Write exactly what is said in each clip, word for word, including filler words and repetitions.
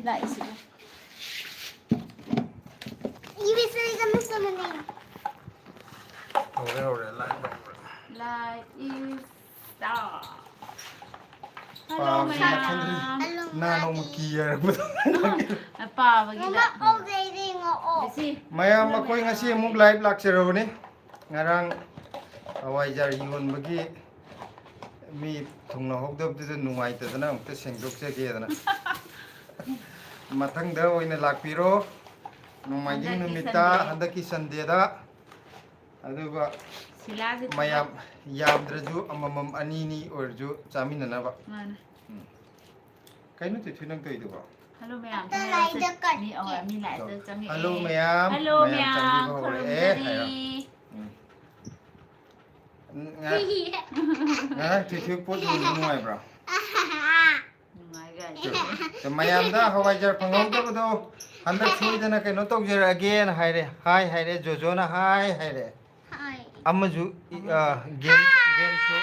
ꯂꯥꯛꯏꯁꯤꯕꯣ꯫ ꯍꯧꯔꯦ, ꯍꯧꯔꯦ, live ꯍꯧꯔꯦ꯫ Live is start. Hello, ꯄꯥꯕꯁꯤ ꯃꯈꯜ ꯃꯌꯥꯝ꯫ ꯅꯍꯥꯟ ꯅꯣꯡꯃ ꯀꯤ ꯍꯥꯏꯔꯛꯄꯗꯣ꯫ ꯄꯥꯕꯒꯤꯗ꯫ ꯉꯥꯛꯑꯣ, ꯂꯩꯔꯦ, ꯉꯥꯛꯑꯣ꯫ ꯃꯌꯥꯝ, ꯑꯩꯈꯣꯏ ꯉꯁꯤ ꯑꯃꯨꯛ live ꯂꯥꯛꯆꯔꯕꯅꯤ꯫ ꯉꯔꯥꯡ ꯍꯋꯥꯏꯖꯥꯔ ꯌꯣꯟꯕꯒꯤ ꯃꯤ ꯊꯨꯡꯅꯍꯧꯗꯕꯗꯨꯗ ꯅꯨꯡꯉꯥꯏꯇꯗꯅ ꯑꯃꯨꯛꯇ ꯁꯦꯡꯗꯣꯛꯆꯒꯦꯗꯅ꯫ ꯃꯊꯪꯗ ꯑꯣꯏꯅ ꯂꯥꯛꯄꯤꯔꯣ꯫ ꯅꯣꯡꯃꯥꯏꯖꯤꯡ ꯍꯟꯗꯛꯀꯤ ꯅꯨꯃꯤꯠꯇ, Sunday꯫ ꯍꯟꯗꯛꯀꯤ Sundayꯗ꯫ ꯑꯗꯨꯒ ꯁꯤꯂꯥꯁꯦ ꯃꯌꯥꯝ ꯌꯥꯝꯗ꯭ꯔꯁꯨ ꯑꯃꯃꯝ ꯑꯅꯤꯅꯤ ꯑꯣꯏꯔꯁꯨ ꯆꯥꯃꯤꯟꯅꯅꯕ꯫ ꯃꯥꯅꯦ꯫ ꯎꯝ꯫ ꯀꯩꯅꯣ ꯇꯤꯊꯤ ꯅꯪ ꯇꯧꯔꯤꯗꯨꯕꯣ? Hello ꯃꯌꯥꯝ꯫ ꯃꯤ, ꯑꯣ, ꯃꯤ liveꯇ ꯆꯪꯉꯛꯑꯦ꯫ Hello ꯃꯌꯥꯝ, hello ꯃꯌꯥꯝ ꯃꯌꯥꯝ, ꯆꯪꯕꯤꯕ ꯍꯧꯔꯛꯑꯦ ꯈꯨꯔꯨꯝꯖꯔꯤ꯫ ꯍꯥꯏꯔꯣ꯫ ꯎꯝ꯫ ꯉꯔꯥꯡ, ꯉꯔꯥꯡ ꯇꯤꯊꯤ ꯄꯣꯠ ꯌꯣꯟꯕ ꯅꯨꯡꯉꯥꯏꯕ꯭ꯔꯣ? ꯅꯨꯡꯉꯥꯏ ꯀꯥꯏꯅ꯫ ꯑꯗꯣ ꯃꯌꯥꯝꯗ ꯍꯋꯥꯏꯖꯥꯔ ꯐꯪꯍꯧꯗꯕꯗꯣ ꯍꯟꯗꯛ ꯁꯣꯏꯗꯅ ꯀꯩꯅꯣ ꯇꯧꯖꯔꯛꯑꯒꯦꯅ ꯍꯥꯏꯔꯦ꯫ ꯍꯥꯏ ꯍꯥꯏꯔꯦ, ꯖꯣꯖꯣꯅ ꯍꯥꯏ ꯍꯥꯏꯔꯦ꯫ ꯍꯥꯏ꯫ ꯑꯃꯁꯨ, ꯏ-, ꯑ, game, game show,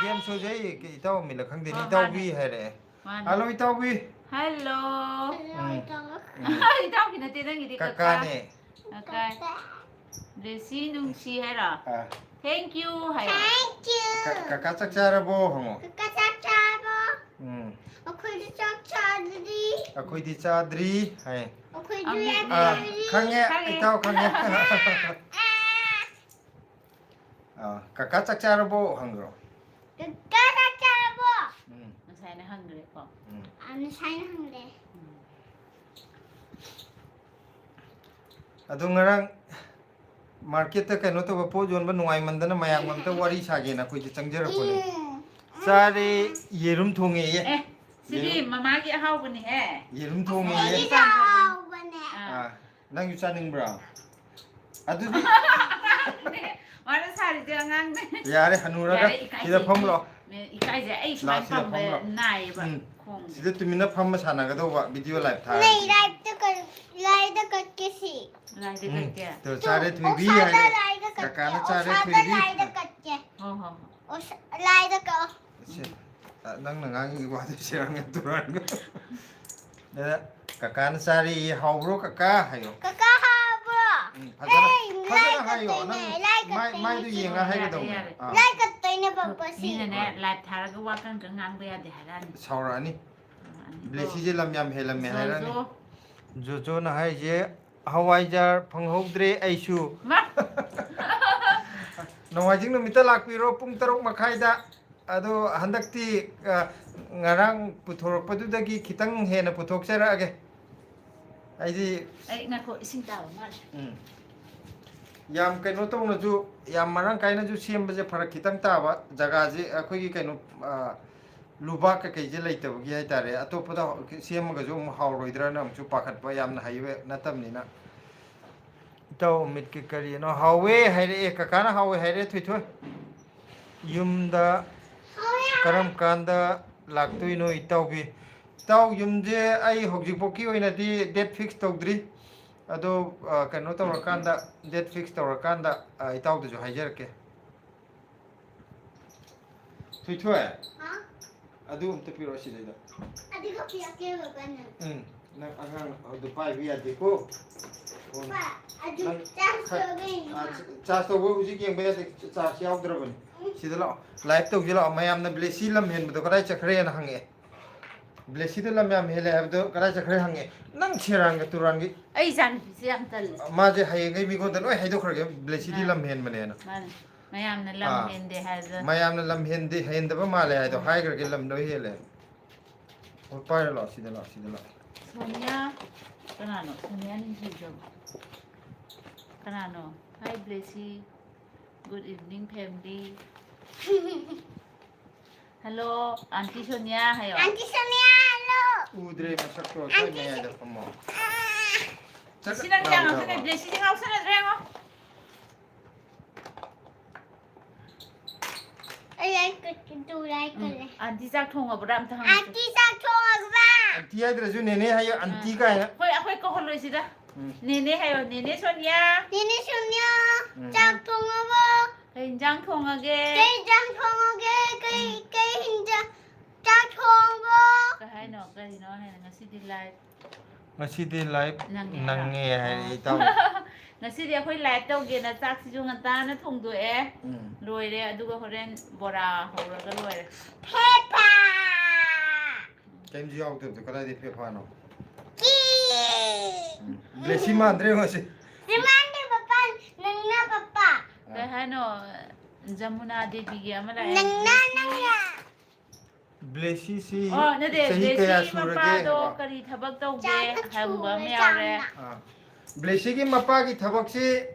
game showꯁꯦ ꯑꯩ ꯏꯇꯥꯎ ꯑꯃꯤꯂ ꯈꯪꯗꯦꯅꯦ, ꯍꯣꯏ, ꯏꯇꯥꯎꯕꯤ ꯃꯥꯅꯦ꯫ ꯍꯥꯏꯔꯛꯑꯦ꯫ ꯃꯥꯅꯦ꯫ Hello, ꯏꯇꯥꯎꯕꯤ꯫ Hello꯫ ꯎꯝ꯫ ꯎꯝ꯫ ꯏꯇꯥꯎꯕꯤ ꯅꯠꯇꯦ ꯅꯪꯒꯤꯗꯤ ꯀꯀꯥ꯫ ꯀꯀꯥꯅꯦ꯫ ꯀꯀꯥ꯫ ꯖꯦꯁꯤ ꯅꯨꯡꯁꯤ ꯍꯥꯏꯔꯣ? ꯑꯥ꯫ Thank you ꯍꯥꯏꯔꯣ? Thank you꯫ ꯀ-, ꯀꯀꯥ ꯆꯥꯛ ꯆꯥꯔꯕꯣ ꯍꯪꯉꯣ꯫ ꯀꯀꯥ ꯆꯥꯛ ꯆꯥꯔꯕꯣ? ꯎꯝ꯫ ꯑꯩꯈꯣꯏꯗꯤ ꯆꯥꯛ ꯆꯥꯗ꯭ꯔꯤ꯫ ꯑꯩꯈꯣꯏꯗꯤ ꯆꯥꯗ꯭ꯔꯤ ꯍꯥꯏ꯫ ꯑꯩꯈꯣꯏꯗꯤ ꯑꯃꯤꯠ-, ꯑꯥ, ꯆꯥꯗ꯭ꯔꯤ꯫ ꯈꯪꯉꯦ, ꯈꯪꯉꯦ꯫ ꯏꯇꯥꯎ ꯈꯪꯉꯦ꯫ ꯑꯥ, ꯀꯀꯥ ꯆꯥꯛ ꯆꯥꯔꯕꯣ ꯍꯪꯈ꯭ꯔꯣ? ꯀꯀꯥ ꯆꯥꯛ ꯆꯥꯔꯕꯣ? ꯎꯝ꯫ ꯉꯁꯥꯏꯅ ꯍꯪꯈ꯭ꯔꯦꯀꯣ? ꯎꯝ꯫ ꯑꯥ, ꯉꯁꯥꯏꯅ ꯍꯪꯈ꯭ꯔꯦ꯫ ꯎꯝ꯫ ꯑꯗꯨ ꯉꯔꯥꯡ marketꯇ ꯀꯩꯅꯣ ꯇꯧꯕ, ꯄꯣꯠ ꯌꯣꯟꯕ ꯅꯨꯡꯉꯥꯏꯃꯟꯗꯅ ꯃꯌꯥꯝꯒ ꯑꯝꯇ ꯋꯥꯔꯤ ꯁꯥꯒꯦꯅ ꯑꯩꯈꯣꯏꯁꯦ ꯆꯪꯖꯔꯛꯄꯅꯦ꯫ ꯎꯝ꯫ ꯆꯥꯔꯦ, ꯌꯦꯔꯨꯝ ꯊꯣꯡꯉꯦꯌꯦ꯫ ꯑꯦ, ꯁꯤꯗꯤ ꯌꯦꯔꯨꯝ꯫ ꯃꯃꯥꯒꯤ ꯑꯍꯥꯎꯕꯅꯤꯍꯦ꯫ ꯌꯦꯔꯨꯝ ꯊꯣꯡꯉꯦꯌꯦ꯫ ꯑꯩꯒꯤꯁꯨ ꯑꯍꯥꯎꯕꯅꯦ꯫ ꯑꯥ꯫ ꯑꯥ, ꯅꯪꯁꯨ ꯆꯥꯅꯤꯡꯕ꯭ꯔꯣ? ꯑꯗꯨꯗꯤ ꯃꯥꯅ ꯁꯥꯔꯤꯁꯦ ꯑꯉꯥꯡꯅꯦ꯫ ꯌꯥꯔꯦ, ꯍꯅꯨꯔꯒ ꯌꯥꯔꯦ, ꯏꯀꯥꯏꯖꯩ꯫ ꯁꯤꯗ ꯐꯝꯂꯣ꯫ ꯃꯦ-, ꯏꯀꯥꯏꯖꯩ꯫ ꯑꯩ ꯂꯥ, ꯁꯨꯃꯥꯏꯅ ꯁꯤꯗ ꯐꯝꯕ ꯐꯝꯂꯣ꯫ ꯅꯥꯏꯌꯦꯕ ꯎꯝ꯫ ꯈꯣꯡꯁꯦ꯫ ꯁꯤꯗ ꯇꯨꯃꯤꯟꯅ ꯐꯝꯃ ꯁꯥꯟꯅꯒꯗꯧꯕ video live ꯊꯥꯔꯗꯤ꯫ ꯂꯩ, liveꯇ ꯀ-, liveꯇ ꯀꯠꯀꯦ ꯁꯤ꯫ ꯂꯥꯏꯗ ꯎꯝ꯫ ꯀꯠꯀꯦ꯫ ꯇꯣ, ꯆꯥꯔꯦ ꯊꯣꯏꯕꯤ ꯑꯣꯁꯥꯗ ꯍꯥꯏꯔꯦ꯫ ꯂꯥꯏꯗ ꯀꯠꯀꯦ꯫ ꯀꯀꯥꯅ ꯆꯥꯔꯦ ꯑꯣꯁꯥꯗ ꯊꯣꯏꯕꯤ꯫ ꯂꯥꯏꯗ ꯀꯠꯀꯦ꯫ ꯍꯣ, ꯍꯣ, ꯍꯣ꯫ ꯑꯣꯁꯥ-, ꯂꯥꯏꯗ ꯀꯛꯑꯣ꯫ ꯑꯁꯦ, ꯑ, ꯅꯪꯅ ꯉꯥꯡꯉꯤ ꯋꯥꯗꯨ ꯁꯦꯔꯥꯟ ꯇꯨꯔꯥꯟꯒ꯫ ꯑꯗ ꯀꯀꯥꯅ ꯆꯥꯔꯤ, "ꯍꯥꯎꯕ꯭ꯔꯣ ꯀꯀꯥ?" ꯍꯥꯏꯌꯣ꯫ ꯀꯀꯥ ꯍꯥꯎꯕ꯭ꯔꯣ? ꯎꯝ, ꯐꯖꯅ, ꯍꯦ, ꯐꯖꯅ ꯂꯥꯏ ꯍꯥꯏꯌꯣ꯫ ꯀꯠꯇꯣꯏꯅꯦ, ꯅꯪ ꯂꯥꯏ ꯃꯥꯏ-, ꯀꯠꯇꯣꯏꯅꯦ꯫ ꯃꯥꯏꯗꯨ ꯌꯦꯡꯉ ꯌꯥꯔꯦ, ꯍꯥꯏꯒꯗꯧꯅꯦ꯫ ꯌꯥꯔꯦ꯫ ꯑꯥ꯫ ꯂꯥꯏ ꯀꯠꯇꯣꯏꯅꯦ, ꯄꯥꯄꯥꯁꯤ꯫ ꯃꯤꯅꯅꯦ, ꯍꯣꯏ꯫ Live ꯊꯥꯔꯒ ꯋꯥ ꯀꯟ ꯀꯟ ꯉꯥꯡꯕ ꯌꯥꯗꯦ ꯍꯥꯏꯔꯛꯑꯅꯤ꯫ ꯁꯥꯎꯔꯛꯑꯅꯤ꯫ ꯁꯥꯎꯔꯛꯑꯅꯤ꯫ ꯕ꯭ꯂꯦꯁꯤꯁꯦ ꯂꯝ ꯌꯥꯝ ꯍꯦꯜꯂꯝꯃꯦ ꯍꯥꯏꯔꯛꯑꯅꯤ꯫ ꯖꯣꯖꯣ꯫ ꯖꯣꯖꯣꯅ ꯍꯥꯏꯔꯤꯁꯦ, "ꯍꯋꯥꯏꯖꯥꯔ ꯐꯪꯍꯧꯗ꯭ꯔꯦ ꯑꯩꯁꯨ꯫" ꯃꯥ꯫ ꯅꯣꯡꯃꯥꯏꯖꯤꯡ ꯅꯨꯃꯤꯠꯇ ꯂꯥꯛꯄꯤꯔꯣ ꯄꯨꯡ ꯇꯔꯨꯛ ꯃꯈꯥꯏꯗ꯫ ꯑꯗꯣ ꯍꯟꯗꯛꯇꯤ, ꯑ, ꯉꯔꯥꯡ ꯄꯨꯊꯣꯔꯛꯄꯗꯨꯗꯒꯤ ꯈꯤꯇꯪ ꯍꯦꯟꯅ ꯄꯨꯊꯣꯛꯆꯔꯛꯑꯒꯦ꯫ ꯑꯩꯗꯤ ꯑꯩ ꯉꯥꯏꯈꯣ, ꯏꯁꯤꯡ ꯇꯥꯕ ꯃꯥꯜꯂꯦ꯫ ꯎꯝ꯫ ꯌꯥꯝ ꯀꯩꯅꯣ ꯇꯧꯅꯁꯨ, ꯌꯥꯝ ꯃꯔꯥꯡ ꯀꯥꯏꯅꯁꯨ ꯁꯦꯝꯕꯁꯦ ꯐꯔꯛ ꯈꯤꯇꯪ ꯇꯥꯕ꯫ ꯖꯒꯥꯁꯦ ꯑꯩꯈꯣꯏꯒꯤ ꯀꯩꯅꯣ, ꯑ, ꯂꯨꯕꯥꯛ ꯀꯩꯀꯩꯁꯦ ꯂꯩꯇꯕꯒꯤ ꯍꯥꯏꯇꯥꯔꯦ꯫ ꯑꯇꯣꯞꯄꯗ ꯁꯦꯝꯃꯒꯁꯨ ꯑꯃꯨꯛ ꯍꯥꯎꯔꯣꯏꯗ꯭ꯔꯅ ꯑꯃꯨꯛꯁꯨ ꯄꯥꯈꯠꯄ, ꯌꯥꯝꯅ ꯍꯩꯕ ꯅꯠꯇꯕꯅꯤꯅ꯫ ꯏꯇꯥꯎ ꯑꯃꯤꯠꯀꯤ ꯀꯔꯤꯅꯣ? ꯍꯥꯎꯋꯦ ꯍꯥꯏꯔꯛꯑꯦ, ꯀꯀꯥꯅ ꯍꯥꯎꯋꯦ ꯍꯥꯏꯔꯛꯑꯦ, ꯊꯣꯏꯊꯣꯏ꯫ ꯌꯨꯝꯗ ꯀꯔꯝ ꯀꯥꯟꯗ ꯂꯥꯛꯇꯣꯏꯅꯣ ꯏꯇꯥꯎꯕꯤ? ꯏꯇꯥꯎ, ꯌꯨꯝꯁꯦ ꯑꯩ ꯍꯧꯖꯤꯛꯐꯥꯎꯒꯤ ꯑꯣꯏꯅꯗꯤ date fix ꯇꯧꯗ꯭ꯔꯤ꯫ ꯑꯗꯣ, ꯑ, ꯀꯩꯅꯣ ꯇꯧꯔꯀꯥꯟꯗ, date fix ꯇꯧꯔꯀꯥꯟꯗ, ꯑ, ꯏꯇꯥꯎꯗꯁꯨ ꯍꯥꯏꯖꯔꯛꯀꯦ꯫ ꯊꯣꯏꯊꯣꯏ, ꯍꯥ? ꯑꯗꯨ ꯑꯝꯇ ꯄꯤꯔꯛꯑꯣ ꯁꯤꯗꯩꯗ꯫ ꯑꯗꯨꯒ ꯄꯤꯔꯛꯀꯦ ꯕꯕꯥꯅ꯫ ꯎꯝ, ꯅꯪ ꯑꯉꯥꯡ ꯑꯗꯨ ꯄꯥꯏꯕ ꯌꯥꯗꯦꯀꯣ꯫ ꯐꯣꯟ ꯄꯥ, ꯑꯗꯨ ꯅꯪ ꯆꯥꯔꯖ ꯈ-, ꯇꯧꯒꯦ, ꯏꯃꯥ꯫ ꯑ, ꯆ-, ꯆꯥꯔꯖ ꯇꯧꯕ ꯍꯧꯖꯤꯛ ꯌꯦꯡꯕ ꯌꯥꯗꯦ, ꯆ-, ꯆꯥꯔꯖ ꯌꯥꯎꯗ꯭ꯔꯕꯅꯤ꯫ ꯎꯝ꯫ ꯁꯤꯗ ꯂꯥꯛꯑꯣ, live ꯇꯧꯁꯤ ꯂꯥꯛꯑꯣ꯫ ꯃꯌꯥꯝꯅ ꯕ꯭ꯂꯦꯁꯤ ꯂꯝ ꯍꯦꯟꯕꯗꯣ ꯀꯗꯥꯏ ꯆꯠꯈ꯭ꯔꯦꯅ ꯍꯪꯉꯛꯑꯦ꯫ ꯕ꯭ꯂꯦꯁꯤꯗ ꯂꯝ ꯌꯥꯝ ꯍꯦꯜꯂꯦ ꯍꯥꯏꯕꯗꯣ ꯀꯗꯥꯏ ꯆꯠꯈ꯭ꯔꯦ ꯍꯪꯉꯦ꯫ ꯅꯪ ꯁꯦꯔꯥꯟꯒ ꯇꯨꯔꯥꯟꯒꯤ꯫ ꯑꯩ ꯏꯆꯥꯅꯨꯄꯤꯁꯦ ꯌꯥꯝ ꯇꯜꯂꯦ꯫ ꯃꯥꯁꯦ ꯍꯌꯦꯡꯈꯩ ꯃꯤꯉꯣꯟꯗ ꯂꯣꯏ ꯍꯥꯏꯗꯣꯛꯈ꯭ꯔꯒꯦ, ꯕ꯭ꯂꯦꯁꯤꯗꯤ ꯃꯥꯅꯦ꯫ ꯂꯝ ꯍꯦꯟꯕꯅꯦꯅ꯫ ꯃꯥꯅꯦ꯫ ꯃꯌꯥꯝꯅ ꯂꯝ ꯑꯥ꯫ ꯍꯦꯟꯗꯦ ꯍꯥꯏꯕꯗ꯫ ꯃꯌꯥꯝꯅ ꯂꯝ ꯍꯦꯟꯗꯦ, ꯍꯦꯟꯗꯕ ꯃꯥꯜꯂꯦ ꯍꯥꯏꯗꯣ ꯎꯝ꯫ ꯍꯥꯏꯈ꯭ꯔꯒꯦ, ꯂꯝ ꯂꯣꯏ ꯍꯦꯜꯂꯦ꯫ ꯍꯣꯏ, ꯄꯥꯏꯔꯣ ꯂꯥꯛꯑꯣ, ꯁꯤꯗ ꯂꯥꯛꯑꯣ, ꯁꯤꯗ ꯂꯥꯛꯑꯣ꯫ ꯁꯣꯅꯤꯌꯥ, ꯀꯅꯥꯅꯣ? ꯁꯣꯅꯤꯌꯥ ꯅꯤꯡꯊꯧꯖꯝ꯫ ꯀꯅꯥꯅꯣ? Hi, ꯕ꯭ꯂꯦꯁꯤ꯫ Good evening, family꯫ Hello, Aunty Sonia ꯍꯥꯏꯌꯣ꯫ Aunty Sonia, hello꯫ ꯎꯗ꯭ꯔꯦ ꯃꯁꯛꯇꯣ, ꯑꯩꯈꯣꯏ Aunty ꯃꯌꯥꯏꯗ ꯐꯝꯃꯣ꯫ ꯑꯥ꯫ ꯆꯠ-, ꯁꯤ ꯅꯪ ꯀꯌꯥ ꯂꯥꯎꯗꯕ꯫ ꯉꯥꯎꯁꯟꯅꯗ꯭ꯔꯦ? ꯁꯤꯁꯦ ꯉꯥꯎꯁꯟꯅꯗ꯭ꯔꯦ ꯌꯦꯡꯉꯣ꯫ ꯑꯩ ꯂꯥꯏꯔꯤꯛ ꯀꯠꯀꯦ, ꯇꯨ ꯂꯥꯏꯔꯤꯛ ꯎꯝ, ꯀꯠꯂꯦ꯫ Aunty ꯆꯥꯛ ꯊꯣꯡꯉꯕ꯭ꯔꯥ ꯑꯝꯇ ꯍꯪꯉꯨ꯫ Aunty ꯆꯥꯛ ꯊꯣꯡꯉꯕ꯭ꯔꯥ? Aunty ꯍꯥꯏꯗ꯭ꯔꯁꯨ ꯅꯦꯅꯦ ꯍꯥꯏꯌꯣ, ꯑꯥ꯫ Aunty ꯀꯥꯏꯅ꯫ ꯍꯣꯏ, ꯑꯩꯈꯣꯏ ꯀꯧꯍꯜꯂꯣꯏ ꯁꯤꯗ꯫ ꯎꯝ꯫ ꯅꯦꯅꯦ ꯍꯥꯏꯌꯣ, ꯅꯦꯅꯦ ꯁꯣꯅꯤꯌꯥ꯫ ꯅꯦꯅꯦ ꯁꯣꯅꯤꯌꯥ, ꯎꯝ꯫ ꯆꯥꯛ ꯊꯣꯡꯉꯕꯣ? ꯀꯩ ꯏꯟꯖꯥꯡ ꯊꯣꯡꯉꯒꯦ? ꯀꯩ ꯏꯟꯖꯥꯡ ꯊꯣꯡꯉꯒꯦ? ꯀꯩ, ꯎꯝ꯫ ꯀꯩ ꯏꯟꯖꯥꯡ? ꯆꯥꯛ ꯊꯣꯡꯕ꯫ ꯀꯩ ꯍꯥꯏꯅꯣ? ꯀꯔꯤꯅꯣ ꯍꯥꯏꯅ? ꯉꯁꯤꯗꯤ live ꯉꯁꯤꯗꯤ live ꯅꯪꯉꯦ ꯍꯥꯏꯔꯣ? ꯅꯪꯉꯦ ꯍꯥꯏꯔꯦ, ꯑꯣ꯫ ꯏꯇꯥꯎ꯫ ꯉꯁꯤꯗꯤ ꯑꯩꯈꯣꯏ live ꯇꯧꯒꯦꯅ ꯆꯥꯛꯁꯤꯁꯨ ꯉꯟꯇꯥꯅ ꯊꯣꯡꯗꯣꯛꯑꯦ꯫ ꯎꯝ꯫ ꯂꯣꯏꯔꯦ, ꯑꯗꯨꯒ ꯍꯣꯔꯦꯟ ꯕꯣꯔꯥ ꯍꯧꯔꯒ ꯂꯣꯏꯔꯦ꯫ ꯐꯦꯐꯥ! ꯀꯩꯝꯁꯨ ꯌꯥꯎꯗꯕꯗꯣ ꯀꯗꯥꯏꯗꯩ ꯐꯦꯐꯥꯅꯣ? ꯀꯤ! ꯎꯝ꯫ ꯕ꯭ꯂꯦꯁꯤ ꯃꯥꯟꯗ꯭ꯔꯦ ꯌꯦꯡꯉꯣ ꯁꯤ꯫ ꯁꯤ ꯃꯥꯟꯗꯦ ꯄꯄꯥ, ꯅꯪꯅ ꯄꯄꯥ꯫ ꯑꯥ꯫ ꯀꯩ ꯍꯥꯏꯅꯣ? ꯖꯃꯨꯅꯥ ꯗꯦꯕꯤꯒꯤ ꯑꯃ ꯂꯥꯛꯑꯦ꯫ ꯅꯪꯅ, ꯅꯪꯅ꯫ ꯕ꯭ꯂꯦꯁꯤꯁꯤ ꯑꯣ, ꯅꯠꯇꯦ, ꯆꯍꯤ ꯀꯌꯥ ꯕ꯭ꯂꯦꯁꯤ ꯁꯨꯔꯒꯦ? ꯃꯄꯥꯗꯣ ꯀꯔꯤ ꯊꯕꯛ ꯇꯧꯒꯦ ꯆꯥꯛꯅ ꯍꯪꯕ ꯑꯃ ꯊꯣꯡꯉꯦ, ꯌꯥꯎꯔꯦ꯫ ꯆꯥꯛꯅ꯫ ꯑꯥ꯫ ꯕ꯭ꯂꯦꯁꯤꯒꯤ ꯃꯄꯥꯒꯤ ꯊꯕꯛꯁꯤ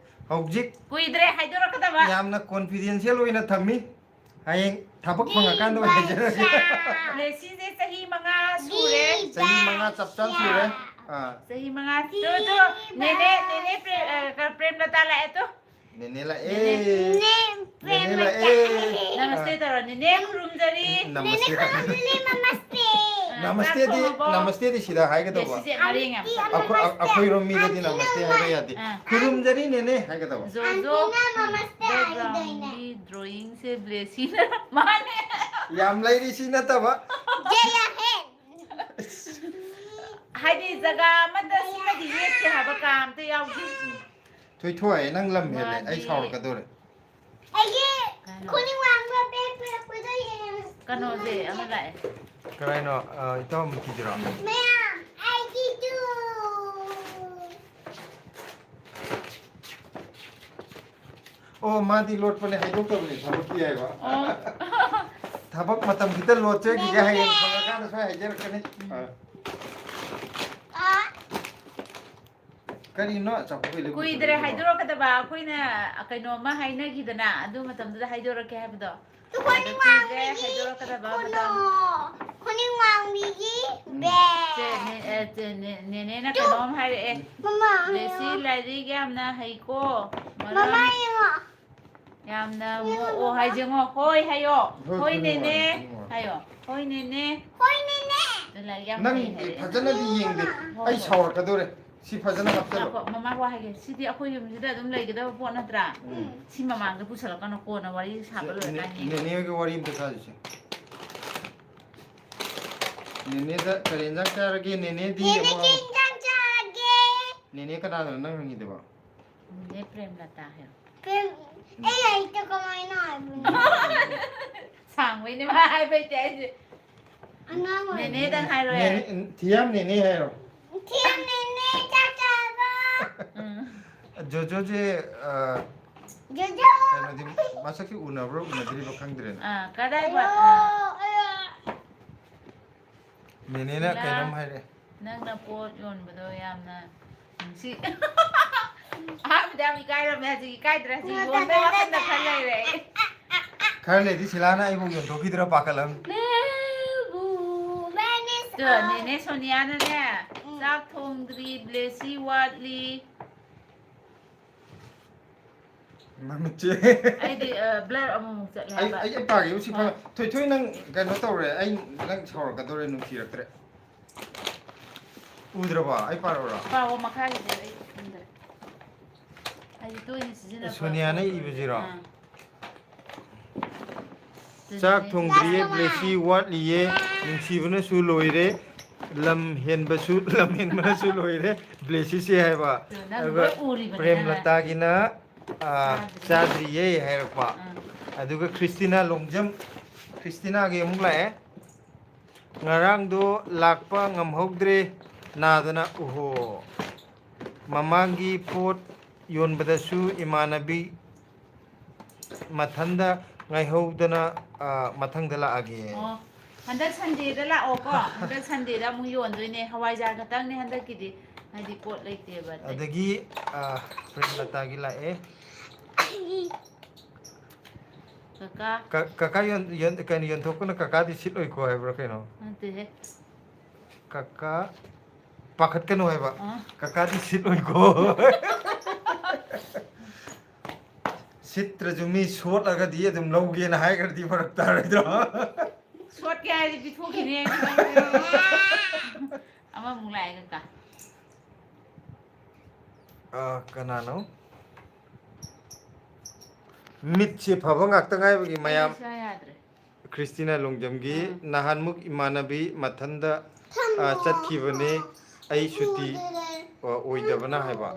ꯍꯧꯖꯤꯛ ꯀꯨꯏꯗ꯭ꯔꯦ ꯍꯥꯏꯗꯣꯔꯛꯀꯗꯕ꯫ ꯌꯥꯝꯅ confidential ꯑꯣꯏꯅ ꯊꯝꯃꯤ꯫ ꯍꯌꯦꯡ ꯊꯕꯛ ꯐꯪꯉꯀꯥꯟꯗ ꯑꯣꯏꯅ ꯍꯥꯏꯖꯔꯒꯦ꯫ ꯕ꯭ꯂꯦꯁꯤꯁꯦ ꯆꯍꯤ ꯃꯉꯥ ꯁꯨꯔꯦ꯫ ꯆꯍꯤ ꯃꯉꯥ ꯆꯞ ꯆꯥꯅ ꯁꯨꯔꯦ꯫ ꯑꯥ꯫ ꯆꯍꯤ ꯃꯉꯥ꯫ ꯇꯨ, ꯇꯨ, ꯅꯦꯅꯦ, ꯅꯦꯅꯦ ꯄ꯭ꯔꯦ-, ꯑ, ꯄ꯭ꯔꯦꯝꯂꯇꯥ ꯂꯥꯛꯑꯦ ꯇꯨ꯫ ꯅꯦꯅꯦ ꯂꯥꯛꯑꯦ꯫ ꯅꯦꯅꯦ ꯅꯦꯅꯦ ꯂꯥꯛꯑꯦ꯫ ꯄ꯭ꯔꯦꯃꯂꯇꯥ꯫ ꯅꯃꯁꯇꯦ ꯇꯧꯔꯣ꯫ ꯅꯦꯅꯦ ꯈꯨꯔꯨꯝꯖꯔꯤ꯫ ꯅꯃꯁꯇꯦ꯫ ꯅꯦꯅꯦ ꯈꯨꯔꯨꯝꯖꯔꯤ, ꯅꯃꯁꯇꯦ꯫ ꯑ, ꯅꯃꯁꯇꯦꯗꯤ, ꯆꯥꯛ ꯊꯣꯡꯉꯕꯣ? ꯅꯃꯁꯇꯦꯗꯤ ꯁꯤꯗ ꯍꯥꯏꯒꯗꯧꯕ꯫ ꯁꯤꯁꯦ ꯃꯔꯦꯡ ꯌꯥꯝ ꯑꯟꯇꯤ, ꯆꯠꯂꯦ꯫ ꯑꯩꯈꯣꯏ, ꯑꯟꯇꯤꯅ ꯑꯩꯈꯣꯏꯔꯣꯝ ꯃꯤꯗꯗꯤ ꯅꯃꯁꯇꯦ ꯍꯥꯏꯕ ꯌꯥꯗꯦ꯫ ꯑ꯫ ꯈꯨꯔꯨꯝꯖꯔꯤ ꯅꯦꯅꯦ ꯍꯥꯏꯒꯗꯧꯕ꯫ ꯖꯣꯖꯣ, ꯑꯟꯇꯤꯅ ꯅꯃꯁꯇꯦ ꯍꯥꯏꯗꯣꯏꯅꯦ꯫ Backgroundꯒꯤ drawingꯁꯦ ꯕ꯭ꯂꯦꯁꯤꯅ ꯃꯥꯅꯦ꯫ ꯌꯥꯝ ꯂꯩꯔꯤ ꯁꯤ ꯅꯠꯇꯕ꯫ J R F. ꯍꯥꯏꯗꯤ ꯖꯒꯥ ꯑꯃꯗ ꯁꯤꯃꯗꯤ ꯌꯦꯛꯇꯦ ꯍꯥꯏꯕ ꯀꯥ ꯑꯝꯇ ꯌꯥꯎꯗꯦ꯫ ꯊꯣꯏꯊꯣꯏ, ꯅꯪ ꯂꯝ ꯍꯦꯜꯂꯦ, ꯑꯩ ꯃꯥꯗꯤ ꯁꯥꯎꯔꯛꯀꯗꯧꯔꯦ꯫ ꯑꯩꯒꯤ ꯀꯩꯅꯣ? ꯈꯨꯅꯤꯡ ꯋꯥꯡꯕ ꯕꯦꯒ ꯄꯤꯔꯛꯄꯗꯣ ꯌꯦꯡꯉꯨ꯫ ꯀꯩꯅꯣꯁꯦ ꯑꯃ ꯂꯥꯛꯑꯦ꯫ ꯀꯔꯥꯏꯅꯣ? ꯑ, ꯏꯇꯥꯎ ꯃꯤꯀꯤꯗꯨꯔꯣ? ꯃꯌꯥꯝ, ꯑꯩꯒꯤꯗꯨ꯫ ꯑꯣ, ꯃꯥꯗꯤ ꯂꯣꯠꯄꯅꯦ, ꯍꯥꯏꯗꯣꯛꯇꯕꯅꯦ, ꯊꯕꯛꯀꯤ ꯍꯥꯏꯕ꯫ ꯑꯣ꯫ ꯊꯕꯛ ꯃꯇꯝ ꯈꯤꯇ ꯂꯣꯠꯆꯈꯤꯒꯦ, ꯍꯌꯦꯡ ꯐꯪꯉꯀꯥꯟꯗ ꯁꯣꯏ ꯍꯥꯏꯖꯔꯛꯀꯅꯤ꯫ ꯎꯝ꯫ ꯑ꯫ ꯑ꯫ ꯀꯔꯤꯅꯣ ꯑꯆꯥꯄꯣꯠ ꯀꯨꯏꯗ꯭ꯔꯦ ꯍꯥꯏꯗꯣꯔꯛꯀꯗꯕ, ꯑꯩꯈꯣꯏꯅ ꯀꯩꯅꯣꯝꯃ ꯍꯥꯏꯅꯈꯤꯗꯅ, ꯑꯗꯨ ꯃꯇꯝꯗꯨꯗ ꯍꯥꯏꯗꯣꯔꯛꯀꯦ ꯍꯥꯏꯕꯗꯣ꯫ ꯇꯨ ꯈꯣꯏꯅꯤꯡ ꯑꯗꯨ ꯀꯨꯏꯗ꯭ꯔꯦ ꯋꯥꯡꯕꯤꯒꯤ ꯍꯥꯏꯗꯣꯔꯛꯀꯗꯕ ꯈꯨꯅꯨ-, ꯃꯇꯝ꯫ ꯈꯨꯅꯤꯡ ꯋꯥꯡꯕꯤꯒꯤ ꯎꯝ꯫ ꯕꯦ-, ꯆꯦ, ꯅꯦ-, ꯑꯦ, ꯆꯦ, ꯅꯦ-, ꯅꯦꯅꯦꯅ ꯇꯨ꯫ ꯀꯩꯅꯣꯝ ꯍꯥꯏꯔꯛꯑꯦ꯫ ꯃꯃꯥ, ꯂꯦꯁꯤ ꯌꯦꯡꯉꯣ꯫ ꯂꯥꯏꯔꯤꯛ ꯌꯥꯝꯅ ꯍꯩꯀꯣ꯫ ꯃꯃꯥ, ꯃꯔꯝ ꯌꯦꯡꯉꯣ꯫ ꯌꯥꯝꯅ ꯃꯣꯛꯑꯣ ꯍꯥꯏꯁꯦꯉꯣ꯫ ꯍꯣꯏ ꯍꯥꯏꯌꯣ꯫ ꯍꯣꯏ, ꯍꯣꯏ ꯈꯨꯅꯤꯡ ꯅꯦꯅꯦ ꯋꯥꯡꯕꯤ, ꯈꯨꯅꯤꯡ ꯋꯥꯡꯕꯤ꯫ ꯍꯥꯏꯌꯣ꯫ ꯍꯣꯏ ꯅꯦꯅꯦ꯫ ꯍꯣꯏ ꯅꯦꯅꯦ꯫ ꯂꯥꯏꯔꯤꯛ ꯌꯥꯝ ꯅꯪ ꯍꯩ ꯍꯥꯏꯔꯛꯑꯦ꯫ ꯐꯖꯅꯗꯤ ꯌꯦꯡꯗꯦ꯫ ꯍꯣꯏ, ꯑꯩ ꯍꯣꯏ꯫ ꯁꯥꯎꯔꯛꯀꯗꯧꯔꯦ꯫ ꯁꯤ ꯐꯖꯅ ꯍꯥꯞꯆꯜꯂꯣ꯫ ꯉꯥꯏꯈꯣ, ꯃꯃꯥ ꯋꯥ ꯍꯥꯏꯒꯦ꯫ ꯁꯤꯗꯤ ꯑꯩꯈꯣꯏ ꯌꯨꯝꯁꯤꯗ ꯑꯗꯨꯝ ꯂꯩꯒꯗꯕ ꯄꯣꯠ ꯅꯠꯇ꯭ꯔꯥ? ꯎꯝ꯫ ꯁꯤ ꯃꯃꯥꯡꯗ ꯄꯨꯁꯜꯂꯛꯀꯅꯨ, ꯀꯣꯟꯅ ꯋꯥꯔꯤ ꯁꯥꯕ ꯁꯤ ꯂꯣꯏꯔꯀꯥꯟꯗ ꯅꯦ-, ꯌꯦꯡꯒꯦ꯫ ꯅꯦꯅꯦ ꯍꯣꯏꯒꯤ ꯋꯥꯔꯤ ꯑꯝꯇ ꯁꯥꯁꯤꯁꯦ꯫ ꯅꯦꯅꯦꯗ ꯀꯔꯤ ꯌꯦꯟꯖꯥꯡ ꯆꯥꯔꯒꯦ? ꯅꯦꯅꯦꯗꯤ ꯅꯦꯅꯦ ꯑꯃꯨꯛ ꯀꯩ ꯍꯪꯉꯨ꯫ ꯌꯦꯟꯖꯥꯡ ꯆꯥꯔꯒꯦ? ꯅꯦꯅꯦ ꯀꯅꯥꯗꯅꯣ ꯅꯪ ꯍꯪꯉꯤꯗꯨꯕꯣ? ꯅꯦ ꯄ꯭ꯔꯦꯝꯂꯇꯥ ꯍꯥꯏꯌꯣ꯫ ꯄ꯭ꯔꯦꯝ-, ꯑꯩ ꯍꯩꯇꯦ ꯀꯃꯥꯏꯅ ꯍꯥꯏꯕꯅꯣ? ꯁꯥꯡꯕꯩꯅꯦ ꯃꯥ ꯍꯥꯏꯕ ꯍꯩꯇꯦ ꯍꯥꯏꯁꯦ꯫ ꯑꯉꯥꯡ ꯑꯣꯏꯔꯤ꯫ ꯅꯦꯅꯦꯗꯪ ꯍꯥꯏꯔꯣ ꯌꯥꯔꯦ꯫ ꯅꯦꯅꯦ, ꯊꯤꯌꯥꯝ ꯅꯦꯅꯦ ꯍꯥꯏꯔꯣ꯫ ꯊꯤꯌꯥꯝ ꯅꯦꯅꯦ ꯆꯥꯛ ꯆꯥꯔꯕꯣ? ꯎꯝ꯫ ꯖꯣꯖꯣꯁꯦ, ꯑ, ꯖꯣꯖꯣ꯫ ꯀꯩꯅꯣꯗꯤ ꯃꯁꯛꯁꯤ ꯎꯅꯕ꯭ꯔꯥ ꯎꯅꯗ꯭ꯔꯤꯕ ꯈꯪꯗ꯭ꯔꯦꯅꯦ꯫ ꯑꯥ, ꯀꯗꯥꯏ ꯋꯥ-, ꯑꯌꯣ, ꯑꯥ꯫ ꯑꯌꯣ꯫ ꯅꯦꯅꯦꯅ ꯁꯤꯂꯥ, ꯀꯩꯅꯣꯝ ꯍꯥꯏꯔꯛꯑꯦ꯫ ꯅꯪꯅ ꯄꯣꯠ ꯌꯣꯟꯕꯗꯣ ꯌꯥꯝꯅ ꯅꯨꯡꯁꯤ꯫ ꯑꯍꯥꯟꯕꯗ ꯌꯥꯝ ꯏꯀꯥꯏꯔꯝꯃꯦ, ꯍꯧꯖꯤꯛ ꯏꯀꯥꯏꯗ꯭ꯔꯦ꯫ ꯍꯧꯖꯤꯛ ꯌꯣꯟꯕ ꯋꯥꯈꯜꯗ ꯈꯜ ꯂꯩꯔꯦ ꯑꯩ꯫ ꯈꯔ ꯂꯩꯔꯗꯤ ꯁꯤꯂꯥꯅ ꯑꯩꯕꯨ ꯌꯣꯟꯊꯣꯛꯈꯤꯗ꯭ꯔꯥ ꯄꯥꯈꯠꯂꯝ꯫ ꯅꯦꯕꯨ ꯃꯦꯅꯦꯁ ꯇꯣ, ꯑꯥ꯫ ꯅꯦꯅꯦ ꯁꯣꯅꯤꯌꯥꯅꯅꯦ, ꯎꯝ꯫ ꯆꯥꯛ ꯊꯣꯡꯗ꯭ꯔꯤ, ꯕ꯭ꯂꯦꯁꯤ ꯋꯥꯠꯂꯤ꯫ ꯃꯃꯤꯠꯁꯦ꯫ ꯑꯩꯗꯤ, ꯑ, blur ꯑꯃꯨꯛꯃꯨꯛ ꯆꯠꯂꯦ ꯑꯩ, ꯍꯥꯏꯕ꯫ ꯑꯩ, ꯑꯩ ꯄꯥꯒꯦꯕꯨ ꯁꯤ ꯍꯣꯏ꯫ ꯐ-, ꯊꯣꯏꯊꯣꯏ ꯅꯪ ꯀꯩꯅꯣ ꯇꯧꯔꯦ, ꯑꯩ ꯅꯪ ꯁꯥꯎꯔꯛꯀꯗꯧꯔꯦ, ꯅꯨꯡꯁꯤꯔꯛꯇ꯭ꯔꯦ꯫ ꯎꯗ꯭ꯔꯕꯣ? ꯑꯩ ꯄꯥꯔꯛꯎꯔꯣ? ꯄꯥꯎ ꯃꯈꯥꯒꯤꯗꯤ ꯑꯩ ꯈꯪꯗ꯭ꯔꯦ꯫ ꯑꯩꯗꯤ ꯇꯣꯏꯅ ꯁꯤꯖꯤꯟꯅꯕ ꯁꯣꯅꯤꯌꯥꯅ ꯄꯣꯠ ꯑꯣꯏꯕ-, ꯏꯕꯁꯤꯔꯣ? ꯑꯥ꯫ ꯆꯥꯛ ꯑꯗꯨꯅꯦ꯫ ꯊꯣꯡꯗ꯭ꯔꯤꯌꯦ, ꯕ꯭ꯂꯦꯁꯤ ꯋꯥꯠꯂꯤꯌꯦ, ꯅꯨꯡꯁꯤꯕꯅꯁꯨ ꯂꯣꯏꯔꯦ, ꯂꯝ ꯍꯦꯟꯕꯁꯨ, ꯂꯝ ꯍꯦꯟꯕꯅꯁꯨ ꯂꯣꯏꯔꯦ, ꯕ꯭ꯂꯦꯁꯤꯁꯦ ꯍꯥꯏꯕ꯫ ꯑꯗꯨ ꯅꯪ ꯑꯗꯨꯒ ꯂꯣꯏ ꯎꯔꯤꯕꯅꯤꯅ ꯅꯪ꯫ ꯄ꯭ꯔꯦꯝꯂꯇꯥꯒꯤꯅ, ꯑꯥ, ꯆꯥꯗ꯭ꯔꯤ꯫ ꯆꯥꯗ꯭ꯔꯤꯌꯦ ꯍꯥꯏꯔꯛꯄ꯫ ꯑꯥ꯫ ꯑꯗꯨꯒ ꯈ꯭ꯔꯤꯁꯇꯤꯅꯥ ꯂꯣꯡꯖꯝ, ꯈ꯭ꯔꯤꯁꯇꯤꯅꯥꯒꯤ ꯑꯃꯨꯛ ꯂꯥꯛꯑꯦ꯫ ꯉꯔꯥꯡꯗꯣ ꯂꯥꯛꯄ ꯉꯝꯍꯧꯗ꯭ꯔꯦ, ꯅꯥꯗꯅ꯫ ꯑꯣꯍꯣ꯫ ꯃꯃꯥꯡꯒꯤ ꯄꯣꯠ ꯌꯣꯟꯕꯗꯁꯨ ꯏꯃꯥꯟꯅꯕꯤ ꯃꯊꯟꯗ ꯉꯥꯏꯍꯧꯗꯅ, ꯑ, ꯃꯊꯪꯗ ꯂꯥꯛꯑꯒꯦ꯫ ꯑꯣ, ꯍꯟꯗꯛ ꯁꯟꯗꯦꯗ ꯂꯥꯛꯑꯣꯀꯣ꯫ ꯍꯟꯗꯛ ꯁꯟꯗꯦꯗ ꯑꯃꯨꯛ ꯌꯣꯟꯗꯣꯏꯅꯦ꯫ ꯍꯋꯥꯏꯖꯥꯔ ꯈꯛꯇꯪꯅꯦ ꯍꯟꯗꯛꯀꯤꯗꯤ, ꯍꯥꯏꯗꯤ ꯄꯣꯠ ꯂꯩꯇꯦꯕ꯫ ꯑꯗꯒꯤ, ꯑ, ꯄ꯭ꯔꯦꯝꯂꯇꯥꯒꯤ ꯂꯥꯛꯑꯦ꯫ ꯀꯀꯥ꯫ ꯀ-, ꯀꯀꯥ ꯌꯣꯟ-, ꯌꯣꯟ-, ꯀꯩꯅꯣ ꯌꯣꯟꯊꯣꯛꯄꯅ ꯀꯀꯥꯗꯤ ꯁꯤꯠꯂꯣꯏꯀꯣ ꯍꯥꯏꯕ꯭ꯔꯥ ꯀꯩꯅꯣ? ꯅꯠꯇꯦꯍꯦ꯫ ꯀꯀꯥ ꯄꯥꯈꯠꯀꯅꯨ ꯍꯥꯏꯕ꯫ ꯑꯥ꯫ ꯀꯀꯥꯗꯤ ꯁꯤꯠꯂꯣꯏꯀꯣ꯫ ꯁꯤꯠꯇ꯭ꯔꯁꯨ ꯃꯤ ꯁꯣꯠꯂꯒꯗꯤ ꯑꯗꯨꯝ ꯂꯧꯒꯦꯅ ꯍꯥꯏꯈ꯭ꯔꯗꯤ ꯐꯔꯛ ꯇꯥꯔꯣꯏꯗ꯭ꯔꯣ? ꯁꯣꯠꯀꯦ ꯍꯥꯏꯔꯗꯤ ꯄꯤꯊꯣꯛꯈꯤꯅꯤ ꯑꯩꯗꯤ꯫ ꯑꯃꯃꯨꯛ ꯂꯥꯛꯑꯦ ꯀꯀꯥ꯫ ꯑ, ꯀꯅꯥꯅꯣ? ꯃꯤꯠꯁꯦ ꯐꯕ ꯉꯥꯛꯇ ꯉꯥꯏꯕꯒꯤ ꯃꯌꯥꯝ꯫ ꯑꯩ ꯁꯨꯡꯌꯥ ꯌꯥꯗ꯭ꯔꯦ꯫ ꯈ꯭ꯔꯤꯁꯇꯤꯅꯥ ꯂꯣꯡꯖꯝꯒꯤ ꯎꯝ꯫ ꯅꯍꯥꯟꯃꯨꯛ ꯏꯃꯥꯟꯅꯕꯤ ꯃꯊꯟꯗ, ꯑ, ꯆꯠꯈꯤꯕꯅꯤ, ꯑꯩ ꯁꯨꯇꯤ, ꯑ, ꯑꯣꯏꯗꯕꯅ ꯍꯥꯏꯕ꯫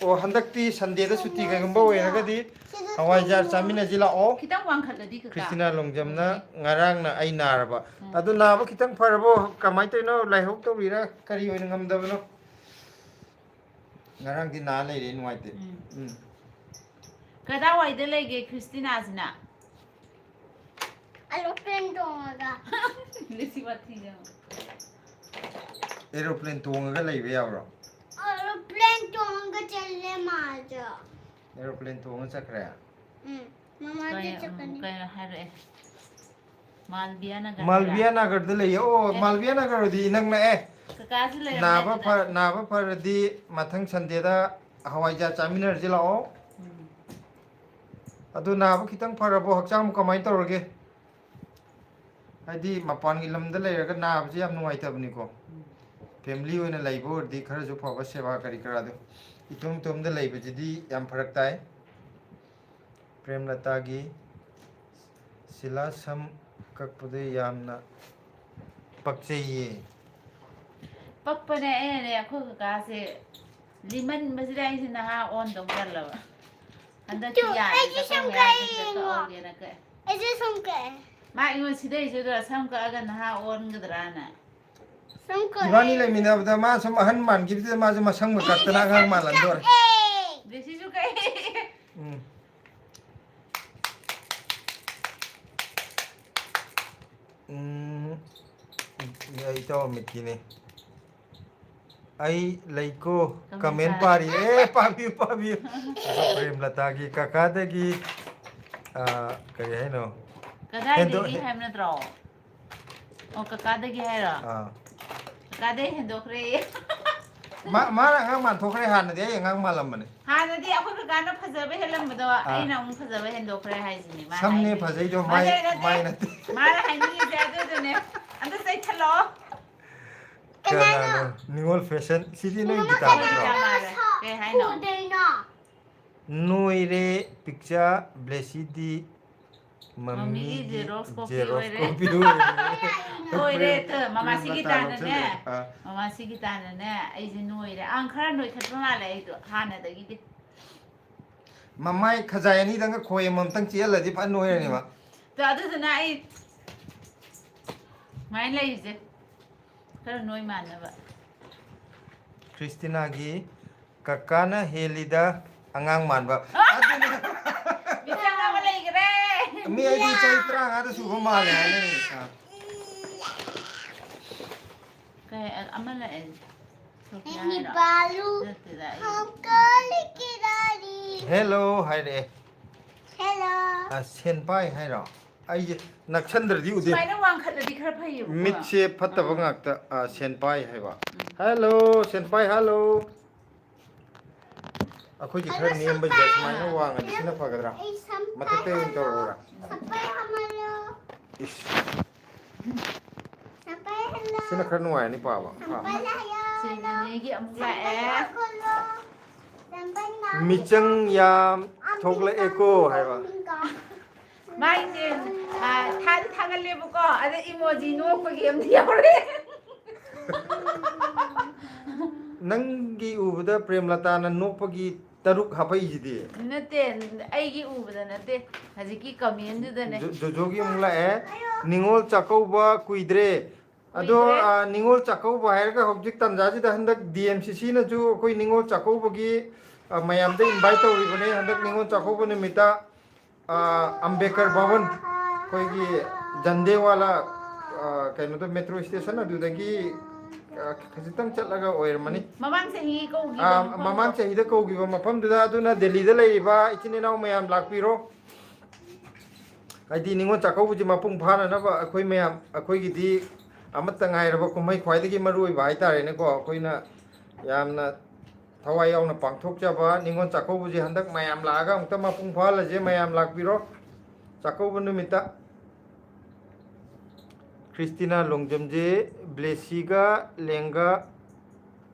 ꯑꯣ, ꯍꯟꯗꯛꯇꯤ ꯁꯟꯗꯦꯗ ꯁꯨꯇꯤ ꯀꯩꯒꯨꯝꯕ ꯑꯣꯏꯔꯒꯗꯤ ꯍꯋꯥꯏꯖꯥꯔ ꯆꯥꯃꯤꯟꯅꯁꯤ ꯂꯥꯛꯑꯣ꯫ ꯈꯤꯇꯪ ꯋꯥꯡꯈꯠꯂꯗꯤ ꯀꯀꯥ꯫ ꯈ꯭ꯔꯤꯁꯇꯤꯅꯥ ꯂꯣꯡꯖꯝꯅ ꯎꯝ꯫ ꯉꯔꯥꯡꯅ ꯑꯩ ꯅꯥꯔꯕ꯫ ꯎꯝ꯫ ꯑꯗꯨ ꯅꯥꯕ ꯈꯤꯇꯪ ꯐꯔꯕꯣ? ꯀꯃꯥꯏꯅ ꯇꯧꯔꯤꯅꯣ? ꯂꯥꯏꯍꯧ ꯇꯧꯔꯤꯔꯥ? ꯀꯔꯤ ꯑꯣꯏꯅ ꯉꯝꯗꯕꯅꯣ? ꯉꯔꯥꯡꯗꯤ ꯅꯥ ꯂꯩꯔꯦ, ꯅꯨꯡꯉꯥꯏꯇꯦ꯫ ꯎꯝ꯫ ꯎꯝ꯫ ꯀꯗꯥꯏꯋꯥꯏꯗ ꯂꯩꯒꯦ ꯈ꯭ꯔꯤꯁꯇꯤꯅꯥꯁꯤꯅ? ꯑꯦꯔꯣꯄ꯭ꯂꯦꯟ ꯇꯣꯡꯉꯒ꯫ ꯂꯤꯁꯤ ꯋꯥꯊꯤꯅꯦ꯫ ꯑꯦꯔꯣꯄ꯭ꯂꯦꯟ ꯇꯣꯡꯉꯒ ꯂꯩꯕ ꯌꯥꯕ꯭ꯔꯣ? ꯑꯦꯔꯣꯄ꯭ꯂꯦꯟ ꯇꯣꯡꯉꯒ ꯆꯠꯂꯦ ꯃꯥꯁꯨ꯫ ꯑꯦꯔꯣꯄ꯭ꯂꯦꯟ ꯇꯣꯡꯉ ꯆꯠꯈ꯭ꯔꯦ? ꯎꯝ, ꯃꯃꯥꯗꯤ ꯀꯩ, ꯎꯝ, ꯆꯠꯀꯅꯤ꯫ ꯀꯩꯅꯣ ꯍꯥꯏꯔꯛꯑꯦ꯫ ꯃꯥꯜꯕꯤꯌꯥ ꯅꯒꯔ ꯃꯥꯜꯕꯤꯌꯥ ꯍꯥꯏꯔ? ꯅꯒꯔꯗ ꯂꯩꯌꯦ꯫ ꯑꯣ, ꯑꯦ꯫ ꯃꯥꯜꯕꯤꯌꯥ ꯅꯒꯔꯗꯤ ꯏꯅꯛ ꯅꯛꯑꯦ꯫ ꯀꯀꯥꯁꯨ ꯂꯩꯔꯝꯃꯦ ꯅꯥꯕ ꯑꯗꯨꯗ꯫ ꯐ-, ꯅꯥꯕ ꯐꯔꯗꯤ ꯃꯊꯪ ꯁꯟꯗꯦꯗ ꯍꯋꯥꯏꯖꯥꯔ ꯆꯥꯃꯤꯟꯅꯔꯁꯤ ꯂꯥꯛꯑꯣ꯫ ꯎꯝ꯫ ꯑꯗꯨ ꯅꯥꯕ ꯈꯤꯇꯪ ꯐꯔꯕꯣ? ꯍꯛꯆꯥꯡꯕꯨ ꯀꯃꯥꯏꯅ ꯇꯧꯔꯒꯦ? ꯍꯥꯏꯗꯤ ꯃꯄꯥꯟꯒꯤ ꯂꯝꯗ ꯂꯩꯔꯒ ꯅꯥꯕꯁꯦ ꯌꯥꯝ ꯅꯨꯡꯉꯥꯏꯇꯕꯅꯤꯀꯣ꯫ ꯎꯝ꯫ ꯐꯦꯃꯤꯂꯤ ꯑꯣꯏꯅ ꯂꯩꯕ ꯑꯣꯏꯔꯗꯤ ꯈꯔꯁꯨ ꯐꯕ, ꯁꯦꯕꯥ ꯀꯔꯤ ꯀꯔꯥꯗꯣ꯫ ꯏꯇꯣꯝ ꯏꯇꯣꯝꯗ ꯂꯩꯕꯁꯤꯗꯤ ꯌꯥꯝ ꯐꯔꯛ ꯇꯥꯏ꯫ ꯄ꯭ꯔꯦꯝꯂꯇꯥꯒꯤ ꯁꯤꯂꯥ ꯁꯝ ꯀꯛꯄꯗ ꯌꯥꯝꯅ ꯄꯛꯆꯩꯌꯦ꯫ ꯄꯛꯄꯅꯦ, ꯑꯩꯅꯅꯦ, ꯑꯩꯈꯣꯏ ꯀꯀꯥꯁꯦ ꯂꯤꯃꯟꯕꯁꯤꯗ ꯑꯩꯁꯦ ꯅꯍꯥ ꯑꯣꯟꯗꯧ ꯇꯜꯂꯕ꯫ ꯍꯟꯗꯛꯇꯤ ꯇꯨ, ꯌꯥꯔꯦ, ꯑꯩꯁꯨ ꯁꯝ ꯀꯛꯑꯣ ꯀꯛꯑꯦ ꯍꯥꯏꯕꯁꯤꯗ ꯌꯦꯡꯉꯣ꯫ ꯀꯛꯍꯧꯒꯦꯅ ꯀꯛꯑꯦ꯫ ꯑꯩꯁꯨ ꯁꯝ ꯀꯛꯑꯦ꯫ ꯃꯥ ꯑꯩꯉꯣꯟꯗ ꯁꯤꯗꯩꯁꯤꯗ ꯁꯝ ꯀꯛꯑꯒ ꯅꯍꯥ ꯑꯣꯟꯒꯗ꯭ꯔꯥꯅ꯫ ꯁꯝ ꯀꯛꯑꯦ꯫ ꯏꯕꯥꯅꯤ ꯂꯩꯃꯤꯟꯅꯕꯗ ꯃꯥ ꯁꯨꯝ ꯑꯍꯟ ꯃꯥꯟꯈꯤꯕꯗꯨꯗ ꯃꯥꯁꯨ ꯃꯁꯝꯒ ꯀꯛꯇꯅ ꯑꯉꯥꯡ ꯃꯥꯜꯍꯟꯗꯣꯔꯦ꯫ ꯀꯛꯑꯦ꯫ ꯕꯦꯁꯤꯁꯨ ꯀꯛꯑꯦ꯫ ꯎꯝ꯫ ꯎꯝ, ꯏꯇꯥꯎ ꯑꯃꯤꯠꯀꯤꯅꯦ꯫ ꯑꯩ ꯂꯩꯀꯣ, comment comment ꯄꯥꯔꯤ꯫ ꯄꯥꯔꯤ꯫ ꯑꯦ, ꯄꯥꯕꯤꯌꯨ, ꯄꯥꯕꯤꯌꯨ꯫ ꯄ꯭ꯔꯦꯝꯂꯇꯥꯒꯤ ꯀꯀꯥꯗꯒꯤ, ꯑ, ꯀꯔꯤ ꯍꯥꯏꯅꯣ? ꯀꯗꯥꯏꯗꯒꯤ ꯍꯦꯟꯗꯣꯛ-, ꯍꯥꯏꯕ ꯅꯠꯇ꯭ꯔꯣ? ꯑꯣ, ꯀꯀꯥꯗꯒꯤ ꯍꯥꯏꯔꯣ? ꯑꯥ꯫ ꯀꯀꯥꯗꯩ ꯍꯦꯟꯗꯣꯛꯈ꯭ꯔꯦꯌꯦ꯫ ꯃꯥ-, ꯃꯥꯅ ꯑꯉꯥꯡ ꯃꯥꯟꯊꯣꯛꯈ꯭ꯔꯦ, ꯍꯥꯟꯅꯗꯤ ꯑꯩ ꯑꯉꯥꯡ ꯃꯥꯜꯂꯝꯕꯅꯦ꯫ ꯍꯥꯟꯅꯗꯤ ꯑꯩꯈꯣꯏ ꯀꯀꯥꯅ ꯐꯖꯕ ꯍꯦꯜꯂꯝꯕꯗꯣ, ꯑꯥ꯫ ꯑꯩꯅ ꯑꯃꯨꯛ ꯐꯖꯕ ꯍꯦꯟꯗꯣꯛꯈ꯭ꯔꯦ ꯍꯥꯏꯁꯤꯅꯦ ꯃꯥꯅ ꯁꯝꯅꯦ ꯍꯥꯏꯅꯤꯡꯉꯤꯁꯦ꯫ ꯐꯖꯩꯗꯣ, ꯃꯥꯏ, ꯅꯠꯇꯦ, ꯅꯠꯇꯦ꯫ ꯃꯥꯏ ꯅꯠꯇꯦ꯫ ꯃꯥꯅ ꯍꯥꯏꯅꯤꯡꯉꯤꯁꯦ ꯑꯗꯨꯗꯨꯅꯦ꯫ ꯑꯝꯇ ꯆꯩꯊꯠꯂꯣ꯫ ꯀꯅꯥꯅꯣ? ꯀꯅꯥꯅꯣ? ꯅꯤꯉꯣꯜ ꯐꯦꯁꯟ꯫ ꯁꯤꯗꯤ ꯅꯣꯏ ꯅꯤꯉꯣꯜ ꯒꯤꯇꯥ ꯐꯦꯁꯟ ꯅꯠꯇ꯭ꯔꯣ? ꯀꯅꯥꯅꯣ? ꯀꯩ ꯍꯥꯏꯅꯣ? ꯐꯨꯗꯣꯏꯅꯣ? ꯅꯣꯏꯔꯦ, ꯄꯤꯛꯆꯥ, ꯕ꯭ꯂꯦꯁꯤꯗꯤ꯫ ꯃꯝꯃꯤꯒꯤ ꯃꯝꯃꯤꯒꯤ Xerox copy Xerox ꯑꯣꯏꯔꯦ꯫ Copy ꯑꯣꯏꯔꯦ꯫ ꯂꯣꯏꯔꯦ, ꯇꯨ, ꯃꯃꯥ ꯁꯤꯒꯤ ꯃꯇꯥ ꯇꯥꯅꯅꯦ꯫ ꯂꯧꯁꯤꯜꯂꯦ꯫ ꯑꯥ꯫ ꯃꯃꯥ ꯁꯤꯒꯤ ꯇꯥꯅꯅꯦ, ꯑꯩꯁꯦ ꯅꯣꯏꯔꯦ꯫ ꯑꯪ, ꯈꯔ ꯅꯣꯏꯈꯠꯄ ꯃꯥꯜꯂꯦ ꯑꯩꯗꯣ ꯍꯥꯟꯅꯗꯒꯤꯗꯤ꯫ ꯃꯃꯥꯏ ꯈꯖꯥꯏ ꯑꯅꯤꯗꯪꯒ ꯈꯣꯏ ꯑꯃꯃꯝꯇꯪ ꯆꯤꯛꯍꯜꯂꯗꯤ ꯐꯖꯅ ꯅꯣꯏꯔꯅꯦꯕ꯫ ꯇꯨ, ꯑꯗꯨꯗꯨꯅ ꯑꯩ ꯁꯨꯃꯥꯏꯅ ꯂꯩꯔꯤꯁꯦ꯫ ꯈꯔ ꯅꯣꯏ ꯃꯥꯟꯅꯕ꯫ ꯈ꯭ꯔꯤꯁꯇꯤꯅꯥꯒꯤ ꯀꯀꯥꯅ ꯍꯦꯜꯂꯤꯗ ꯑꯉꯥꯡ ꯃꯥꯟꯕ꯫ ꯑꯗꯨꯅꯤ꯫ ꯃꯤꯆꯪ ꯑꯃ ꯂꯩꯈ꯭ꯔꯦ꯫ ꯃꯤ ꯑꯩꯗꯤ ꯆꯍꯤ ꯇꯔꯥꯃꯉꯥꯗ ꯁꯨꯕ ꯃꯥꯜꯂꯦ ꯍꯥꯏꯅꯔꯤ꯫ ꯑꯥ꯫ ꯀꯩ, ꯑꯃ ꯂꯥꯛꯑꯦ꯫ ꯁꯣꯐꯤꯌꯥ ꯍꯥꯏꯔꯣ? ꯅꯠꯇꯦꯗ, ꯑꯩ Hello ꯍꯥꯏꯔꯛꯑꯦ꯫ Hello꯫ ꯑ, ꯁꯦꯟꯄꯥꯏ ꯍꯥꯏꯔꯣ? ꯑꯩꯁꯦ ꯅꯛꯁꯟꯗ꯭ꯔꯗꯤ ꯎꯗꯦ꯫ ꯁꯨꯃꯥꯏꯅ ꯋꯥꯡꯈꯠꯂꯗꯤ ꯈꯔ ꯐꯩꯌꯦꯕꯀꯣ꯫ ꯃꯤꯠꯁꯦ ꯐꯠꯇꯕ ꯑꯥ꯫ ꯉꯥꯛꯇ꯫ ꯑ, ꯁꯦꯟꯄꯥꯏ ꯍꯥꯏꯕ꯫ ꯎꯝ꯫ Hello, ꯁꯦꯟꯄꯥꯏ, hello꯫ ꯑꯩꯈꯣꯏꯗꯤ ꯈꯔ ꯍꯜꯂꯣ, ꯅꯦꯝꯕꯁꯤꯗ ꯁꯦꯟꯄꯥꯏ꯫ ꯁꯨꯃꯥꯏꯅ ꯋꯥꯡꯉꯗꯤ ꯁꯤꯅ ꯐꯒꯗ꯭ꯔꯥ? ꯑꯩ ꯁꯦꯟꯄꯥꯏ ꯃꯊꯛꯇ ꯑꯣꯏꯅ ꯍꯜꯂꯣ꯫ ꯇꯧꯔꯛꯑꯣꯔꯥ? ꯁꯦꯟꯄꯥꯏ ꯍꯜꯂꯣ꯫ ꯏꯁ꯫ ꯁꯦꯟꯄꯥꯏ ꯍꯜꯂꯣ꯫ ꯁꯤꯅ ꯈꯔ ꯅꯨꯡꯉꯥꯏꯔꯅꯤ ꯄꯥꯕ꯫ ꯁꯦꯟꯄꯥꯏ ꯍꯜꯂꯣ꯫ ꯁꯦ ꯅꯦꯅꯦꯒꯤ ꯑꯃꯨꯛ ꯂꯥꯛꯑꯦ꯫ ꯁꯦꯟꯄꯥꯏ ꯍꯜꯂꯣ꯫ ꯁꯦꯟꯄꯥꯏ ꯍꯜꯂꯣ꯫ ꯃꯤꯆꯪ ꯌꯥꯝ ꯊꯣꯛꯂꯛꯑꯦꯀꯣ ꯍꯥꯏꯕ꯫ ꯃꯥꯏꯁꯦ, ꯑ, ꯊꯥꯗꯤ ꯊꯥꯒꯠꯂꯦꯕꯀꯣ, ꯑꯗ emoji ꯅꯣꯛꯄꯒꯤ ꯑꯃꯗꯤ ꯌꯥꯎꯔꯦ꯫ ꯅꯪꯒꯤ ꯎꯕꯗ ꯄ꯭ꯔꯦꯝꯂꯇꯥꯅ ꯅꯣꯛꯄꯒꯤ ꯇꯔꯨꯛ ꯍꯥꯄꯛꯏꯁꯤꯗꯤ? ꯅꯠꯇꯦ, ꯑꯩꯒꯤ ꯎꯕꯗ ꯅꯠꯇꯦ, ꯍꯧꯖꯤꯛꯀꯤ commentꯗꯨꯗꯅꯦ꯫ ꯖꯣ-, ꯖꯣꯖꯣꯒꯤ ꯑꯃꯨꯛ ꯂꯥꯛꯑꯦ꯫ ꯅꯤꯉꯣꯜ ꯆꯥꯛꯀꯧꯕ ꯀꯨꯏꯗ꯭ꯔꯦ꯫ ꯑꯗꯣ, ꯀꯨꯏꯗ꯭ꯔꯦ꯫ ꯑ, ꯅꯤꯉꯣꯜ ꯆꯥꯛꯀꯧꯕ ꯍꯥꯏꯔꯒ ꯍꯧꯖꯤꯛ ꯇꯥꯟꯖꯥꯁꯤꯗ ꯍꯟꯗꯛ D M C Cꯅꯁꯨ ꯑꯩꯈꯣꯏ ꯅꯤꯉꯣꯜ ꯆꯥꯛꯀꯧꯕꯒꯤ, ꯑ, ꯃꯌꯥꯝꯗ invite ꯇꯧꯔꯤꯕꯅꯦ꯫ ꯍꯟꯗꯛ ꯅꯤꯉꯣꯜ ꯆꯥꯛꯀꯧꯕ ꯅꯨꯃꯤꯠꯇ, ꯑ, ꯑꯝꯕꯦꯗꯀꯔ ꯚꯕꯟ, ꯑꯩꯈꯣꯏꯒꯤ ꯖꯟꯗꯦꯋꯥꯂꯥ, ꯑ, ꯀꯩꯅꯣꯗ, metro station ꯑꯗꯨꯗꯒꯤ, ꯑ, ꯈꯖꯤꯛꯇꯪ ꯆꯠꯂꯒ ꯑꯣꯏꯔꯝꯃꯅꯤ꯫ ꯃꯃꯥꯡ ꯆꯍꯤ ꯀꯧꯈꯤꯕ ꯑ, ꯃꯐꯝꯗꯣ꯫ ꯃꯃꯥꯡ ꯆꯍꯤꯗ ꯀꯧꯈꯤꯕ ꯃꯐꯝꯗꯨꯗ꯫ ꯑꯗꯨꯅ ꯗꯦꯜꯂꯤꯗ ꯂꯩꯔꯤꯕ ꯏꯆꯤꯟ ꯏꯅꯥꯎ ꯃꯌꯥꯝ ꯂꯥꯛꯄꯤꯔꯣ꯫ ꯍꯥꯏꯗꯤ ꯅꯤꯉꯣꯜ ꯆꯥꯛꯀꯧꯕꯁꯤ ꯃꯄꯨꯡ ꯐꯥꯅꯅꯕ ꯑꯩꯈꯣꯏ ꯃꯌꯥꯝ, ꯑꯩꯈꯣꯏꯒꯤꯗꯤ ꯑꯃꯠꯇ ꯉꯥꯏꯔꯕ ꯀꯨꯝꯍꯩ ꯈ꯭ꯋꯥꯏꯗꯒꯤ ꯃꯔꯨ ꯑꯣꯏꯕ ꯍꯥꯏꯇꯥꯔꯦꯅꯦꯀꯣ꯫ ꯑꯩꯈꯣꯏꯅ ꯌꯥꯝꯅ ꯊꯋꯥꯏ ꯌꯥꯎꯅ ꯄꯥꯡꯊꯣꯛꯆꯕ ꯅꯤꯉꯣꯜ ꯆꯥꯛꯀꯧꯕꯁꯦ ꯍꯟꯗꯛ ꯃꯌꯥꯝ ꯂꯥꯛꯑꯒ ꯑꯃꯨꯛꯇ ꯃꯄꯨꯡ ꯐꯥꯍꯜꯂꯁꯦ꯫ ꯃꯌꯥꯝ ꯂꯥꯛꯄꯤꯔꯣ ꯆꯥꯛꯀꯧꯕ ꯅꯨꯃꯤꯠꯇ꯫ ꯈ꯭ꯔꯤꯁꯇꯤꯅꯥ ꯂꯣꯡꯖꯝꯁꯦ ꯕ꯭ꯂꯦꯁꯤꯒ ꯂꯦꯡꯒ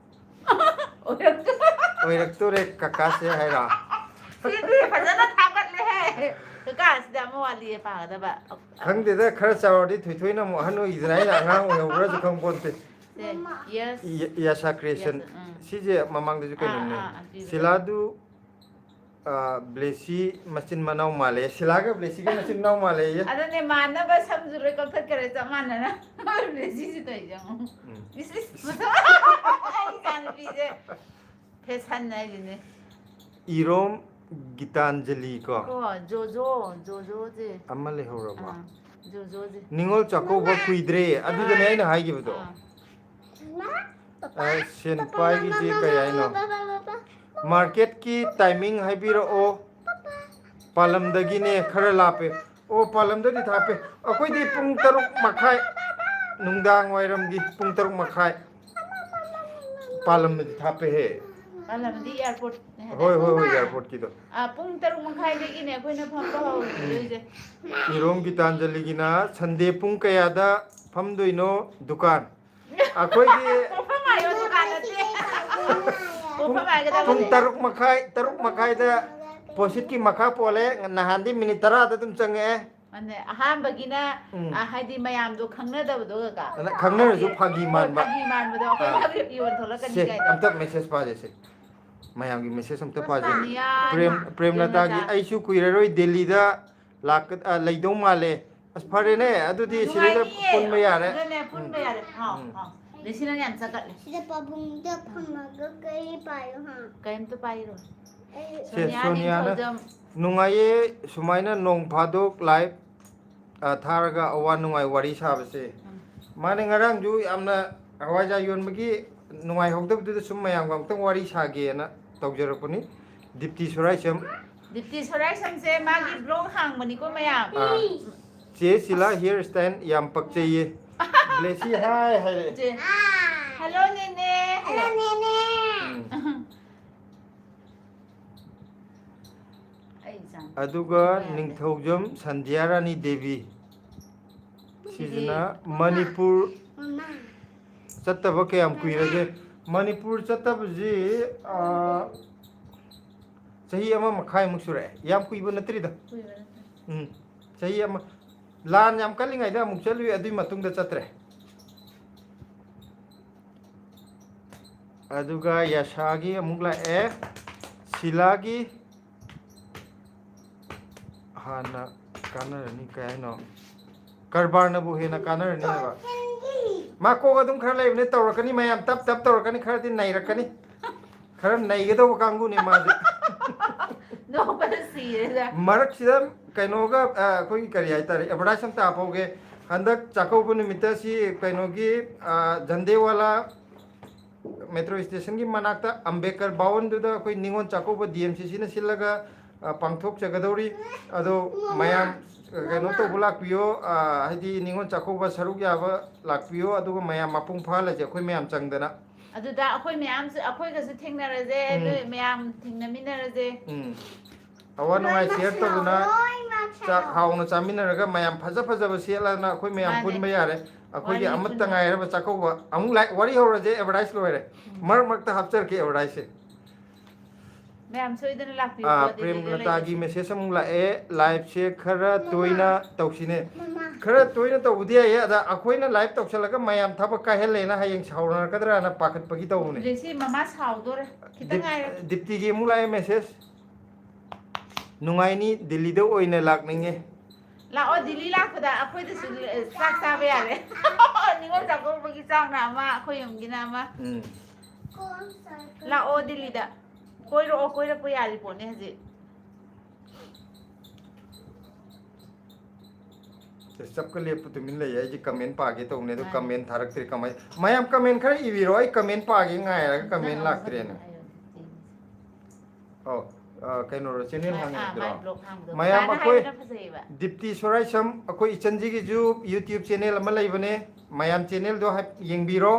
ꯑꯣꯏꯔꯛꯇꯣꯔꯦ꯫ ꯑꯣꯏꯔꯛꯇꯣꯔꯦ ꯀꯀꯥꯁꯦ ꯍꯥꯏꯔꯣ? ꯁꯤꯗꯤ ꯐꯖꯅ ꯊꯥꯒꯠꯂꯦꯍꯦ꯫ ꯀꯀꯥ, ꯁꯤꯗ ꯑꯃ ꯋꯥꯠꯂꯤꯌꯦ ꯄꯥꯒꯗꯕ꯫ ꯈꯪꯗꯦꯗ, ꯈꯔ ꯆꯥꯎꯔꯗꯤ ꯊꯣꯏꯊꯣꯏꯅ ꯑꯃꯨꯛ ꯑꯍꯟ ꯑꯣꯏꯈꯤꯗꯅ ꯑꯩꯅ ꯑꯉꯥꯡ ꯑꯣꯏꯍꯧꯕ꯭ꯔꯁꯨ ꯈꯪꯄꯣꯟꯇꯦ꯫ ꯁꯦ, ꯌꯦꯁ꯫ ꯌ- ꯌꯥꯁꯥ ꯀ꯭ꯔꯤꯌꯦꯁꯟ꯫ ꯌꯥꯁꯥ, ꯎꯝ꯫ ꯁꯤꯁꯦ ꯃꯃꯥꯡꯗꯁꯨ ꯑꯥ, ꯀꯩꯅꯣꯝꯅꯦ꯫ ꯑꯥ, ꯑꯥ, ꯄꯤꯕꯅꯦ꯫ ꯁꯤꯂꯥꯗꯨ, ꯑ, ꯕ꯭ꯂꯦꯁꯤ ꯃꯆꯤꯟ ꯃꯅꯥꯎ ꯃꯥꯜꯂꯦ꯫ ꯁꯤꯂꯥꯒ ꯕ꯭ꯂꯦꯁꯤꯒ ꯃꯆꯤꯟ ꯃꯅꯥꯎ ꯃꯥꯜꯂꯦꯌꯦ꯫ ꯑꯗꯨꯅꯦ, ꯃꯥꯟꯅꯕ ꯁꯝꯁꯨ ꯂꯣꯏ ꯀꯛꯊꯠꯈ꯭ꯔꯦ ꯆꯞ ꯃꯥꯟꯅꯅ꯫ ꯕ꯭ꯂꯦꯁꯤꯁꯨ ꯇꯧꯔꯤꯁꯦ ꯌꯦꯡꯉꯣ꯫ ꯎꯝ꯫ ꯏꯁ, ꯏꯁ, ꯃꯁꯛ-, ꯑꯩ ꯏꯆꯥꯅꯨꯄꯤꯁꯦ ꯐꯦꯁꯟ ꯍꯥꯏꯁꯤꯅꯦ꯫ ꯏꯔꯣꯝ ꯒꯤꯇꯥꯟꯖꯂꯤ ꯀꯣ꯫ ꯀꯣ, ꯖꯣꯖꯣ, ꯖꯣꯖꯣꯁꯦ꯫ ꯑꯃ ꯂꯩꯍꯧꯔꯕ? ꯑꯥ, ꯖꯣꯖꯣꯁꯦ꯫ ꯅꯤꯉꯣꯜ ꯆꯥꯛꯀꯧꯕ ꯀꯨꯏꯗ꯭ꯔꯦ, ꯑꯗꯨꯗꯅꯦ ꯑꯩꯅ ꯍꯥꯏꯈꯤꯕꯗꯣ꯫ ꯑꯥ꯫ ꯑ, ꯁꯦꯟ ꯄꯥꯏꯒꯤꯁꯦ ꯀꯩ ꯍꯥꯏꯅꯣ? ꯃꯥꯔꯀꯦꯠꯀꯤ ꯇꯥꯏꯃꯤꯡ ꯍꯥꯏꯕꯤꯔꯛꯑꯣ꯫ ꯄꯥꯂꯝꯗꯒꯤꯅꯦ, ꯈꯔ ꯂꯥꯞꯄꯦ꯫ ꯑꯣ, ꯄꯥꯂꯝꯗꯗꯤ ꯊꯥꯞꯄꯦ꯫ ꯑꯩꯈꯣꯏꯗꯤ ꯄꯨꯡ ꯇꯔꯨꯛ ꯃꯈꯥꯏ ꯅꯨꯡꯗꯥꯡ ꯋꯥꯏꯔꯝꯒꯤ ꯄꯨꯡ ꯇꯔꯨꯛ ꯃꯈꯥꯏ꯫ ꯄꯥꯂꯝꯗꯗꯤ ꯊꯥꯞꯄꯦꯍꯦ꯫ ꯄꯥꯂꯝꯗꯤ ꯑꯦꯌꯥꯔꯄꯣꯔꯠ꯫ ꯍꯣꯏ, ꯍꯣꯏ, ꯍꯣꯏ, ꯑꯦꯌꯥꯔꯄꯣꯔꯠꯀꯤꯗꯣ꯫ ꯑꯥ, ꯄꯨꯡ ꯇꯔꯨꯛ ꯃꯈꯥꯏꯗꯒꯤꯅꯦ ꯑꯩꯈꯣꯏꯅ ꯐꯝꯕ ꯍꯧꯗꯣꯏꯁꯦ꯫ ꯏꯔꯣꯝ ꯒꯤꯇꯥꯟꯖꯂꯤꯒꯤꯅ ꯁꯟꯗꯦ ꯄꯨꯡ ꯀꯌꯥꯗ ꯐꯝꯗꯣꯏꯅꯣ ꯗꯨꯀꯥꯟ? ꯑꯩꯈꯣꯏꯒꯤ ꯄꯣꯐꯝ ꯍꯥꯏꯌꯣ, ꯗꯨꯀꯥꯟ ꯅꯠꯇꯦ꯫ ꯄꯣꯐꯝ ꯍꯥꯏꯒꯗꯕꯅꯦ꯫ ꯄꯨꯡ ꯇꯔꯨꯛ ꯃꯈꯥꯏ, ꯇꯔꯨꯛ ꯃꯈꯥꯏꯗ ꯄꯣꯠꯁꯤꯠꯀꯤ ꯃꯈꯥ ꯄꯣꯜꯂꯦ꯫ ꯅꯍꯥꯟꯗꯤ ꯃꯤꯅꯤꯠ ꯇꯔꯥꯗ ꯑꯗꯨꯝ ꯆꯪꯉꯛꯑꯦ꯫ ꯑꯗꯨꯅꯦ, ꯑꯍꯥꯟꯕꯒꯤꯅ, ꯎꯝ꯫ ꯑ, ꯍꯥꯏꯗꯤ ꯃꯌꯥꯝꯗꯣ ꯈꯪꯅꯗꯕꯗꯣ, ꯀꯀꯥ꯫ ꯑꯗ ꯈꯪꯅꯔꯁꯨ ꯐꯥꯒꯤ ꯃꯥꯟꯕ꯫ ꯐꯥꯒꯤ ꯃꯥꯟꯕꯗꯣ, ꯑꯩꯈꯣꯏ ꯑꯥ꯫ ꯐꯥꯒꯤ ꯌꯣꯟꯊꯣꯛꯂꯛꯀꯅꯤ ꯁꯦ, ꯀꯥꯏꯗ꯫ ꯑꯝꯇ ꯃꯦꯁꯦꯖ ꯄꯥꯖꯁꯦ꯫ ꯃꯌꯥꯝꯒꯤ ꯃꯦꯁꯦꯖ ꯑꯝꯇ ꯄꯥꯖꯩ꯫ ꯁꯣꯅꯤꯌꯥ, ꯄ꯭ꯔꯦꯝ, ꯄ꯭ꯔꯦꯝꯂꯇꯥꯒꯤ, ꯄ꯭ꯔꯦꯝꯂꯇꯥ꯫ "ꯑꯩꯁꯨ ꯀꯨꯏꯔꯔꯣꯏ ꯗꯦꯜꯂꯤꯗ ꯂꯥꯛꯀ-, ꯑ, ꯂꯩꯗꯧ ꯃꯥꯜꯂꯦ"꯫ ꯑꯁ, ꯐꯔꯦꯅꯦ, ꯑꯗꯨꯗꯤ ꯁꯤꯗꯩꯗ ꯅꯨꯡꯉꯥꯏꯅꯤꯌꯦ꯫ ꯄꯨꯟꯕ ꯌꯥꯔꯦ꯫ ꯑꯗꯨꯅꯦ, ꯄꯨꯟꯕ ꯎꯝ꯫ ꯌꯥꯔꯦ꯫ ꯍꯥꯎ, ꯎꯝ꯫ ꯍꯥꯎ꯫ ꯂꯩꯁꯤꯅ ꯌꯥꯝ ꯆꯒꯠꯂꯦ꯫ ꯁꯤꯗ ꯄꯥꯕꯨꯡꯗ ꯐꯝꯃꯒ ꯀꯔꯤ ꯄꯥꯏꯌꯨ ꯍꯥ? ꯀꯔꯤꯝꯇ ꯄꯥꯏꯔꯣꯏ꯫ ꯑꯩ ꯁꯦ, ꯁꯣꯅꯤꯌꯥ ꯁꯣꯅꯤꯌꯥꯅ ꯅꯤꯡꯊꯧꯖꯝ꯫ ꯅꯨꯡꯉꯥꯏꯌꯦ ꯁꯨꯃꯥꯏꯅ ꯅꯣꯡ ꯐꯥꯗꯣꯛ ꯂꯥꯏꯚ, ꯑ, ꯊꯥꯔꯒ ꯑꯋꯥ ꯅꯨꯡꯉꯥꯏ ꯋꯥꯔꯤ ꯁꯥꯕꯁꯦ꯫ ꯎꯝ꯫ ꯃꯥꯅꯦ, ꯉꯔꯥꯡꯁꯨ ꯌꯥꯝꯅ ꯍꯋꯥꯏꯖꯥꯔ ꯌꯣꯟꯕꯒꯤ ꯅꯨꯡꯉꯥꯏꯍꯧꯗꯕꯗꯨꯗ ꯁꯨꯝ ꯃꯌꯥꯝꯒ ꯑꯃꯨꯛꯇꯪ ꯋꯥꯔꯤ ꯁꯥꯒꯦꯅ ꯇꯧꯖꯔꯛꯄꯅꯤ꯫ ꯗꯤꯞꯇꯤ ꯁꯣꯔꯥꯏꯁꯝ꯫ ꯗꯤꯞꯇꯤ ꯁꯣꯔꯥꯏꯁꯝꯁꯦ ꯃꯥꯒꯤ ꯕ꯭ꯂꯣꯛ ꯍꯥꯡꯕꯅꯤꯀꯣ, ꯃꯌꯥꯝ꯫ ꯑꯥ, "ꯆꯦ ꯁꯤꯂꯥ ꯍꯤꯌꯔ ꯁ꯭ꯇꯥꯏꯜ ꯌꯥꯝ ꯄꯛꯆꯩꯌꯦ"꯫ ꯕ꯭ꯂꯦꯁꯤ ꯍꯥꯏ ꯍꯥꯏꯔꯛꯑꯦ꯫ ꯆꯦ꯫ ꯍꯜꯂꯣ, ꯅꯦꯅꯦ꯫ ꯍꯜꯂꯣ, ꯅꯦꯅꯦ꯫ ꯎꯝ꯫ ꯑꯩ ꯏꯆꯥꯅꯨꯄꯤ ꯑꯗꯨꯒ ꯌꯥꯗꯦ꯫ ꯅꯤꯡꯊꯧꯖꯝ ꯁꯟꯙ꯭ꯌꯥ ꯔꯥꯅꯤ ꯗꯦꯕꯤ꯫ ꯁꯤꯗꯤ ꯁꯤꯁꯤꯅ ꯃꯅꯤꯄꯨꯔ ꯃꯃꯥ꯫ ꯆꯠꯇꯕ ꯀꯌꯥꯝ ꯀꯨꯏꯔꯒꯦ? ꯃꯅꯤꯄꯨꯔ ꯆꯠꯇꯕꯁꯤ, ꯑꯥ, ꯆꯍꯤ ꯑꯃ ꯃꯈꯥꯏꯃꯨꯛ ꯁꯨꯔꯛꯑꯦ꯫ ꯌꯥꯝ ꯀꯨꯏꯕ ꯅꯠꯇ꯭ꯔꯤꯗ꯫ ꯀꯨꯏꯕ ꯅꯠꯇ꯭ꯔꯤ꯫ ꯎꯝ, ꯆꯍꯤ ꯑꯃ, ꯂꯥꯟ ꯌꯥꯝ ꯀꯜꯂꯤꯉꯩꯗ ꯑꯃꯨꯛ ꯆꯠꯂꯨꯏ, ꯑꯗꯨꯏ ꯃꯇꯨꯡꯗ ꯆꯠꯇ꯭ꯔꯦ꯫ ꯑꯗꯨꯒ ꯌꯥꯁꯥꯒꯤ ꯑꯃꯨꯛ ꯂꯥꯛꯑꯦ, ꯁꯤꯂꯥꯒꯤ ꯍꯥꯟꯅ ꯀꯥꯟꯅꯔꯅꯤ꯫ ꯀꯩ ꯍꯥꯏꯅꯣ? ꯀꯔꯕꯥꯔꯅꯕꯨ ꯍꯦꯟꯅ ꯀꯥꯟꯅꯔꯅꯤ ꯍꯥꯏꯕ꯫ ꯃꯥ ꯀꯣꯛ ꯑꯗꯨꯝ ꯈꯔ ꯂꯩꯕꯅꯦ, ꯇꯧꯔꯛꯀꯅꯤ ꯃꯌꯥꯝ, ꯇꯞ ꯇꯞ ꯇꯧꯔꯛꯀꯅꯤ, ꯈꯔꯗꯤ ꯅꯩꯔꯛꯀꯅꯤ꯫ ꯈꯔ ꯅꯩꯒꯗꯧꯕ ꯀꯥꯡꯕꯨꯅꯤ ꯃꯥꯁꯦ꯫ ꯅꯣꯛꯄꯗ ꯁꯤꯔꯦꯗ꯫ ꯃꯔꯛꯁꯤꯗ ꯀꯩꯅꯣꯒ, ꯑ, ꯑꯩꯈꯣꯏꯒꯤ ꯀꯔꯤ ꯍꯥꯏꯇꯥꯔꯦ, ꯑꯦꯗꯚꯔꯇꯥꯏꯁ ꯑꯝꯇ ꯍꯥꯞꯍꯧꯒꯦ꯫ ꯍꯟꯗꯛ ꯆꯥꯛꯀꯧꯕ ꯅꯨꯃꯤꯠꯇ ꯁꯤ ꯀꯩꯅꯣꯒꯤ, ꯑ, ꯖꯟꯗꯦꯋꯥꯂꯥ ꯃꯦꯇ꯭ꯔꯣ ꯁ꯭ꯇꯦꯁꯟꯒꯤ ꯃꯅꯥꯛꯇ ꯑꯝꯕꯦꯗꯀꯔ ꯚꯋꯟꯗꯨꯗ ꯑꯩꯈꯣꯏ Ningol Chakkouba D M C ꯁꯤꯅ ꯁꯤꯜꯂꯒ, ꯑ, ꯄꯥꯡꯊꯣꯛꯆꯒꯗꯧꯔꯤ꯫ ꯑꯗꯣ ꯃꯌꯥꯝ, ꯑ, ꯀꯩꯅꯣ ꯇꯧꯕ ꯂꯥꯛꯄꯤꯌꯣ, ꯑ, ꯍꯥꯏꯗꯤ ꯅꯤꯉꯣꯜ ꯆꯥꯛꯀꯧꯕ ꯁꯔꯨꯛ ꯌꯥꯕ ꯂꯥꯛꯄꯤꯌꯣ, ꯑꯗꯨꯒ ꯃꯌꯥꯝ ꯃꯄꯨꯡ ꯐꯥꯍꯜꯂꯁꯦ ꯑꯩꯈꯣꯏ ꯃꯌꯥꯝ ꯆꯪꯗꯅ꯫ ꯑꯗꯨꯗ ꯑꯩꯈꯣꯏ ꯃꯌꯥꯝꯁꯨ, ꯑꯩꯈꯣꯏꯒꯁꯨ ꯊꯦꯡꯅꯔꯁꯦ, ꯎꯝ꯫ ꯅꯣꯏ ꯃꯌꯥꯝ ꯊꯦꯡꯅꯃꯤꯟꯅꯔꯁꯦ꯫ ꯎꯝ꯫ ꯑꯋꯥ ꯅꯨꯡꯉꯥꯏ ꯁꯤꯌꯔ ꯇꯧꯗꯅ, ꯆꯥꯛ ꯍꯥꯎꯅ ꯆꯥꯃꯤꯟꯅꯔꯒ ꯃꯌꯥꯝ ꯐꯖ ꯐꯖꯕ ꯁꯦꯠꯂꯒ ꯑꯩꯈꯣꯏ ꯃꯌꯥꯝ ꯃꯥꯅꯦ꯫ ꯄꯨꯟꯕ ꯌꯥꯔꯦ꯫ ꯑꯩꯈꯣꯏꯒꯤ ꯋꯥꯔꯤ ꯑꯃꯠꯇ ꯄꯨꯟꯕ꯫ ꯉꯥꯏꯔꯕ ꯆꯥꯛꯀꯧꯕ꯫ ꯑꯃꯨꯛ ꯂꯥꯏ-, ꯋꯥꯔꯤ ꯍꯧꯔꯁꯦ, ꯑꯦꯗꯚꯔꯇꯥꯏꯁ ꯂꯣꯏꯔꯦ꯫ ꯎꯝ꯫ ꯃꯔꯛ ꯃꯔꯛꯇ ꯍꯥꯞꯆꯔꯛꯀꯦ ꯑꯦꯗꯚꯔꯇꯥꯏꯁꯁꯦ꯫ ꯃꯌꯥꯝ ꯁꯣꯏꯗꯅ ꯂꯥꯛꯄꯤꯌꯨꯀꯣ, ꯑꯥ, ꯗꯦꯜꯂꯤꯗ ꯄ꯭ꯔꯦꯝꯂꯇꯥꯒꯤ ꯂꯩꯕꯁꯤꯡ꯫ ꯃꯦꯁꯦꯖ ꯑꯃꯨꯛ ꯂꯥꯛꯑꯦ, "ꯂꯥꯏꯚꯁꯦ ꯈꯔ ꯃꯃꯥ꯫ ꯇꯣꯏꯅ ꯇꯧꯁꯤꯅꯦ"꯫ ꯃꯃꯥ꯫ ꯈꯔ ꯇꯣꯏꯅ ꯇꯧꯕꯗꯤ ꯌꯥꯏꯌꯦ, ꯑꯗ ꯑꯩꯈꯣꯏꯅ ꯂꯥꯏꯚ ꯇꯧꯁꯜꯂꯒ ꯃꯌꯥꯝ ꯊꯕꯛ ꯀꯥꯏꯍꯜꯂꯦꯅ ꯍꯌꯦꯡ ꯁꯥꯎꯅꯔꯛꯀꯗ꯭ꯔꯥꯅ ꯄꯥꯈꯠꯄꯒꯤ ꯇꯧꯕꯅꯦ꯫ ꯂꯦꯁꯤ ꯃꯃꯥ ꯁꯥꯎꯗꯣꯔꯦ꯫ ꯈꯤꯇꯪ ꯗꯤꯞ-, ꯉꯥꯏꯔꯦ꯫ ꯗꯤꯞꯇꯤꯒꯤ ꯑꯃꯨꯛ ꯂꯥꯛꯑꯦ ꯃꯦꯁꯦꯖ꯫ "ꯅꯨꯡꯉꯥꯏꯅꯤ, ꯗꯤꯜꯂꯤꯗ ꯑꯣꯏꯅ ꯂꯥꯛꯅꯤꯡꯉꯦ"꯫ ꯂꯥꯛꯑꯣ, ꯗꯤꯜꯂꯤ ꯂꯥꯛꯄꯗ ꯑꯩꯈꯣꯏꯗꯁꯨ ꯆꯥꯛ ꯆꯥꯕ ꯌꯥꯔꯦ꯫ ꯅꯤꯉꯣꯜ ꯆꯥꯛꯀꯧꯕꯒꯤ ꯆꯥꯛꯅ ꯑꯃ, ꯑꯩꯈꯣꯏ ꯌꯨꯝꯒꯤꯅ ꯑꯃ꯫ ꯎꯝ꯫ ꯂꯥꯛꯑꯣ ꯗꯤꯜꯂꯤꯗ꯫ ꯀꯣꯏꯔꯛꯑꯣ, ꯀꯣꯏꯔꯛꯄ ꯌꯥꯔꯤ ꯄꯣꯠꯅꯤ ꯍꯧꯖꯤꯛ꯫ ꯑꯦ, ꯆꯞꯀ ꯂꯦꯞꯄꯨ, ꯇꯨꯃꯤꯟ ꯂꯩꯌꯦ꯫ ꯑꯩꯗꯤ ꯀꯃꯦꯟ ꯄꯥꯒꯦ ꯇꯧꯕꯅꯦ, ꯑꯗꯣ ꯃꯥꯅꯦ꯫ ꯀꯃꯦꯟ ꯊꯥꯔꯛꯇ꯭ꯔꯦ ꯀꯃꯥꯏ-, ꯃꯌꯥꯝ ꯀꯃꯦꯟ ꯈꯔ ꯏꯕꯤꯔꯣ, ꯑꯩ ꯀꯃꯦꯟ ꯄꯥꯒꯦ ꯉꯥꯏꯔꯒ ꯀꯃꯦꯟ ꯅꯪ ꯑꯃꯨꯛ ꯂꯥꯛꯇ꯭ꯔꯦꯅ꯫ ꯍꯥꯏꯌꯣ, ꯆꯦ꯫ ꯑꯧ, ꯑ, ꯀꯩꯅꯣꯔꯣ, ꯆꯦꯅꯦꯜ ꯃꯥꯏ-, ꯑꯥ, ꯍꯥꯡꯉꯤꯗꯨꯔꯣ? ꯃꯥꯏ ꯕ꯭ꯂꯣꯛ ꯍꯥꯡꯕꯗꯣ꯫ ꯃꯌꯥꯝ ꯀꯅꯥꯅ ꯑꯩꯈꯣꯏ ꯍꯥꯏꯕꯅ ꯐꯖꯩꯌꯦꯕ? ꯗꯤꯞꯇꯤ ꯁꯣꯔꯥꯏꯁꯝ, ꯑꯩꯈꯣꯏ ꯏꯆꯟꯁꯤꯒꯤꯁꯨ YouTube ꯆꯦꯅꯦꯜ ꯑꯃ ꯂꯩꯕꯅꯦ, ꯃꯌꯥꯝ ꯆꯦꯅꯦꯜꯗꯣ ꯍꯥꯏ-, ꯌꯦꯡꯕꯤꯔꯣ,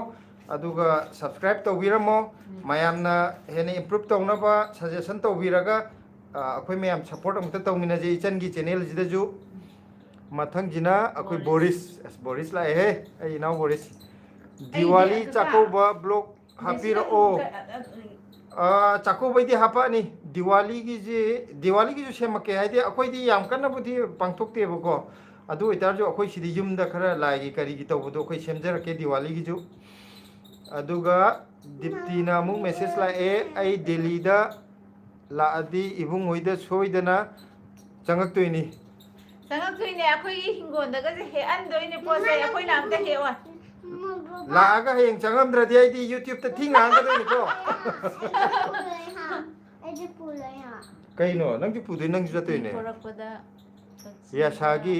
ꯑꯗꯨꯒ ꯁꯕꯁꯀ꯭ꯔꯥꯏꯕ ꯇꯧꯕꯤꯔꯝꯃꯣ꯫ ꯎꯝ꯫ ꯃꯌꯥꯝꯅ ꯍꯦꯟꯅ ꯏꯝꯄ꯭ꯔꯨꯞ ꯇꯧꯅꯕ ꯁꯖꯦꯁꯟ ꯇꯧꯕꯤꯔꯒ, ꯑ, ꯑꯩꯈꯣꯏ ꯃꯌꯥꯝ ꯁꯞꯄꯣꯔꯠ ꯑꯃꯨꯛꯇ ꯇꯧꯃꯤꯟꯅꯁꯦ ꯏꯆꯟꯒꯤ ꯆꯦꯅꯦꯜꯁꯤꯗꯁꯨ꯫ ꯃꯊꯪꯁꯤꯅ ꯑꯩꯈꯣꯏ ꯕꯣꯔꯤꯁ꯫ ꯕꯣꯔꯤꯁ꯫ ꯑꯁ, ꯕꯣꯔꯤꯁ ꯂꯥꯛꯑꯦꯍꯦ, ꯑꯩ ꯏꯅꯥꯎ ꯕꯣꯔꯤꯁ꯫ ꯑꯩꯗꯤ ꯗꯤꯋꯥꯂꯤ ꯑꯗꯨꯒ ꯆꯥꯛꯀꯧꯕ ꯕ꯭ꯂꯣꯛ ꯉꯁꯤ ꯍꯥꯞꯄꯤꯔꯛꯑꯣ꯫ ꯑꯗꯨꯝ ꯀ-, ꯑ, ꯑ, ꯑ, ꯑ, ꯆꯥꯛꯀꯧꯕꯩꯗꯤ ꯍꯥꯄꯛꯑꯅꯤ꯫ ꯗꯤꯋꯥꯂꯤꯒꯤꯁꯤ, ꯗꯤꯋꯥꯂꯤꯒꯤꯁꯨ ꯁꯦꯝꯃꯛꯀꯦ꯫ ꯍꯥꯏꯗꯤ ꯑꯩꯈꯣꯏꯗꯤ ꯌꯥꯝ ꯀꯟꯅꯕꯨꯗꯤ ꯄꯥꯡꯊꯣꯛꯇꯦꯕꯀꯣ, ꯑꯗꯨ ꯑꯣꯏꯇꯥꯔꯁꯨ ꯑꯩꯈꯣꯏ ꯁꯤꯗꯤ ꯌꯨꯝꯗ ꯈꯔ ꯂꯥꯏꯒꯤ ꯀꯔꯤꯒꯤ ꯇꯧꯕꯗꯣ ꯑꯩꯈꯣꯏ ꯁꯦꯝꯖꯔꯛꯀꯦ ꯗꯤꯋꯥꯂꯤꯒꯤꯁꯨ꯫ ꯑꯗꯨꯒ ꯗꯤꯞꯇꯤꯅ ꯑꯃꯨꯛ ꯃꯦꯁꯦꯖ ꯂꯥꯛꯑꯦ, "ꯑꯩ ꯗꯦꯜꯂꯤꯗ ꯂꯥꯛꯑꯗꯤ ꯏꯕꯨꯡ ꯍꯣꯏꯗ ꯁꯣꯏꯗꯅ ꯆꯪꯉꯛꯇꯣꯏꯅꯤ"꯫ ꯆꯪꯉꯛꯇꯣꯏꯅꯦ, ꯑꯩꯈꯣꯏꯒꯤ ꯍꯤꯡꯒꯣꯜꯗꯒꯁꯦ ꯍꯦꯛꯍꯟꯗꯣꯏꯅꯦ ꯄꯣꯠꯁꯦ, ꯑꯩꯈꯣꯏꯅ ꯑꯝꯇ ꯍꯦꯛꯑꯣꯏ꯫ ꯂꯥꯛꯑꯒ ꯍꯌꯦꯡ ꯆꯪꯉꯝꯗ꯭ꯔꯗꯤ ꯑꯩꯗꯤ YouTube-ꯇ ꯊꯤ ꯉꯥꯡꯒꯗꯣꯏꯅꯤꯀꯣ꯫ ꯑꯩꯗꯤ ꯄꯨꯔꯣꯏ ꯍꯥ꯫ ꯀꯩꯅꯣ? ꯅꯪꯁꯨ ꯄꯨꯗꯣꯏ, ꯅꯪꯁꯨ ꯆꯠꯇꯣꯏꯅꯦ꯫ ꯊꯣꯔꯛꯄꯗ ꯀꯛꯆꯤꯡꯗ ꯌꯥꯁꯥꯒꯤ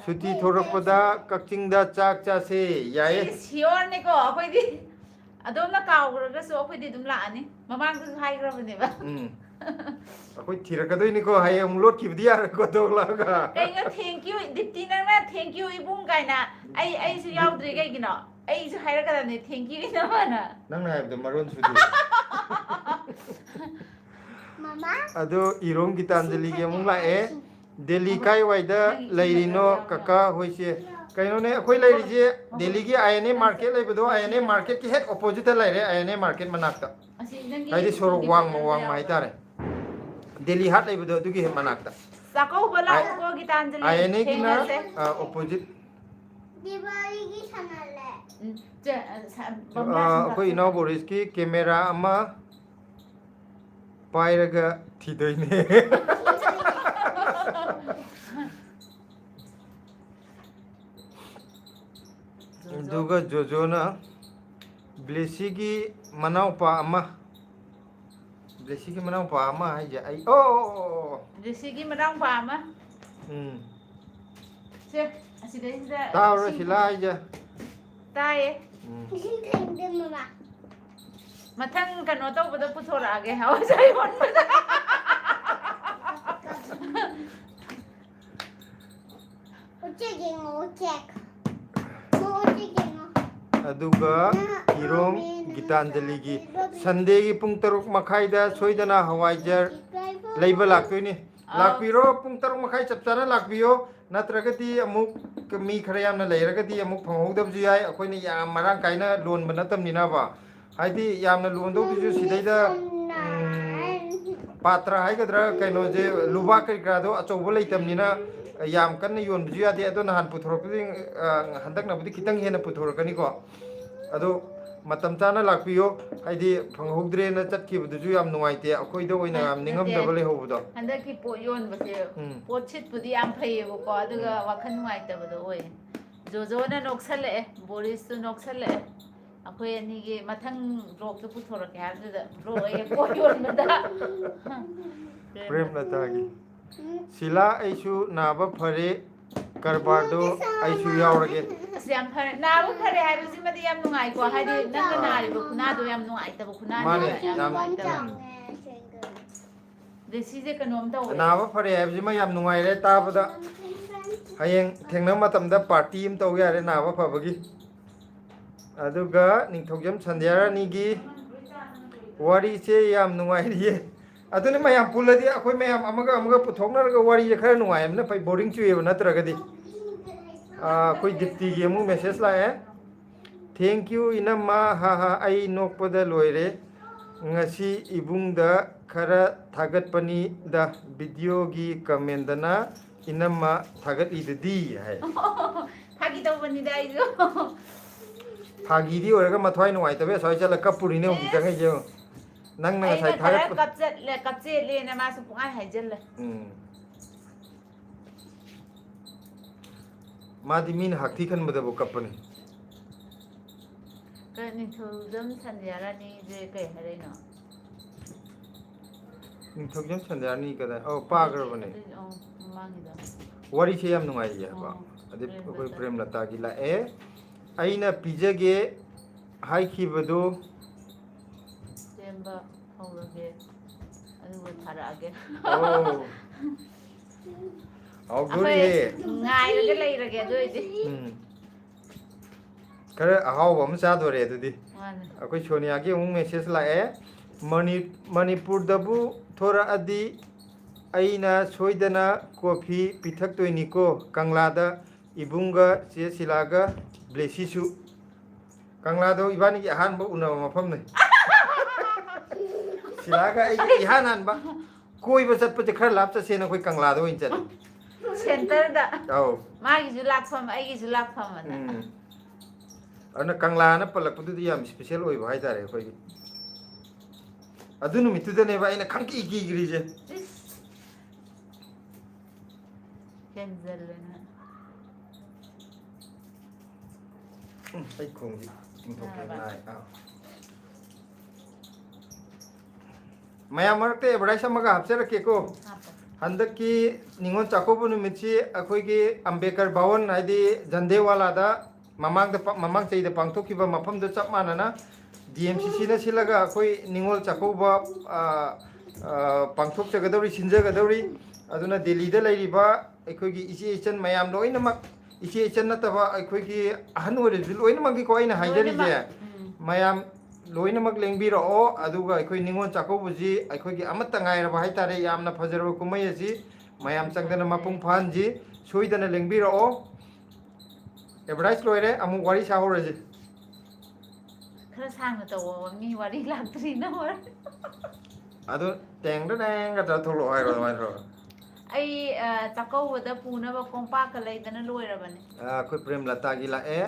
ꯁꯨꯇꯤ ꯊꯣꯔꯛꯄꯗ ꯀꯛꯆꯤꯡꯗ ꯆꯥꯛ ꯆꯥꯁꯦ꯫ ꯌꯥꯏꯌꯦ꯫ ꯁꯤ sure-ꯅꯦꯀꯣ, ꯑꯩꯈꯣꯏꯗꯤ ꯑꯗꯣꯝꯅ ꯀꯥꯎꯈ꯭ꯔꯒꯁꯨ ꯑꯩꯈꯣꯏꯗꯤ ꯑꯗꯨꯝ ꯂꯥꯛꯑꯅꯤ꯫ ꯃꯃꯥꯡꯗꯁꯨ ꯍꯥꯏꯈ꯭ꯔꯕꯅꯦꯕ꯫ ꯎꯝ꯫ ꯑꯩꯈꯣꯏ ꯊꯤꯔꯛꯀꯗꯣꯏꯅꯤꯀꯣ, ꯍꯌꯦꯡ ꯑꯃꯨꯛ ꯂꯣꯠꯈꯤꯕꯗꯤ ꯌꯥꯔꯣꯏꯀꯣ, ꯊꯣꯛꯂꯛꯑꯒ꯫ ꯀꯩꯅꯣ thank you? ꯗꯤꯞꯇꯤ, ꯅꯪꯅ "Thank you ꯏꯕꯨꯡ" ꯀꯥꯏꯅ ꯑꯩ, ꯑꯩꯁꯨ ꯌꯥꯎꯗ꯭ꯔꯤ ꯀꯩꯒꯤꯅꯣ? ꯑꯩꯁꯨ ꯍꯥꯏꯔꯛꯀꯗꯕꯅꯦ "Thank you" ꯏꯅꯝꯃꯅ꯫ ꯅꯪꯅ ꯍꯥꯏꯕꯗꯣ ꯃꯔꯣꯟ ꯁꯨꯗꯦ꯫ ꯃꯃꯥ꯫ ꯑꯗꯣ ꯏꯔꯣꯝ ꯒꯤꯇꯥꯟꯖꯂꯤꯒꯤ ꯑꯃꯨꯛ ꯂꯥꯛꯑꯦ꯫ ꯗꯦꯜꯂꯤ ꯀꯥꯏꯋꯥꯏꯗ ꯂꯩꯔꯤꯅꯣ ꯀꯀꯥ ꯍꯣꯏꯁꯦ? ꯀꯩꯅꯣꯅꯦ, ꯑꯩꯈꯣꯏ ꯂꯩꯔꯤꯁꯦ ꯗꯦꯜꯂꯤꯒꯤ I N A market ꯂꯩꯕꯗꯣ, I N A market-ꯀꯤ ꯍꯦꯛ opposite-ꯇ ꯂꯩꯔꯦ, I N A market ꯃꯅꯥꯛꯇ꯫ ꯑꯁꯤ ꯅꯪꯒꯤ ꯍꯥꯏꯗꯤ ꯁꯣꯔꯣꯛ ꯐꯣꯟꯒꯤ ꯋꯥꯡꯃ ꯄꯦꯄꯔꯗ ꯋꯥꯡꯃ ꯌꯥꯎꯕ꯭ꯔꯥ? ꯍꯥꯏꯇꯥꯔꯦ꯫ ꯗꯦꯜꯂꯤ ꯍꯥꯠ ꯂꯩꯕꯗꯣ ꯑꯗꯨꯒꯤ ꯍꯦꯛ ꯃꯅꯥꯛꯇ꯫ ꯆꯥꯛꯀꯧꯕ ꯂꯥꯛꯎꯀꯣ, ꯒꯤꯇꯥꯟꯖꯂꯤ꯫ I N A-ꯒꯤꯅ, ꯊꯦꯡꯅꯁꯦ꯫ ꯑ, opposite꯫ ꯗꯤꯋꯥꯂꯤꯒꯤ ꯁꯥꯟꯅꯔꯦ꯫ ꯎꯝ, ꯆꯦ, ꯑ, ꯁ-, ꯑ, ꯕꯝꯂꯥ ꯁꯤꯡ ꯑꯩꯈꯣꯏ ꯀꯥꯞꯁꯦ꯫ ꯏꯅꯥꯎ ꯕꯣꯔꯤꯁꯀꯤ camera ꯑꯃ ꯄꯥꯏꯔꯒ ꯊꯤꯗꯣꯏꯅꯦ꯫ ꯑꯗꯨꯒ ꯖꯣꯖꯣꯅ ꯕ꯭ꯂꯦꯁꯤꯒꯤ ꯃꯅꯥꯎꯄꯥ ꯑꯃ, ꯕ꯭ꯂꯦꯁꯤꯒꯤ ꯃꯅꯥꯎꯄꯥ ꯑꯃ ꯍꯥꯏꯁꯦ ꯑꯩ, ꯑꯣ, ꯑꯣ, ꯑꯣ, ꯑꯣ꯫ ꯕ꯭ꯂꯦꯁꯤꯒꯤ ꯃꯅꯥꯎꯄꯥ ꯑꯃ꯫ ꯎꯝ꯫ ꯁꯦ, ꯑꯁꯤꯗꯩꯁꯤꯗ ꯇꯥꯕ꯭ꯔꯥ ꯏꯁꯤꯡ ꯁꯤꯂꯥ ꯍꯥꯏꯁꯦ? ꯇꯥꯏꯌꯦ꯫ ꯎꯝ꯫ ꯏꯁꯤꯡ ꯊꯛꯅꯤꯡꯗꯦ, ꯃꯃꯥ꯫ ꯃꯊꯪ ꯀꯩꯅꯣ ꯇꯧꯕꯗ ꯄꯨꯊꯣꯔꯛꯑꯒꯦ, ꯍꯋꯥꯏꯖꯥꯔ ꯌꯣꯟꯕꯗ꯫ ꯎꯆꯦꯛ ꯌꯦꯡꯉꯣ, ꯎꯆꯦꯛ꯫ ꯎꯆꯦꯛ ꯌꯦꯡꯉꯣ꯫ ꯑꯗꯨꯒ ꯏꯔꯣꯝ ꯒꯤꯇꯥꯟꯖꯂꯤꯒꯤ Sunday-ꯒꯤ ꯄꯨꯡ ꯇꯔꯨꯛ ꯃꯈꯥꯏꯗ ꯁꯣꯏꯗꯅ ꯍꯋꯥꯏꯖꯥꯔ ꯂꯩꯕ ꯂꯥꯛꯇꯣꯏꯅꯤ꯫ ꯑꯥꯎ꯫ ꯂꯥꯛꯄꯤꯔꯣ, ꯄꯨꯡ ꯇꯔꯨꯛ ꯃꯈꯥꯏ ꯆꯞ ꯆꯥꯅ ꯂꯥꯛꯄꯤꯌꯣ꯫ ꯅꯠꯇ꯭ꯔꯒꯗꯤ ꯑꯃꯨꯛ ꯃꯤ ꯈꯔ ꯌꯥꯝꯅ ꯂꯩꯔꯒꯗꯤ ꯑꯃꯨꯛ ꯐꯪꯍꯧꯗꯕꯁꯨ ꯌꯥꯏ꯫ ꯑꯩꯈꯣꯏꯅ ꯌꯥꯝ ꯃꯔꯥꯡ ꯀꯥꯏꯅ ꯂꯣꯟꯕ ꯅꯠꯇꯕꯅꯤꯅꯕ꯫ ꯍꯥꯏꯗꯤ ꯌꯥꯝꯅ ꯂꯣꯟꯗꯧꯗꯨꯁꯨ ꯁꯤꯗꯩꯗ, ꯎꯝ, ꯄꯥꯇ꯭ꯔ ꯍꯥꯏꯒꯗ꯭ꯔꯥ, ꯀꯩꯅꯣꯁꯦ, ꯂꯨꯕꯥꯛ ꯀꯔꯤ ꯀꯔꯥꯗꯣ ꯑꯆꯧꯕ ꯂꯩꯇꯕꯅꯤꯅ ꯌꯥꯝ ꯀꯟꯅ ꯌꯣꯟꯕꯁꯨ ꯌꯥꯗꯦ꯫ ꯑꯗꯣ ꯅꯍꯥꯟ ꯄꯨꯊꯣꯔꯛꯄꯗꯤ, ꯑ, ꯍꯟꯗꯛꯅꯕꯨꯗꯤ ꯈꯤꯇꯪ ꯍꯦꯟꯅ ꯄꯨꯊꯣꯔꯛꯀꯅꯤꯀꯣ꯫ ꯑꯗꯣ ꯃꯇꯝ ꯆꯥꯅ ꯂꯥꯛꯄꯤꯌꯣ, ꯍꯥꯏꯗꯤ ꯐꯪꯍꯧꯗ꯭ꯔꯦꯅ ꯆꯠꯈꯤꯕꯗꯨꯁꯨ ꯌꯥꯝ ꯅꯨꯡꯉꯥꯏꯇꯦ, ꯑꯩꯈꯣꯏꯗ ꯑꯣꯏꯅ ꯌꯥꯝ ꯅꯠꯇꯦ꯫ ꯅꯤꯡꯉꯝꯗꯕ ꯂꯩꯍꯧꯕꯗꯣ꯫ ꯍꯟꯗꯛꯀꯤ ꯄꯣꯠ ꯌꯣꯟꯕꯁꯦ, ꯎꯝ꯫ ꯄꯣꯠ ꯁꯤꯠꯄꯨꯗꯤ ꯌꯥꯝ ꯐꯩꯌꯦꯕꯀꯣ, ꯑꯗꯨꯒ ꯎꯝ꯫ ꯋꯥꯈꯜ ꯅꯨꯡꯉꯥꯏꯇꯕꯗꯣ ꯑꯣꯏꯌꯦ꯫ ꯖꯣꯖꯣꯅ ꯅꯣꯛꯁꯜꯂꯛꯑꯦ, ꯕꯣꯔꯤꯁꯁꯨ ꯅꯣꯛꯁꯜꯂꯛꯑꯦ꯫ ꯑꯩꯈꯣꯏ ꯑꯅꯤꯒꯤ ꯃꯊꯪ ꯕ꯭ꯂꯣꯛꯇ ꯄꯨꯊꯣꯔꯛꯀꯦ ꯍꯥꯏꯕꯗꯨꯗ ꯕ꯭ꯂꯣꯛ ꯑꯩ ꯄꯣꯠ ꯌꯣꯟꯕꯗ ꯄ꯭ꯔꯦꯝꯂꯇꯥꯒꯤ꯫ ꯁꯤꯂꯥ, ꯑꯩꯁꯨ ꯅꯥꯕ ꯐꯔꯦ, ꯀꯔꯕꯥꯔꯗꯣ ꯑꯩꯁꯨ ꯌꯥꯎꯔꯒꯦ꯫ ꯑꯁ, ꯌꯥꯝ ꯐꯔꯦ꯫ ꯅꯥꯕ ꯐꯔꯦ ꯍꯥꯏꯕꯁꯤꯃꯗꯤ ꯌꯥꯝ ꯅꯨꯡꯉꯥꯏꯀꯣ, ꯍꯥꯏꯗꯤ ꯅꯪꯅ ꯅꯥꯔꯤꯕ ꯈꯨꯅꯥꯗꯣ ꯌꯥꯝ ꯅꯨꯡꯉꯥꯏꯇꯕ ꯈꯨꯅꯥꯅꯦ, ꯃꯥꯅꯦ, ꯌꯥꯝ ꯌꯥꯝ ꯅꯨꯡꯉꯥꯏꯇꯕ꯫ ꯗꯦꯁꯤꯁꯦ ꯀꯩꯅꯣꯝ ꯇꯧꯋꯦ꯫ ꯅꯥꯕ ꯐꯔꯦ ꯍꯥꯏꯕꯁꯤꯃ ꯌꯥꯝ ꯅꯨꯡꯉꯥꯏꯔꯦ ꯇꯥꯕꯗ꯫ ꯍꯌꯦꯡ ꯊꯦꯡꯅꯕ ꯃꯇꯝꯗ ꯄꯥꯔꯇꯤ ꯑꯃ ꯇꯧ ꯌꯥꯔꯦ ꯅꯥꯕ ꯐꯕꯒꯤ꯫ ꯑꯗꯨꯒ ꯅꯤꯡꯊꯧꯖꯝ ꯁꯟꯙ꯭ꯌꯥꯔꯥꯅꯤꯒꯤ ꯋꯥꯔꯤꯁꯦ ꯌꯥꯝ ꯅꯨꯡꯉꯥꯏꯔꯤꯌꯦ꯫ ꯑꯗꯨꯅꯤ, ꯃꯌꯥꯝ ꯄꯨꯜꯂꯗꯤ ꯑꯩꯈꯣꯏ ꯃꯌꯥꯝ ꯑꯃꯒ ꯑꯃꯒ ꯄꯨꯊꯣꯛꯅꯔꯒ ꯋꯥꯔꯤꯁꯦ ꯈꯔ ꯅꯨꯡꯉꯥꯏꯕꯅ ꯐꯩ, ꯕꯣꯔꯤꯡ ꯆꯨꯏꯌꯦꯕ ꯅꯠꯇ꯭ꯔꯒꯗꯤ꯫ ꯑꯥ, ꯑꯩꯈꯣꯏ ꯗꯤꯞꯇꯤꯒꯤ ꯑꯃꯨꯛ ꯃꯦꯁꯦꯖ ꯂꯥꯛꯑꯦ꯫ "Thank you, ꯏꯅꯝꯃ, ꯍꯥ ꯍꯥ, ꯑꯩ ꯅꯣꯛꯄꯗ ꯂꯣꯏꯔꯦ꯫ ꯉꯁꯤ ꯏꯕꯨꯡꯗ ꯈꯔ ꯊꯥꯒꯠꯄꯅꯤꯗ, ꯚꯤꯗꯤꯑꯣꯒꯤ ꯀꯃꯦꯟꯗꯅ ꯏꯅꯝꯃ ꯊꯥꯒꯠꯂꯤꯗꯨꯗꯤ" ꯍꯥꯏ꯫ ꯐꯥꯒꯤ ꯇꯧꯕꯅꯤꯗ ꯑꯩꯁꯨ꯫ ꯐꯥꯒꯤꯗꯤ ꯑꯣꯏꯔꯒ ꯃꯊ꯭ꯋꯥꯏ ꯅꯨꯡꯉꯥꯏꯇꯕ ꯑꯁ꯭ꯋꯥꯏ ꯆꯠꯂ ꯀꯞꯄꯨꯔꯤꯅꯦ ꯍꯧꯖꯤꯛ ꯆꯪꯉꯛꯏꯁꯦ ꯌꯦꯡꯉꯣ꯫ ꯅꯪꯅ ꯑꯩꯅ ꯉꯁꯥꯏ ꯈꯔ ꯊꯥꯒꯠꯄ ꯀꯞꯆꯠꯂꯦ, ꯀꯞꯆꯦꯠꯂꯦꯅ ꯃꯥꯁꯨ ꯄꯨꯡꯍꯥꯏ ꯍꯥꯏꯖꯜꯂꯦ꯫ ꯎꯝ꯫ ꯃꯥꯗꯤ ꯃꯤꯅ ꯍꯥꯛꯊꯤ ꯈꯟꯕꯗꯕꯨ ꯀꯞꯄꯅꯤ꯫ ꯀꯩ ꯅꯤꯡꯊꯧꯖꯝ ꯁꯟꯙ꯭ꯌꯥꯔꯥꯅꯤꯁꯦ ꯀꯩ ꯍꯥꯏꯔꯛꯏꯅꯣ? ꯅꯤꯡꯊꯧꯖꯝ ꯁꯟꯙ꯭ꯌꯥꯔꯥꯅꯤ ꯀꯗꯥꯏ? ꯑꯧ, ꯄꯥꯈ꯭ꯔꯕꯅꯦ꯫ ꯑꯗꯨꯏ, ꯑꯧ, ꯃꯃꯥꯡꯒꯤꯗꯣ꯫ ꯋꯥꯔꯤꯁꯦ ꯌꯥꯝ ꯅꯨꯡꯉꯥꯏꯔꯤ ꯍꯥꯏꯕ꯫ ꯑꯧ, ꯑꯗꯩ ꯑꯩꯈꯣꯏ ꯄ꯭ꯔꯦꯝꯂꯇꯥꯒꯤ ꯂꯥꯛꯑꯦ꯫ "ꯑꯩꯅ ꯄꯤꯖꯒꯦ ꯍꯥꯏꯈꯤꯕꯗꯨ" ꯁꯦꯝꯕ ꯍꯧꯔꯒꯦ, ꯑꯗꯨꯒ ꯊꯥꯔꯛꯑꯒꯦ꯫ ꯑꯣ꯫ ꯍꯥꯎꯗꯣꯔꯤꯍꯦ꯫ ꯑꯩꯈꯣꯏ ꯉꯥꯏꯔꯒ ꯂꯩꯔꯒꯦ ꯑꯗꯨ ꯑꯣꯏꯗꯤ꯫ ꯎꯝ꯫ ꯈꯔ ꯑꯍꯥꯎꯕ ꯑꯃ ꯆꯥꯗꯣꯔꯦ ꯑꯗꯨꯗꯤ꯫ ꯃꯥꯅꯦ꯫ ꯑꯩꯈꯣꯏ ꯁꯣꯅꯤꯌꯥꯒꯤ ꯑꯃꯨꯛ ꯃꯦꯁꯦꯖ ꯂꯥꯛꯑꯦ꯫ "ꯃꯅꯤ-, ꯃꯅꯤꯄꯨꯔꯗꯕꯨ ꯊꯣꯔꯛꯑꯗꯤ ꯑꯩꯅ ꯁꯣꯏꯗꯅ ꯀꯣꯐꯤ ꯄꯤꯊꯛꯇꯣꯏꯅꯤꯀꯣ ꯀꯪꯂꯥꯗ, ꯏꯕꯨꯡꯒ ꯆꯦ ꯁꯤꯂꯥꯒ ꯕ꯭ꯂꯦꯁꯤꯁꯨ"꯫ ꯀꯪꯂꯥꯗꯣ ꯏꯕꯥꯅꯤꯒꯤ ꯑꯍꯥꯟꯕ ꯎꯅꯕ ꯃꯐꯝꯅꯤ꯫ ꯁꯤꯂꯥꯒ ꯑꯩꯒꯤ ꯏꯍꯥꯟ ꯍꯥꯟꯕ꯫ ꯀꯣꯏꯕ ꯆꯠꯄꯁꯦ ꯈꯔ ꯂꯥꯞ ꯆꯠꯁꯦꯅ ꯑꯩꯈꯣꯏ ꯀꯪꯂꯥꯗ ꯑꯣꯏꯅ ꯆꯠꯂꯦ꯫ ꯁꯦꯟꯇꯔꯗ ꯑꯧ ꯃꯥꯒꯤꯁꯨ ꯂꯥꯛꯐꯝ ꯑꯩꯒꯤꯁꯨ ꯂꯥꯛꯐꯝ ꯑꯅ꯫ ꯎꯝ ꯑꯗꯨꯅ ꯀꯪꯂꯥꯅ ꯄꯜꯂꯛꯄꯗꯨꯗꯤ ꯌꯥꯝ ꯏꯁꯄꯤꯁꯦꯜ ꯑꯣꯏꯕ ꯍꯥꯏꯇꯥꯔꯦ ꯑꯩꯈꯣꯏꯒꯤ꯫ ꯑꯗꯨ ꯅꯨꯃꯤꯠꯇꯨꯗꯅꯦꯕ ꯑꯩꯅ ꯈꯪꯀꯤ ꯀꯤꯈ꯭ꯔꯤꯁꯦ꯫ ꯏꯁ꯫ ꯍꯦꯟꯖꯜꯂꯦꯅ꯫ ꯎꯝ, ꯑꯩ ꯈꯣꯡꯁꯤ ꯇꯤꯡꯊꯣꯛꯀꯦ ꯌꯥꯔꯕ? ꯅꯥꯏ꯫ ꯑꯥ꯫ ꯃꯌꯥꯝ ꯃꯔꯛꯇ ꯑꯦꯗꯚꯔꯇꯥꯏꯁ ꯑꯃꯒ ꯍꯥꯞꯆꯔꯛꯀꯦꯀꯣ꯫ ꯍꯥꯞꯄꯣ꯫ ꯍꯟꯗꯛꯀꯤ ꯅꯤꯉꯣꯜ ꯆꯥꯛꯀꯧꯕ ꯅꯨꯃꯤꯠꯁꯤ ꯑꯩꯈꯣꯏꯒꯤ ꯑꯝꯕꯦꯗꯀꯔ ꯚꯋꯟ, ꯍꯥꯏꯗꯤ ꯖꯟꯗꯦꯋꯥꯂꯥꯗ ꯃꯃꯥꯡꯗ ꯄ- ꯃꯃꯥꯡ ꯆꯍꯤꯗ ꯄꯥꯡꯊꯣꯛꯈꯤꯕ ꯃꯐꯝꯗꯨ ꯆꯞ ꯃꯥꯟꯅꯅ ꯗꯤ ꯑꯦꯝ ꯁꯤ ꯁꯤꯅ ꯁꯤꯜꯂꯒ ꯑꯩꯈꯣꯏ ꯅꯤꯉꯣꯜ ꯆꯥꯛꯀꯧꯕ, ꯑ, ꯑ, ꯄꯥꯡꯊꯣꯛꯆꯒꯗꯧꯔꯤ, ꯁꯤꯟꯖꯒꯗꯧꯔꯤ꯫ ꯑꯗꯨꯅ ꯗꯦꯜꯂꯤꯗ ꯂꯩꯔꯤꯕ ꯑꯩꯈꯣꯏꯒꯤ ꯏꯆꯦ ꯏꯆꯟ ꯃꯌꯥꯝ ꯂꯣꯏꯅꯃꯛ, ꯏꯆꯦ ꯏꯆꯟ ꯅꯠꯇꯕ ꯑꯩꯈꯣꯏꯒꯤ ꯑꯍꯟ ꯑꯣꯏꯔꯁꯨ ꯂꯣꯏꯅꯃꯛꯅꯤꯀꯣ ꯑꯩꯅ ꯍꯥꯏꯖꯔꯤꯁꯦ꯫ ꯂꯣꯏꯅꯃꯛ꯫ ꯎꯝ꯫ ꯃꯌꯥꯝ ꯂꯣꯏꯅꯃꯛ ꯂꯦꯡꯕꯤꯔꯛꯑꯣ꯫ ꯑꯗꯨꯒ ꯑꯩꯈꯣꯏ ꯅꯤꯉꯣꯜ ꯆꯥꯛꯀꯧꯕꯁꯤ ꯑꯩꯈꯣꯏꯒꯤ ꯑꯃꯠꯇ ꯉꯥꯏꯔꯕ ꯍꯥꯏꯇꯥꯔꯦ, ꯌꯥꯝꯅ ꯐꯖꯔꯕ ꯀꯨꯝꯍꯩ ꯑꯁꯤ ꯃꯌꯥꯝ ꯆꯪꯗꯅ ꯃꯄꯨꯡ ꯐꯥꯍꯟꯁꯤ꯫ ꯁꯣꯏꯗꯅ ꯂꯦꯡꯕꯤꯔꯛꯑꯣ꯫ ꯑꯦꯗꯚꯔꯇꯥꯏꯁ ꯂꯣꯏꯔꯦ, ꯑꯃꯨꯛ ꯋꯥꯔꯤ ꯁꯥꯍꯧꯔꯁꯤ꯫ ꯈꯔ ꯁꯥꯡꯅ ꯇꯧꯋꯣ, ꯃꯤ ꯋꯥꯔꯤ ꯂꯥꯛꯇ꯭ꯔꯤꯅ ꯍꯣꯔꯦꯟ꯫ ꯑꯗꯨ ꯇꯦꯡꯗ ꯇꯦꯡꯒ ꯇꯧꯔ ꯊꯣꯛꯂꯛꯑꯣ ꯍꯥꯏꯔꯣ ꯑꯗꯨꯃꯥꯏꯅ ꯇꯧꯔꯒ꯫ ꯑꯩ ꯑ, ꯆꯥꯛꯀꯧꯕꯗ ꯄꯨꯅꯕ ꯀꯣꯝꯄꯥꯛꯀ ꯂꯩꯗꯅ ꯂꯣꯏꯔꯕꯅꯦ꯫ ꯑ, ꯑꯩꯈꯣꯏ ꯄ꯭ꯔꯦꯝꯂꯇꯥꯒꯤ ꯂꯥꯛꯑꯦ꯫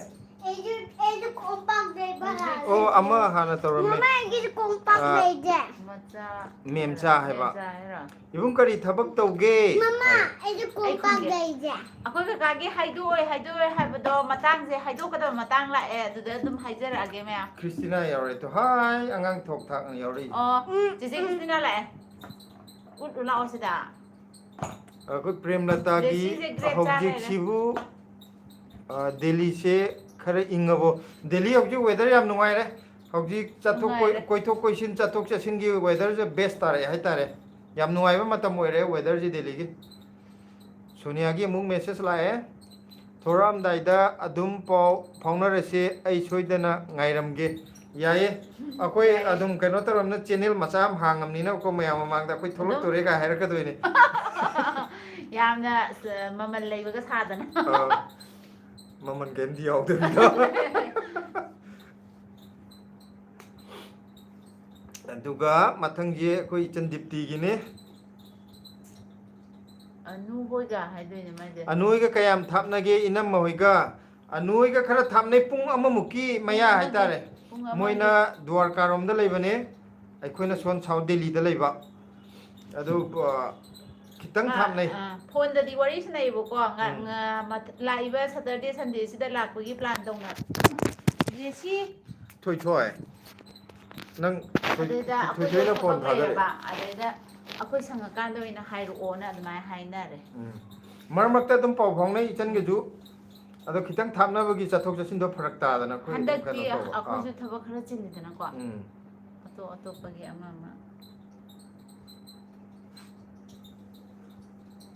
ꯑꯩꯁꯨ ꯑꯩꯁꯨ ꯀꯣꯝꯄꯥꯛ ꯂꯩꯕ ꯍꯥꯏ꯫ ꯑꯣ, ꯑꯃ ꯍꯥꯟꯅ ꯇꯧꯔꯝꯃꯦ꯫ ꯃꯃꯥ ꯑꯩꯒꯤꯁꯨ ꯀꯣꯝꯄꯥꯛ ꯑꯥ꯫ ꯂꯩꯖꯦ꯫ ꯃꯆꯥ ꯃꯦꯝꯆꯥ ꯍꯥꯏꯕ꯫ ꯃꯦꯝꯆꯥ ꯍꯥꯏꯔꯣ? ꯏꯕꯨꯡ ꯀꯔꯤ ꯊꯕꯛ ꯇꯧꯒꯦ? ꯃꯃꯥ ꯑꯩꯁꯨ ꯀꯣꯝꯄꯥꯛ ꯈꯪꯗꯦ꯫ ꯂꯩꯖꯦ꯫ ꯑꯩꯈꯣꯏ ꯀꯀꯥꯒꯤ ꯍꯥꯏꯗꯣꯛꯑꯣꯏ ꯍꯥꯏꯗꯣꯛꯑꯣꯏ ꯍꯥꯏꯕꯗꯣ ꯃꯇꯥꯡꯁꯦ ꯍꯥꯏꯗꯣꯛꯀꯗꯕ ꯃꯇꯥꯡ ꯂꯥꯛꯑꯦ, ꯑꯗꯨꯗ ꯑꯗꯨꯝ ꯍꯥꯏꯖꯔꯛꯑꯒꯦ ꯃꯌꯥꯝ꯫ ꯈ꯭ꯔꯤꯁꯇꯤꯅꯥ ꯌꯥꯎꯔꯦ ꯇꯣ꯫ ꯍꯥꯏ, ꯑꯉꯥꯡ ꯊꯣꯛ ꯊꯥꯛꯅ ꯌꯥꯎꯔꯛꯏ꯫ ꯑꯣ, ꯆꯦꯆꯦ ꯈ꯭ꯔꯤꯁꯇꯤꯅꯥ ꯂꯥꯛꯑꯦ꯫ ꯎꯠꯂꯨ ꯂꯥꯛꯑꯣ ꯁꯤꯗ꯫ ꯑꯩꯈꯣꯏ ꯄ꯭ꯔꯦꯝꯂꯇꯥꯒꯤ ꯖꯦꯁꯤꯁꯦ grape ꯆꯥ ꯂꯩꯔꯦ꯫ ꯍꯧꯖꯤꯛꯁꯤꯕꯨ, ꯑ, ꯗꯦꯜꯂꯤꯁꯦ ꯈꯔ ꯏꯪꯉꯕꯣ? ꯗꯦꯜꯂꯤ ꯍꯧꯖꯤꯛ ꯋꯦꯗꯔ ꯌꯥꯝ ꯅꯨꯡꯉꯥꯏꯔꯦ꯫ ꯍꯧꯖꯤꯛ ꯆꯠꯊꯣꯛ ꯀꯣꯏ-, ꯅꯨꯡꯉꯥꯏꯔꯦ꯫ ꯀꯣꯏꯊꯣꯛ ꯀꯣꯏꯁꯤꯟ, ꯆꯠꯊꯣꯛ ꯆꯠꯁꯤꯟꯒꯤ ꯋꯦꯗꯔꯁꯦ ꯕꯦꯁ ꯇꯥꯔꯛꯑꯦ ꯍꯥꯏꯇꯥꯔꯦ꯫ ꯌꯥꯝ ꯅꯨꯡꯉꯥꯏꯕ ꯃꯇꯝ ꯑꯣꯏꯔꯦ ꯋꯦꯗꯔꯁꯦ ꯗꯦꯜꯂꯤꯒꯤ꯫ ꯁꯣꯅꯤꯌꯥꯒꯤ ꯑꯃꯨꯛ ꯃꯦꯁꯦꯖ ꯂꯥꯛꯑꯦ꯫ ꯊꯣꯔꯛꯑꯝꯗꯥꯏꯗ ꯑꯗꯨꯝ ꯄꯥꯎ ꯐꯥꯎꯅꯔꯁꯦ, ꯑꯩ ꯁꯣꯏꯗꯅ ꯉꯥꯏꯔꯝꯒꯦ꯫ ꯌꯥꯏꯌꯦ, ꯑꯩꯈꯣꯏ ꯑꯗꯨꯝ ꯀꯩꯅꯣ ꯇꯧꯔꯝꯅ, ꯆꯦꯅꯦꯜ ꯃꯆꯥ ꯑꯃ ꯍꯥꯡꯉꯝꯅꯤꯅ ꯑꯩꯈꯣꯏ ꯃꯌꯥꯝ ꯃꯃꯥꯡꯗ ꯑꯩꯈꯣꯏ ꯊꯣꯛꯂꯛꯇꯣꯔꯦ ꯀꯥꯏ ꯍꯥꯏꯔꯛꯀꯗꯣꯏꯅꯦ꯫ ꯌꯥꯝꯅ, ꯑ, ꯃꯃꯜ ꯂꯩꯕꯒ ꯁꯥꯗꯅ꯫ ꯑꯥ, ꯃꯃꯜ ꯀꯩꯝꯇ ꯌꯥꯎꯗꯕꯤꯗ꯫ ꯑꯗꯨꯒ ꯃꯊꯪꯁꯦ ꯑꯩꯈꯣꯏ ꯏꯆꯟ ꯗꯤꯞꯇꯤꯒꯤꯅꯦ꯫ ꯑꯅꯨ ꯍꯣꯏꯒ ꯍꯥꯏꯗꯣꯏꯅꯦ ꯃꯥꯏꯁꯦ꯫ ꯑꯅꯨ ꯍꯣꯏꯒ ꯀꯌꯥꯝ ꯊꯥꯞꯅꯒꯦ? ꯏꯅꯝꯃ ꯍꯣꯏꯒ ꯑꯅꯨ ꯍꯣꯏꯒ ꯈꯔ ꯊꯥꯞꯅꯩ, ꯄꯨꯡ ꯑꯃꯃꯨꯛꯀꯤ ꯃꯌꯥ ꯍꯥꯏꯇꯥꯔꯦ꯫ ꯄꯨꯡ ꯑꯃꯒꯤ꯫ ꯃꯣꯏꯅ ꯗ꯭ꯋꯥꯔꯀꯥꯔꯣꯝꯗ ꯂꯩꯕꯅꯦ, ꯑꯩꯈꯣꯏꯅ ꯁꯣꯝ ꯁꯥꯎꯠ ꯗꯦꯜꯂꯤꯗ ꯂꯩꯕ꯫ ꯑꯗꯨ ꯑ, ꯈꯤꯇꯪ ꯑꯥ, ꯊꯥꯞꯅꯩ꯫ ꯑꯥ, ꯐꯣꯟꯗꯗꯤ ꯋꯥꯔꯤ ꯁꯥꯟꯅꯩꯕꯀꯣ꯫ ꯉ- ꯎꯝ꯫ ꯉ- ꯃꯊ- ꯂꯥꯛꯏꯕ ꯁꯇꯔꯗꯦ ꯁꯟꯗꯦꯁꯤꯗ ꯂꯥꯛꯄꯒꯤ ꯄ꯭ꯂꯥꯟ ꯇꯧꯅ꯫ ꯖꯦꯁꯤ꯫ ꯊꯣꯏꯊꯣꯏ꯫ ꯅꯪ ꯊꯣꯏ- ꯑꯗꯩꯗ ꯊꯣꯏ- ꯑꯩꯈꯣꯏꯗꯣ ꯊꯣꯏꯊꯣꯏꯅ ꯐꯣꯟ ꯊꯕꯛ ꯊꯥꯗꯔꯛꯑꯦ꯫ ꯂꯩꯔꯕ, ꯑꯗꯩꯗ ꯑꯩꯈꯣꯏ ꯁꯪꯉꯀꯥꯟꯗ ꯑꯣꯏꯅ ꯍꯥꯏꯔꯛꯑꯣꯅ ꯑꯗꯨꯃꯥꯏꯅ ꯍꯥꯏꯅꯔꯦ꯫ ꯎꯝ꯫ ꯃꯔꯛ ꯃꯔꯛꯇ ꯑꯗꯨꯝ ꯄꯥꯎ ꯐꯥꯎꯅꯩ ꯏꯆꯟꯒꯁꯨ꯫ ꯑꯗꯣ ꯈꯤꯇꯪ ꯊꯥꯞꯅꯕꯒꯤ ꯆꯠꯊꯣꯛ ꯆꯠꯁꯤꯟꯗꯣ ꯐꯔꯛ ꯇꯥꯗꯅ ꯑꯩꯈꯣꯏ ꯑꯗꯨꯝ ꯍꯟꯗꯛꯇꯤ ꯀꯩꯅꯣ ꯇꯧꯕ꯫ ꯑꯥ꯫ ꯑꯩꯈꯣꯏꯁꯨ ꯊꯕꯛ ꯈꯔ ꯆꯤꯜꯂꯤꯗꯅꯀꯣ꯫ ꯎꯝ꯫ ꯑꯇꯣꯞ ꯑꯇꯣꯞꯄꯒꯤ ꯑꯃ ꯑꯃ꯫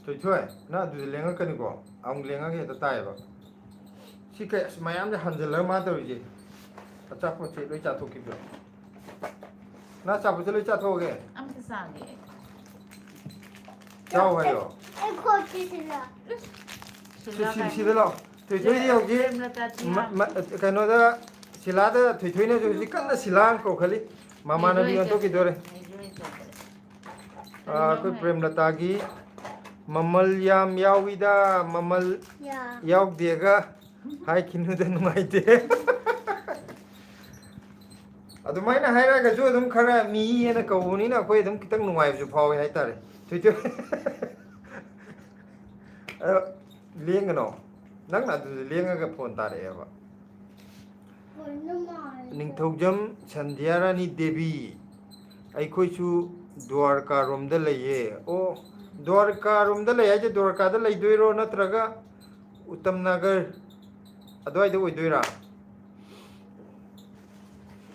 ꯊꯣꯏꯊꯣꯏ, ꯅꯪ ꯑꯗꯨꯗ ꯂꯦꯡꯉꯛꯀꯅꯤꯀꯣ? ꯑꯃꯨꯛ ꯂꯦꯡꯉꯒ ꯍꯦꯛꯇ ꯇꯥꯏꯌꯦꯕ꯫ ꯁꯤ ꯀꯩ, ꯑꯁ, ꯃꯌꯥꯝꯁꯦ ꯍꯟꯖꯤꯜꯂꯒ ꯃꯥ ꯇꯧꯔꯤꯁꯦ꯫ ꯑꯆꯥꯄꯣꯠꯁꯦ ꯂꯣꯏ ꯆꯥꯊꯣꯛꯈꯤꯕ꯭ꯔꯣ? ꯅꯪ ꯑꯆꯥꯄꯣꯠꯁꯦ ꯂꯣꯏ ꯆꯥꯊꯣꯛꯑꯒꯦ? ꯑꯝꯇ ꯆꯥꯒꯦ ꯑꯩ꯫ ꯆꯥꯎ ꯍꯥꯏꯌꯣ꯫ ꯑꯩ ꯈꯣꯠꯈꯤꯁꯤꯔ? ꯁꯤ, ꯁꯤ, ꯁꯤꯗ ꯂꯥꯛꯑꯣ꯫ ꯊꯣꯏꯊꯣꯏꯗꯤ ꯍꯧꯖꯤꯛ ꯃ-, ꯃ-, ꯀꯩꯅꯣꯗ, ꯁꯤꯂꯥꯗ ꯊꯣꯏꯊꯣꯏꯅꯁꯨ ꯍꯧꯖꯤꯛ ꯀꯟꯅ ꯁꯤꯂꯥ ꯀꯧꯈꯠꯂꯤ꯫ ꯃꯃꯥꯟꯅꯕꯤ ꯑꯣꯟꯊꯣꯛꯈꯤꯗꯣꯔꯦ꯫ ꯑꯥ, ꯑꯩꯈꯣꯏ ꯄ꯭ꯔꯦꯝꯂꯇꯥꯒꯤ ꯃꯃꯜ ꯌꯥꯝ ꯌꯥꯎꯏꯗ, ꯃꯃꯜ ꯌꯥ꯫ ꯌꯥꯎꯗꯦꯒ ꯍꯥꯏꯈꯤꯅꯨꯗ, ꯅꯨꯡꯉꯥꯏꯇꯦ꯫ ꯑꯗꯨꯃꯥꯏꯅ ꯍꯥꯏꯔꯒꯁꯨ ꯑꯗꯨꯝ ꯈꯔ ꯃꯤ ꯍꯦꯟꯅ ꯀꯧꯕꯅꯤꯅ ꯑꯩꯈꯣꯏ ꯑꯗꯨꯝ ꯈꯤꯇꯪ ꯅꯨꯡꯉꯥꯏꯕꯁꯨ ꯐꯥꯎꯋꯦ ꯍꯥꯏꯇꯥꯔꯦ꯫ ꯊꯣꯏꯊꯣꯏ꯫ ꯑꯗꯣ ꯂꯦꯡꯒꯅꯣ꯫ ꯅꯪꯅ ꯑꯗꯨꯗ ꯂꯦꯡꯉꯒ ꯐꯣꯟ ꯇꯥꯔꯛꯑꯦꯕ꯫ ꯅꯤꯡꯊꯧꯖꯝ ꯁꯟꯙ꯭ꯌꯥꯔꯥꯅꯤ ꯗꯦꯕꯤ, ꯑꯩꯈꯣꯏꯁꯨ ꯗ꯭ꯋꯥꯔꯀꯥꯔꯣꯝꯗ ꯂꯩꯌꯦ꯫ ꯑꯣ, ꯗ꯭ꯋꯥꯔꯀꯥꯔꯣꯝꯗ ꯂꯩ ꯍꯥꯏꯁꯦ ꯗ꯭ꯋꯥꯔꯀꯥꯗ ꯂꯩꯗꯣꯏꯔꯣ, ꯅꯠꯇ꯭ꯔꯒ ꯎꯇꯝ ꯅꯥꯒꯔ ꯑꯗꯨꯋꯥꯏꯗ ꯑꯣꯏꯗꯣꯏꯔꯥ?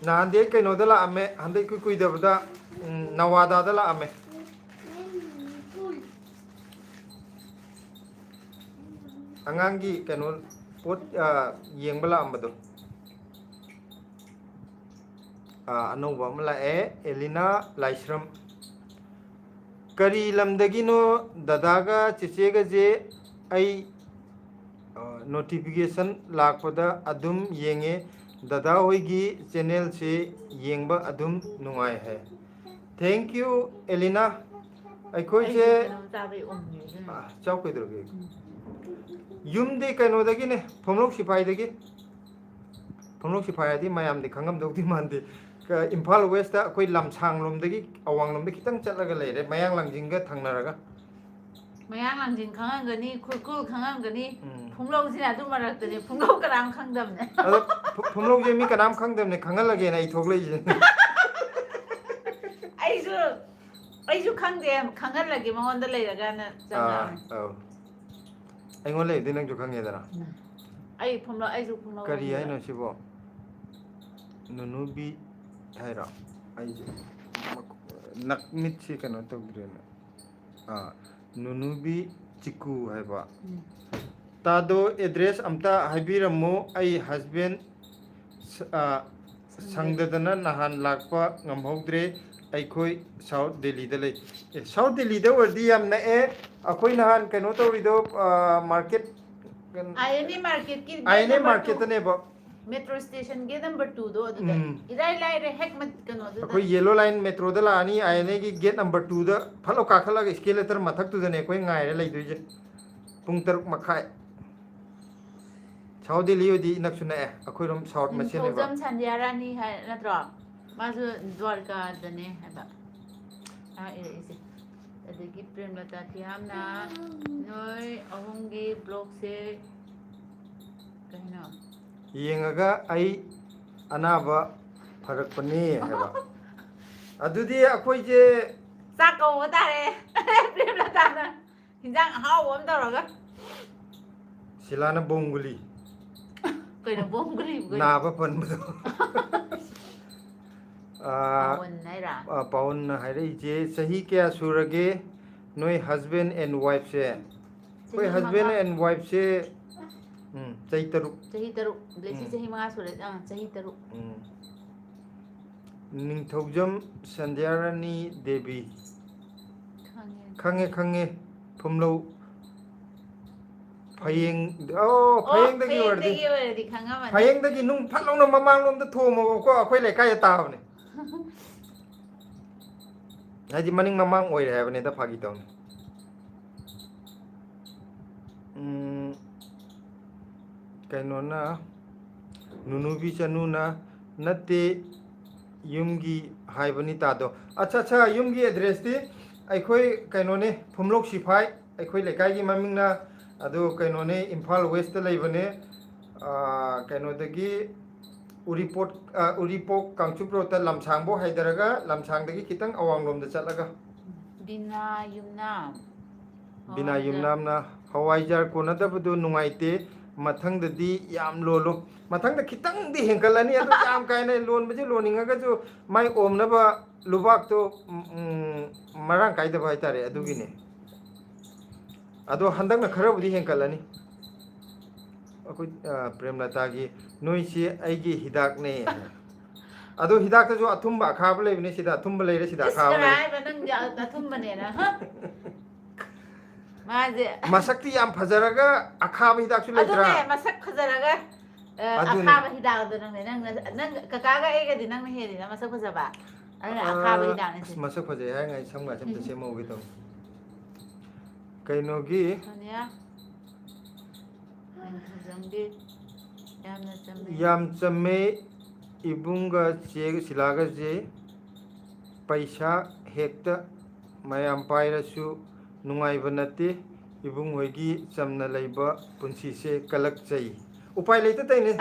ꯅꯍꯥꯟꯗꯤ ꯑꯩ ꯀꯩꯅꯣꯗ ꯂꯥꯛꯑꯝꯃꯦ, ꯍꯟꯗꯛ ꯏꯀꯨꯏ ꯀꯨꯏꯗꯕꯗ, ꯎꯝ, ꯅꯋꯥꯗꯥꯗ ꯂꯥꯛꯑꯝꯃꯦ꯫ ꯑꯉꯥꯡꯒꯤ ꯀꯩꯅꯣ ꯄꯣꯠ, ꯑ, ꯌꯦꯡꯕ ꯂꯥꯛꯑꯝꯕꯗꯣ꯫ ꯑ, ꯑꯅꯧꯕ ꯑꯃ ꯂꯥꯛꯑꯦ, ꯑꯦꯂꯤꯅꯥ ꯂꯥꯏꯁ꯭ꯔꯝ꯫ ꯀꯔꯤ ꯂꯝꯗꯒꯤꯅꯣ ꯗꯗꯥꯒ ꯆꯦꯆꯦꯒꯁꯦ? ꯑꯩ, ꯑ, ꯅꯣꯇꯤꯐꯤꯀꯦꯁꯟ ꯂꯥꯛꯄꯗ ꯑꯗꯨꯝ ꯌꯦꯡꯉꯦ꯫ ꯗꯗꯥ ꯍꯣꯏꯒꯤ ꯆꯦꯅꯦꯜꯁꯦ ꯌꯦꯡꯕ ꯑꯗꯨꯝ ꯅꯨꯡꯉꯥꯏ ꯍꯥꯏ꯫ Thank you, ꯑꯦꯂꯤꯅꯥ꯫ ꯑꯩꯈꯣꯏꯁꯦ ꯑꯩꯁꯦ ꯀꯩꯅꯣꯝ ꯆꯥꯕꯩ ꯎꯝꯃꯦ ꯑꯗꯨꯅ꯫ ꯑꯥ, ꯆꯥꯎ ꯀꯩꯗꯧꯔꯒꯦ? ꯌꯨꯝꯗꯤ ꯀꯩꯅꯣꯗꯒꯤꯅꯦ, ꯐꯝꯂꯧ ꯁꯤꯐꯥꯏꯗꯒꯤ꯫ ꯐꯝꯂꯧ ꯁꯤꯐꯥꯏ ꯍꯥꯏꯗꯤ ꯃꯌꯥꯝꯗꯤ ꯈꯪꯉꯝꯗꯧꯗꯤ ꯃꯥꯟꯗꯦ꯫ ꯀ-, ꯏꯝꯐꯥꯜ ꯋꯦꯁꯇ ꯑꯩꯈꯣꯏ ꯂꯝꯁꯥꯡꯂꯣꯝꯗꯒꯤ, ꯑꯋꯥꯡꯂꯣꯝꯗ ꯈꯤꯇꯪ ꯆꯠꯂꯒ ꯂꯩꯔꯦ, ꯃꯌꯥꯡ ꯂꯥꯡꯖꯤꯡꯒ ꯊꯪꯅꯔꯒ꯫ ꯃꯌꯥꯡ ꯂꯥꯡꯖꯤꯡ ꯈꯪꯉꯝꯒꯅꯤ, ꯈꯨꯔꯈꯨꯜ ꯈꯪꯉꯝꯒꯅꯤ꯫ ꯎꯝ꯫ ꯐꯨꯡꯂꯧꯁꯤꯅ ꯑꯗꯨ ꯃꯔꯛꯇꯅꯦ, ꯐꯨꯡꯂꯧ ꯀꯅꯥꯝ ꯈꯪꯗꯕꯅꯦ꯫ ꯑꯗꯣ ꯐꯨ-, ꯐꯨꯝꯂꯧꯁꯦ ꯃꯤ ꯀꯅꯥꯝ ꯈꯪꯗꯕꯅꯦ, ꯈꯪꯍꯜꯂꯒꯦꯅ ꯑꯩ ꯊꯣꯛꯂꯛꯏꯁꯦ꯫ ꯑꯩꯁꯨ ꯑꯩꯁꯨ ꯈꯪꯗꯦ, ꯈꯪꯍꯜꯂꯒꯦ ꯃꯉꯣꯟꯗ ꯂꯩꯔꯒꯅ ꯑꯥ, ꯆꯪꯉꯛꯑꯕꯅꯦ꯫ ꯑꯧ꯫ ꯑꯩꯉꯣꯟꯗ ꯂꯩꯕꯗꯤ ꯅꯪꯁꯨ ꯈꯪꯉꯦꯗꯅ꯫ ꯑꯩ ꯐꯨꯝꯂꯧ, ꯑꯩꯁꯨ ꯐꯨꯝꯂꯧ ꯀꯔꯤ ꯍꯥꯏꯅꯤꯡꯉꯦ꯫ ꯍꯥꯏꯅꯣ ꯁꯤꯕꯣ? ꯅꯨꯅꯨꯕꯤ ꯍꯥꯏꯔꯣ? ꯑꯩꯁꯦ ꯃꯛ-, ꯅꯛ-, ꯃꯤꯠꯁꯤ ꯀꯩꯅꯣ ꯇꯧꯗ꯭ꯔꯦꯅꯦ꯫ ꯑꯥ, ꯅꯨꯅꯨꯕꯤ ꯆꯤꯀꯨ ꯍꯥꯏꯕ꯫ ꯎꯝ꯫ ꯇꯥꯗꯣ, ꯑꯦꯗ꯭ꯔꯦꯁ ꯑꯝꯇ ꯍꯥꯏꯕꯤꯔꯝꯃꯨ, ꯑꯩ ꯍꯁꯕꯦꯟ ꯁ-, ꯑꯥ, ꯁꯪꯗꯗꯅ ꯅꯍꯥꯟ ꯂꯥꯛꯄ ꯉꯝꯍꯧꯗ꯭ꯔꯦ, ꯑꯩꯈꯣꯏ ꯁꯥꯎꯠ ꯗꯦꯜꯂꯤꯗ ꯂꯩ꯫ ꯑꯦ, ꯁꯥꯎꯠ ꯗꯦꯜꯂꯤꯗ ꯑꯣꯏꯔꯗꯤ ꯌꯥꯝ ꯅꯛꯑꯦ꯫ ꯑꯩꯈꯣꯏ ꯅꯍꯥꯟ ꯀꯩꯅꯣ ꯇꯧꯔꯤꯗꯣ, ꯑꯥ, ꯃꯥꯔꯀꯦꯠ, ꯑꯥꯏ ꯑꯦꯟ ꯑꯦ ꯃꯥꯔꯀꯦꯠꯀꯤ I N A number two, ꯃꯥꯔꯀꯦꯠꯇꯅꯦꯕ꯫ ꯃꯦꯇ꯭ꯔꯣ ꯁ꯭ꯇꯦꯁꯟꯒꯤ ꯅꯝꯕꯔ ꯇꯨꯗꯣ ꯑꯗꯨꯗ ꯎꯝ꯫ ꯏꯔꯥꯏ ꯂꯥꯏꯔꯦ, ꯍꯦꯛ ꯃꯠ-, ꯀꯩꯅꯣꯗꯨꯗ꯫ ꯑꯩꯈꯣꯏ ꯌꯦꯜꯂꯣ ꯂꯥꯏꯟ ꯃꯦꯇ꯭ꯔꯣꯗ ꯂꯥꯛꯑꯅꯤ, ꯑꯥꯏ ꯑꯦꯟ ꯑꯦꯒꯤ ꯒꯦꯠ ꯅꯝꯕꯔ ꯇꯨꯗ ꯐꯠ ꯂꯥꯎ ꯀꯥꯈꯠꯂꯒ ꯏꯁꯀꯦꯂꯦꯇꯔ ꯃꯊꯛꯇꯨꯗꯅꯦ ꯑꯩꯈꯣꯏ ꯉꯥꯏꯔ ꯂꯩꯗꯣꯏꯁꯦ꯫ ꯄꯨꯡ ꯇꯔꯨꯛ ꯃꯈꯥꯏ꯫ ꯁꯥꯎꯠ ꯗꯦꯜꯂꯤ ꯑꯣꯏꯗꯤ ꯅꯛꯁꯨ ꯅꯛꯑꯦ, ꯑꯩꯈꯣꯏꯔꯣꯝ ꯁꯥꯎꯠ ꯃꯁꯦꯟꯅꯦꯕ꯫ ꯅꯤꯡꯊꯧꯖꯝ ꯁꯟꯙ꯭ꯌꯥꯔꯥꯅꯤ ꯍꯥꯏ ꯅꯠꯇ꯭ꯔꯣ? ꯃꯥꯁꯨ ꯗ꯭ꯋꯥꯔꯀꯥꯗꯅꯦ ꯍꯥꯏꯕ꯫ ꯑꯥ, ꯏꯔꯛꯏꯁꯦ꯫ ꯑꯗꯒꯤ ꯄ꯭ꯔꯦꯝꯂꯇꯥ ꯊꯤꯌꯥꯝꯅ ꯅꯣꯏ ꯑꯍꯨꯝꯒꯤ ꯕ꯭ꯂꯣꯛꯁꯦ ꯀꯩꯅꯣ? ꯌꯦꯡꯉꯒ ꯑꯩ ꯑꯅꯥꯕ ꯐꯔꯛꯄꯅꯤ ꯍꯥꯏꯕ꯫ ꯑꯗꯨꯗꯤ ꯑꯩꯈꯣꯏꯁꯦ ꯆꯥꯛ ꯀꯧꯕ ꯇꯥꯔꯦ꯫ ꯄ꯭ꯔꯦꯝꯂꯇꯥꯅ ꯍꯤꯟꯖꯥꯡ ꯑꯍꯥꯎꯕ ꯑꯃ ꯇꯧꯔꯒ꯫ ꯁꯤꯂꯥꯅ ꯕꯣꯡꯒꯨꯂꯤ꯫ ꯀꯩꯅꯣ ꯕꯣꯡꯒꯨꯂꯤꯕꯨ ꯀꯩꯅꯣ? ꯅꯥꯕ ꯄꯟꯕꯗꯣ꯫ ꯑꯥ, ꯄꯥꯎꯟ ꯍꯥꯏꯔꯥ? ꯑꯥ, ꯄꯥꯎꯟꯅ ꯍꯥꯏꯔꯛꯏꯁꯦ, "ꯆꯍꯤ ꯀꯌꯥ ꯁꯨꯔꯒꯦ ꯅꯣꯏ husband and wifeꯁꯦ?" ꯑꯩꯈꯣꯏ ꯆꯍꯤ husband ꯃꯉꯥ꯫ And wifeꯁꯦ, ꯎꯝ, ꯆꯍꯤ ꯇꯔꯨꯛ꯫ ꯆꯍꯤ ꯇꯔꯨꯛ꯫ ꯕ꯭ꯂꯦꯁꯤ ꯎꯝ꯫ ꯆꯍꯤ ꯃꯉꯥ ꯁꯨꯔꯦ꯫ ꯑꯥ, ꯆꯍꯤ ꯇꯔꯨꯛ꯫ ꯎꯝ꯫ ꯅꯤꯡꯊꯧꯖꯝ ꯁꯟꯙ꯭ꯌꯥꯔꯥꯅꯤ ꯗꯦꯕꯤ꯫ ꯈꯪꯉꯦ꯫ ꯈꯪꯉꯦ, ꯈꯪꯉꯦ꯫ ꯐꯨꯝꯂꯧ꯫ ꯐꯌꯦꯡ-, ꯑꯣ, ꯑꯣ, ꯐꯌꯦꯡꯗꯒꯤ ꯑꯣꯏꯔꯗꯤ꯫ ꯐꯌꯦꯡꯗꯒꯤ ꯑꯣꯏꯔꯗꯤ ꯈꯪꯉꯝꯃꯅꯤ꯫ ꯐꯌꯦꯡꯗꯒꯤ ꯅꯨꯡ ꯐꯠ ꯂꯥꯎꯅ ꯃꯃꯥꯡꯂꯣꯝꯗ ꯊꯣꯝꯃꯣꯕꯀꯣ, ꯑꯩꯈꯣꯏ ꯂꯩꯀꯥꯏꯗ ꯇꯥꯕꯅꯦ꯫ ꯍꯥꯏꯗꯤ ꯃꯅꯤꯡ ꯃꯃꯥꯡ ꯑꯣꯏꯔꯦ ꯍꯥꯏꯕꯅꯤꯗ, ꯐꯥꯒꯤ ꯇꯧꯅꯤ꯫ ꯎꯝ, ꯀꯩꯅꯣꯅ, ꯅꯨꯅꯨꯕꯤ ꯆꯅꯨꯅ, "ꯅꯠꯇꯦ, ꯌꯨꯝꯒꯤ ꯍꯥꯏꯕꯅꯤ ꯇꯥꯗꯣ"꯫ ꯑꯠꯆꯥ, ꯑꯠꯆꯥ, ꯌꯨꯝꯒꯤ ꯑꯦꯗ꯭ꯔꯦꯁꯇꯤ ꯑꯩꯈꯣꯏ ꯀꯩꯅꯣꯅꯦ, ꯐꯨꯝꯂꯣꯛ ꯁꯤꯐꯥꯏ, ꯑꯩꯈꯣꯏ ꯂꯩꯀꯥꯏꯒꯤ ꯃꯃꯤꯡꯅ꯫ ꯑꯗꯣ ꯀꯩꯅꯣꯅꯦ, ꯏꯝꯐꯥꯜ ꯋꯦꯁꯇ ꯂꯩꯕꯅꯦ꯫ ꯑꯥ, ꯀꯩꯅꯣꯗꯒꯤ ꯎꯔꯤꯄꯣꯠ, ꯑꯥ, ꯎꯔꯤꯄꯣꯛ ꯀꯥꯡꯆꯨꯞ ꯔꯣꯗꯇ ꯂꯝꯁꯥꯡꯕꯧ ꯍꯥꯏꯊꯔꯒ, ꯂꯝꯁꯥꯡꯗꯒꯤ ꯈꯤꯇꯪ ꯑꯋꯥꯡꯂꯣꯝꯗ ꯆꯠꯂꯒ꯫ ꯕꯤꯅꯥ ꯌꯨꯝꯅꯥꯝ꯫ ꯕꯤꯅꯥ ꯍꯋꯥꯏꯖꯥꯔ꯫ ꯌꯨꯝꯅꯥꯝꯅ, "ꯍꯋꯥꯏꯖꯥꯔ ꯀꯣꯟꯅꯗꯕꯗꯨ ꯅꯨꯡꯉꯥꯏꯇꯦ, ꯃꯊꯪꯗꯗꯤ ꯌꯥꯝ ꯂꯣꯜꯂꯨ"꯫ ꯃꯊꯪꯗ ꯈꯤꯇꯪꯗꯤ ꯍꯦꯟꯒꯠꯂꯅꯤ, ꯑꯗꯨ ꯌꯥꯝ ꯀꯥ ꯍꯦꯟꯅ ꯂꯣꯟꯕꯁꯦ ꯂꯣꯟꯅꯤꯡꯉꯒꯁꯨ ꯃꯥꯏ ꯑꯣꯝꯅꯕ ꯂꯨꯕꯥꯛꯇꯣ, ꯎꯝ, ꯎꯝ, ꯃꯔꯥꯡ ꯀꯥꯏꯗꯕ ꯍꯥꯏꯇꯥꯔꯦ, ꯑꯗꯨꯒꯤꯅꯦ꯫ ꯑꯗꯣ ꯍꯟꯗꯛꯅ ꯈꯔꯕꯨꯗꯤ ꯍꯦꯟꯀꯠꯂꯅꯤ꯫ ꯑꯩꯈꯣꯏ, ꯑ, ꯄ꯭ꯔꯦꯝꯂꯇꯥꯒꯤ, "ꯅꯣꯏꯁꯤ ꯑꯩꯒꯤ ꯍꯤꯗꯥꯛꯅꯦ"꯫ ꯑꯗꯣ ꯍꯤꯗꯥꯛꯇꯁꯨ ꯑꯊꯨꯝꯕ ꯑꯈꯥꯕ ꯂꯩꯕꯅꯦ, ꯁꯤꯗ ꯑꯊꯨꯝꯕ ꯂꯩꯔꯦ, ꯁꯤꯗ ꯏꯁ, ꯑꯈꯥꯕ ꯀꯅꯥ ꯂꯩꯔꯦ꯫ ꯍꯥꯏꯕ ꯅꯪꯗꯤ ꯑꯊꯨꯝꯕꯅꯦꯅ? ꯍ? ꯃꯥꯁꯦ꯫ ꯃꯁꯛꯇꯤ ꯌꯥꯝ ꯐꯖꯔꯒ ꯑꯈꯥꯕ ꯍꯤꯗꯥꯛꯁꯨ ꯂꯩꯇ꯭ꯔꯥ? ꯑꯗꯨꯅꯦ, ꯃꯁꯛ ꯐꯖꯔꯒ, ꯑ, ꯑꯗꯨꯅꯦ꯫ ꯑꯈꯥꯕ ꯍꯤꯗꯥꯛ ꯑꯗꯣ ꯅꯪꯅꯦ, ꯅꯪꯅ, ꯅꯪ ꯀꯀꯥꯒ ꯑꯩꯒꯗꯤ ꯅꯪꯅ ꯍꯦꯜꯂꯤꯅ ꯃꯁꯛ ꯐꯖꯕ꯫ ꯑꯗꯨꯅ ꯑꯈꯥꯕ ꯑ, ꯍꯤꯗꯥꯛꯅꯦ ꯁꯤ꯫ ꯑꯁ, ꯃꯁꯛ ꯐꯖꯩ ꯍꯥꯏꯔꯤꯉꯩ ꯁꯝꯒ ꯑꯝꯇ ꯎꯝ꯫ ꯁꯦꯝꯍꯧꯒꯦ ꯇꯧꯅꯤ꯫ ꯀꯩꯅꯣꯒꯤ ꯁꯣꯅꯤꯌꯥ꯫ ꯅꯤꯡꯊꯧꯖꯝꯒꯤ ꯌꯥꯝꯅ ꯆꯝꯃꯦ꯫ ꯌꯥꯝ ꯆꯝꯃꯦ꯫ ꯏꯕꯨꯡꯒ ꯆꯦ ꯁꯤꯂꯥꯒꯁꯦ ꯄꯩꯁꯥ ꯍꯦꯛꯇ ꯃꯌꯥꯝ ꯄꯥꯏꯔꯁꯨ ꯅꯨꯡꯉꯥꯏꯕ ꯅꯠꯇꯦ꯫ ꯏꯕꯨꯡ ꯍꯣꯏꯒꯤ ꯆꯝꯅ ꯂꯩꯕ ꯄꯨꯟꯁꯤꯁꯦ ꯀꯂꯛꯆꯩ꯫ ꯎꯄꯥꯏ ꯂꯩꯇ ꯇꯩꯅꯦ꯫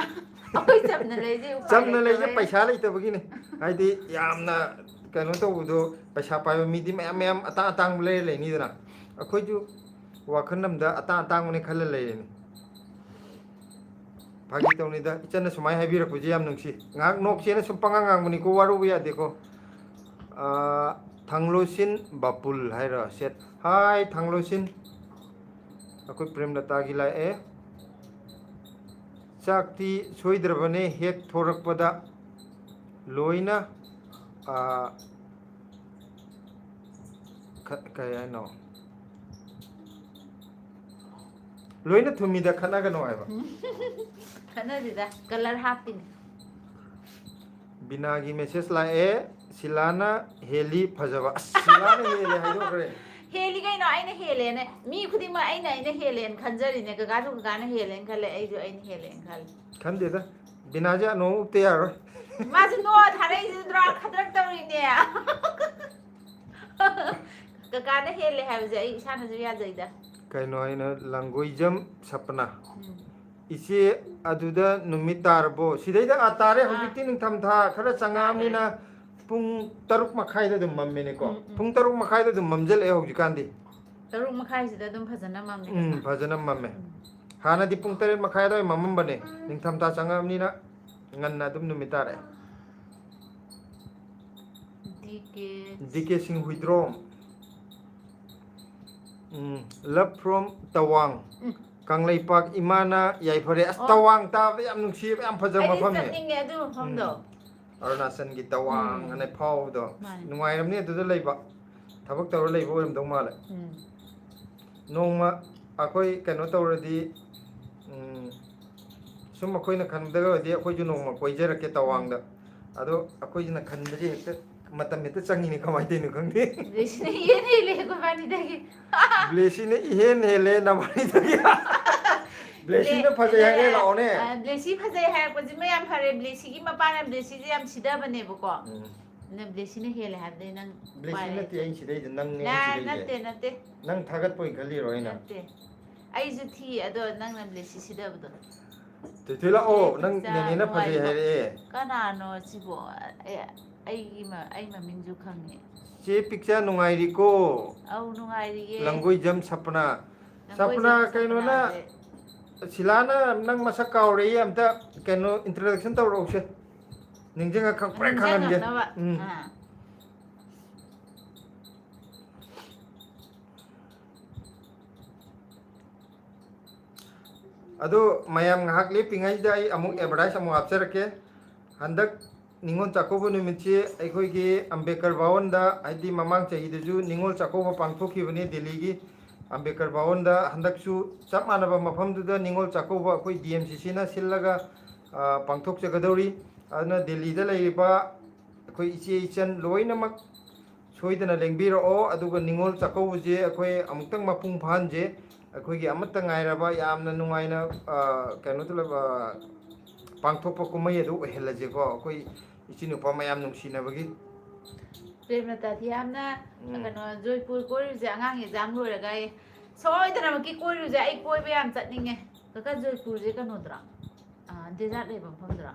ꯑꯩꯈꯣꯏ ꯆꯝꯅ ꯂꯩꯁꯦ ꯎꯄꯥꯏ ꯆꯝꯅ ꯂꯩꯁꯦ ꯂꯩꯇꯕꯩ꯫ ꯄꯩꯁꯥ ꯂꯩꯇꯕꯒꯤꯅꯦ꯫ ꯍꯥꯏꯗꯤ ꯌꯥꯝꯅ ꯀꯩꯅꯣ ꯇꯧꯕꯗꯣ, ꯄꯩꯁꯥ ꯄꯥꯏꯕ ꯃꯤꯗꯤ ꯃꯌꯥꯝ ꯃꯌꯥꯝ ꯑꯇꯥꯡ ꯑꯇꯥꯡꯕ ꯂꯩꯔ ꯂꯩꯅꯤꯗꯅ꯫ ꯑꯩꯈꯣꯏꯁꯨ ꯋꯥꯈꯜ ꯑꯃꯗ ꯑꯇꯥꯡ ꯑꯇꯥꯡꯕꯅꯦ ꯈꯜꯂ ꯂꯩꯔꯤꯅꯤ꯫ ꯐꯥꯒꯤ ꯇꯧꯅꯤꯗ, ꯏꯆꯟꯅ ꯁꯨꯃꯥꯏꯅ ꯍꯥꯏꯕꯤꯔꯛꯄꯁꯦ ꯌꯥꯝ ꯅꯨꯡꯁꯤ꯫ ꯉꯥꯏꯍꯥꯛ ꯅꯣꯛꯁꯦꯅ ꯁꯨꯝ ꯄꯉꯥꯡ ꯉꯥꯡꯕꯅꯤꯀꯣ, ꯋꯥꯔꯧꯕ ꯌꯥꯗꯦꯀꯣ꯫ ꯑꯥ, ꯊꯥꯡꯂꯣꯏꯁꯤꯟ ꯕꯥꯄꯨꯜ ꯍꯥꯏꯔꯣ? ꯁꯦꯠ꯫ ꯍꯥꯏ, ꯊꯥꯡꯂꯣꯏꯁꯤꯟ꯫ ꯑꯩꯈꯣꯏ ꯄ꯭ꯔꯦꯝꯂꯇꯥꯒꯤ ꯂꯥꯛꯑꯦ꯫ ꯆꯥꯛꯇꯤ ꯁꯣꯏꯗ꯭ꯔꯕꯅꯦ ꯍꯦꯛ ꯊꯣꯔꯛꯄꯗ꯫ ꯂꯣꯏꯅ, ꯑꯥ, ꯈ-, ꯀꯩ ꯍꯥꯏꯅꯣ? ꯂꯣꯏꯅ ꯊꯨꯝꯃꯤꯗ, ꯈꯠꯅꯒꯅꯣ ꯍꯥꯏꯕ꯫ ꯈꯠꯅꯗꯦꯗ, colour ꯍꯥꯞꯄꯤꯅꯦ꯫ ꯕꯤꯅꯥꯒꯤ message ꯂꯥꯛꯑꯦ꯫ ꯁꯤꯂꯥꯅ ꯍꯦꯜꯂꯤ ꯐꯖꯕ꯫ ꯑꯁ, ꯁꯤꯂꯥꯅ ꯍꯦꯜꯂꯦ ꯍꯥꯏꯗꯣꯛꯈ꯭ꯔꯦ꯫ ꯍꯦꯜꯂꯤ ꯀꯩꯅꯣ, ꯑꯩꯅ ꯍꯦꯜꯂꯦꯅ꯫ ꯃꯤ ꯈꯨꯗꯤꯡꯃꯛ ꯑꯩꯅ ꯑꯩꯅ ꯍꯦꯜꯂꯦꯅ ꯈꯟꯖꯔꯤꯅꯦ꯫ ꯀꯀꯥꯁꯨ ꯀꯀꯥꯅ ꯍꯦꯜꯂꯦꯅ ꯈꯜꯂꯦ, ꯑꯩꯁꯨ ꯑꯩꯅ ꯍꯦꯜꯂꯦꯅ ꯈꯜꯂꯦ꯫ ꯈꯟꯗꯦꯗ, ꯕꯤꯅꯥꯁꯦ ꯑꯅꯣꯝ ꯎꯞꯇ ꯌꯥꯔꯣꯏ꯫ ꯃꯥꯁꯨ ꯅꯣ ꯊꯥꯔꯛꯏꯁꯤꯗ꯭ꯔꯣ, ꯈꯗ꯭ꯔꯛ ꯇꯧꯔꯤꯅꯦ꯫ ꯀꯀꯥꯅ ꯍꯦꯜꯂꯦ ꯍꯥꯏꯕꯁꯦ ꯑꯩ ꯏꯁꯥꯅꯁꯨ ꯌꯥꯖꯩꯗ꯫ ꯀꯩꯅꯣ ꯑꯩꯅ ꯂꯪꯒꯣꯏꯖꯝ ꯁꯄꯅ꯫ ꯎꯝ꯫ ꯏꯆꯦ, ꯑꯗꯨꯗ ꯅꯨꯃꯤꯠ ꯇꯥꯔꯕꯣ? ꯁꯤꯗꯩꯗ ꯑꯥ ꯇꯥꯔꯦ꯫ ꯑꯥ꯫ ꯍꯧꯖꯤꯛꯇꯤ ꯅꯤꯡꯊꯝꯊꯥ ꯈꯔ ꯆꯪꯉꯛꯑꯕꯅꯤꯅ ꯄꯨꯡ ꯇꯔꯨꯛ ꯃꯈꯥꯏꯗ ꯑꯗꯨꯝ ꯃꯝꯃꯦꯅꯦꯀꯣ꯫ ꯎꯝ, ꯎꯝ꯫ ꯄꯨꯡ ꯇꯔꯨꯛ ꯃꯈꯥꯏꯗ ꯑꯗꯨꯝ ꯃꯝꯁꯤꯜꯂꯛꯑꯦ ꯍꯧꯖꯤꯛꯀꯥꯟꯗꯤ꯫ ꯇꯔꯨꯛ ꯃꯈꯥꯏꯁꯤꯗ ꯑꯗꯨꯝ ꯐꯖꯅ ꯃꯝꯃꯦ ꯎꯝ, ꯀꯀꯥ꯫ ꯐꯖꯅ ꯃꯝꯃꯦ꯫ ꯎꯝ꯫ ꯍꯥꯟꯅꯗꯤ ꯄꯨꯡ ꯇꯔꯦꯠ ꯃꯈꯥꯏ ꯑꯗꯨꯋꯥꯏ ꯃꯝꯃꯝꯕꯅꯦ꯫ ꯅꯤꯡꯊꯝꯊꯥ ꯆꯪꯉꯛꯑꯕꯅꯤꯅ ꯉꯟꯅ ꯑꯗꯨꯝ ꯅꯨꯃꯤꯠ ꯇꯥꯔꯛꯑꯦ꯫ D K. ꯗꯤ ꯀꯦ ꯁꯤꯡ ꯍꯨꯏꯗ꯭ꯔꯣꯝ꯫ ꯎꯝ, love from ꯇꯋꯥꯡ꯫ ꯎꯝ꯫ ꯀꯪꯂꯩꯄꯥꯛ ꯏꯃꯥꯅ ꯌꯥꯏꯐꯔꯦ꯫ ꯑꯁ, ꯑꯣ꯫ ꯇꯋꯥꯡ ꯇꯥꯕꯗ ꯌꯥꯝ ꯅꯨꯡꯁꯤꯕ, ꯌꯥꯝ ꯐꯖꯕ ꯑꯩꯗꯤ ꯃꯐꯝꯅꯦ꯫ ꯆꯠꯅꯤꯡꯉꯦ ꯑꯗꯨ ꯃꯐꯝꯗꯣ꯫ ꯎꯝ꯫ ꯑꯔꯨꯅꯥꯆꯜꯒꯤ ꯇꯋꯥꯡ ꯎꯝ꯫ ꯑꯅ ꯐꯥꯎꯕꯗꯣ꯫ ꯃꯥꯅꯦ꯫ ꯅꯨꯡꯉꯥꯏꯔꯝꯅꯤ ꯑꯗꯨꯗ ꯂꯩꯕ꯫ ꯊꯕꯛ ꯇꯧꯔ ꯂꯩꯕ ꯑꯣꯏꯔꯝꯗꯧ ꯃꯥꯜꯂꯦ꯫ ꯎꯝ꯫ ꯅꯣꯡꯃ ꯑꯩꯈꯣꯏ ꯀꯩꯅꯣ ꯇꯧꯔꯗꯤ, ꯎꯝ, ꯁꯨꯝ ꯑꯩꯈꯣꯏꯅ ꯈꯟꯕꯗꯒ ꯑꯣꯏꯔꯗꯤ ꯑꯩꯈꯣꯏꯁꯨ ꯅꯣꯡꯃ ꯀꯣꯏꯖꯔꯛꯀꯦ ꯇꯋꯥꯡꯗ꯫ ꯑꯗꯣ ꯑꯩꯈꯣꯏꯁꯤꯅ ꯈꯟꯕꯁꯦ ꯍꯦꯛꯇ ꯃꯇꯝ ꯍꯦꯛꯇ ꯆꯪꯉꯤꯅꯦ, ꯀꯃꯥꯏꯅ ꯇꯧꯔꯤꯅꯣ ꯈꯪꯗꯦ꯫ ꯕ꯭ꯂꯦꯁꯤꯅ ꯏꯍꯦꯟ ꯍꯦꯜꯂꯦ ꯑꯩꯈꯣꯏꯕꯥꯅꯤꯗꯒꯤ꯫ ꯕ꯭ꯂꯦꯁꯤꯅ ꯏꯍꯦꯟ ꯍꯦꯜꯂꯦ ꯅꯕꯥꯅꯤꯗꯒꯤ꯫ ꯕ꯭ꯂꯦꯁꯤꯅ ꯐꯖꯩ ꯍꯥꯏꯔꯦ, ꯂꯥꯛꯑꯣꯅꯦ꯫ ꯑ, ꯕ꯭ꯂꯦꯁꯤ ꯐꯖꯩ ꯍꯥꯏꯔꯛꯄꯁꯤꯃ ꯌꯥꯝ ꯐꯔꯦ꯫ ꯕ꯭ꯂꯦꯁꯤꯒꯤ ꯃꯄꯥꯅ ꯕ꯭ꯂꯦꯁꯤꯁꯦ ꯌꯥꯝ ꯁꯤꯗꯕꯅꯦꯕꯀꯣ꯫ ꯎꯝ꯫ ꯅꯪ ꯕ꯭ꯂꯦꯁꯤꯅ ꯍꯦꯜꯂꯦ ꯍꯥꯏꯕꯗꯩ ꯅꯪ ꯕ꯭ꯂꯦꯁꯤ ꯎꯄꯥꯏ ꯅꯠꯇꯦ ꯂꯩꯇꯦ꯫ ꯑꯩꯅ ꯁꯤꯗꯩꯁꯦ, ꯅꯪꯅꯦ ꯅꯥ-, ꯑꯩꯅ ꯁꯤꯗꯩꯁꯦ꯫ ꯅꯠꯇꯦ, ꯅꯠꯇꯦ꯫ ꯅꯪ ꯊꯥꯒꯠꯄ ꯑꯣꯏꯅ ꯈꯜꯂꯤꯔꯣ ꯑꯩꯅ? ꯅꯠꯇꯦ꯫ ꯑꯩꯁꯨ ꯊꯤ, ꯑꯗꯣ ꯅꯪꯅ ꯕ꯭ꯂꯦꯁꯤ ꯁꯤꯗꯕꯗꯣ꯫ ꯊꯣꯏꯊꯣꯏ ꯂꯥꯛꯑꯣ, ꯅꯪ ꯄꯤꯛꯆꯥ ꯅꯦꯅꯦꯅ ꯐꯖꯩ ꯅꯨꯡꯉꯥꯏꯔꯤꯕꯣ? ꯍꯥꯏꯔꯛꯑꯦ꯫ ꯀꯅꯥꯅꯣ ꯁꯤꯕꯣ? ꯑꯦ, ꯑꯩꯒꯤ ꯃ-, ꯑꯩ ꯃꯃꯤꯡꯁꯨ ꯈꯪꯉꯦ꯫ ꯆꯦ ꯄꯤꯛꯆꯥ ꯅꯨꯡꯉꯥꯏꯔꯤꯀꯣ? ꯑꯧ, ꯅꯨꯡꯉꯥꯏꯔꯤꯌꯦ꯫ ꯂꯪꯒꯣꯏꯖꯝ ꯁꯄꯅꯥ꯫ ꯂꯪꯒꯣꯏꯖꯝ ꯁꯄꯅꯥ ꯀꯩꯅꯣꯅ, ꯁꯄꯅꯥꯁꯦ꯫ ꯁꯤꯂꯥꯅ ꯅꯪ ꯃꯁꯛ ꯀꯥꯎꯔꯦ ꯑꯝꯇ ꯀꯩꯅꯣ introduction ꯇꯧꯔꯛꯎꯁꯦ꯫ ꯅꯤꯡꯁꯤꯡꯉ ꯈꯪ-, ꯄ꯭ꯔꯦꯛ ꯈꯪꯍꯟꯒꯦ꯫ ꯅꯤꯡꯁꯤꯡꯉꯛꯅꯕ꯫ ꯎꯝ꯫ ꯑꯥ꯫ ꯑꯗꯨ ꯃꯌꯥꯝ ꯉꯥꯏꯍꯥꯛ ꯂꯦꯞꯄꯤꯉꯩꯗ ꯑꯩ ꯑꯃꯨꯛ advertise ꯑꯃꯨꯛ ꯍꯥꯞꯆꯔꯛꯀꯦ꯫ ꯍꯟꯗꯛ ꯅꯤꯉꯣꯜ ꯆꯥꯛꯀꯧꯕ ꯅꯨꯃꯤꯠꯁꯤ ꯑꯩꯈꯣꯏꯒꯤ ꯑꯝꯕꯦꯗꯀꯔ ꯚꯋꯟꯗ, ꯍꯥꯏꯗꯤ ꯃꯃꯥꯡ ꯆꯍꯤꯗꯁꯨ ꯅꯤꯉꯣꯜ ꯆꯥꯛꯀꯧꯕ ꯄꯥꯡꯊꯣꯛꯈꯤꯕꯅꯤ ꯗꯦꯜꯂꯤꯒꯤ ꯑꯝꯕꯦꯗꯀꯔ ꯚꯋꯟꯗ꯫ ꯍꯟꯗꯛꯁꯨ ꯆꯞ ꯃꯥꯟꯅꯕ ꯃꯐꯝꯗꯨꯗ ꯅꯤꯉꯣꯜ ꯆꯥꯛꯀꯧꯕ ꯑꯩꯈꯣꯏ D M C Cꯅ ꯁꯤꯜꯂꯒ, ꯑ, ꯄꯥꯡꯊꯣꯛꯆꯒꯗꯧꯔꯤ꯫ ꯑꯗꯨꯅ ꯗꯦꯜꯂꯤꯗ ꯂꯩꯔꯤꯕ ꯑꯩꯈꯣꯏ ꯏꯆꯦ ꯏꯆꯟ ꯂꯣꯏꯅꯃꯛ ꯁꯣꯏꯗꯅ ꯂꯦꯡꯕꯤꯔꯛꯑꯣ꯫ ꯑꯗꯨꯒ ꯅꯤꯉꯣꯜ ꯆꯥꯛꯀꯧꯕꯁꯦ ꯑꯩꯈꯣꯏ ꯑꯃꯨꯛꯇꯪ ꯃꯄꯨꯡ ꯐꯥꯍꯟꯁꯦ꯫ ꯑꯩꯈꯣꯏꯒꯤ ꯑꯃꯠꯇ ꯉꯥꯏꯔꯕ ꯌꯥꯝꯅ ꯅꯨꯡꯉꯥꯏꯅ, ꯑ, ꯀꯩꯅꯣ ꯇꯧꯔꯒ, ꯑ, ꯄꯥꯡꯊꯣꯛꯄ ꯀꯨꯝꯍꯩ ꯑꯗꯨ ꯑꯣꯏꯍꯜꯂꯁꯦꯀꯣ, ꯑꯩꯈꯣꯏ ꯏꯆꯤꯟ ꯅꯨꯄꯥ ꯃꯌꯥꯝ ꯅꯨꯡꯁꯤꯅꯕꯒꯤ꯫ ꯄ꯭ꯔꯦꯝꯂꯇꯥꯗꯤ ꯌꯥꯝꯅ ꯎꯝ꯫ ꯀꯩꯅꯣ, ꯖꯣꯏꯄꯨꯔ ꯀꯣꯏꯔꯨꯁꯦ, ꯑꯉꯥꯡ ꯑꯦꯛꯖꯥꯝ ꯂꯣꯏꯔꯒ ꯑꯩ ꯁꯣꯏꯗꯅꯃꯛꯀꯤ ꯀꯣꯏꯔꯨꯁꯦ꯫ ꯑꯩ ꯀꯣꯏꯕ ꯌꯥꯝ ꯆꯠꯅꯤꯡꯉꯦ꯫ ꯀꯀꯥ, ꯖꯣꯏꯄꯨꯔꯁꯦ ꯀꯩꯅꯣꯗꯨꯔꯣ? ꯑ, ꯗꯦꯖꯥꯔꯠ ꯂꯩꯕ ꯃꯐꯝꯗꯨꯔꯣ?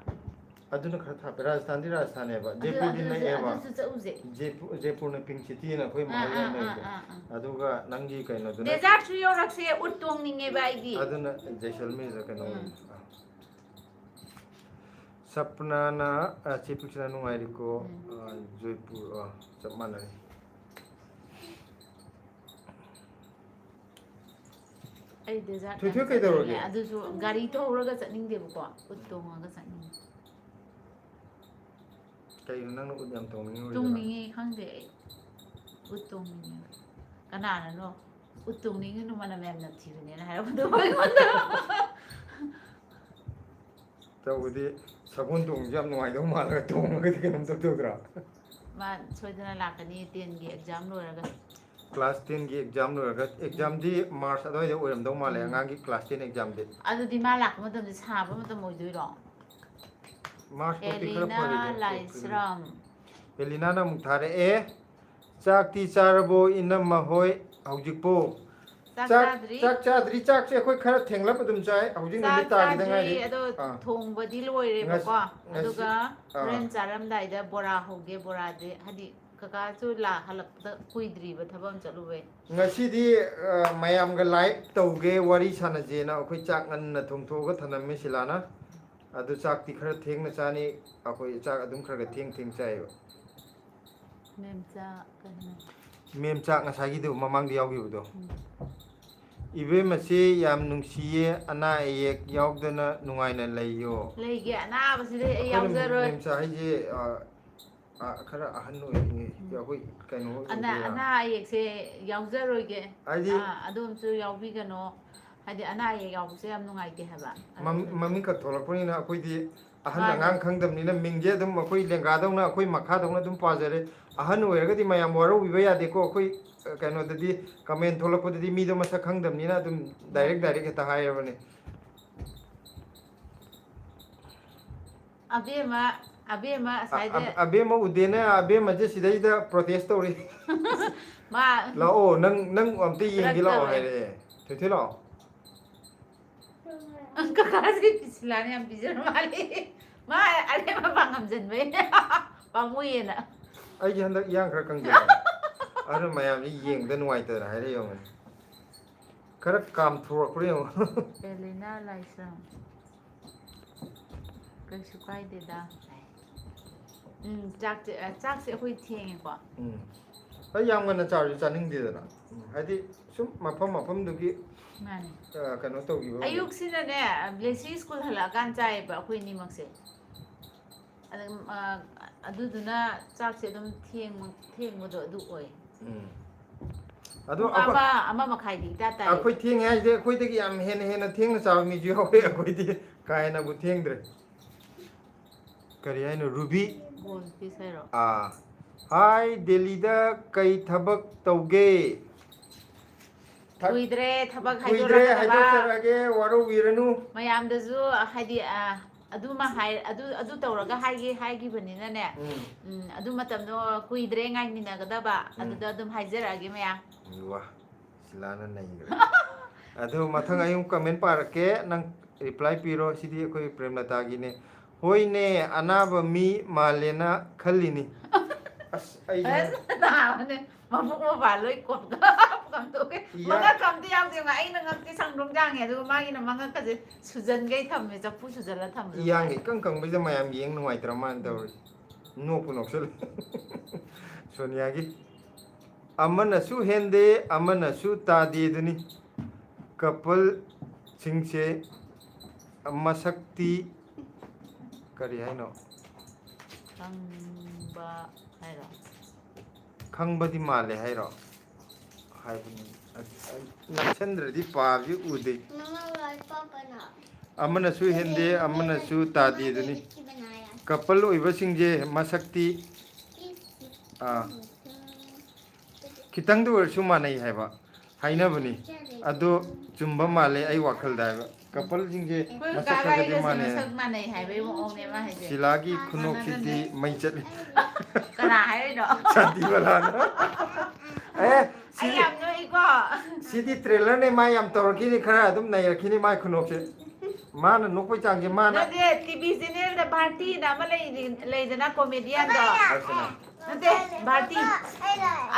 ꯑꯗꯨꯅ ꯈꯔ ꯊꯥꯞꯄꯦ꯫ ꯔꯥꯖꯁꯊꯥꯟꯗꯤ ꯔꯥꯖꯁꯊꯥꯟꯅꯦꯕ, ꯑꯗꯨ, ꯖꯦꯄꯨꯔꯗꯤ ꯑꯗꯨ, ꯅꯛꯑꯦꯕ꯫ ꯑꯗꯨꯁꯨ ꯆꯠꯂꯨꯁꯦ꯫ ꯖꯦꯄꯨ-, ꯖꯦꯄꯨꯔꯅ pink cityꯅ ꯑꯩꯈꯣꯏ ꯑꯥ, ꯃꯍꯜ ꯑꯥ, ꯌꯥꯝ ꯑꯥ, ꯂꯩꯕꯗꯣ꯫ ꯑꯥ, ꯑꯥ꯫ ꯑꯗꯨꯒ ꯅꯪꯒꯤ ꯀꯩꯅꯣꯗꯨꯅ ꯗꯦꯖꯥꯔꯠꯁꯨ ꯌꯧꯔꯛꯁꯦ, ꯎꯠ ꯇꯣꯡꯅꯤꯡꯉꯦꯕ ꯑꯩꯗꯤ꯫ ꯑꯗꯨꯅ ꯖꯩꯁꯜꯃꯤꯔꯗ ꯀꯩꯅꯣ ꯎꯝ꯫ ꯑꯣꯏꯕ꯫ ꯑꯥ꯫ ꯁꯞꯅꯥꯅ, ꯑ, ꯆꯦ ꯄꯤꯛꯁꯅ ꯅꯨꯡꯉꯥꯏꯔꯤꯀꯣ? ꯎꯝ꯫ ꯑ, ꯖꯣꯏꯄꯨꯔ, ꯑ, ꯆꯞ ꯃꯥꯟꯅꯔꯦ꯫ ꯑꯩ ꯗꯦꯖꯥꯔꯠ ꯊꯣꯏꯊꯣꯏ ꯌꯥꯝ ꯀꯩꯗꯧꯔꯒꯦ? ꯆꯠꯅꯤꯡꯉꯦ꯫ ꯑꯗꯨꯁꯨ ꯒꯥꯔꯤ ꯊꯧꯔꯒ ꯆꯠꯅꯤꯡꯗꯦꯕꯀꯣ, ꯎꯠ ꯇꯣꯡꯉꯒ ꯆꯠꯅꯤꯡꯉꯦ꯫ ꯀꯩꯅꯣ ꯅꯪꯅ ꯎꯠ ꯌꯥꯝ ꯇꯣꯡꯅꯤꯡꯉꯤꯗꯨꯅ? ꯇꯣꯡꯅꯤꯡꯉꯦ, ꯈꯪꯗꯦ ꯑꯩ꯫ ꯎꯠ ꯇꯣꯡꯅꯤꯡꯉꯦ꯫ ꯀꯅꯥꯅꯅꯣ? "ꯎꯠ ꯇꯣꯡꯅꯤꯡꯉꯤꯅꯣ, ꯃꯅꯝ ꯌꯥꯝ ꯅꯝꯊꯤꯕꯅꯦꯅ" ꯍꯥꯏꯔꯛꯄꯗꯣ ꯑꯩꯉꯣꯟꯗ꯫ ꯇꯧꯕꯗꯤ ꯁꯒꯣꯜ ꯇꯣꯡꯕꯁꯦ ꯌꯥꯝ ꯅꯨꯡꯉꯥꯏꯗꯧ ꯃꯥꯜꯂꯒ ꯇꯣꯡꯉꯒꯗꯤ ꯀꯩꯅꯣꯝ ꯇꯧꯗ꯭ꯔꯣ? ꯃꯥ ꯁꯣꯏꯗꯅ ꯂꯥꯛꯀꯅꯤ tenꯒꯤ exam ꯂꯣꯏꯔꯒ꯫ Class tenꯒꯤ exam ꯂꯣꯏꯔꯒ, examꯗꯤ March ꯑꯗꯨꯋꯥꯏꯗ ꯑꯣꯏꯔꯝꯗꯧ ꯃꯥꯜꯂꯦ, ꯎꯝ꯫ ꯑꯉꯥꯡꯒꯤ class ten examꯗꯤ꯫ ꯑꯗꯨꯗꯤ ꯃꯥ ꯂꯥꯛꯄ ꯃꯇꯝꯗ ꯁꯥꯕ ꯃꯇꯝ ꯑꯣꯏꯗꯣꯏꯔꯣ? March ꯐꯥꯎꯗꯤ ꯈꯔ ꯑꯦꯂꯤꯅꯥ ꯐꯔꯤꯕ, April꯫ ꯂꯥꯏꯁ꯭ꯔꯝ꯫ ꯑꯦꯂꯤꯅꯥꯅ ꯑꯃꯨꯛ ꯊꯥꯔꯛꯑꯦ, "ꯆꯥꯛꯇꯤ ꯆꯥꯔꯕꯣ ꯏꯅꯝꯃ ꯍꯣꯏ ꯍꯧꯖꯤꯛꯄꯨ?" ꯆꯥꯛ ꯆꯥꯛ, ꯆꯥꯗ꯭ꯔꯤ꯫ ꯆꯥꯛ ꯆꯥꯗ꯭ꯔꯤ꯫ ꯆꯥꯛꯁꯦ ꯑꯩꯈꯣꯏ ꯈꯔ ꯊꯦꯡꯂꯞ ꯑꯗꯨꯝ ꯆꯥꯏ꯫ ꯍꯧꯖꯤꯛ ꯆꯥꯛ ꯅꯨꯃꯤꯠ ꯇꯥꯈꯤꯗ ꯆꯥꯗ꯭ꯔꯤ, ꯉꯥꯏꯔꯤ꯫ ꯑꯗꯣ ꯑꯥ꯫ ꯊꯣꯡꯕꯗꯤ ꯂꯣꯏꯔꯦꯕꯀꯣ꯫ ꯉꯁꯤ, ꯑꯥ꯫ ꯑꯗꯨꯒ ꯍꯣꯔꯦꯟ ꯆꯥꯔꯝꯗꯥꯏꯗ ꯕꯣꯔꯥ ꯍꯧꯒꯦ꯫ ꯕꯣꯔꯥꯗꯤ ꯍꯥꯏꯗꯤ ꯀꯀꯥꯁꯨ ꯂꯥ-, ꯍꯜꯂꯛꯄꯗ ꯀꯨꯏꯗ꯭ꯔꯤꯕ, ꯊꯕꯛ ꯑꯃ ꯆꯠꯂꯨꯕꯩ꯫ ꯉꯁꯤꯗꯤ, ꯑ, ꯃꯌꯥꯝꯒ live ꯇꯧꯒꯦ, ꯋꯥꯔꯤ ꯁꯥꯟꯅꯁꯦꯅ ꯑꯩꯈꯣꯏ ꯆꯥꯛ ꯉꯟꯅ ꯊꯣꯡꯊꯣꯛꯑꯒ ꯊꯅꯝꯃꯦ ꯁꯤꯂꯥꯅ꯫ ꯑꯗꯨ ꯆꯥꯛꯇꯤ ꯈꯔ ꯊꯦꯡꯅ ꯆꯥꯅꯤ, ꯑꯩꯈꯣꯏ ꯆꯥꯛ ꯑꯗꯨꯝ ꯈꯔ ꯈꯔ ꯊꯦꯡ ꯊꯦꯡ ꯆꯥꯏꯌꯦꯕ꯫ ꯃꯦꯝꯆꯥ ꯀꯩꯅꯣ? ꯃꯦꯝꯆꯥ ꯉꯁꯥꯏꯒꯤꯗꯣ, ꯃꯃꯥꯡꯗ ꯌꯥꯎꯈꯤꯕꯗꯣ꯫ ꯎꯝ꯫ "ꯏꯕꯦꯝꯃꯁꯤ ꯌꯥꯝ ꯅꯨꯡꯁꯤꯌꯦ, ꯑꯅꯥ ꯑꯌꯦꯛ ꯌꯥꯎꯗꯅ ꯅꯨꯡꯉꯥꯏꯅ ꯂꯩꯌꯣ"꯫ ꯂꯩꯒꯦ, ꯑꯅꯥꯕꯁꯤꯗꯤ ꯑꯩ ꯑꯩꯈꯣꯏꯅ ꯌꯥꯎꯖꯔꯣꯏ꯫ ꯃꯦꯝꯆꯥ ꯍꯥꯏꯁꯦ, ꯑ, ꯑ, ꯈꯔ ꯑꯍꯟ ꯑꯣꯏꯔꯤꯉꯩ, ꯎꯝ꯫ ꯑꯩꯈꯣꯏ ꯀꯩꯅꯣ ꯑꯅꯥ-, ꯑꯣꯏꯗꯣꯏꯔꯥ? ꯑꯅꯥ ꯑꯌꯦꯛꯁꯦ ꯌꯥꯎꯖꯔꯣꯏꯒꯦ꯫ ꯍꯥꯏꯗꯤ ꯑꯥ, ꯑꯗꯨꯝꯁꯨ ꯌꯥꯎꯕꯤꯒꯅꯣ꯫ ꯍꯥꯏꯗꯤ ꯑꯅꯥ ꯑꯌꯦꯛ ꯌꯥꯎꯕꯁꯦ ꯌꯥꯝ ꯅꯨꯡꯉꯥꯏꯇꯦ ꯍꯥꯏꯕ꯫ ꯃꯝ-, ꯑꯗꯨꯅ ꯃꯃꯤꯡ ꯈꯛ ꯊꯣꯛꯂꯛꯄꯅꯤꯅ ꯑꯩꯈꯣꯏꯗꯤ ꯑꯍꯟ ꯃꯥꯅꯦ꯫ ꯑꯉꯥꯡ ꯈꯪꯗꯕꯅꯤꯅ ꯃꯤꯡꯁꯦ ꯑꯗꯨꯝ ꯑꯩꯈꯣꯏ ꯂꯦꯡꯒꯥꯗꯧꯅ, ꯑꯩꯈꯣꯏ ꯃꯈꯥꯗꯧꯅ ꯑꯗꯨꯝ ꯄꯥꯖꯔꯦ꯫ ꯑꯍꯟ ꯑꯣꯏꯔꯒꯗꯤ ꯃꯌꯥꯝ ꯋꯥꯔꯧꯕꯤꯕ ꯌꯥꯗꯦꯀꯣ꯫ ꯑꯩꯈꯣꯏ, ꯑ, ꯀꯩꯅꯣꯗꯗꯤ, comment ꯊꯣꯛꯂꯛꯄꯗꯗꯤ ꯃꯤꯗꯣ ꯃꯁꯛ ꯈꯪꯗꯕꯅꯤꯅ ꯑꯗꯨꯝ direct, ꯃꯥꯅꯦ꯫ Direct ꯍꯦꯛꯇ ꯍꯥꯏꯔꯕꯅꯦ꯫ ꯑꯕꯦꯝꯃ, ꯑꯕꯦꯝꯃ ꯑ-, ꯉꯁꯥꯏꯗ ꯑꯕ-, ꯑꯕꯦꯝꯃ ꯎꯗꯦꯅ ꯑꯕꯦꯝꯃꯁꯦ ꯁꯤꯗꯩꯗ protest ꯇꯧꯔꯤ꯫ ꯃꯥ ꯂꯥꯛꯑꯣ, ꯅꯪ, ꯅꯪ ꯑꯝꯇ ꯌꯦꯡꯒꯦ ꯂꯥꯛꯑꯣ ꯇꯧꯔꯦ꯫ ꯍꯥꯏꯔꯛꯑꯦ꯫ ꯊꯣꯏꯊꯣꯏ ꯂꯥꯛꯑꯣ꯫ ꯀꯀꯥꯁꯦ ꯄꯤꯁꯤꯂꯥꯅ ꯌꯥꯝ ꯄꯤꯖꯔ ꯃꯥꯜꯂꯦ꯫ ꯃꯥ ꯑꯔꯦꯝꯕ ꯄꯥꯡꯉꯝꯖꯟꯕꯩ ꯄꯥꯝꯃꯨꯏꯌꯦꯅ꯫ ꯑꯩꯁꯦ ꯍꯟꯗꯛ ꯏꯌꯥꯡ ꯈꯔ ꯀꯪꯖꯜꯂꯦ꯫ ꯑꯗꯨꯅ ꯃꯌꯥꯝꯁꯦ ꯌꯦꯡꯕꯗ ꯅꯨꯡꯉꯥꯏꯇꯗꯅ ꯍꯥꯏꯔꯛꯏ ꯑꯣꯏꯔꯝꯒꯅꯤ꯫ ꯈꯔ ꯀꯥꯝꯊꯣꯔꯛꯄ꯭ꯔꯥ ꯌꯦꯡꯉꯣ꯫ ꯑꯦꯂꯤꯅꯥ ꯂꯥꯏꯁ꯭ꯔꯝ꯫ ꯀꯩꯁꯨ ꯀꯥꯏꯗꯦꯗ꯫ ꯎꯝ, ꯆꯥꯛꯁꯦ, ꯑ, ꯆꯥꯛꯁꯦ ꯑꯩꯈꯣꯏ ꯊꯦꯡꯉꯦꯀꯣ꯫ ꯎꯝ꯫ ꯑꯩ ꯌꯥꯝ ꯉꯟꯅ ꯆꯥꯔꯁꯨ ꯆꯥꯅꯤꯡꯗꯦꯗꯅ꯫ ꯎꯝ, ꯍꯥꯏꯗꯤ ꯁꯨꯝ ꯃꯐꯝ ꯃꯐꯝꯗꯨꯒꯤ, ꯃꯥꯅꯦ꯫ ꯑ, ꯀꯩꯅꯣ ꯇꯧꯈꯤꯕ ꯑꯣꯏꯔꯝꯒꯅꯤ꯫ ꯑꯌꯨꯛꯁꯤꯅꯅꯦ, ꯕ꯭ꯂꯦꯁꯤ ꯁ꯭ꯀꯨꯜ ꯍꯜꯂꯛꯑꯀꯥꯟ ꯆꯥꯏꯌꯦꯕ ꯑꯩꯈꯣꯏ ꯑꯅꯤꯃꯛꯁꯦ꯫ ꯑꯗꯨꯝ, ꯑ, ꯑꯗꯨꯗꯨꯅ ꯆꯥꯛꯁꯦ ꯑꯗꯨꯝ ꯊꯦꯡꯕ-, ꯊꯦꯡꯕꯗꯣ ꯑꯗꯨ ꯑꯣꯏ꯫ ꯎꯝ꯫ ꯑꯗꯣ ꯄꯨꯡ ꯑꯩꯈꯣꯏ ꯑꯃ, ꯑꯃ ꯃꯈꯥꯏꯗꯤ ꯏꯇꯥ ꯇꯥꯏ꯫ ꯑꯩꯈꯣꯏ ꯊꯦꯡꯉꯦ ꯍꯥꯏꯁꯦ, ꯑꯩꯈꯣꯏꯗꯒꯤ ꯌꯥꯝ ꯍꯦꯟꯅ, ꯍꯦꯟꯅ ꯊꯦꯡꯅ ꯆꯥꯕ ꯃꯤꯁꯨ ꯌꯥꯎꯋꯦ꯫ ꯑꯩꯈꯣꯏꯗꯤ ꯀꯥ ꯍꯦꯟꯅꯕꯨ ꯊꯦꯡꯗ꯭ꯔꯦ꯫ ꯀꯔꯤ ꯍꯥꯏꯅꯣ, ꯔꯨꯕꯤ? ꯕꯣꯜ ꯄꯤꯁ ꯍꯥꯏꯔꯣ? ꯑꯥ꯫ ꯍꯥꯏ, ꯗꯦꯜꯂꯤꯗ ꯀꯩ ꯊꯕꯛ ꯇꯧꯒꯦ? ꯊꯛ-, ꯀꯨꯏꯗ꯭ꯔꯦ ꯊꯕꯛ ꯀꯨꯏꯗ꯭ꯔꯦ, ꯍꯥꯏꯗꯣꯔꯛꯀꯗꯕ꯫ ꯍꯥꯏꯗꯣꯛꯆꯔꯛꯑꯒꯦ, ꯋꯥꯔꯧꯕꯤꯔꯅꯨ꯫ ꯃꯌꯥꯝꯗꯁꯨ ꯍꯥꯏꯗꯤ, ꯑ, ꯑꯗꯨꯃ ꯍꯥꯏ-, ꯑꯗꯨ, ꯑꯗꯨ ꯇꯧꯔꯒ ꯍꯥꯏꯒꯦ ꯍꯥꯏꯈꯤꯕꯅꯤꯅꯅꯦ꯫ ꯎꯝ꯫ ꯎꯝ, ꯑꯗꯨ ꯃꯇꯝꯗꯣ ꯀꯨꯏꯗ꯭ꯔꯦ ꯉꯥꯏꯃꯤꯟꯅꯒꯗꯕ, ꯎꯝ꯫ ꯑꯗꯨꯗ ꯑꯗꯨꯝ ꯍꯥꯏꯖꯔꯛꯑꯒꯦ ꯃꯌꯥꯝ꯫ ꯋꯥ, ꯁꯤꯂꯥꯅ ꯅꯩꯈ꯭ꯔꯦ꯫ ꯑꯗꯨ ꯃꯊꯪ ꯑꯩ ꯑꯃꯨꯛ comment ꯄꯥꯔꯛꯀꯦ, ꯅꯪ reply ꯄꯤꯔꯣ꯫ ꯁꯤꯗꯤ ꯑꯩꯈꯣꯏ ꯄ꯭ꯔꯦꯝꯂꯇꯥꯒꯤꯅꯦ꯫ ꯍꯣꯏꯅꯦ, ꯑꯅꯥꯕ ꯃꯤ ꯃꯥꯜꯂꯦꯅ ꯈꯜꯂꯤꯅꯤ꯫ ꯑꯁ, ꯑꯩꯁꯦ ꯑꯁ, ꯅꯥꯕꯅꯦ꯫ ꯃꯕꯨꯛ ꯃꯄꯥ ꯂꯣꯏ ꯀꯣꯞ-, ꯀꯝꯊꯣꯛꯈ꯭ꯔꯦ꯫ ꯏꯌꯥ-, ꯃꯉꯛ ꯑꯝꯇ ꯌꯥꯎꯗꯦ꯫ ꯑꯩꯅ ꯉꯛꯇꯤ ꯁꯪꯗ꯭ꯔꯣꯡ ꯌꯥꯡꯉꯦ, ꯑꯗꯨꯒ ꯃꯥꯒꯤꯅ ꯃꯉꯛꯀꯁꯦ ꯁꯨꯖꯟꯈꯩ ꯊꯝꯃꯦ, ꯆꯐꯨ ꯁꯨꯖꯜꯂ ꯊꯝꯕꯗꯣ ꯏꯌꯥꯡꯒ ꯑꯗꯨꯃꯥꯏꯅ꯫ ꯏꯀꯪ ꯀꯪꯕꯁꯤꯗ ꯃꯌꯥꯝ ꯌꯦꯡ ꯅꯨꯡꯉꯥꯏꯇ꯭ꯔ ꯃꯥꯅ ꯎꯝ꯫ ꯇꯧꯔꯤꯁꯦ꯫ ꯅꯣꯛꯄꯨ ꯅꯣꯛꯁꯜꯂꯦ꯫ ꯁꯣꯅꯤꯌꯥꯒꯤ꯫ ꯑꯃꯅꯁꯨ ꯍꯦꯟꯗꯦ, ꯑꯃꯅꯁꯨ ꯇꯥꯗꯦ ꯑꯗꯨꯅꯤ꯫ Coupleꯁꯤꯡꯁꯦ ꯃꯁꯛꯇꯤ ꯀꯔꯤ ꯍꯥꯏꯅꯣ? ꯈꯪꯕ ꯍꯥꯏꯔꯣ? ꯈꯪꯕꯗꯤ ꯃꯥꯜꯂꯦ ꯍꯥꯏꯔꯣ? ꯍꯥꯏꯕꯅꯤ꯫ ꯑ-, ꯑ-, ꯅꯛꯁꯟꯗ꯭ꯔꯗꯤ ꯄꯥꯕꯁꯤ ꯎꯗꯦ꯫ ꯃꯃꯥ ꯂꯥꯏ ꯄꯥꯛꯄꯅ꯫ ꯑꯃꯅꯁꯨ ꯍꯦꯟꯗꯦ, ꯑꯃꯅꯁꯨ ꯇꯥꯗꯦ ꯑꯗꯨꯅꯤ꯫ ꯀꯄꯜ ꯑꯣꯏꯕꯁꯤꯡꯁꯦ ꯃꯁꯛꯇꯤ, ꯑꯥ, ꯈꯤꯇꯪꯗ ꯑꯣꯏꯔꯁꯨ ꯃꯥꯟꯅꯩ ꯍꯥꯏꯕ ꯍꯥꯏꯅꯕꯅꯤ꯫ ꯑꯗꯣ ꯆꯨꯝꯕ ꯃꯥꯜꯂꯦ ꯑꯩ ꯋꯥꯈꯜꯗ ꯍꯥꯏꯕ꯫ ꯀꯄꯜꯁꯤꯡꯁꯦ ꯑꯩꯈꯣꯏ ꯃꯁꯛ ꯀꯥꯀꯥ ꯈꯔꯒꯗꯤ ꯏꯕꯥꯅꯤꯒꯁꯦ ꯃꯥꯟꯅꯩ꯫ ꯃꯁꯛ ꯃꯥꯟꯅꯩ ꯍꯥꯏꯕꯒꯤ ꯃꯑꯣꯡꯅꯦ ꯃꯥ ꯍꯥꯏꯁꯦ꯫ ꯁꯤꯂꯥꯒꯤ ꯈꯨꯅꯣꯛꯁꯤꯗꯤ ꯃꯥꯟꯅꯗꯦ꯫ ꯃꯩ ꯆꯠꯂꯤ꯫ ꯀꯅꯥ ꯍꯥꯏꯔꯤꯅꯣ? ꯁꯥꯟꯇꯤꯕꯂꯥꯅ꯫ ꯑꯦ, ꯑꯩ ꯁꯤꯗꯤ, ꯌꯥꯝ ꯅꯣꯛꯏꯀꯣ꯫ ꯁꯤꯗꯤ ꯇ꯭ꯔꯦꯂꯔꯅꯦ, ꯃꯥ ꯌꯥꯝ ꯇꯧꯔꯛꯈꯤꯅꯤ, ꯈꯔ ꯑꯗꯨꯝ ꯅꯩꯔꯛꯈꯤꯅꯤ ꯃꯥꯏ ꯈꯨꯅꯣꯛꯁꯦ꯫ ꯃꯥꯅ ꯅꯣꯛꯄꯩ ꯆꯥꯡꯁꯦ ꯃꯥꯅ ꯅꯠꯇꯦ, ꯇꯤ ꯚꯤ ꯆꯦꯅꯦꯜꯗ ꯚꯥꯔꯇꯤꯅ ꯑꯃ ꯂꯩꯔꯤ-, ꯂꯩꯗꯅ ꯀꯣꯃꯦꯗꯤꯌꯥꯟꯗꯣ꯫ ꯅꯠꯇꯦ, ꯚꯥꯔꯇꯤ꯫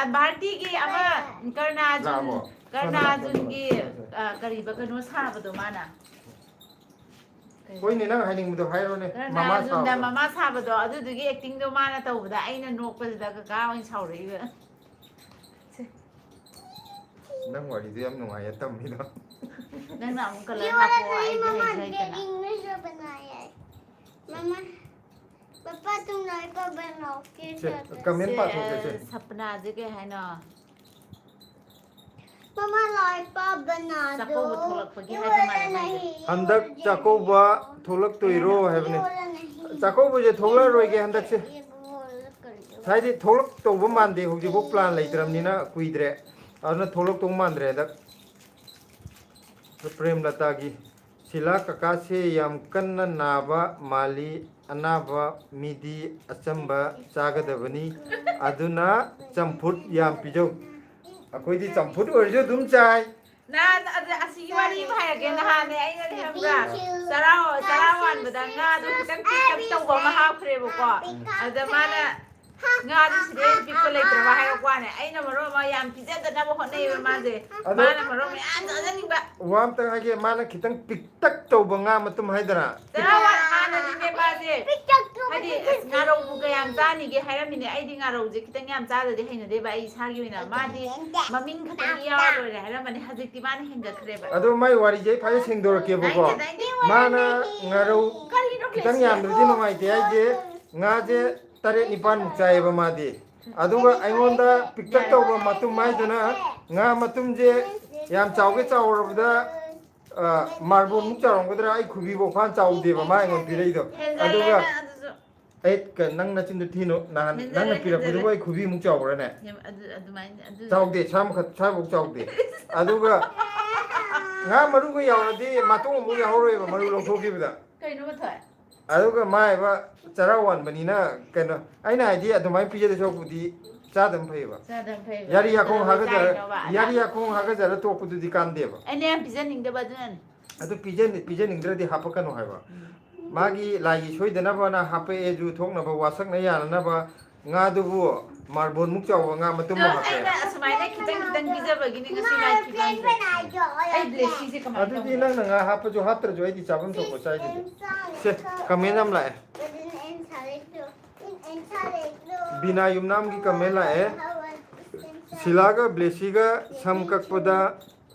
ꯑ, ꯚꯥꯔꯇꯤꯒꯤ ꯑꯃ ꯀꯔꯅꯥꯖꯨꯟ, ꯂꯥꯛꯑꯕꯣ? ꯀꯔꯅꯥꯖꯨꯟꯒꯤ, ꯑ, ꯀꯔꯤꯕ ꯀꯩꯅꯣ ꯁꯥꯕꯗꯣ ꯃꯥꯅ? ꯀꯩ? ꯍꯣꯏꯅꯦ, ꯅꯪ ꯍꯥꯏꯅꯤꯡꯕꯗꯣ ꯍꯥꯏꯔꯣꯅꯦ꯫ ꯃꯃꯥ ꯀꯔꯅꯥꯖꯨꯟꯗ ꯁꯥꯕꯗꯣ꯫ ꯃꯃꯥ ꯁꯥꯕꯗꯣ, ꯑꯗꯨꯗꯨꯒꯤ ꯑꯦꯛꯇꯤꯡꯗꯣ ꯃꯥꯅ ꯇꯧꯕꯗ ꯑꯩꯅ ꯅꯣꯛꯄꯁꯤꯗ ꯀꯀꯥ ꯑꯣꯏꯅ ꯁꯥꯎꯔꯛꯏꯕ꯫ ꯁꯦ꯫ ꯅꯪ ꯋꯥꯔꯤꯗꯣ ꯌꯥꯝ ꯅꯨꯡꯉꯥꯏꯌꯦ ꯇꯝꯃꯤꯗꯣ꯫ ꯅꯪꯅ ꯑꯃꯨꯛ ꯀꯂꯔ ꯍꯥꯞꯄꯛꯑꯣ, ꯑꯩꯗꯤ ꯃꯃꯥ ꯍꯩꯁꯨ ꯍꯩꯇꯅ꯫ ꯃꯃꯥ, ꯄꯄꯥ ꯇꯨꯝ ꯂꯥꯛꯑꯦ, ꯄꯄꯥ ꯂꯥꯛꯀꯦ ꯁꯦ, ꯇꯧꯔꯦ꯫ ꯀꯃꯦꯟ ꯁꯦ, ꯄꯥꯊꯣꯛꯀꯦ ꯁꯦ꯫ ꯁꯄꯅꯥꯁꯦ ꯀꯩ ꯍꯥꯏꯅꯣ? ꯃꯃꯥ ꯂꯥꯛꯑꯦ, ꯄꯥ ꯕꯅꯥꯗꯣ꯫ ꯆꯥꯛꯀꯧꯕ ꯊꯣꯛꯂꯛꯄꯒꯤ ꯍꯥꯏꯕ ꯃꯥꯜꯂꯦ ꯃꯥꯏꯁꯦ꯫ ꯍꯟꯗꯛ ꯆꯥꯛꯀꯧꯕ ꯊꯣꯛꯂꯛꯇꯣꯏꯔꯣ ꯍꯥꯏꯕꯅꯦ꯫ ꯆꯥꯛꯀꯧꯕꯁꯦ ꯊꯣꯛꯂꯛꯑꯔꯣꯏꯒꯦ ꯍꯟꯗꯛꯁꯦ꯫ ꯍꯥꯏꯗꯤ ꯊꯣꯛꯂꯛꯇꯧꯕ ꯃꯥꯟꯗꯦ, ꯍꯧꯖꯤꯛꯐꯥꯎ ꯄ꯭ꯂꯥꯟ ꯂꯩꯇ꯭ꯔꯕꯅꯤꯅ ꯀꯨꯏꯗ꯭ꯔꯦ꯫ ꯑꯗꯨꯅ ꯊꯣꯛꯂꯛꯇꯧ ꯃꯥꯟꯗ꯭ꯔꯦ ꯍꯟꯗꯛ꯫ ꯄ꯭ꯔꯦꯝꯂꯇꯥꯒꯤ, "ꯁꯤꯂꯥ ꯀꯀꯥꯁꯦ ꯌꯥꯝ ꯀꯟꯅ ꯅꯥꯕ ꯃꯥꯜꯂꯤ, ꯑꯅꯥꯕ ꯃꯤꯗꯤ ꯑꯆꯝꯕ ꯆꯥꯒꯗꯕꯅꯤ, ꯑꯗꯨꯅ ꯆꯝꯐꯨꯠ ꯌꯥꯝ ꯄꯤꯖꯧ꯫ ꯑꯩꯈꯣꯏꯗꯤ ꯆꯝꯐꯨꯠ ꯑꯣꯏꯔꯁꯨ ꯑꯗꯨꯝ ꯆꯥꯏ"꯫ ꯅꯍꯥꯟ ꯑꯗ ꯑꯁꯤꯒꯤ ꯋꯥꯔꯤ ꯑꯃ ꯍꯥꯏꯔꯛꯀꯦ꯫ ꯅꯍꯥꯟꯅꯦ ꯑꯩꯅꯅꯦ ꯈꯪꯕ꯭ꯔꯥ? ꯆꯔꯥ, ꯆꯔꯥ ꯋꯥꯟꯕꯗ ꯉꯥꯗꯣ ꯈꯤꯇꯪ ꯄꯤꯛꯇꯛ ꯇꯧꯕ ꯑꯃ ꯍꯥꯞꯈ꯭ꯔꯦꯕꯀꯣ꯫ ꯑꯗ ꯃꯥꯅ ꯉꯥꯗꯣ ꯁꯤꯗꯩ ꯍꯦꯟꯅ ꯄꯤꯛꯄ ꯂꯩꯇ꯭ꯔꯕ ꯍꯥꯏꯔꯛꯄ ꯋꯥꯅꯦ꯫ ꯑꯩꯅ ꯃꯔꯣꯟ ꯑꯃ ꯌꯥꯝ ꯄꯤꯖꯗꯅꯕ ꯍꯣꯠꯅꯩꯕ ꯃꯥꯁꯦ꯫ ꯑꯗꯣ ꯃꯥꯅ ꯃꯔꯣꯟ ꯃꯌꯥꯝ ꯆꯥꯖꯅꯤꯡꯕ꯫ ꯋꯥ ꯑꯝꯇꯪ ꯍꯥꯏꯒꯦ, ꯃꯥꯅ ꯈꯤꯇꯪ ꯄꯤꯛꯇꯛ ꯇꯧꯕ ꯉꯥ ꯃꯇꯨꯝ ꯍꯥꯏꯗꯔꯥ? ꯆꯔꯥ ꯋꯥꯟ ꯍꯥꯟꯅꯗꯤꯅꯦ ꯃꯥꯁꯦ, ꯍꯥꯏꯗꯤ, ꯑꯁ, ꯉꯥꯔꯧꯕꯨ ꯀꯌꯥꯝ ꯆꯥꯅꯤꯒꯦ ꯍꯥꯏꯔꯝꯃꯤꯅꯦ꯫ ꯑꯩꯗꯤ ꯉꯥꯔꯧꯁꯦ ꯈꯤꯇꯪ ꯌꯥꯝ ꯆꯥꯗ꯭ꯔꯗꯤ ꯍꯩꯅꯗꯦꯕ ꯑꯩ ꯏꯁꯥꯒꯤ ꯑꯣꯏꯅ꯫ ꯃꯥꯗꯤ ꯃꯃꯤꯡ ꯈꯛꯇꯪ ꯌꯥꯎꯔ ꯂꯣꯏꯔꯦ ꯍꯥꯏꯔꯝꯕꯅꯦ, ꯍꯧꯖꯤꯛꯇꯤ ꯃꯥꯅ ꯍꯦꯟꯒꯠꯈ꯭ꯔꯦꯕ꯫ ꯑꯗꯣ ꯃꯥꯏ ꯋꯥꯔꯤꯁꯦ ꯑꯩ ꯐꯖꯅ ꯁꯦꯡꯗꯣꯔꯛꯀꯦꯕꯀꯣ꯫ ꯇꯥꯏꯅꯤꯡꯗꯦ, ꯇꯥꯏꯅꯤꯡꯗꯦ꯫ ꯃꯥꯅ ꯉꯥꯔꯧ ꯀꯔꯤꯅꯣ ꯈꯤꯇꯪ ꯀꯦꯁꯤ? ꯌꯥꯝꯗ꯭ꯔꯗꯤ ꯅꯨꯡꯉꯥꯏꯇꯦ ꯍꯥꯏꯁꯦ, ꯉꯥꯁꯦ ꯇꯔꯦꯠ ꯅꯤꯄꯥꯟꯃꯨꯛ ꯆꯥꯏꯌꯦꯕ ꯃꯥꯗꯤ꯫ ꯑꯗꯨꯒ ꯑꯩꯉꯣꯟꯗ ꯄꯤꯛꯇꯛ ꯇꯧꯕ ꯃꯇꯨꯝ ꯍꯥꯏꯗꯨꯅ ꯉꯥ ꯃꯇꯨꯝꯁꯦ ꯌꯥꯝ ꯆꯥꯎꯒꯦ ꯆꯥꯎꯔꯕꯗ ꯑ, ꯃꯥꯔꯕꯣꯜꯃꯨꯛ ꯆꯥꯎꯔꯝꯒꯗ꯭ꯔꯥ? ꯑꯩ ꯈꯨꯕꯤꯐꯥꯎ ꯐꯥꯅ ꯆꯥꯎꯗꯦꯕ ꯃꯥ ꯑꯩꯉꯣꯟꯗ ꯄꯤꯔꯛꯏꯗꯣ꯫ ꯑꯗꯨꯒ ꯍꯦꯟꯖꯜꯂꯦꯅ ꯑꯗꯨꯁꯨ꯫ ꯑꯩ ꯀ-, ꯅꯪ ꯅꯆꯤꯟꯗꯣ ꯊꯤꯅꯨ꯫ ꯅꯍꯥꯟ ꯍꯦꯟꯖꯜꯂꯦ, ꯅꯪꯅ ꯄꯤꯔꯛꯄꯗꯨꯕꯨ ꯍꯦꯟꯖꯜꯂꯦ꯫ ꯑꯩ ꯈꯨꯕꯤꯃꯨꯛ ꯆꯥꯎꯕ꯭ꯔꯥꯅꯦ? ꯌꯥꯝ ꯑꯗꯨ-, ꯑꯗꯨꯃꯥꯏꯅ ꯑꯗꯨ ꯆꯥꯎꯗꯦ, ꯁꯥ ꯃꯈꯛ, ꯁꯥꯕꯨꯛ ꯆꯥꯎꯗꯦ꯫ ꯑꯗꯨꯒ ꯉꯥ ꯃꯔꯨꯒ ꯌꯥꯎꯔꯗꯤ ꯃꯇꯣꯡ ꯑꯃꯨꯛ ꯌꯥꯎꯍꯧꯔꯣꯏꯕ, ꯃꯔꯨ ꯂꯧꯊꯣꯛꯈꯤꯕꯗ꯫ ꯀꯩꯅꯣ ꯃꯊꯣꯏ? ꯑꯗꯨꯒ ꯃꯥ ꯍꯥꯏꯕ ꯆꯔꯥ ꯋꯥꯟꯕꯅꯤꯅ ꯀꯩꯅꯣ, ꯑꯩꯅ ꯍꯥꯏꯗꯤ ꯑꯗꯨꯃꯥꯏꯅ ꯄꯤꯖꯗꯣꯏ ꯁꯔꯨꯛꯄꯨꯗꯤ ꯆꯥꯗꯕꯅ ꯐꯩꯌꯦꯕ꯫ ꯆꯥꯗꯕꯅ ꯐꯩꯕ꯫ ꯌꯥꯔꯤ ꯌꯥꯈꯣꯡ ꯀꯩꯗꯧꯕꯩ ꯍꯥꯒꯠꯆꯔ-, ꯆꯥꯏꯅꯣꯕ? ꯌꯥꯔꯤ ꯌꯥꯈꯣꯡ ꯍꯥꯒꯠꯆꯔ ꯇꯣꯛꯄꯗꯨꯗꯤ ꯀꯥꯟꯗꯦꯕ꯫ ꯑꯩꯅ ꯌꯥꯝ ꯄꯤꯖꯅꯤꯡꯗꯕ ꯑꯗꯨꯅꯅꯦ꯫ ꯑꯗꯨ ꯄꯤꯖ-, ꯄꯤꯖꯅꯤꯡꯗ꯭ꯔꯗꯤ ꯍꯥꯞꯄꯛꯀꯅꯨ ꯍꯥꯏꯕ꯫ ꯎꯝ꯫ ꯃꯥꯒꯤ ꯂꯥꯏꯒꯤ ꯁꯣꯏꯗꯅꯕꯅ ꯍꯥꯞꯄꯛꯑꯦ, ꯖꯨ ꯊꯣꯛꯅꯕ, ꯋꯥꯁꯛꯅ ꯌꯥꯅꯅꯕ, ꯉꯥꯗꯨꯕꯨ ꯃꯥꯔꯕꯣꯜꯃꯨꯛ ꯆꯥꯎꯕ ꯉꯥ ꯃꯇꯨꯝ ꯑꯃ ꯑꯗꯣ ꯍꯥꯞꯄꯛꯑꯦ꯫ ꯑꯩꯅ ꯑꯁꯨꯃꯥꯏꯅ ꯈꯤꯇꯪ ꯈꯤꯇꯪ ꯄꯤꯖꯕꯒꯤꯅꯤ ꯉꯁꯤ ꯂꯥꯏ ꯈꯤꯕꯥꯡꯁꯦ꯫ ꯑꯩ ꯕ꯭ꯂꯦꯁꯤꯁꯦ ꯀꯃꯥꯏꯅ ꯑꯗꯨꯗꯤ ꯇꯧꯅꯤ? ꯅꯪꯅ ꯉꯥ ꯍꯥꯞꯄꯁꯨ ꯍꯥꯞꯇ꯭ꯔꯁꯨ ꯑꯩꯗꯤ ꯆꯥꯐꯝ ꯊꯣꯛꯄ ꯆꯥꯏꯗꯨꯗꯤ꯫ ꯁꯦ, ꯀꯃꯦꯟ ꯑꯃ ꯂꯥꯛꯑꯦ꯫ ꯕꯤꯅꯥ ꯌꯨꯝꯅꯥꯝꯒꯤ ꯀꯃꯦꯟ ꯂꯥꯛꯑꯦ꯫ ꯁꯤꯂꯥꯒ ꯕ꯭ꯂꯦꯁꯤꯒ ꯁꯝ ꯀꯛꯄꯗ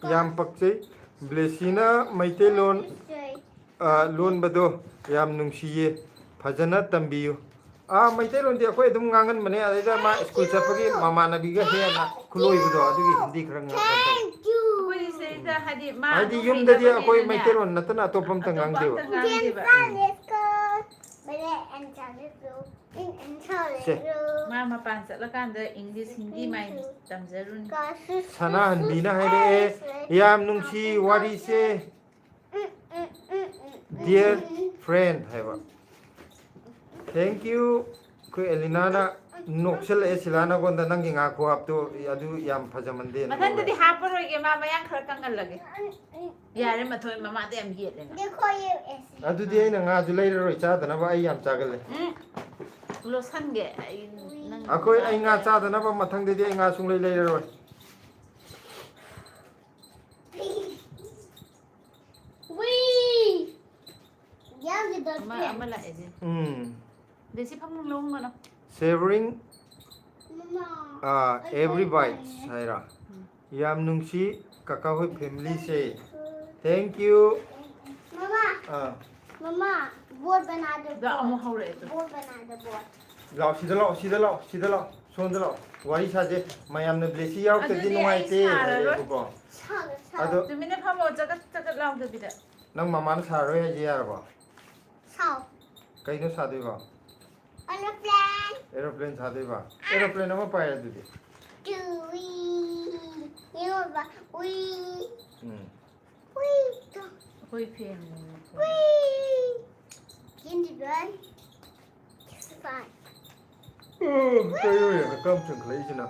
ꯌꯥꯝ ꯄꯛꯆꯩ꯫ ꯕ꯭ꯂꯦꯁꯤꯅ ꯃꯩꯇꯩꯂꯣꯟ, ꯑ, ꯂꯣꯟꯕꯗꯣ ꯌꯥꯝ ꯅꯨꯡꯁꯤꯌꯦ꯫ ꯐꯖꯅ ꯇꯝꯕꯤꯌꯨ꯫ ꯑꯥ, ꯃꯩꯇꯩꯂꯣꯟꯗꯤ ꯑꯩꯈꯣꯏ ꯑꯗꯨꯝ ꯉꯥꯡꯍꯟꯕꯅꯦ, ꯑꯗꯩꯗ ꯃꯥ ꯁ꯭ꯀꯨꯜ ꯆꯠꯄꯒꯤ ꯃꯃꯥꯟꯅꯕꯤꯒ ꯍꯦꯟꯅ ꯈꯨꯂꯣꯏꯕꯗꯣ, ꯑꯗꯨꯒꯤ ꯍꯤꯟꯗꯤ ꯈꯔ ꯉꯥꯡꯍꯟ ꯇꯧꯋꯤ꯫ ꯑꯩꯈꯣꯏ ꯁꯤꯗꯩꯗ ꯍꯥꯏꯗꯤ ꯃꯥ ꯍꯥꯏꯗꯤ ꯑꯗꯨ ꯌꯨꯝꯗꯗꯤ ꯍꯩꯅꯕ ꯑꯩꯈꯣꯏ ꯍꯦꯟꯅꯅꯦ ꯃꯩꯇꯩꯂꯣꯟ ꯅꯠꯇꯅ ꯑꯇꯣꯞꯄ ꯑꯝꯇ ꯑꯇꯣꯞꯄ ꯉꯥꯡꯗꯦꯕ꯫ ꯑꯝꯇ ꯉꯥꯡꯗꯦꯕ꯫ ꯁꯦ꯫ ꯃꯥ ꯃꯄꯥꯟ ꯆꯠꯂꯀꯥꯟꯗ ꯏꯪꯂꯤꯁ, ꯍꯤꯟꯗꯤ ꯃꯥꯏ ꯇꯝꯖꯔꯨꯅꯤ꯫ ꯁꯅꯥꯍꯟꯕꯤꯅ ꯍꯥꯏꯔꯛꯑꯦ, "ꯌꯥꯝ ꯅꯨꯡꯁꯤ ꯋꯥꯔꯤꯁꯦ, dear friend" ꯍꯥꯏꯕ꯫ Thank you꯫ ꯑꯩꯈꯣꯏ ꯑꯦꯂꯤꯅꯥꯅ ꯅꯣꯛꯁꯜꯂꯛꯑꯦ, "ꯁꯤꯂꯥ ꯅꯉꯣꯟꯗ ꯅꯪꯒꯤ ꯉꯥ ꯈꯨꯍꯥꯞꯇꯣ ꯑꯗꯨ ꯌꯥꯝ ꯐꯖꯃꯟꯗꯦꯅ" ꯃꯊꯪꯗꯗꯤ ꯍꯥꯞꯄꯔꯣꯏꯒꯦ, ꯃꯥ ꯃꯌꯥꯡ ꯈꯔ ꯀꯪꯍꯜꯂꯒꯦ꯫ ꯌꯥꯔꯦ, ꯃꯊꯣꯏ ꯃꯃꯥꯗ ꯌꯥꯝ ꯌꯦꯠꯂꯦ ꯅꯪ꯫ ꯑꯗꯨꯗꯤ ꯑꯩꯅ ꯉꯥꯁꯨ ꯂꯩꯔꯔꯣꯏ ꯆꯥꯗꯅꯕ, ꯑꯩ ꯌꯥꯝ ꯆꯥꯒꯜꯂꯦ꯫ ꯎꯝ꯫ ꯂꯣꯠꯁꯟꯒꯦ ꯑꯩ ꯅꯪ꯫ ꯑꯩꯈꯣꯏ, ꯑꯩ ꯉꯥ ꯆꯥꯗꯅꯕ ꯃꯊꯪꯗꯗꯤ ꯑꯩ ꯉꯥ ꯁꯨꯡꯂꯩ ꯂꯩꯔꯔꯣꯏ꯫ ꯌꯥꯎꯈꯤꯗꯣꯔꯦ꯫ ꯑꯃ, ꯑꯃ ꯂꯥꯛꯑꯦ ꯁꯦ꯫ ꯎꯝ꯫ ꯑꯗꯩ ꯁꯤ ꯐꯃꯨꯡ ꯂꯧꯉꯅꯣ꯫ Savoring, ꯃꯃꯥ, ꯑꯥ, ꯑꯩ every ꯀꯩꯅꯣ bites ꯍꯥꯏꯔꯣ? ꯎꯝ꯫ ꯌꯥꯝ ꯅꯨꯡꯁꯤ ꯀꯀꯥ ꯍꯣꯏ family ꯁꯦ꯫ Thank you꯫ ꯃꯃꯥ꯫ ꯑꯥ꯫ ꯃꯃꯥ, board ꯕꯅꯥꯗ ꯑꯗꯣ ꯑꯃꯨꯛ board꯫ ꯍꯧꯔꯛꯑꯦ ꯑꯗꯣ꯫ Board ꯕꯅꯥꯗ board꯫ ꯂꯥꯛꯑꯣ, ꯁꯤꯗ ꯂꯥꯛꯑꯣ, ꯁꯤꯗ ꯂꯥꯛꯑꯣ, ꯁꯤꯗ ꯂꯥꯛꯑꯣ꯫ ꯁꯣꯝꯗ ꯂꯥꯛꯑꯣ, ꯋꯥꯔꯤ ꯁꯥꯁꯦ꯫ ꯃꯌꯥꯝꯅ ꯕ꯭ꯂꯦꯁꯤ ꯌꯥꯎꯔꯛꯇꯗꯤ ꯑꯗꯨꯗꯤ ꯑꯩ ꯅꯨꯡꯉꯥꯏꯇꯦ ꯁꯥꯔꯔꯣꯏ꯫ ꯍꯥꯏꯔꯛꯑꯦꯕꯀꯣ꯫ ꯁꯥꯔꯣꯏ, ꯁꯥꯔꯣꯏ꯫ ꯑꯗꯣ ꯇꯨꯃꯤꯟꯅ ꯐꯝꯃꯣ, ꯆꯒꯠ ꯆꯒꯠ ꯂꯥꯎꯗꯕꯤꯗ꯫ ꯅꯪ ꯃꯃꯥꯅ ꯁꯥꯔꯔꯣꯏ ꯍꯥꯏꯁꯦ ꯌꯥꯔꯕꯣ? ꯁꯥꯎ꯫ ꯀꯩꯅꯣ ꯁꯥꯗꯣꯏꯕ? Aeroplane꯫ Aeroplane ꯁꯥꯗꯣꯏꯕ? Aeroplane ꯑꯃ ꯄꯥꯏꯔꯦ ꯑꯗꯨꯗꯤ꯫ ꯇꯨ ꯋꯤ꯫ ꯌꯦꯡꯉꯣꯕ꯫ ꯋꯤ꯫ ꯎꯝ꯫ ꯋꯤ꯫ ꯑꯩꯈꯣꯏ fan ꯅꯦ꯫ ꯋꯤ꯫ Candy boy꯫ Fine꯫ ꯎꯝ, ꯀꯩꯅꯣ ꯍꯛꯀꯥꯝ ꯆꯟꯈꯠꯂꯛꯏꯁꯤꯅ?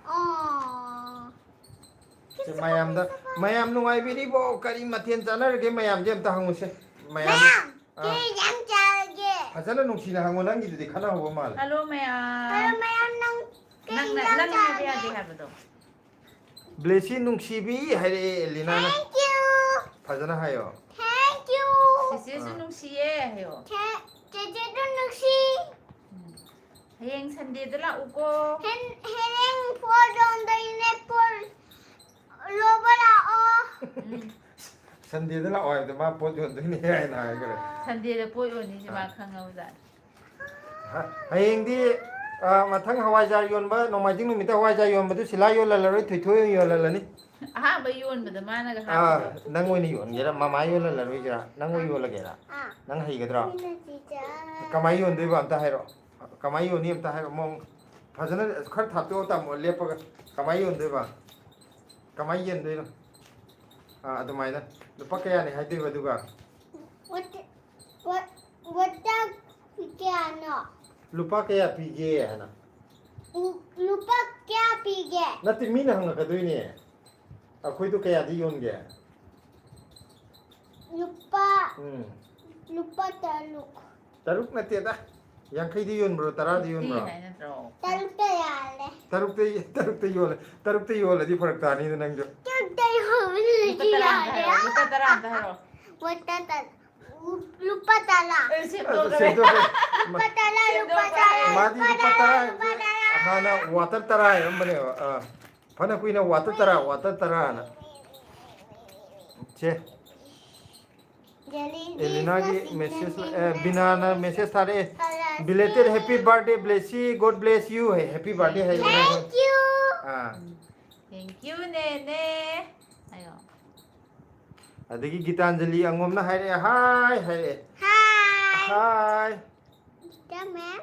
ꯑꯣ꯫ ꯁꯦ, ꯃꯌꯥꯝꯗ, ꯃꯌꯥꯝ ꯅꯨꯡꯉꯥꯏꯕꯤꯔꯤꯕꯣ? ꯀꯔꯤ ꯃꯊꯦꯜ ꯆꯥꯅꯔꯒꯦ? ꯃꯌꯥꯝꯁꯦ ꯑꯝꯇ ꯍꯪꯉꯨꯁꯦ꯫ ꯃꯌꯥꯝ, ꯃꯌꯥꯝ, ꯑꯥ꯫ ꯀꯩ ꯏꯟꯖꯥꯡ ꯆꯥꯔꯒꯦ? ꯐꯖꯅ ꯅꯨꯡꯁꯤꯅ ꯍꯪꯉꯣ, ꯅꯪꯒꯤꯗꯨꯗꯤ ꯈꯠꯅꯍꯧꯕ ꯃꯥꯜꯂꯦ꯫ Hello ꯃꯌꯥꯝ꯫ Hello ꯃꯌꯥꯝ, ꯅꯪ ꯀꯩ ꯅꯪꯅ, ꯏꯟꯖꯥꯡ ꯅꯪꯅ ꯍꯥꯏꯕ ꯆꯥꯔꯒꯦ? ꯌꯥꯗꯦ ꯍꯥꯏꯕꯗꯣ꯫ ꯕ꯭ꯂꯦꯁꯤ ꯅꯨꯡꯁꯤꯕꯤ ꯍꯥꯏꯔꯛꯑꯦ ꯑꯦꯂꯤꯅꯥꯅ꯫ Thank you꯫ ꯐꯖꯅ ꯍꯥꯏꯌꯣ꯫ Thank you꯫ ꯆꯦꯆꯦꯁꯨ ꯑꯥ꯫ ꯅꯨꯡꯁꯤꯌꯦ ꯍꯥꯏꯌꯣ꯫ ꯆꯦ-, ꯆꯦꯆꯦꯁꯨ ꯅꯨꯡꯁꯤ꯫ ꯎꯝ꯫ ꯍꯌꯦꯡ Sunday ꯗ ꯂꯥꯛꯎꯀꯣ꯫ ꯍꯦꯟ-, ꯍꯌꯦꯡ ꯄꯣꯠ ꯌꯣꯟꯗꯣꯏꯅꯦ, ꯄꯣꯠ ꯂꯧꯕ ꯂꯥꯛꯑꯣ꯫ ꯎꯝ꯫ Sunday ꯗ ꯂꯥꯛꯑꯣ ꯍꯥꯏꯕꯗ ꯃꯥ ꯄꯣꯠ ꯌꯣꯟꯗꯣꯏꯅꯦ ꯍꯥꯏꯅ ꯍꯥꯏꯈ꯭ꯔꯦ꯫ Sunday ꯗ ꯄꯣꯠ ꯌꯣꯟꯅꯤꯁꯦ ꯃꯥ ꯑꯥ꯫ ꯈꯪꯉꯕꯖꯥꯠꯅꯤ꯫ ꯍ-, ꯍꯌꯦꯡꯗꯤ, ꯑ, ꯃꯊꯪ ꯍꯋꯥꯏꯖꯥꯔ ꯌꯣꯟꯕ, ꯅꯣꯡꯃꯥꯏꯖꯤꯡ ꯅꯨꯃꯤꯠꯇ ꯍꯋꯥꯏꯖꯥꯔ ꯌꯣꯟꯕꯗꯨ ꯁꯤꯂꯥ ꯌꯣꯜꯍꯜꯂꯔꯣꯏ, ꯊꯣꯏꯊꯣꯏ ꯑꯣꯏꯅ ꯌꯣꯜꯍꯜꯂꯅꯤ꯫ ꯑꯍꯥꯟꯕ ꯌꯣꯟꯕꯗ ꯃꯥꯅꯒ ꯑꯥ, ꯍꯥꯞꯄꯗꯣ꯫ ꯅꯪ ꯑꯣꯏꯅ ꯌꯣꯟꯒꯦꯔꯥ? ꯃꯃꯥ ꯌꯣꯜꯍꯜꯂꯔꯣꯏꯒꯦꯔꯥ? ꯅꯪ ꯑꯣꯏꯅ ꯌꯣꯜꯂꯒꯦꯔꯥ? ꯑꯥ꯫ ꯅꯪ ꯍꯩꯒꯗ꯭ꯔꯣ? ꯑꯩꯅ ꯆꯤꯆꯥ꯫ ꯀꯃꯥꯏꯅ ꯌꯣꯟꯗꯣꯏꯕ ꯑꯝꯇ ꯍꯥꯏꯔꯛꯑꯣ꯫ ꯀꯃꯥꯏꯅ ꯌꯣꯟꯅꯤ ꯑꯝꯇ ꯍꯥꯏꯔꯛꯑꯣ꯫ ꯃꯑꯣꯡ ꯐꯖꯅ ꯈꯔ ꯊꯥꯞꯇꯣꯛꯑ ꯇꯝꯃꯣ, ꯂꯦꯞꯄꯒ꯫ ꯀꯃꯥꯏꯅ ꯌꯣꯟꯗꯣꯏꯕ? ꯀꯃꯥꯏꯅ ꯌꯦꯟꯗꯣꯏꯅꯣ? ꯑꯥ, ꯑꯗꯨꯃꯥꯏꯅ꯫ ꯂꯨꯄꯥ ꯀꯌꯥꯅꯤ ꯍꯥꯏꯗꯣꯏꯕ ꯑꯗꯨꯒ? What, what, what the ꯀꯌꯥꯅꯣ? ꯂꯨꯄꯥ ꯀꯌꯥ ꯄꯤꯒꯦ ꯍꯥꯏꯅ꯫ ꯂꯨ-, ꯂꯨꯄꯥ ꯀꯌꯥ ꯄꯤꯒꯦ? ꯅꯠꯇꯦ, ꯃꯤꯅ ꯍꯪꯉꯛꯀꯗꯣꯏꯅꯦ꯫ ꯑꯩꯈꯣꯏꯗꯣ ꯀꯌꯥꯗ ꯌꯣꯟꯒꯦ? ꯂꯨꯄꯥ, ꯎꯝ꯫ ꯂꯨꯄꯥ ꯇꯔꯨꯛ꯫ ꯇꯔꯨꯛ ꯅꯠꯇꯦꯗ꯫ ꯌꯥꯡꯈꯩꯗ ꯌꯣꯟꯕ꯭ꯔꯣ, ꯇꯔꯥꯗ ꯌꯣꯟꯕ꯭ꯔꯣ? ꯐꯤꯐꯇꯤ ꯍꯥꯏ ꯅꯠꯇ꯭ꯔꯣ? ꯇꯔꯨꯛꯇ ꯌꯥꯜꯂꯦ꯫ ꯇꯔꯨꯛꯇ, ꯇꯔꯨꯛꯇ ꯌꯣꯜꯂꯦ꯫ ꯇꯔꯨꯛꯇ ꯌꯣꯜꯂꯗꯤ ꯐꯔꯛ ꯇꯥꯅꯤꯗ ꯅꯪꯁꯨ꯫ ꯇꯔꯨꯛꯇ ꯌꯣꯜꯂꯗꯤ ꯂꯨꯄꯥ ꯇꯔꯥ ꯑꯝꯇ ꯌꯥꯔꯦ꯫ ꯍꯥꯏꯔꯣ, ꯂꯨꯄꯥ ꯇꯔꯥ ꯑꯝꯇ ꯍꯥꯏꯔꯣ꯫ ꯂꯨꯄꯥ ꯇꯔꯥ꯫ ꯂꯨꯄꯥ ꯇꯔꯥ꯫ ꯑꯦ, ꯑꯗꯨ ꯁꯦꯝꯗꯣꯛꯈ꯭ꯔꯦ꯫ ꯁꯦꯝꯗꯣꯛꯈ꯭ꯔꯦ꯫ ꯂꯨꯄꯥ ꯇꯔꯥ, ꯂꯨꯄꯥ ꯇꯔꯥ, ꯃꯥꯗꯤ ꯂꯨꯄꯥ ꯂꯨꯄꯥ ꯇꯔꯥ, ꯇꯔꯥ ꯂꯨꯄꯥ ꯍꯥꯏꯕꯁꯦ ꯇꯔꯥ꯫ ꯍꯥꯟꯅ ꯋꯥꯇꯔ ꯇꯔꯥ ꯍꯥꯏꯔꯝꯕꯅꯦꯕ꯫ ꯑꯥ꯫ ꯐꯅ ꯀꯨꯏꯅ ꯋꯥꯇꯔ ꯇꯔꯥ, ꯋꯥꯇꯔ ꯇꯔꯥꯅ꯫ ꯁꯦ꯫ ꯑꯦꯂꯤꯅꯥꯒꯤ ꯃꯦꯁꯦꯖ, ꯑꯦ, ꯕꯤꯅꯥꯅ ꯃꯦꯁꯦꯖ ꯊꯥꯔꯛꯑꯦ꯫ Belated happy birthday, Blessy, God bless you ꯍꯥꯏ, happy birthday ꯍꯥꯏ꯫ Thank you. ꯑꯥ꯫ Thank you, ꯅꯦꯅꯦ꯫ ꯑꯌꯣ꯫ ꯑꯗꯒꯤ ꯒꯤꯇꯥꯟꯖꯂꯤ ꯑꯉꯣꯝꯅ ꯍꯥꯏꯔꯛꯑꯦ, ꯍꯥꯏ ꯍꯥꯏꯔꯛꯑꯦ꯫ ꯍꯥꯏ꯫ ꯍꯥꯏ꯫ ꯒꯤꯇꯥ ꯃꯦꯝ꯫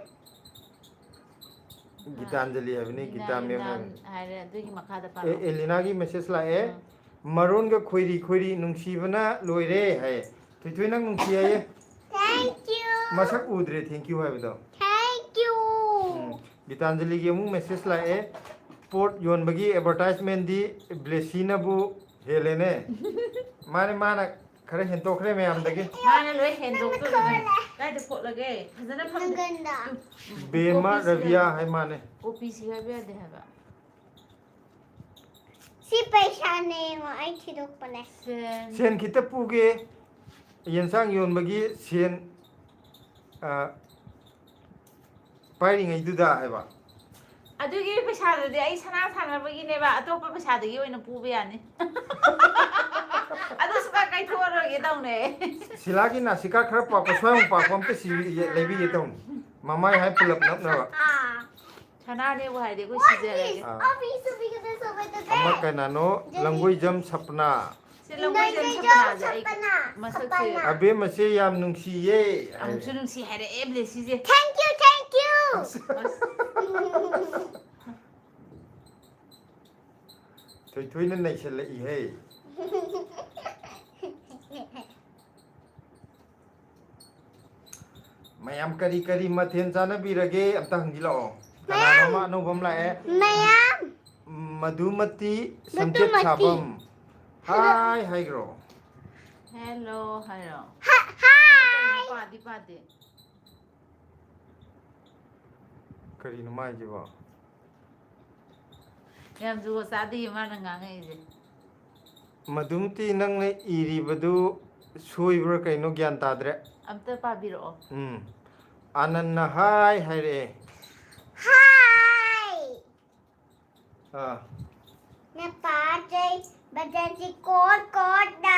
ꯒꯤꯇꯥꯟꯖꯂꯤ ꯍꯥꯏꯕꯅꯤ, ꯒꯤꯇꯥ ꯃꯦꯝ ꯍꯥꯏꯕꯅꯤ꯫ ꯍꯥꯏꯔꯦ, ꯑꯗꯨꯒꯤ ꯃꯈꯥꯗ ꯑꯦ, ꯄꯥꯔꯛꯑꯣ꯫ ꯑꯦꯂꯤꯅꯥꯒꯤ ꯃꯦꯁꯦꯖ ꯂꯥꯛꯑꯦ꯫ ꯑꯥ꯫ "ꯃꯔꯣꯟꯒ ꯈꯣꯏꯔꯤ ꯈꯣꯏꯔꯤ ꯅꯨꯡꯁꯤꯕꯅ ꯂꯣꯏꯔꯦ" ꯍꯥꯏꯌꯦ꯫ ꯊꯣꯏꯊꯣꯏ, ꯅꯪ ꯅꯨꯡꯁꯤ ꯍꯥꯏꯌꯦ꯫ Thank you. ꯃꯁꯛ ꯎꯗ꯭ꯔꯦ thank you ꯍꯥꯏꯕꯗꯣ꯫ Thank you. ꯎꯝ꯫ ꯒꯤꯇꯥꯟꯖꯂꯤꯒꯤ ꯑꯃꯨꯛ ꯃꯦꯁꯦꯖ ꯂꯥꯛꯑꯦ, "ꯄꯣꯠ ꯌꯣꯟꯕꯒꯤ ꯑꯦꯗꯚꯔꯇꯥꯏꯖꯃꯦꯟꯗꯤ ꯕ꯭ꯂꯦꯁꯤꯅꯕꯨ ꯍꯦꯜꯂꯦꯅꯦ"꯫ ꯃꯥꯅꯦ, ꯃꯥꯅ ꯈꯔ ꯍꯦꯟꯇꯣꯛꯈ꯭ꯔꯦ ꯃꯌꯥꯝꯗꯒꯤ꯫ ꯃꯥꯅ ꯂꯣꯏ ꯍꯦꯟꯗꯣꯛꯇꯣꯏꯅꯦ꯫ ꯀꯥꯏꯗ ꯈꯣꯠꯂꯒꯦ? ꯐꯖꯅ ꯐꯝꯗꯦ꯫ ꯅꯪꯒꯟꯗ꯫ ꯕꯦꯝꯃ ꯀꯣꯄꯤꯁꯤ ꯔꯕꯤꯌꯥ ꯍꯥꯏꯕ꯫ ꯍꯥꯏ ꯃꯥꯅꯦ꯫ ꯀꯣꯄꯤꯁꯤ ꯍꯥꯏꯕ ꯌꯥꯗꯦ ꯍꯥꯏꯕ꯫ ꯁꯤ ꯄꯩꯁꯥꯅꯦ ꯌꯦꯡꯉꯣ, ꯑꯩ ꯊꯤꯗꯣꯛꯄꯅꯦ꯫ ꯁꯦꯟ꯫ ꯁꯦꯟ ꯈꯤꯇ ꯄꯨꯒꯦ꯫ ꯌꯦꯟꯁꯥꯡ ꯌꯣꯟꯕꯒꯤ ꯁꯦꯟ, ꯑ, ꯄꯥꯏꯔꯤꯉꯩꯗꯨꯗ ꯍꯥꯏꯕ꯫ ꯑꯗꯨꯒꯤ ꯄꯩꯁꯥꯗꯨꯗꯤ ꯑꯩ ꯁꯅꯥ ꯁꯥꯟꯅꯕꯒꯤꯅꯦꯕ, ꯑꯇꯣꯞꯄ ꯄꯩꯁꯥꯗꯒꯤ ꯑꯣꯏꯅ ꯄꯨꯕ ꯌꯥꯅꯤ꯫ ꯑꯗꯨ ꯁꯨꯡꯀꯥꯏ ꯀꯥꯏꯊꯣꯛꯑꯔꯣꯏꯒꯦ ꯇꯧꯅꯦ꯫ ꯁꯤꯂꯥꯒꯤ ꯅꯥꯁꯤꯀꯥ ꯈꯔ ꯄꯥꯛꯄ, ꯁ꯭ꯋꯥꯏꯃꯨꯛ ꯄꯥꯛꯄ ꯑꯝꯇ ꯁꯤ-, ꯂꯩꯕꯤꯒꯦ ꯇꯧꯅꯤ꯫ ꯃꯃꯥꯏ ꯍꯥꯏ ꯄꯨꯂꯞ ꯅꯞꯅꯕ꯫ ꯑꯥ꯫ ꯁꯅꯥꯅꯦꯕꯨ ꯍꯥꯏꯔꯗꯤ ꯑꯩꯈꯣꯏ ꯁꯤꯖꯔꯒꯦ꯫ ꯑꯥ꯫ ꯑꯃ ꯀꯅꯥꯅꯣ? ꯂꯪꯒꯣꯏꯖꯝ ꯁꯄꯅꯥ꯫ ꯁꯤ ꯂꯪꯒꯣꯏꯖꯝ ꯁꯄꯅꯥꯁꯦ ꯑꯩ ꯃꯁꯛꯁꯦ ꯑꯕꯦꯝꯃꯁꯦ ꯌꯥꯝ ꯅꯨꯡꯁꯤꯌꯦ꯫ ꯑꯃꯨꯛꯁꯨ ꯅꯨꯡꯁꯤ ꯍꯥꯏꯔꯛꯑꯦ ꯕ꯭ꯂꯦꯁꯤꯁꯦ꯫ Thank you, thank you. ꯑꯁ꯫ ꯊꯣꯏꯊꯣꯏꯅ ꯅꯩꯁꯜꯂꯛꯏꯍꯦ꯫ ꯃꯌꯥꯝ ꯀꯔꯤ ꯀꯔꯤ ꯃꯊꯦꯜ ꯆꯥꯅꯕꯤꯔꯒꯦ? ꯑꯝꯇ ꯍꯪꯕꯤꯔꯛꯑꯣ꯫ ꯀꯅꯥꯅꯣꯝꯃ ꯑꯅꯧꯕ ꯑꯃ ꯂꯥꯛꯑꯦ꯫ ꯃꯌꯥꯝ꯫ ꯃꯗꯨꯃꯇꯤ ꯁꯝꯆꯦꯠ ꯃꯗꯨꯃꯇꯤ꯫ ꯁꯥꯕꯝ꯫ ꯍꯥꯏ ꯍꯥꯏꯈ꯭ꯔꯣ꯫ Hello ꯍꯥꯏꯔꯣ꯫ ꯍꯥ-, ꯍꯥꯏ꯫ ꯄꯥꯗꯤ ꯄꯥꯗꯦ꯫ ꯀꯔꯤꯅꯣ ꯃꯥꯏꯁꯤꯕꯣ? ꯌꯥꯝ ꯖꯨꯒꯣꯠ ꯆꯥꯗꯦ ꯃꯥꯅ ꯉꯥꯡꯉꯛꯏꯁꯦ꯫ ꯃꯗꯨꯝꯇꯤ ꯅꯪꯅ ꯏꯔꯤꯕꯗꯨ ꯁꯣꯏꯕ꯭ꯔꯥ ꯀꯩꯅꯣ ꯒ꯭ꯌꯥꯟ ꯇꯥꯗ꯭ꯔꯦ꯫ ꯑꯝꯇ ꯄꯥꯕꯤꯔꯛꯑꯣ꯫ ꯎꯝ꯫ ꯑꯥꯅꯟꯅ ꯍꯥꯏ ꯍꯥꯏꯔꯛꯑꯦ꯫ ꯍꯥꯏ꯫ ꯑꯥ꯫ ꯅꯄꯥꯗꯩ ꯕꯖꯥꯔꯒꯤ ꯀꯣꯠ ꯀꯣꯠꯅ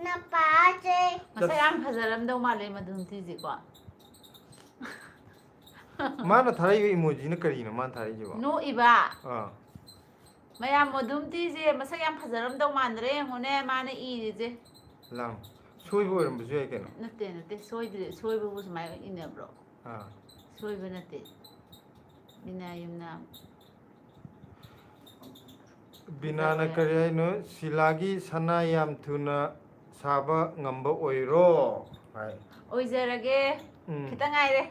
ꯅꯄꯥꯁꯦ꯫ ꯃꯁꯛ ꯌꯥꯝ ꯐꯖꯔꯝꯗꯧ ꯃꯥꯜꯂꯦ ꯃꯗꯨꯝꯇꯤꯁꯦꯀꯣ꯫ ꯃꯥꯅ ꯊꯥꯔꯛꯏꯕ ꯏꯃꯣꯖꯤꯅ ꯀꯔꯤꯅꯣ ꯃꯥꯅ ꯊꯥꯔꯛꯏꯁꯤꯕꯣ? ꯅꯣꯛꯏꯕ꯫ ꯑꯥ꯫ ꯃꯌꯥꯝ ꯃꯗꯨꯝꯇꯤꯁꯦ ꯃꯁꯛ ꯌꯥꯝ ꯐꯖꯔꯝꯗꯧ ꯃꯥꯟꯗ꯭ꯔꯦ, ꯌꯦꯡꯉꯨꯅꯦ ꯃꯥꯅ ꯏꯔꯤꯁꯦ꯫ ꯂꯥꯡ꯫ ꯁꯣꯏꯕ ꯑꯣꯏꯔꯝꯕꯁꯨ ꯌꯥꯏ ꯀꯩꯅꯣ꯫ ꯅꯠꯇꯦ, ꯅꯠꯇꯦ, ꯁꯣꯏꯗ꯭ꯔꯦ꯫ ꯁꯣꯏꯕꯕꯨ ꯁꯨꯃꯥꯏꯅ ꯏꯟꯅꯕ꯭ꯔꯣ? ꯑꯥ꯫ ꯁꯣꯏꯕ ꯅꯠꯇꯦ꯫ ꯃꯤꯅ ꯌꯨꯝꯅ ꯕꯤꯅꯥꯅ ꯀꯔꯤ ꯍꯥꯏꯅꯣ? ꯁꯤꯂꯥꯒꯤ ꯁꯅꯥ ꯌꯥꯝ ꯊꯨꯅ ꯁꯥꯕ ꯉꯝꯕ ꯑꯣꯏꯔꯣ ꯍꯥꯏ꯫ ꯑꯣꯏꯖꯔꯒꯦ꯫ ꯎꯝ꯫ ꯈꯤꯇꯪ ꯉꯥꯏꯔꯦ꯫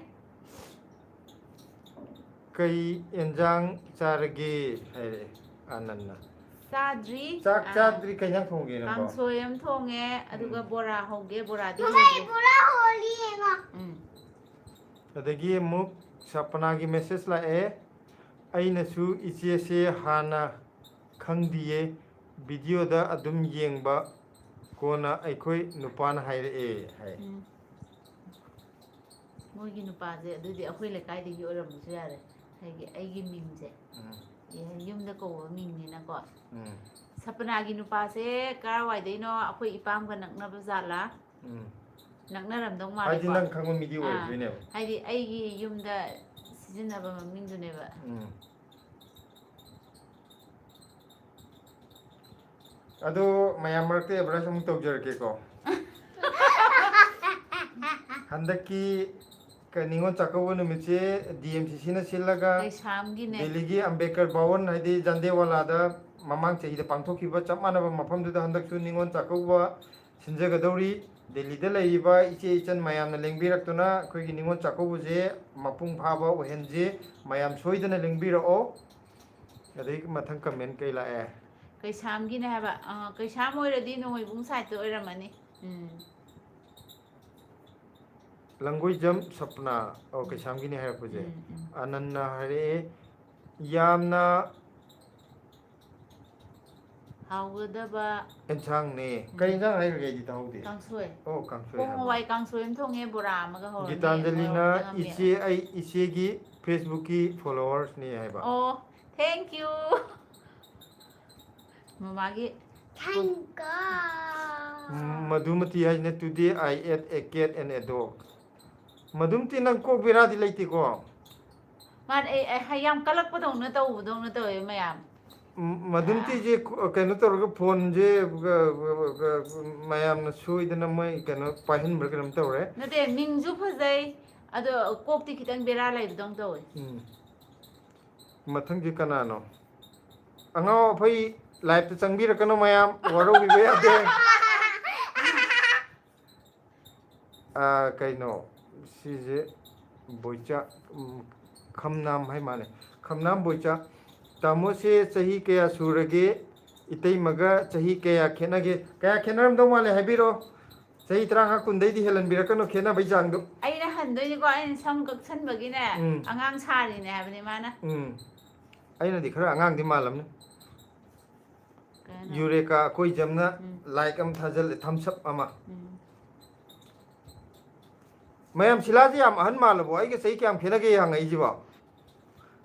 ꯀꯩ ꯑꯦꯟꯖꯥꯡ ꯆꯥꯔꯒꯦ ꯍꯥꯏꯔꯛꯑꯦ ꯑꯥꯅꯟꯅ꯫ ꯆꯥꯗ꯭ꯔꯤ꯫ ꯆꯥꯛ ꯑꯥ, ꯆꯥꯗ꯭ꯔꯤ, ꯀꯩ ꯏꯟꯖꯥꯡ ꯊꯣꯡꯒꯦ ꯅꯪꯕꯣ? ꯀꯥꯡꯁꯣꯏ ꯑꯃ ꯊꯣꯡꯉꯦ, ꯑꯗꯨꯒ ꯎꯝ꯫ ꯕꯣꯔꯥ ꯍꯧꯒꯦ, ꯕꯣꯔꯥꯗꯤ ꯍꯧꯗ꯭ꯔꯤ꯫ ꯎꯝ꯫ ꯑꯗꯒꯤ ꯑꯃꯨꯛ ꯁꯄꯅꯥꯒꯤ ꯃꯦꯁꯦꯖ ꯂꯥꯛꯑꯦ, "ꯑꯩꯅꯁꯨ ꯏꯆꯦꯁꯦ ꯍꯥꯟꯅ ꯈꯪꯗꯤꯌꯦ, ꯚꯤꯗꯤꯑꯣꯗ ꯑꯗꯨꯝ ꯌꯦꯡꯕ, ꯀꯣꯟꯅ ꯑꯩꯈꯣꯏ ꯅꯨꯄꯥꯅ ꯍꯥꯏꯔꯛꯑꯦ" ꯍꯥꯏ꯫ ꯎꯝ꯫ ꯃꯣꯏꯒꯤ ꯅꯨꯄꯥꯁꯦ ꯑꯗꯨꯗꯤ ꯑꯩꯈꯣꯏ ꯂꯩꯀꯥꯏꯗꯒꯤ ꯑꯣꯏꯔꯝꯕꯁꯨ ꯌꯥꯔꯦ꯫ ꯍꯥꯏꯗꯤ ꯑꯩꯒꯤ ꯃꯤꯡꯁꯦ꯫ ꯎꯝ꯫ ꯑꯦ, ꯌꯨꯝꯗ ꯀꯧꯕ ꯃꯤꯡꯅꯤꯅꯀꯣ꯫ ꯎꯝ꯫ ꯁꯄꯅꯥꯒꯤ ꯅꯨꯄꯥꯁꯦ ꯀꯔꯥꯏꯋꯥꯏꯗꯩꯅꯣ? ꯑꯩꯈꯣꯏ ꯏꯄꯥꯝꯒ ꯅꯛꯅꯕ ꯖꯥꯠꯂꯥ? ꯎꯝ꯫ ꯅꯛꯅꯔꯝꯗꯧ ꯍꯥꯏꯗꯤ ꯃꯥꯜꯂꯦꯀꯣ꯫ ꯅꯪ ꯈꯪꯕ ꯃꯤꯗꯤ ꯑꯥ, ꯑꯣꯏꯗꯣꯏꯅꯦꯕ꯫ ꯍꯥꯏꯗꯤ ꯑꯩꯒꯤ ꯌꯨꯝꯗ ꯁꯤꯖꯤꯟꯅꯕ ꯃꯃꯤꯡꯗꯨꯅꯦꯕ꯫ ꯎꯝ꯫ ꯑꯗꯣ ꯃꯌꯥꯝ ꯃꯔꯛꯇ ꯑꯦꯗꯚꯔꯇꯥꯏꯁ ꯑꯃꯨꯛ ꯇꯧꯖꯔꯛꯀꯦꯀꯣ꯫ ꯍꯟꯗꯛꯀꯤ ꯀ-, ꯅꯤꯉꯣꯜ ꯆꯥꯛꯀꯧꯕ ꯅꯨꯃꯤꯠꯁꯦ ꯗꯤ ꯑꯦꯝ ꯁꯤ ꯁꯤꯅ ꯁꯤꯜꯂꯒ ꯀꯩꯁꯥꯝꯒꯤꯅꯦ꯫ ꯗꯦꯜꯂꯤꯒꯤ ꯑꯝꯕꯦꯗꯀꯔ ꯚꯋꯟ ꯍꯥꯏꯗꯤ ꯖꯟꯗꯦꯋꯥꯂꯥꯗ ꯃꯃꯥꯡ ꯆꯍꯤꯗ ꯄꯥꯡꯊꯣꯛꯈꯤꯕ ꯆꯞ ꯃꯥꯟꯅꯕ ꯃꯐꯝꯗꯨꯗ ꯍꯟꯗꯛꯁꯨ ꯅꯤꯉꯣꯜ ꯆꯥꯛꯀꯧꯕ ꯁꯤꯟꯖꯒꯗꯧꯔꯤ꯫ ꯗꯦꯜꯂꯤꯗ ꯂꯩꯔꯤꯕ ꯏꯆꯦ ꯏꯆꯟ ꯃꯌꯥꯝꯅ ꯂꯦꯡꯕꯤꯔꯛꯇꯨꯅ ꯑꯩꯈꯣꯏꯒꯤ ꯅꯤꯉꯣꯜ ꯆꯥꯛꯀꯧꯕꯁꯦ ꯃꯄꯨꯡ ꯐꯥꯕ ꯑꯣꯏꯍꯟꯁꯤ꯫ ꯃꯌꯥꯝ ꯁꯣꯏꯗꯅ ꯂꯦꯡꯕꯤꯔꯛꯑꯣ꯫ ꯑꯗꯩ ꯃꯊꯪ ꯀꯃꯦꯟ ꯀꯩ ꯂꯥꯛꯑꯦ? ꯀꯩꯁꯥꯝꯒꯤꯅꯦ ꯍꯥꯏꯕ꯫ ꯑ, ꯀꯩꯁꯥꯝ ꯑꯣꯏꯔꯗꯤ ꯅꯣꯡꯃꯩꯕꯨꯡ ꯁꯥꯏꯠꯇ ꯑꯣꯏꯔꯝꯃꯅꯤ꯫ ꯎꯝ꯫ ꯂꯪꯒꯣꯏꯖꯝ ꯁꯄꯅꯥ, ꯑꯣ, ꯀꯩꯁꯥꯝꯒꯤꯅꯦ ꯍꯥꯏꯔꯛꯄꯁꯦ꯫ ꯎꯝ, ꯎꯝ꯫ ꯑꯅꯟꯅ ꯍꯥꯏꯔꯛꯑꯦ, "ꯌꯥꯝꯅ ꯍꯥꯎꯒꯗꯕ ꯑꯦꯟꯁꯥꯡꯅꯦ"꯫ ꯀꯔꯤ ꯏꯟꯁꯥꯡ ꯍꯥꯏꯈ꯭ꯔꯒꯦ ꯑꯩꯗꯤ ꯇꯥꯍꯧꯗꯦ꯫ ꯀꯥꯡꯁꯣꯏ꯫ ꯑꯣ, ꯀꯥꯡꯁꯣꯏ ꯄꯣꯡ ꯍꯥꯏꯕ꯫ ꯍꯋꯥꯏ ꯀꯥꯡꯁꯣꯏ ꯑꯃ ꯊꯣꯡꯉꯦ, ꯕꯣꯔꯥ ꯑꯃꯒ ꯍꯧꯔꯅꯤ, ꯒꯤꯇꯥꯟꯖꯂꯤꯅ, ꯃꯣꯔꯣꯛ ꯑꯃꯒ ꯃꯦꯠꯂꯦ꯫ "ꯏꯆꯦ, ꯑꯩ ꯏꯆꯦꯒꯤ Facebook-ꯀꯤ follower-ꯅꯤ" ꯍꯥꯏꯕ꯫ ꯑꯣ, thank you꯫ ꯃꯃꯥꯒꯤ Thank God. ꯎꯝ, ꯃꯗꯨꯃꯇꯤ ꯍꯥꯏꯁꯤꯅ, "Today I ate a cat and a dog." ꯃꯗꯨꯃꯇꯤ, ꯅꯪ ꯀꯣꯛ ꯕꯦꯔꯥꯗꯤ ꯂꯩꯇꯦꯀꯣ? ꯃꯥꯅ ꯑꯩ ꯑꯩ ꯍꯥꯏ- ꯌꯥꯝ ꯀꯜꯂꯛꯄꯗꯧꯅ ꯇꯧꯕꯗꯧꯅ ꯇꯧꯋꯦ ꯃꯌꯥꯝ. ꯎꯝ, ꯃꯗꯨꯃꯇꯤꯁꯦ ꯀ- ꯀꯩꯅꯣ ꯇꯧꯔꯒ ꯐꯣꯟꯁꯦ ꯒ- ꯒ- ꯒ- ꯃꯌꯥꯝꯅ ꯁꯣꯏꯗꯅ ꯃꯣꯏ ꯀꯩꯅꯣ ꯄꯥꯏꯍꯟꯕ꯭ꯔꯥ ꯀꯩꯅꯣꯝ ꯇꯧꯔꯦ꯫ ꯅꯠꯇꯦ, ꯃꯤꯡꯁꯨ ꯐꯖꯩ, ꯑꯗꯣ ꯀꯣꯛꯇꯤ ꯈꯤꯇꯪ ꯕꯦꯔꯥ ꯂꯩꯕꯗꯧꯅ ꯇꯧꯋꯦ. ꯎꯝ꯫ ꯃꯊꯪꯁꯦ ꯀꯅꯥꯅꯣ? ꯑꯉꯥꯎ ꯑꯐꯩ ꯂꯥꯏꯞꯇ ꯆꯪꯕꯤꯔꯛꯀꯅꯨ ꯃꯌꯥꯝ, ꯋꯥꯔꯧꯕꯤꯕ ꯌꯥꯗꯦ꯫ ꯑꯥ, ꯀꯩꯅꯣ ꯁꯤꯁꯦ? ꯕꯣꯏꯆꯥ, ꯎꯝ, ꯈꯝꯅꯥꯝ ꯍꯥꯏ ꯃꯥꯜꯂꯦ꯫ ꯈꯝꯅꯥꯝ ꯕꯣꯏꯆꯥ, "ꯇꯥꯃꯣꯁꯦ ꯆꯍꯤ ꯀꯌꯥ ꯁꯨꯔꯒꯦ? ꯏꯇꯩꯃꯒ ꯆꯍꯤ ꯀꯌꯥ ꯈꯦꯠꯅꯒꯦ?" ꯀꯌꯥ ꯈꯦꯠꯅꯔꯝꯗꯧ ꯃꯥꯜꯂꯦ, ꯍꯥꯏꯕꯤꯔꯣ꯫ ꯆꯍꯤ ꯇꯔꯥꯃꯉꯥ ꯀꯨꯟꯗꯩꯗꯤ ꯍꯦꯜꯍꯟꯕꯤꯔꯛꯀꯅꯨ ꯈꯦꯠꯅꯕꯩ ꯆꯥꯡꯗꯣ꯫ ꯑꯩꯅ ꯍꯟꯗꯣꯏꯅꯤꯀꯣ, ꯑꯩꯅ ꯁꯝ ꯀꯛꯁꯟꯕꯒꯤꯅꯦ ꯎꯝ꯫ ꯑꯉꯥꯡ ꯁꯥꯔꯤꯅꯦ ꯍꯥꯏꯕꯅꯦ ꯃꯥꯅ. ꯎꯝ꯫ ꯑꯩꯅꯗꯤ ꯈꯔ ꯑꯉꯥꯡꯗꯤ ꯃꯥꯜꯂꯝꯅꯤ꯫ ꯀꯩꯅꯣ? ꯌꯨꯔꯦꯀꯥ ꯑꯩꯈꯣꯏ ꯖꯝꯅ ꯎꯝ꯫ ꯂꯥꯏꯛ ꯑꯃ ꯊꯥꯖꯤꯜꯂꯦ, ꯊꯝꯁ ꯑꯞ ꯑꯃ꯫ ꯎꯝ. ꯃꯌꯥꯝ, ꯁꯤꯂꯥꯁꯦ ꯌꯥꯝ ꯑꯍꯟ ꯃꯥꯜꯂꯕꯣ? ꯑꯩꯒ ꯆꯍꯤ ꯀꯌꯥꯝ ꯈꯦꯠꯅꯒꯦ ꯍꯪꯉꯛꯏꯁꯤꯕꯣ?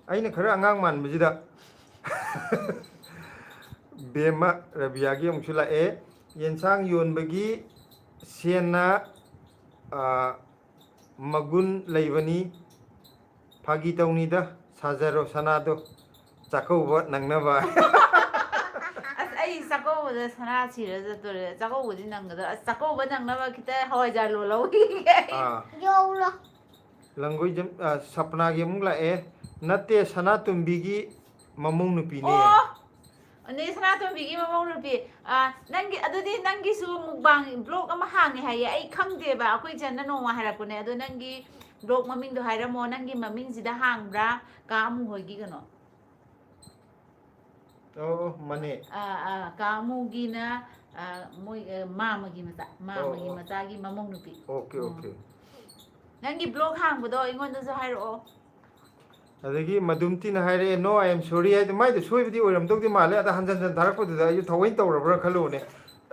ꯑꯩꯅ ꯈꯔ ꯑꯉꯥꯡ ꯃꯥꯟꯕꯁꯤꯗ꯫ ꯕꯦꯝꯃ ꯔꯕꯤꯌꯥꯒꯤ ꯑꯃꯨꯛꯁꯨ ꯂꯥꯛꯑꯦ꯫ "ꯌꯦꯟꯁꯥꯡ ꯌꯣꯟꯕꯒꯤ ꯁꯦꯟꯅ, ꯑ, ꯃꯒꯨꯟ ꯂꯩꯕꯅꯤ꯫ ꯐꯥꯒꯤ ꯇꯧꯅꯤꯗ, ꯁꯥꯖꯔꯣ ꯁꯅꯥꯗꯣ, ꯆꯥꯛꯀꯧꯕ ꯅꯪꯅꯕ"꯫ ꯑꯁ, ꯑꯩ ꯆꯥꯛꯀꯧꯕꯗ ꯁꯅꯥ ꯁꯤꯔ ꯆꯠꯇꯣꯔꯦ꯫ ꯆꯥꯛꯀꯧꯕꯗꯤ ꯅꯪꯒꯗ꯭ꯔꯥ? ꯑꯁ, ꯆꯥꯛꯀꯧꯕ ꯅꯪꯅꯕ ꯈꯤꯇ ꯍꯋꯥꯏꯖꯥꯔ ꯂꯣꯜꯍꯧꯈꯤꯒꯦ ꯑꯩ꯫ ꯑꯥ, ꯌꯧꯔꯣ꯫ ꯂꯪꯒꯣꯏꯖꯝ, ꯑ, ꯁꯄꯅꯥꯒꯤ ꯑꯃꯨꯛ ꯂꯥꯛꯑꯦ꯫ "ꯅꯠꯇꯦ, ꯁꯅꯥꯇꯣꯝꯕꯤꯒꯤ ꯃꯃꯧ ꯅꯨꯄꯤꯅꯦ"꯫ ꯑꯣ! ꯅꯦ ꯁꯅꯥꯇꯣꯝꯕꯤꯒꯤ ꯃꯃꯧ ꯅꯨꯄꯤ꯫ ꯑ, ꯅꯪꯒꯤ, ꯑꯗꯨꯗꯤ ꯅꯪꯒꯤꯁꯨ ꯃꯨꯛꯕꯥꯡ ꯕ꯭ꯂꯣꯛ ꯑꯃ ꯍꯥꯡꯉꯦ ꯍꯥꯏꯌꯦ꯫ ꯑꯩ ꯈꯪꯗꯦꯕ꯫ ꯑꯩꯈꯣꯏ ꯆꯟꯅ ꯅꯣꯡꯃ ꯍꯥꯏꯔꯛꯄꯅꯦ꯫ ꯑꯗꯣ ꯅꯪꯒꯤ ꯕ꯭ꯂꯣꯛ ꯃꯃꯤꯡꯗꯣ ꯍꯥꯏꯔꯝꯃꯣ꯫ ꯅꯪꯒꯤ ꯃꯃꯤꯡꯁꯤꯗ ꯍꯥꯡꯕ꯭ꯔꯥ? ꯀꯥ ꯑꯃꯨ ꯍꯣꯏꯒꯤ ꯀꯩꯅꯣ? ꯑꯣ, ꯃꯅꯦ꯫ ꯑ, ꯑ, ꯀꯥ ꯑꯃꯨꯒꯤꯅ, ꯑ, ꯃꯣꯏ, ꯑ, ꯃꯥꯃꯒꯤ ꯃꯆꯥ꯫ ꯃꯥꯃꯒꯤ ꯑꯣ, ꯑꯣ꯫ ꯃꯆꯥꯒꯤ ꯃꯃꯧ ꯅꯨꯄꯤ꯫ ꯑꯣꯀꯦ, ꯎꯝ꯫ ꯑꯣꯀꯦ꯫ ꯅꯪꯒꯤ ꯕ꯭ꯂꯣꯛ ꯍꯥꯡꯕꯗꯣ ꯑꯩꯉꯣꯟꯗꯁꯨ ꯍꯥꯏꯔꯛꯑꯣ꯫ ꯑꯗꯒꯤ ꯃꯗꯨꯝꯇꯤꯅ ꯍꯥꯏꯔꯛꯑꯦ, "No, I am sorry" ꯍꯥꯏꯗꯣ, ꯃꯥꯏꯗꯣ ꯁꯣꯏꯕꯗꯤ ꯑꯣꯏꯔꯝꯗꯧꯗꯤ ꯃꯥꯜꯂꯦ꯫ ꯑꯗ ꯍꯟꯖꯟ ꯍꯟꯖꯟ ꯊꯥꯔꯛꯄꯗꯨꯗ ꯑꯩꯁꯨ ꯊꯑꯣꯏꯅ ꯇꯧꯔꯕ꯭ꯔꯥ ꯈꯜꯂꯨꯕꯅꯦ꯫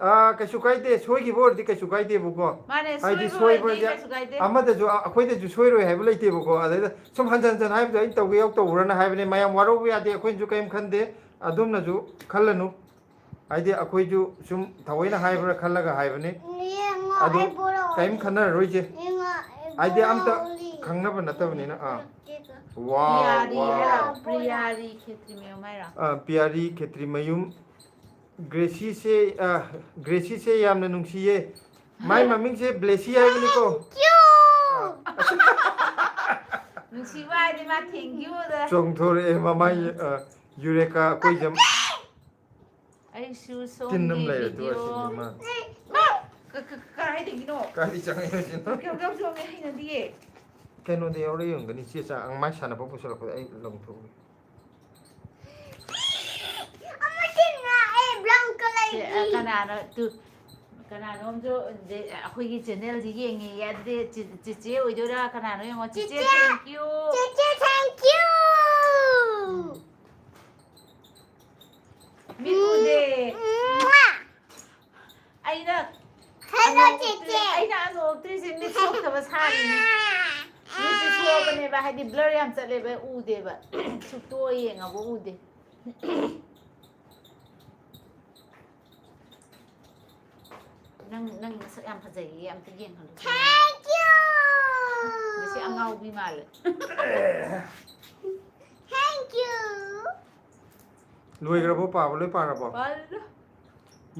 ꯑꯥ, ꯀꯩꯁꯨ ꯀꯥꯏꯗꯦ, ꯁꯣꯏꯈꯤꯕ ꯑꯣꯏꯔꯗꯤ ꯀꯩꯁꯨ ꯀꯥꯏꯗꯦꯕꯀꯣ꯫ ꯃꯥꯅꯦ, ꯍꯥꯏꯗꯤ ꯁꯣꯏꯕ ꯑꯣꯏꯔꯗꯤ ꯁꯣꯏꯕꯁꯦ ꯀꯩꯁꯨ ꯀꯥꯏꯗꯦ꯫ ꯑꯃꯗꯁꯨ, ꯑ-, ꯑꯩꯈꯣꯏꯗꯁꯨ ꯁꯣꯏꯔꯣꯏ ꯍꯥꯏꯕ ꯂꯩꯇꯦꯕꯀꯣ꯫ ꯑꯗꯩꯗ ꯁꯨꯝ ꯍꯟꯖꯟ ꯍꯟꯖꯟ ꯍꯥꯏꯕꯗꯣ ꯑꯩꯅ ꯇꯧꯒꯦ ꯌꯥꯎ ꯇꯧꯕ꯭ꯔꯅ ꯍꯥꯏꯕꯅꯦ꯫ ꯃꯌꯥꯝ ꯋꯥꯔꯧꯕ ꯌꯥꯗꯦ, ꯑꯩꯈꯣꯏꯅꯁꯨ ꯀꯔꯤꯝ ꯈꯟꯗꯦ, ꯑꯗꯣꯝꯅꯁꯨ ꯈꯜꯂꯅꯨ꯫ ꯍꯥꯏꯗꯤ ꯑꯩꯈꯣꯏꯁꯨ ꯁꯨꯝ ꯊꯑꯣꯏꯅ ꯍꯥꯏꯕ꯭ꯔꯥ ꯈꯜꯂꯒ ꯍꯥꯏꯕꯅꯤ꯫ ꯌꯦꯡꯉꯣ, ꯑꯗꯨ ꯑꯩ ꯄꯣꯔꯛꯑꯣ꯫ ꯀꯔꯤꯝ ꯈꯟꯅꯔꯔꯣꯏꯁꯦ꯫ ꯌꯦꯡꯉꯣ, ꯑꯩ ꯍꯥꯏꯗꯤ ꯑꯝꯇ ꯄꯣꯔꯛꯑꯣ꯫ ꯈꯪꯅꯕ ꯅꯠꯇꯕꯅꯤꯅ꯫ ꯑꯥ꯫ ꯀꯦꯛꯇꯣ꯫ ꯋꯥꯎ, ꯄꯤꯌꯥꯔꯤ ꯋꯥꯎ꯫ ꯍꯥꯏꯔꯣ? ꯄꯤꯌꯥꯔꯤ ꯈꯦꯇ꯭ꯔꯤꯃꯌꯨꯝ ꯍꯥꯏꯔꯣ? ꯑꯥ, ꯄꯤꯌꯥꯔꯤ ꯈꯦꯇ꯭ꯔꯤꯃꯌꯨꯝ꯫ ꯒ꯭ꯔꯦꯁꯤꯁꯦ, ꯑꯥ, ꯒ꯭ꯔꯦꯁꯤꯁꯦ ꯌꯥꯝꯅ ꯅꯨꯡꯁꯤꯌꯦ꯫ ꯃꯥꯏ ꯃꯃꯤꯡꯁꯦ ꯕ꯭ꯂꯦꯁꯤ ꯍꯥꯏꯕꯅꯤꯀꯣ꯫ Thank you꯫ ꯑꯥ꯫ ꯅꯨꯡꯁꯤꯕ ꯍꯥꯏꯗꯤ ꯃꯥ thank you ꯗ꯫ ꯆꯣꯡꯊꯣꯔꯛꯑꯦ ꯃꯃꯥꯏ, ꯎꯝ꯫ ꯑꯥ, ꯌꯨꯔꯦꯀꯥ ꯑꯩꯈꯣꯏꯁꯦ꯫ ꯑꯩꯁꯨ ꯇꯤꯟ ꯑꯃ ꯁꯣꯝꯒꯤ ꯂꯩꯔꯦ, ꯑꯗꯨ video ꯑꯁꯤꯅꯤ ꯃꯥ꯫ ꯃꯥ! ꯀ-, ꯀ-, ꯀꯥꯏꯗꯒꯤꯅꯣ? ꯀꯥꯏꯗ ꯆꯪꯉꯛꯏꯅꯣ ꯁꯤꯅ? ꯀꯌꯥꯝ ꯌꯥꯝ ꯆꯣꯡꯉꯦ, ꯍꯩꯅꯗꯤꯌꯦ꯫ ꯀꯩꯅꯣꯗ ꯌꯥꯎꯔꯛꯏ ꯑꯣꯏꯔꯝꯒꯅꯤ, ꯆꯦ ꯆꯥꯡ ꯃꯥꯏ ꯁꯥꯟꯅꯕ ꯄꯨꯁꯜꯂꯛꯄꯗ ꯑꯩ ꯂꯪꯊꯣꯛꯎꯒꯦ꯫ ꯑꯃ ꯆꯤꯡꯉꯛꯑꯦ, brown colour ꯁꯦ, ꯑ, ꯒꯤ꯫ ꯀꯅꯥꯅꯣ? ꯇꯨ, ꯀꯅꯥꯅꯣꯝꯁꯨ, ꯑ, ꯑꯩꯈꯣꯏꯒꯤ channel ꯁꯦ ꯌꯦꯡꯉꯦꯌꯦ꯫ ꯑꯗꯨꯗꯤ ꯆꯤ-, ꯆꯤꯆꯦ ꯑꯣꯏꯗꯣꯏꯔꯥ? ꯀꯅꯥꯅꯣ ꯌꯦꯡꯉꯣ꯫ ꯆꯤꯆꯦ, ꯆꯤꯆꯦ, thank you꯫ ꯆꯤꯆꯦ, thank you꯫ ꯎꯝ꯫ ꯃꯤꯠ ꯎꯗꯦ꯫ ꯎꯝ꯫ ꯑꯩꯅ ꯍꯜꯂꯣ, ꯑꯅꯣꯛ ꯎꯞꯇ꯭ꯔꯤ-, ꯆꯤꯆꯦ꯫ ꯑꯩꯅ ꯑꯅꯣꯛ ꯎꯞꯇ꯭ꯔꯤꯁꯦ ꯃꯤꯠ ꯁꯣꯛꯇꯕ ꯁꯥꯔꯤꯅꯤ꯫ ꯃꯤꯠꯁꯦ ꯁꯣꯛꯑꯕꯅꯦꯕ, ꯍꯥꯏꯗꯤ blur ꯌꯥꯝ ꯆꯠꯂꯦꯕ, ꯎꯗꯦꯕ꯫ ꯁꯨꯛꯇꯣꯛꯑ ꯌꯦꯡꯉꯕ ꯎꯗꯦ꯫ ꯅꯪ, ꯅꯪ ꯅꯁꯛ ꯌꯥꯝ ꯐꯖꯩꯌꯦ, ꯑꯝꯇ ꯌꯦꯡꯍꯜꯂꯨ꯫ Thank you꯫ ꯃꯁꯤ ꯑꯉꯥꯎꯕꯤ ꯃꯥꯜꯂꯦ꯫ Thank you꯫ ꯂꯣꯏꯈ꯭ꯔꯕꯣ ꯄꯥꯕ? ꯂꯣꯏ ꯄꯥꯔꯕꯣ? ꯄꯥꯔꯦꯗ꯫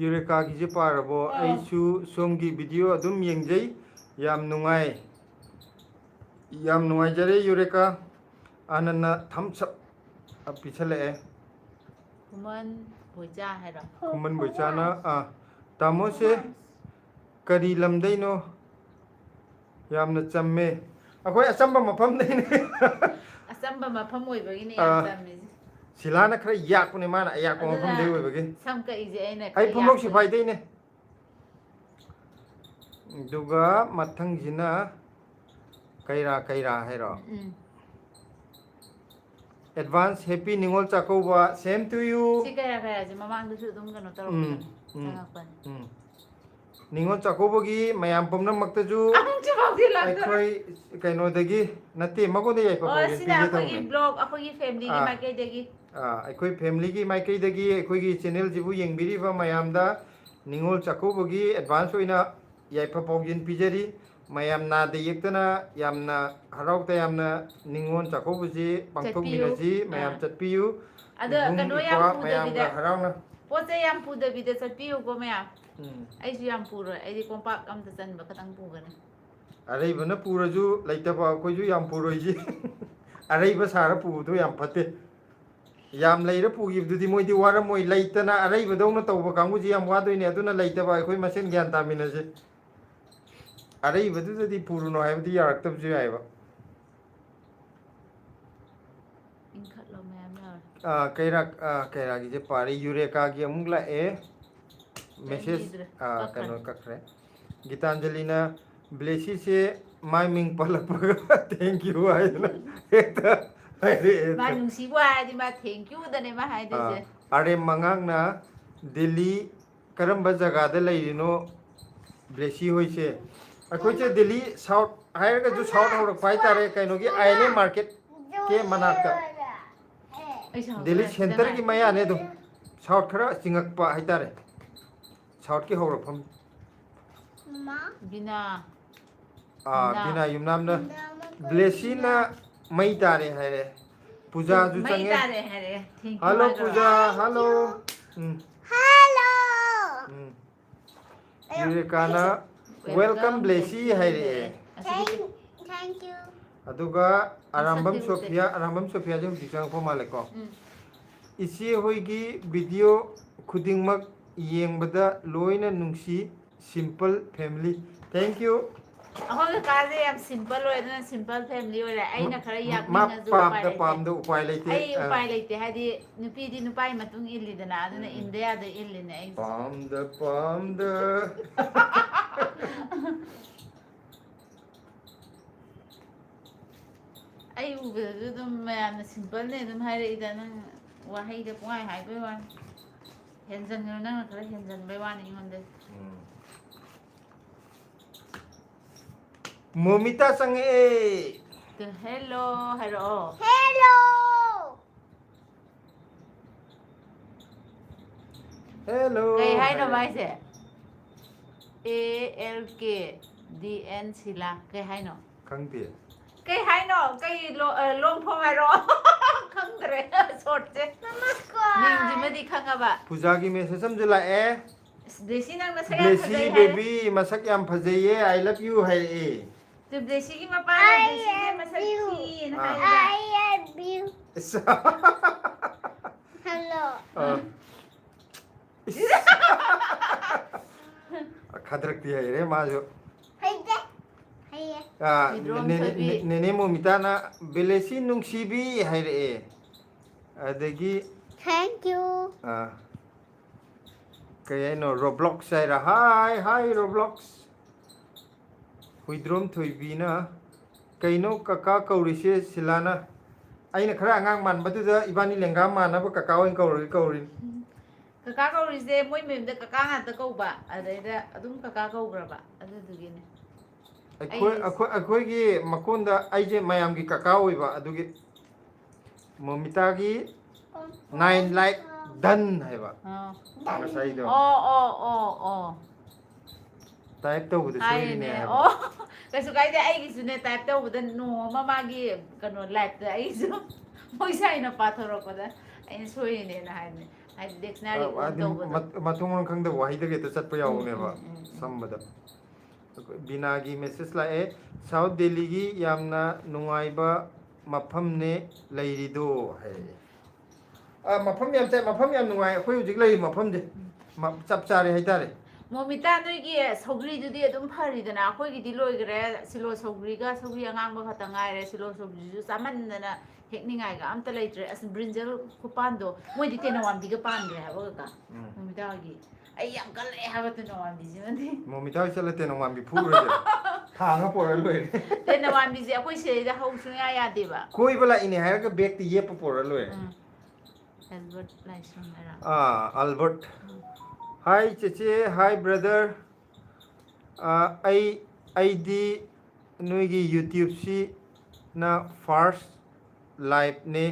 ꯌꯨꯔꯦꯀꯥꯒꯤꯁꯦ ꯄꯥꯔꯕꯣ? ꯑꯥ꯫ ꯑꯩꯁꯨ ꯁꯣꯝꯒꯤ video ꯑꯗꯨꯝ ꯌꯦꯡꯖꯩ, ꯌꯥꯝ ꯅꯨꯡꯉꯥꯏ꯫ ꯌꯥꯝ ꯅꯨꯡꯉꯥꯏꯖꯔꯦ ꯌꯨꯔꯦꯀꯥ꯫ ꯑꯅꯟꯅ thumbs up ꯄꯤꯁꯜꯂꯛꯑꯦ꯫ ꯈꯨꯃꯟ ꯕꯣꯏꯆꯥ ꯍꯥꯏꯔꯣ? ꯈꯨꯃꯟ ꯕꯣꯏꯆꯥꯅ, ꯑꯥ, ꯇꯥꯃꯣꯁꯦ ꯀꯔꯤ ꯂꯝꯗꯩꯅꯣ? ꯌꯥꯝꯅ ꯆꯝꯃꯦ꯫ ꯑꯩꯈꯣꯏ ꯑꯆꯝꯕ ꯃꯐꯝꯗꯩꯅꯦ꯫ ꯑꯆꯝꯕ ꯃꯐꯝ ꯑꯣꯏꯕꯒꯤꯅꯦ ꯌꯥꯝ ꯑꯥ, ꯆꯝꯃꯤꯁꯦ꯫ ꯁꯤꯂꯥꯅ ꯈꯔ ꯌꯥꯛꯄꯅꯦ, ꯃꯥꯅ ꯑꯌꯥꯛꯄ ꯑꯗꯨꯅ ꯃꯐꯝꯗꯩ ꯑꯣꯏꯕꯒꯤ꯫ ꯁꯝ ꯀꯛꯏꯁꯦ ꯑꯩꯅ ꯑꯩ ꯈꯔ ꯄꯨꯡꯂꯣꯛ ꯌꯥꯛꯄꯅꯦ꯫ ꯁꯤꯐꯥꯏꯗꯩꯅꯦ꯫ ꯑꯗꯨꯒ ꯃꯊꯪꯁꯤꯅ ꯀꯩꯔꯥ ꯀꯩꯔꯥ ꯍꯥꯏꯔꯣ? ꯎꯝ꯫ Advance happy Ningol Chakkouba, same to you꯫ ꯁꯤ ꯀꯩꯔꯥ ꯀꯩꯔꯥꯁꯦ ꯃꯃꯥꯡꯗꯁꯨ ꯑꯗꯨꯝ ꯀꯩꯅꯣ ꯇꯧꯔꯛꯄꯅꯦ, ꯎꯝ, ꯎꯝ, ꯆꯪꯉꯛꯄꯅꯦ꯫ ꯎꯝ꯫ ꯅꯤꯉꯣꯜ ꯆꯥꯛꯀꯧꯕꯒꯤ ꯃꯌꯥꯝ ꯄꯨꯝꯅꯃꯛꯇꯁꯨ ꯑꯃꯨꯛꯁꯨ ꯐꯥꯎꯗꯤ ꯂꯥꯛꯇꯔꯦ꯫ ꯑꯩꯈꯣꯏ ꯀꯩꯅꯣꯗꯒꯤ ꯅꯠꯇꯦ, ꯃꯉꯣꯟꯗ ꯌꯥꯏꯐ ꯑꯣ, ꯄꯥꯎꯖꯦꯜ ꯁꯤꯅ ꯄꯤꯒꯦ ꯑꯩꯈꯣꯏꯒꯤ ꯇꯧꯕꯅꯦ꯫ Vlog, ꯑꯩꯈꯣꯏꯒꯤ familyꯒꯤ ꯑꯥ꯫ ꯃꯥꯏꯀꯩꯗꯒꯤ꯫ ꯑꯥ, ꯑꯩꯈꯣꯏ family ꯒꯤ ꯃꯥꯏꯀꯩꯗꯒꯤ ꯑꯩꯈꯣꯏꯒꯤ channel ꯁꯤꯕꯨ ꯌꯦꯡꯕꯤꯔꯤꯕ ꯃꯌꯥꯝꯗ ꯅꯤꯉꯣꯜ ꯆꯥꯛꯀꯧꯕꯒꯤ advance ꯑꯣꯏꯅ ꯌꯥꯏꯐ ꯄꯥꯎꯖꯦꯜ ꯄꯤꯖꯔꯤ꯫ ꯃꯌꯥꯝ ꯅꯥꯗ ꯌꯦꯛꯇꯅ ꯌꯥꯝꯅ ꯍꯔꯥꯎ ꯇꯌꯥꯝꯅ ꯅꯤꯉꯣꯜ ꯆꯥꯛꯀꯧꯕꯁꯤ ꯄꯥꯡꯊꯣꯛꯃꯤꯟꯅꯁꯤ꯫ ꯆꯠꯄꯤꯌꯨ꯫ ꯃꯌꯥꯝ ꯑꯥ꯫ ꯆꯠꯄꯤꯌꯨ꯫ ꯑꯗ ꯏꯕꯨꯡ ꯀꯩꯅꯣ ꯌꯥꯝ ꯏꯄ꯭ꯋꯥ ꯃꯌꯥꯝꯒ ꯄꯨꯗꯕꯤꯗ, ꯍꯔꯥꯎꯅ꯫ ꯄꯣꯠ ꯆꯩ ꯌꯥꯝ ꯄꯨꯗꯕꯤꯗ ꯆꯠꯄꯤꯌꯨꯀꯣ ꯃꯌꯥꯝ꯫ ꯎꯝ꯫ ꯑꯩꯁꯨ ꯌꯥꯝ ꯄꯨꯔꯣꯏ, ꯑꯩꯗꯤ ꯀꯣꯝꯄꯥꯛ ꯑꯝꯗ ꯆꯟꯕ ꯈꯛꯇꯪ ꯄꯨꯒꯅꯤ꯫ ꯑꯔꯩꯕꯅ ꯄꯨꯔꯁꯨ ꯂꯩꯇꯕ ꯑꯩꯈꯣꯏꯁꯨ ꯌꯥꯝ ꯄꯨꯔꯣꯏꯁꯤ꯫ ꯑꯔꯩꯕ ꯁꯥꯔ ꯄꯨꯕꯗꯣ ꯌꯥꯝ ꯐꯠꯇꯦ꯫ ꯌꯥꯝ ꯂꯩꯔ ꯄꯨꯈꯤꯕꯗꯨꯗꯤ ꯃꯣꯏꯗꯤ ꯋꯥꯔꯝꯃꯣꯏ꯫ ꯂꯩꯇꯅ ꯑꯔꯩꯕꯗꯧꯅ ꯇꯧꯕ ꯀꯥꯡꯕꯨꯁꯤ ꯌꯥꯝ ꯋꯥꯗꯣꯏꯅꯦ꯫ ꯑꯗꯨꯅ ꯂꯩꯇꯕ ꯑꯩꯈꯣꯏ ꯃꯁꯦꯟ ꯒ꯭ꯌꯥꯟ ꯇꯥꯃꯤꯟꯅꯁꯤ꯫ ꯑꯔꯩꯕꯗꯨꯗꯗꯤ ꯄꯨꯔꯨꯅꯨ ꯍꯥꯏꯕꯗꯤ ꯌꯥꯔꯛꯇꯕꯁꯨ ꯌꯥꯏꯑꯕ꯫ ꯏꯟꯈꯠꯂꯣ ꯃꯌꯥꯝ ꯌꯥꯎꯔꯦ꯫ ꯑꯥ, ꯀꯩꯔꯥꯛ, ꯑꯥ, ꯀꯩꯔꯥꯛꯒꯤꯁꯦ ꯄꯥꯔꯦ꯫ ꯌꯨꯔꯦꯀꯥꯒꯤ ꯑꯃꯨꯛ ꯂꯥꯛꯑꯦ꯫ ꯀꯩꯝ ꯃꯦꯁꯦꯖ, ꯏꯗ꯭ꯔꯦ꯫ ꯑꯥ, ꯀꯛꯈ꯭ꯔꯦ꯫ ꯀꯩꯅꯣ ꯀꯛꯈ꯭ꯔꯦ꯫ ꯒꯤꯇꯥꯟꯖꯂꯤꯅ ꯕ꯭ꯂꯦꯁꯤꯁꯦ ꯃꯥꯏ ꯃꯤꯡ ꯄꯜꯂꯛꯄꯒ thank you ꯍꯥꯏꯗꯅ ꯍꯦꯛꯇ ꯍꯥꯏꯔꯛꯑꯦ꯫ ꯃꯥ ꯅꯨꯡꯁꯤꯕ ꯍꯥꯏꯔꯗꯤ ꯃꯥ thank you ꯗꯅꯦ ꯃꯥ ꯍꯥꯏꯗꯣꯏꯁꯦ꯫ ꯑꯥ, ꯑꯥꯔ ꯑꯦꯝ ꯃꯉꯥꯡꯅ ꯗꯦꯜꯂꯤ ꯀꯔꯝꯕ ꯖꯒꯥꯗ ꯂꯩꯔꯤꯅꯣ ꯕ꯭ꯂꯦꯁꯤ ꯍꯣꯏꯁꯦ? ꯑꯩꯈꯣꯏꯁꯦ ꯗꯦꯜꯂꯤ south ꯍꯥꯏꯔꯒꯁꯨ south ꯍꯧꯔꯛꯄ ꯍꯥꯏꯇꯥꯔꯦ, ꯀꯩꯅꯣꯒꯤ I L A market ꯀꯤ ꯃꯅꯥꯛꯇ꯫ ꯑꯩ ꯁꯥꯎꯔꯛꯄ ꯗꯦꯜꯂꯤ ꯌꯥꯗꯦ꯫ Centre ꯒꯤ ꯃꯌꯥꯅꯦ ꯑꯗꯨꯝ꯫ South ꯈꯔ ꯆꯤꯡꯉꯛꯄ ꯍꯥꯏꯇꯥꯔꯦ꯫ South ꯀꯤ ꯍꯧꯔꯛꯐꯝ꯫ ꯃꯃꯥ꯫ ꯕꯤꯅꯥ꯫ ꯑꯥ, ꯕꯤꯅꯥ꯫ ꯕꯤꯅꯥ ꯌꯨꯝꯅꯥꯝꯅ꯫ ꯕꯤꯅꯥ ꯃꯈꯣꯏ ꯕ꯭ꯂꯦꯁꯤꯅ ꯕꯤꯅꯥ꯫ ꯃꯩ ꯇꯥꯔꯦ ꯍꯥꯏꯔꯦ꯫ ꯄꯨꯖꯥꯁꯨ ꯃꯩ ꯆꯪꯉꯦ꯫ ꯇꯥꯔꯦ ꯍꯥꯏꯔꯦ꯫ Thank you ꯍꯜꯂꯣ ꯍꯥꯏꯈ꯭ꯔꯣ꯫ ꯄꯨꯖꯥ, ꯍꯜꯂꯣ꯫ ꯎꯝ꯫ ꯍꯜꯂꯣ꯫ ꯎꯝ꯫ ꯑꯌꯥ, ꯌꯨꯔꯦꯀꯥꯅ ꯑꯩꯁꯦ welcome welcome ꯕ꯭ꯂꯦꯁꯤ ꯕ꯭ꯂꯦꯁꯤ ꯍꯥꯏꯔꯛꯑꯦ꯫ ꯍꯥꯏꯔꯛꯑꯦ꯫ ꯑꯁꯤꯗꯤ Thank, thank you꯫ ꯑꯗꯨꯒ ꯑꯔꯥꯝꯕꯝ ꯃꯁꯛꯇꯤ ꯎꯗꯦ꯫ ꯁꯣꯐꯤꯌꯥ, ꯑꯔꯥꯝꯕꯝ ꯁꯣꯐꯤꯌꯥꯁꯦ ꯍꯧꯖꯤꯛ ꯆꯪꯉꯛꯄ ꯃꯥꯜꯂꯦꯀꯣ꯫ ꯎꯝ꯫ ꯏꯆꯦ ꯍꯣꯏꯒꯤ video ꯈꯨꯗꯤꯡꯃꯛ ꯌꯦꯡꯕꯗ ꯂꯣꯏꯅ ꯅꯨꯡꯁꯤ, simple family꯫ Thank you꯫ ꯑꯩꯈꯣꯏ ꯀꯀꯥꯁꯦ ꯌꯥꯝ simple ꯑꯣꯏ, ꯑꯗꯨꯅ simple family ꯑꯣꯏꯔꯦ꯫ ꯑꯩꯅ ꯈꯔ ꯃꯥ ꯌꯥꯛꯅꯤꯡꯉꯁꯨ ꯎꯄꯥꯏ ꯄꯥꯝꯗ ꯂꯩꯇꯦ꯫ ꯄꯥꯝꯗ ꯎꯄꯥꯏ ꯂꯩꯇꯦ꯫ ꯑꯩ ꯑꯥ꯫ ꯎꯄꯥꯏ ꯂꯩꯇꯦ, ꯍꯥꯏꯗꯤ ꯅꯨꯄꯤꯗꯤ ꯅꯨꯄꯥꯒꯤ ꯃꯇꯨꯡ ꯏꯜꯂꯤꯗꯅ, ꯑꯗꯨꯅ ꯎꯝ꯫ ꯏꯟꯗ ꯌꯥꯗ ꯏꯜꯂꯤꯅꯦ ꯑꯩꯁꯦ꯫ ꯄꯥꯝꯗ ꯄꯥꯝꯗ꯫ ꯑꯩ ꯎꯕꯗꯁꯨ ꯑꯗꯨꯝ ꯃꯌꯥꯝꯅ simple ꯅꯦ ꯑꯗꯨꯝ ꯍꯥꯏꯔꯛꯏꯗ, ꯅꯪ ꯋꯥꯍꯩꯗ ꯄꯨꯡꯍꯥꯏ ꯍꯥꯏꯕꯩ ꯋꯥꯅꯤ꯫ ꯍꯦꯟꯖꯟꯒꯅꯨ, ꯅꯪꯅ ꯈꯔ ꯍꯦꯟꯖꯟꯕꯩ ꯋꯥꯅꯤ ꯑꯩꯉꯣꯟꯗ꯫ ꯎꯝ꯫ ꯃꯣꯃꯤꯇꯥ ꯆꯪꯉꯛꯑꯦ꯫ ꯇꯨ, hello ꯍꯥꯏꯔꯛꯑꯣ꯫ Hello꯫ Hello ꯀꯩ ꯍꯥꯏꯅꯣ ꯍꯥꯏꯔꯦ꯫ ꯃꯥꯏꯁꯦ? A L K D N Sheela ꯀꯩ ꯍꯥꯏꯅꯣ? ꯈꯪꯗꯦ꯫ ꯀꯩ ꯍꯥꯏꯅꯣ? ꯀꯩ ꯂꯣ- ꯑ, long form ꯍꯥꯏꯔꯣ? ꯈꯪꯗ꯭ꯔꯦ shortꯁꯦ꯫ ꯃꯤꯡꯁꯤꯃꯗꯤ ꯈꯪꯉꯕ꯫ ꯄꯨꯖꯥꯒꯤ message ꯑꯃꯁꯨ ꯂꯥꯛꯑꯦ꯫ ꯑꯁ, ꯕ꯭ꯂꯦꯁꯤ ꯅꯪ ꯅꯁꯛ ꯌꯥꯝ ꯕ꯭ꯂꯦꯁꯤ ꯐꯖꯩ ꯍꯥꯏꯔꯦ꯫ baby ꯃꯁꯛ ꯌꯥꯝ ꯐꯖꯩꯌꯦ, I love you ꯍꯥꯏꯔꯛꯑꯦ꯫ ꯑꯗꯨ ꯕ꯭ꯂꯦꯁꯤꯒꯤ ꯃꯄꯥꯅ ꯕ꯭ꯂꯦꯁꯤꯁꯦ ꯃꯁꯛ ꯊꯤꯌꯦꯅ ꯍꯥꯏꯕ꯫ ꯏꯁ꯫ ꯑ, ꯏꯁ꯫ ꯈꯗ꯭ꯔꯛꯇꯤ ꯍꯩꯔꯦ ꯃꯥꯁꯨ꯫ ꯑ, ꯍꯤꯗ꯭ꯔꯣꯝ ꯅꯦꯅꯦ- ꯊꯣꯏꯕꯤ꯫ ꯅꯦ- ꯅꯦꯅꯦ ꯃꯣꯃꯤꯇꯥꯅ ꯕ꯭ꯂꯦꯁꯤ ꯅꯨꯡꯁꯤꯕꯤ ꯍꯥꯏꯔꯛꯑꯦ꯫ ꯑꯗꯒꯤ Thank you. ꯑ, ꯀꯩ ꯍꯥꯏꯅꯣ, Roblox ꯍꯥꯏꯔ? Hi hi Roblox꯫ ꯍꯨꯏꯗ꯭ꯔꯣꯝ ꯊꯣꯏꯕꯤꯅ ꯀꯩꯅꯣ ꯀꯀꯥ ꯀꯧꯔꯤꯁꯦ ꯁꯤꯂꯥꯅ? ꯑꯩꯅ ꯈꯔ ꯑꯉꯥꯡ ꯃꯥꯟꯕꯗꯨꯗ ꯏꯕꯥꯅꯤ ꯂꯦꯡꯒꯥ ꯃꯥꯟꯅꯕ ꯀꯀꯥ ꯑꯣꯏꯅ ꯀꯧꯔꯒꯦ ꯀꯧꯔꯤꯅꯤ꯫ ꯀꯀꯥ ꯀꯧꯔꯤꯁꯦ ꯃꯣꯏ ꯃꯌꯨꯝꯗ ꯀꯀꯥ ꯉꯥꯛꯇ ꯀꯧꯕ, ꯑꯗꯩꯗ ꯑꯗꯨꯝ ꯀꯀꯥ ꯀꯧꯈ꯭ꯔꯕ ꯑꯗꯨꯗꯨꯒꯤꯅꯦ꯫ ꯑꯩꯈꯣꯏ ꯑꯩ- ꯑꯩꯈꯣꯏ ꯑꯩꯈꯣꯏꯒꯤ ꯃꯀꯣꯟꯗ ꯑꯩꯁꯦ ꯃꯌꯥꯝꯒꯤ ꯀꯀꯥ ꯑꯣꯏꯕ ꯑꯗꯨꯒꯤ꯫ ꯃꯣꯃꯤꯇꯥꯒꯤ nine like done ꯍꯥꯏꯕ꯫ ꯑꯥ꯫ ꯉꯁꯥꯏꯗꯣ ꯑꯣ ꯑꯣ ꯑꯣ ꯑꯣ꯫ Type ꯇꯧꯕꯗ ꯁꯣꯏꯔꯤꯅꯦ ꯍꯥꯏꯔꯤꯅꯦ꯫ ꯍꯥꯏꯕ꯫ ꯑꯣ꯫ ꯀꯩꯁꯨ ꯀꯥꯏꯗꯦ, ꯑꯩꯒꯤꯁꯨꯅꯦ type ꯇꯧꯕꯗ ꯅꯣꯡꯃ ꯃꯥꯒꯤ ꯀꯩꯅꯣ liveꯇ ꯑꯩꯁꯨ ꯃꯣꯏ ꯁꯥꯏꯅ ꯄꯥꯊꯣꯔꯛꯄꯗ ꯑꯩꯅ ꯁꯣꯏꯔꯤꯅꯦꯅ ꯍꯥꯏꯕꯅꯦ꯫ ꯍꯥꯏꯗꯤ dictionary ꯑ, open ꯍꯥꯏꯗꯤ ꯇꯧꯕꯗ꯫ ꯃꯠ- ꯃꯊꯣꯡ ꯃꯔꯝ ꯈꯪꯗꯕ ꯋꯥꯍꯩꯗꯒꯤ ꯍꯦꯛꯇ ꯆꯠꯄ ꯌꯥꯎꯕꯅꯦꯕ ꯎꯝ, ꯎꯝ, ꯎꯝ꯫ ꯁꯝꯕꯗ꯫ ꯑꯩꯈꯣꯏ ꯕꯤꯅꯥꯒꯤ message ꯂꯥꯛꯑꯦ, "South Delhiꯒꯤ ꯌꯥꯝꯅ ꯅꯨꯡꯉꯥꯏꯕ ꯃꯐꯝꯅꯦ ꯂꯩꯔꯤꯗꯣ" ꯍꯥꯏꯔꯛꯑꯦ꯫ ꯑ, ꯃꯐꯝ ꯌꯥꯝ ꯆꯥꯏ, ꯃꯐꯝ ꯌꯥꯝ ꯅꯨꯡꯉꯥꯏ ꯑꯩꯈꯣꯏ ꯍꯧꯖꯤꯛ ꯂꯩꯔꯤꯕ ꯃꯐꯝꯁꯦ꯫ ꯃ- ꯆꯞ ꯆꯥꯔꯦ ꯍꯥꯏꯇꯥꯔꯦ꯫ ꯃꯣꯃꯤꯇꯥ, ꯅꯣꯏꯒꯤ ꯁꯧꯒ꯭ꯔꯤꯗꯨꯗꯤ ꯑꯗꯨꯝ ꯐꯔꯤꯗꯅ? ꯑꯩꯈꯣꯏꯒꯤꯗꯤ ꯂꯣꯏꯈ꯭ꯔꯦ꯫ ꯁꯤꯂꯣ ꯁꯧꯒ꯭ꯔꯤꯒ ꯁꯧꯒ꯭ꯔꯤ ꯑꯉꯥꯡꯕ ꯈꯛꯇ ꯉꯥꯏꯔꯦ꯫ ꯁꯤꯂꯣ ꯁꯧꯒ꯭ꯔꯤꯁꯤꯁꯨ ꯆꯥꯃꯟꯗꯅ ꯍꯦꯛꯅꯤꯡꯉꯥꯏꯒ ꯑꯝꯇ ꯂꯩꯇ꯭ꯔꯦ꯫ ꯑꯁ, ꯕ꯭ꯔꯤꯟꯖꯜ ꯈꯨꯄꯥꯟꯗꯣ, ꯃꯣꯏꯗꯤ ꯇꯦꯅꯋꯥꯡꯕꯤꯒ ꯄꯥꯟꯈ꯭ꯔꯦ ꯍꯥꯏꯕ ꯀꯀꯥ꯫ ꯎꯝ꯫ ꯃꯣꯃꯤꯇꯥ ꯍꯣꯏꯒꯤ꯫ ꯑꯩ ꯌꯥꯝ ꯀꯜꯂꯛꯑꯦ ꯍꯥꯏꯕ ꯇꯦꯅꯋꯥꯡꯕꯤꯁꯤꯃꯗꯤ꯫ ꯃꯣꯃꯤꯇꯥ ꯍꯣꯏ ꯆꯠꯂ ꯇꯦꯅꯧꯋꯥꯟꯕꯤ ꯐꯨꯔꯨꯔꯁꯦ꯫ ꯊꯥꯡꯉ ꯄꯨꯔ ꯂꯣꯏꯔꯦ꯫ ꯇꯦꯅꯋꯥꯟꯕꯤꯁꯦ ꯑꯩꯈꯣꯏ ꯁꯤꯗꯩꯗ ꯍꯧ ꯁꯨꯡꯌꯥ ꯌꯥꯗꯦꯕ꯫ ꯀꯣꯏꯕ ꯂꯥꯛꯏꯅꯦ ꯍꯥꯏꯔꯒ ꯕꯦꯒꯇ ꯌꯦꯞꯄ ꯄꯨꯔ ꯂꯣꯏꯔꯦ꯫ ꯎꯝ꯫ ꯑꯦꯜꯕꯔꯠ ꯂꯥꯏꯁ꯭ꯔꯝ ꯍꯥꯏꯔꯣ? ꯑꯥ, ꯑꯜꯕꯔꯠ꯫ Hi ꯆꯦꯆꯦ, hi brother꯫ ꯑꯥ, ꯑꯩ ꯑꯩꯗꯤ ꯅꯣꯏꯒꯤ YouTubeꯁꯤꯅ first liveꯅꯦ꯫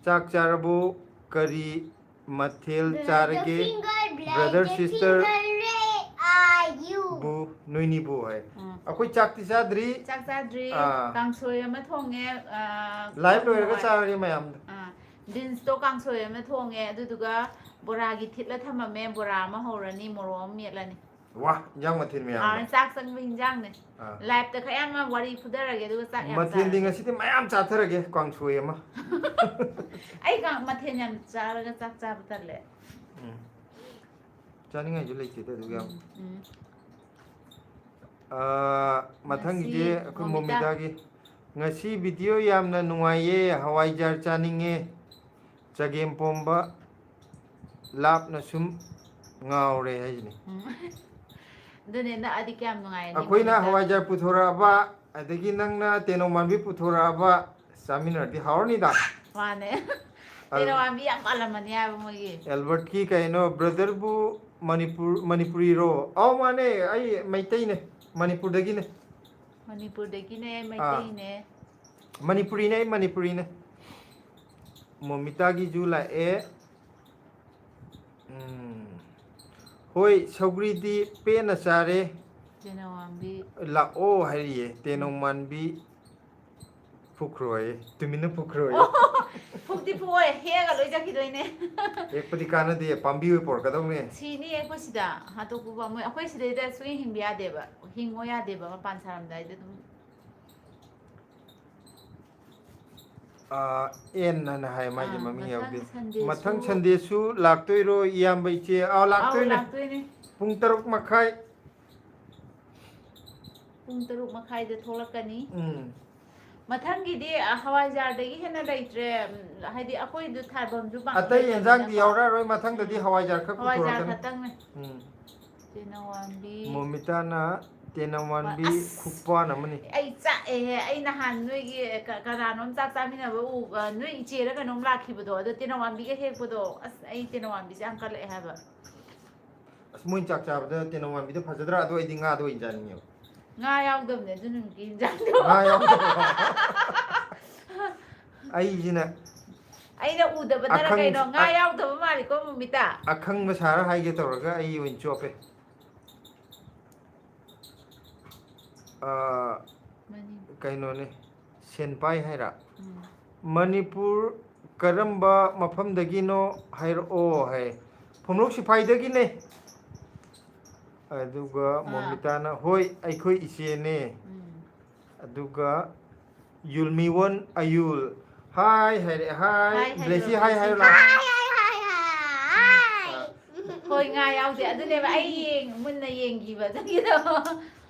ꯆꯥꯛ ꯆꯥꯔꯕꯣ? ꯀꯔꯤ ꯃꯊꯦꯜ ꯆꯥꯔꯒꯦ? Brother, sister ꯕꯨ, ꯅꯣꯏꯅꯤꯕꯨ ꯍꯥꯏ꯫ ꯑꯥ꯫ ꯑꯩꯈꯣꯏ ꯆꯥꯛꯇꯤ ꯆꯥꯗ꯭ꯔꯤ꯫ ꯆꯥꯛ ꯆꯥꯗ꯭ꯔꯤ꯫ ꯑꯥ꯫ ꯀꯥꯡꯁꯣꯏ ꯑꯃ ꯊꯣꯡꯉꯦ, ꯑꯥ, ꯂꯥꯏꯚ ꯂꯣꯏꯔꯒ ꯍꯋꯥꯏ꯫ ꯆꯥꯔꯒꯦ ꯃꯌꯥꯝꯗ꯫ ꯑꯥ꯫ ꯕꯤꯟꯁꯇꯣ ꯀꯥꯡꯁꯣꯏ ꯑꯃ ꯊꯣꯡꯉꯦ, ꯑꯗꯨꯗꯨꯒ ꯕꯣꯔꯥꯒꯤ ꯊꯤꯠꯂ ꯊꯝꯃꯝꯃꯦ, ꯕꯣꯔꯥ ꯑꯃ ꯍꯧꯔꯅꯤ, ꯃꯣꯔꯣꯛ ꯑꯃ ꯃꯦꯠꯂꯅꯤ꯫ ꯋꯥ, ꯏꯟꯖꯥꯡ ꯃꯊꯦꯜ ꯃꯌꯥꯝꯗꯣ꯫ ꯑꯥ, ꯆꯥꯛ ꯆꯪꯕ ꯏꯟꯖꯥꯡꯅꯦ꯫ ꯑꯥ꯫ ꯂꯥꯏꯞꯇ ꯈꯔ ꯌꯥꯝ ꯋꯥꯔꯤ ꯐꯨꯗꯔꯒꯦ, ꯑꯗꯨꯒ ꯆꯥꯛ ꯌꯥꯝ ꯃꯊꯦꯜꯗꯤ ꯆꯥꯔꯒꯦ꯫ ꯉꯁꯤꯗꯤ ꯃꯌꯥꯝ ꯆꯥꯊꯔꯒꯦ, ꯀꯥꯡꯁꯣꯏ ꯑꯃ꯫ ꯑꯩ ꯀꯥꯡ-, ꯃꯊꯦꯜ ꯌꯥꯝ ꯆꯥꯔꯒ ꯆꯥꯛ ꯆꯥꯕ ꯇꯜꯂꯦ꯫ ꯎꯝ꯫ ꯆꯥꯅꯤꯡꯉꯥꯏꯁꯨ ꯂꯩꯇꯦꯗ ꯑꯗꯨꯒ ꯌꯥꯝ꯫ ꯎꯝ, ꯎꯝ꯫ ꯑꯥ, ꯃꯊꯪꯒꯤꯗꯤ ꯉꯁꯤ ꯑꯩꯈꯣꯏ ꯃꯣꯃꯤꯇꯥ꯫ ꯃꯣꯃꯤꯇꯥꯒꯤ꯫ ꯉꯁꯤ ꯚꯤꯗꯤꯑꯣ ꯌꯥꯝꯅ ꯅꯨꯡꯉꯥꯏꯌꯦ, ꯍꯋꯥꯏꯖꯥꯔ ꯆꯥꯅꯤꯡꯉꯦ꯫ ꯆꯒꯦꯝꯄꯣꯝꯕ ꯂꯥꯞꯅ ꯁꯨꯝ ꯉꯥꯎꯔꯦ ꯍꯥꯏꯁꯤꯅꯤ꯫ ꯎꯝ꯫ ꯑꯗꯨꯅꯦ, ꯅꯛꯑꯗꯤ ꯀꯌꯥꯝ ꯅꯨꯡꯉꯥꯏꯔꯅꯤ ꯑꯩꯈꯣꯏꯅ ꯃꯣꯃꯤꯇꯥ꯫ ꯍꯋꯥꯏꯖꯥꯔ ꯄꯨꯊꯣꯔꯛꯑꯕ, ꯑꯗꯒꯤ ꯅꯪꯅ ꯇꯦꯅꯧ ꯃꯥꯟꯕꯤ ꯄꯨꯊꯣꯔꯛꯑꯕ, ꯆꯥꯃꯤꯟꯅꯔꯗꯤ ꯍꯥꯎꯔꯅꯤꯗ꯫ ꯃꯥꯅꯦ꯫ ꯑꯗꯨ ꯇꯦꯅꯧ ꯃꯥꯟꯕꯤ ꯌꯥꯝ ꯄꯥꯜꯂꯝꯃꯅꯤ ꯍꯥꯏꯕ ꯃꯣꯏꯒꯤ꯫ ꯑꯦꯜꯕꯔꯠꯀꯤ ꯀꯩꯅꯣ, ꯕ꯭ꯔꯗꯔꯕꯨ ꯃꯅꯤꯄꯨꯔ, ꯃꯅꯤꯄꯨꯔꯤꯔꯣ? ꯑꯧ, ꯃꯥꯅꯦ, ꯑꯩ ꯃꯩꯇꯩꯅꯦ, ꯃꯅꯤꯄꯨꯔꯗꯒꯤꯅꯦ꯫ ꯃꯅꯤꯄꯨꯔꯗꯒꯤꯅꯦ, ꯑꯥ꯫ ꯃꯩꯇꯩꯅꯦ꯫ ꯃꯅꯤꯄꯨꯔꯤꯅꯦ, ꯑꯩ ꯃꯅꯤꯄꯨꯔꯤꯅꯦ꯫ ꯃꯣꯃꯤꯇꯥꯒꯤꯁꯨ ꯂꯥꯛꯑꯦ꯫ ꯎꯝ꯫ ꯍꯣꯏ, ꯁꯧꯒ꯭ꯔꯤꯗꯤ ꯄꯦꯟꯅ ꯆꯥꯔꯦ꯫ ꯇꯦꯅꯧꯋꯥꯝꯕꯤ꯫ ꯂꯥꯛꯑꯣ ꯍꯥꯏꯔꯤꯌꯦ꯫ ꯇꯦꯅꯧ ꯃꯥꯟꯕꯤ ꯐꯨꯛꯈ꯭ꯔꯣꯌꯦ꯫ ꯇꯨꯃꯤꯟꯅ ꯐꯨꯛꯈ꯭ꯔꯣꯌꯦ꯫ ꯑꯣ, ꯐꯨꯛꯇꯤ ꯐꯨꯛꯑꯣꯏ, ꯍꯦꯛꯑꯒ ꯂꯣꯏ ꯆꯠꯈꯤꯗꯣꯏꯅꯦ꯫ ꯍꯦꯛꯄꯗꯤ ꯀꯥꯟꯅꯗꯦ, ꯄꯥꯝꯕꯤ ꯑꯣꯏ ꯄꯣꯔꯛꯀꯗꯧꯅꯦ꯫ ꯁꯤꯅꯤ ꯑꯩꯈꯣꯏ ꯁꯤꯗ ꯍꯥꯠꯇꯣꯛꯄꯕꯨ ꯑꯃꯣꯏ-, ꯑꯩꯈꯣꯏ ꯁꯤꯗꯩꯗ ꯁꯨꯡꯍꯤꯡ ꯍꯤꯡꯕ ꯌꯥꯗꯦꯕ꯫ ꯍꯤꯡꯉꯣ ꯌꯥꯗꯦꯕ, ꯃꯄꯥꯟ ꯁꯥꯔꯝꯗꯥꯏꯗ ꯑꯗꯨꯝ꯫ ꯑꯥ, ꯑꯦꯟ ꯍꯥꯏꯅ ꯍꯥꯏ, ꯃꯥꯒꯤ ꯑꯥ, ꯃꯃꯤꯡ ꯃꯊꯪ ꯌꯥꯎꯗꯦ꯫ ꯁꯟꯗꯦꯁꯨ ꯃꯊꯪ ꯁꯟꯗꯦꯁꯨ ꯂꯥꯛꯇꯣꯏꯔꯣ, ꯏꯌꯥꯝꯕ ꯏꯆꯦ? ꯑꯥꯎ, ꯑꯥꯎ, ꯂꯥꯛꯇꯣꯏꯅꯦ꯫ ꯂꯥꯛꯇꯣꯏꯅꯦ꯫ ꯄꯨꯡ ꯇꯔꯨꯛ ꯃꯈꯥꯏ꯫ ꯄꯨꯡ ꯇꯔꯨꯛ ꯃꯈꯥꯏꯗ ꯊꯣꯛꯂꯛꯀꯅꯤ꯫ ꯎꯝ꯫ ꯃꯊꯪꯒꯤꯗꯤ, ꯑ, ꯍꯋꯥꯏꯖꯥꯔꯗꯒꯤ ꯍꯦꯟꯅ ꯂꯩꯇ꯭ꯔꯦ꯫ ꯎꯝ, ꯍꯥꯏꯗꯤ ꯑꯩꯈꯣꯏꯗꯨ ꯊꯥꯐꯝꯁꯨ ꯄꯥꯛꯅ ꯑꯇꯩ ꯂꯩꯇꯕꯅꯤꯅꯀꯣ꯫ ꯌꯦꯟꯖꯥꯡꯗꯤ ꯌꯥꯎꯔꯛꯑꯔꯣꯏ, ꯃꯊꯪꯗꯗꯤ ꯎꯝ꯫ ꯍꯋꯥꯏꯖꯥꯔ ꯈꯛ ꯍꯋꯥꯏꯖꯥꯔ ꯄꯨꯊꯣꯔꯛꯀꯅꯤ꯫ ꯈꯛꯇꯪꯅꯦ꯫ ꯎꯝ꯫ ꯇꯦꯅꯧꯋꯥꯝꯕꯤ꯫ ꯃꯣꯃꯤꯇꯥꯅ ꯇꯦꯅꯧꯋꯥꯟꯕꯤ ꯑꯁ! ꯈꯨꯄꯥꯟ ꯑꯃꯅꯤ꯫ ꯑꯩ ꯆꯥꯛꯑꯦꯍꯦ꯫ ꯑꯩ ꯅꯍꯥꯟ ꯅꯣꯏꯒꯤ ꯀ-, ꯀꯅꯥꯅꯣꯝ ꯆꯥꯛ ꯆꯥꯃꯤꯟꯅꯕ ꯎ-, ꯑ, ꯅꯣꯏ ꯏꯆꯦꯔ ꯀꯩꯅꯣꯝ ꯂꯥꯛꯈꯤꯕꯗꯣ, ꯑꯗꯣ ꯇꯦꯅꯧꯋꯥꯟꯕꯤꯒ ꯍꯦꯛꯄꯗꯣ, ꯑꯁ, ꯑꯩ ꯇꯦꯅꯧꯋꯥꯟꯕꯤꯁꯦ ꯌꯥꯝ ꯀꯜꯂꯛꯑꯦ ꯍꯥꯏꯕ꯫ ꯑꯁ, ꯃꯣꯏꯅ ꯆꯥꯛ ꯆꯥꯕꯗ ꯇꯦꯅꯧꯋꯥꯟꯕꯤꯗꯣ ꯐꯖꯗ꯭ꯔꯥ? ꯑꯗꯣ ꯑꯩꯗꯤ ꯉꯥꯗꯣ ꯑꯣꯏꯅ ꯆꯥꯅꯤꯡꯉꯦꯕ꯫ ꯉꯥ ꯌꯥꯎꯗꯕꯅꯦ ꯑꯗꯨ ꯅꯨꯃꯤꯠꯀꯤ ꯏꯟꯖꯥꯡꯗꯣ꯫ ꯉꯥ ꯌꯥꯎꯗꯕ꯫ ꯑꯩꯁꯤꯅ ꯑꯩꯅ ꯎꯗꯕꯗꯔ ꯑꯈꯪ-, ꯀꯩꯅꯣ? ꯉꯥ ꯑ-, ꯌꯥꯎꯗꯕ ꯃꯥꯜꯂꯤꯀꯣ, ꯃꯣꯃꯤꯇꯥ꯫ ꯑꯈꯪꯕ ꯁꯥꯔ ꯍꯥꯏꯒꯦ ꯇꯧꯔꯒ ꯑꯩ ꯑꯣꯏꯅ ꯆꯣꯞꯄꯦ꯫ ꯑ, ꯃꯅꯤ-, ꯀꯩꯅꯣꯅꯦ, ꯁꯦꯟꯄꯥꯏ ꯍꯥꯏꯔ? ꯎꯝ꯫ ꯃꯅꯤꯄꯨꯔ ꯀꯔꯝꯕ ꯃꯐꯝꯗꯒꯤꯅꯣ ꯍꯥꯏꯔꯛꯑꯣ ꯍꯥꯏ꯫ ꯐꯝꯂꯣꯛ ꯁꯤꯐꯥꯏꯗꯒꯤꯅꯦ꯫ ꯑꯗꯨꯒ ꯑꯥ꯫ ꯃꯣꯃꯤꯇꯥꯅ, "ꯍꯣꯏ, ꯑꯩꯈꯣꯏ ꯏꯆꯦꯅꯦ"꯫ ꯎꯝ꯫ ꯑꯗꯨꯒ ꯌꯨꯜꯃꯤꯋꯣꯟ ꯑꯌꯨꯜ, "ꯍꯥꯏ" ꯍꯥꯏꯔꯦ, "ꯍꯥꯏ"꯫ ꯍꯥꯏ ꯍꯥꯏꯔꯣ, ꯕ꯭ꯂꯦꯁꯤ, "ꯍꯥꯏ" ꯕ꯭ꯂꯦꯁꯤ꯫ ꯍꯥꯏꯔꯣ ꯂꯥꯎ꯫ ꯍꯥꯏ, ꯍꯥꯏ, ꯍꯥꯏ, ꯍꯥꯏ, ꯍꯥꯏ꯫ ꯑꯥ꯫ ꯍꯣꯏ, ꯉꯥ ꯌꯥꯎꯗꯦ꯫ ꯑꯗꯨꯅꯦꯕ ꯑꯩ ꯌꯦꯡ-, ꯃꯨꯟꯅ ꯌꯦꯡꯈꯤꯕ ꯑꯗꯨꯒꯤꯗꯣ꯫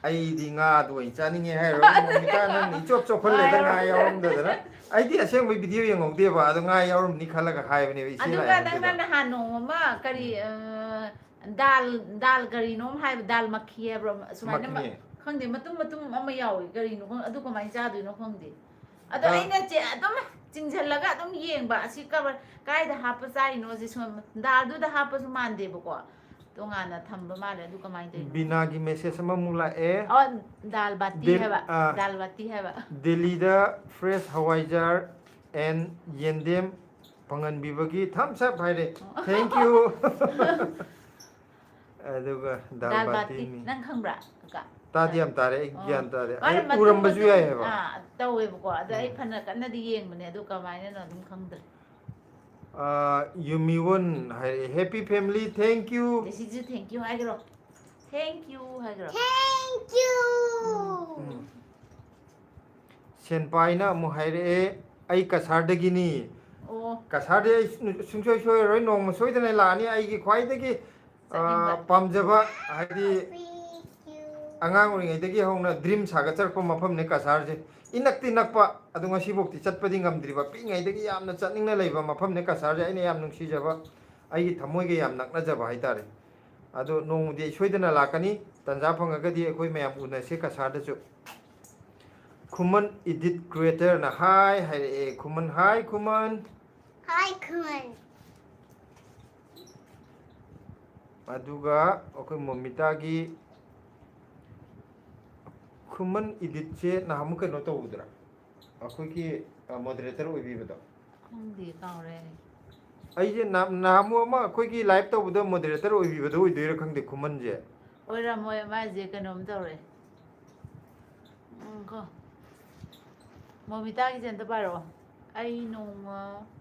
ꯑꯩꯗꯤ ꯉꯥꯗꯣ ꯑꯣꯏꯅ ꯆꯥꯅꯤꯡꯉꯦ ꯍꯥꯏꯔꯨꯔꯒ ꯃꯣꯃꯤꯇꯥ ꯅꯪꯅ ꯏꯆꯣꯞ ꯆꯣꯞꯍꯜꯂꯦꯗ, ꯉꯥ ꯌꯥꯎꯔꯝꯗꯦ꯫ ꯉꯥ ꯌꯥꯎꯔꯝꯗꯗꯅ꯫ ꯑꯩꯗꯤ ꯑꯁꯦꯡꯕꯩ ꯚꯤꯗꯤꯑꯣ ꯌꯦꯡꯍꯧꯗꯦꯕ, ꯑꯗꯣ ꯉꯥ ꯌꯥꯎꯔꯝꯅꯤ ꯈꯜꯂꯒ ꯍꯥꯏꯕꯅꯦꯕ ꯏꯆꯦ ꯑꯗꯨꯒ ꯂꯥꯏꯔꯦꯝꯕꯤꯗ꯫ ꯅꯪꯅ ꯅꯍꯥꯟ ꯅꯣꯡꯃ ꯀꯔꯤ, ꯎꯝ꯫ ꯑ, ꯗꯥꯜ, ꯗꯥꯜ ꯀꯔꯤꯅꯣꯝ ꯍꯥꯏꯕ, ꯗꯥꯜ ꯃꯈꯤ ꯍꯥꯏꯕ꯭ꯔꯣ? ꯁꯨꯃꯥꯏꯅ ꯃ-, ꯃꯈꯅꯤ꯫ ꯈꯪꯗꯦ, ꯃꯇꯨꯝ ꯃꯇꯨꯝ ꯑꯃ ꯌꯥꯎꯏ꯫ ꯀꯔꯤꯅꯣ ꯈꯪ-, ꯑꯗꯨ ꯀꯃꯥꯏꯅ ꯆꯥꯗꯣꯏꯅꯣ ꯈꯪꯗꯦ꯫ ꯑꯗꯣ ꯗꯥꯜ ꯑꯩꯅ ꯆꯦ-, ꯑꯗꯨꯝ ꯆꯤꯡꯁꯤꯜꯂꯒ ꯑꯗꯨꯝ ꯌꯦꯡꯕ, ꯑꯁꯤ ꯀꯕꯔ ꯀꯥꯏꯗ ꯍꯥꯞꯄ ꯆꯥꯔꯤꯅꯣ? ꯁꯤ ꯁꯨꯝ ꯗꯥꯜꯗꯨꯗ ꯍꯥꯞꯄꯁꯨ ꯃꯥꯟꯗꯦꯕꯀꯣ, ꯇꯣꯉꯥꯟꯅ ꯊꯝꯕ ꯃꯥꯜꯂꯦ꯫ ꯑꯗꯨ ꯀꯃꯥꯏꯅ ꯇꯧꯔꯤꯅꯣ? ꯕꯤꯅꯥꯒꯤ ꯃꯦꯁꯦꯖ ꯑꯃꯃꯨꯛ ꯂꯥꯛꯑꯦ꯫ ꯑꯣ, ꯗꯥꯜ ꯕꯥꯇꯤ ꯗꯦꯜ-, ꯍꯥꯏꯕ, ꯑꯥ, ꯗꯥꯜ ꯕꯥꯇꯤ ꯍꯥꯏꯕ꯫ ꯗꯦꯜꯂꯤꯗ ꯐ꯭ꯔꯦꯁ ꯍꯋꯥꯏꯖꯥꯔ and ꯌꯦꯟꯗꯦꯝ ꯐꯪꯍꯟꯕꯤꯕꯒꯤ thumbs up ꯍꯥꯏꯔꯦ꯫ ꯑꯣ꯫ Thank you꯫ ꯑꯗꯨꯒ ꯗꯥꯜ ꯗꯥꯜ ꯕꯥꯇꯤ, ꯕꯥꯇꯤꯅꯤ꯫ ꯅꯪ ꯈꯪꯕ꯭ꯔꯥ, ꯀꯀꯥ? ꯇꯥꯗꯤ ꯌꯥꯝ ꯇꯥꯔꯦ, ꯑꯩ ꯑꯣ꯫ ꯒ꯭ꯌꯥꯟ ꯇꯥꯗꯦ꯫ ꯃꯥꯅ ꯑꯩ ꯃꯇꯨꯝ ꯎꯔꯝꯕꯁꯨ ꯃꯇꯨꯝ, ꯌꯥꯏ ꯍꯥꯏꯕ꯫ ꯑꯥ, ꯇꯧꯋꯦꯕꯀꯣ꯫ ꯑꯗ ꯑꯩ ꯎꯝ꯫ ꯐꯅ ꯀꯟꯅꯗꯤ ꯌꯦꯡꯕꯅꯦ, ꯑꯗꯨ ꯀꯃꯥꯏꯅꯅꯣ ꯑꯗꯨꯝ ꯈꯪꯗ꯭ꯔꯦ꯫ ꯑꯥ, ꯌꯨꯃꯤꯋꯣꯟ ꯍꯥꯏꯔꯛꯑꯦ, "Happy family, thank you." ꯖꯦꯁꯤꯁꯨ thank you ꯍꯥꯏꯈ꯭ꯔꯣ꯫ Thank you ꯍꯥꯏꯈ꯭ꯔꯣ꯫ Thank you꯫ ꯎꯝ꯫ ꯁꯦꯟꯄꯥꯏꯅ ꯑꯃꯨꯛ ꯍꯥꯏꯔꯛꯑꯦ, "ꯑꯩ ꯀꯁꯥꯔꯗꯒꯤꯅꯤ"꯫ ꯑꯣ꯫ ꯀꯁꯥꯔꯗꯤ ꯑꯩ ꯁꯨꯡ-, ꯁꯨꯡꯁꯣꯏ ꯁꯣꯏꯔꯔꯣꯏ, ꯅꯣꯡꯃ ꯁꯣꯏꯗꯅ ꯂꯥꯛꯑꯅꯤ꯫ ꯑꯩꯒꯤ ꯈ꯭ꯋꯥꯏꯗꯒꯤ, ꯆꯠꯅꯤꯡꯕ꯫ ꯑ, ꯄꯥꯝꯖꯕ, ꯍꯥꯏꯗꯤ, ꯑꯉꯥꯡ ꯑꯣꯏꯔꯤꯉꯩꯗꯒꯤ ꯍꯧꯅ dream ꯁꯥꯒꯠꯆꯔꯛꯄ ꯃꯐꯝꯅꯦ ꯀꯁꯥꯔꯁꯦ꯫ ꯏꯅꯛꯇꯤ ꯅꯛꯄ, ꯑꯗꯣ ꯉꯁꯤꯐꯥꯎꯗꯤ ꯆꯠꯄꯗꯤ ꯉꯝꯗ꯭ꯔꯤꯕ꯫ ꯄꯤꯛꯏꯉꯩꯗꯒꯤ ꯌꯥꯝꯅ ꯆꯠꯅꯤꯡꯅ ꯂꯩꯕ ꯃꯐꯝꯅꯦ ꯀꯁꯥꯔꯁꯦ꯫ ꯑꯩꯅ ꯌꯥꯝ ꯅꯨꯡꯁꯤꯖꯕ, ꯑꯩꯒꯤ ꯊꯃꯣꯏꯒ ꯌꯥꯝ ꯅꯛꯅꯖꯕ ꯍꯥꯏꯇꯥꯔꯦ꯫ ꯑꯗꯣ ꯅꯣꯡꯃꯗꯤ ꯑꯩ ꯁꯣꯏꯗꯅ ꯂꯥꯛꯀꯅꯤ꯫ ꯇꯟꯖꯥ ꯐꯪꯉꯒꯗꯤ ꯑꯩꯈꯣꯏ ꯃꯌꯥꯝ ꯎꯅꯁꯦ ꯀꯁꯥꯔꯗꯁꯨ꯫ ꯈꯨꯃꯟ Edit Creatorꯅ hi ꯍꯥꯏꯔꯛꯑꯦ꯫ ꯈꯨꯃꯟ, hi ꯈꯨꯃꯟ꯫ Hi ꯈꯨꯃꯟ꯫ ꯑꯗꯨꯒ ꯑꯩꯈꯣꯏ ꯃꯣꯃꯤꯇꯥꯒꯤ ꯈꯨꯃꯟ Editꯁꯦ ꯅꯍꯥꯟꯃꯨꯛ ꯀꯩꯅꯣ ꯇꯧꯕꯗꯨꯔꯥ? ꯑꯩꯈꯣꯏꯒꯤ, ꯑ, moderator ꯑꯣꯏꯕꯤꯕꯗꯣ? ꯈꯪꯗꯦ, ꯀꯥꯎꯔꯦ꯫ ꯑꯩꯁꯦ ꯅꯍꯥꯟ- ꯅꯍꯥꯟꯃꯨꯛ ꯑꯃ ꯑꯩꯈꯣꯏꯒꯤ ꯂꯥꯏꯚ ꯇꯧꯕꯗ ꯃꯣꯗꯔꯦꯇꯔ ꯑꯣꯏꯕꯤꯕꯗꯣ ꯑꯣꯏꯗꯣꯏꯔꯥ ꯈꯪꯗꯦ, ꯈꯨꯃꯟꯁꯦ꯫ ꯑꯣꯏꯔꯝꯃꯣꯏ, ꯃꯥꯏꯁꯦ ꯀꯩꯅꯣꯝ ꯇꯧꯔꯦ꯫ ꯎꯝ, ꯀꯣ꯫ ꯃꯣꯃꯤꯇꯥꯒꯤꯁꯦ ꯑꯝꯇ ꯄꯥꯔꯛꯑꯣ꯫ ꯑꯩ ꯅꯣꯡꯃ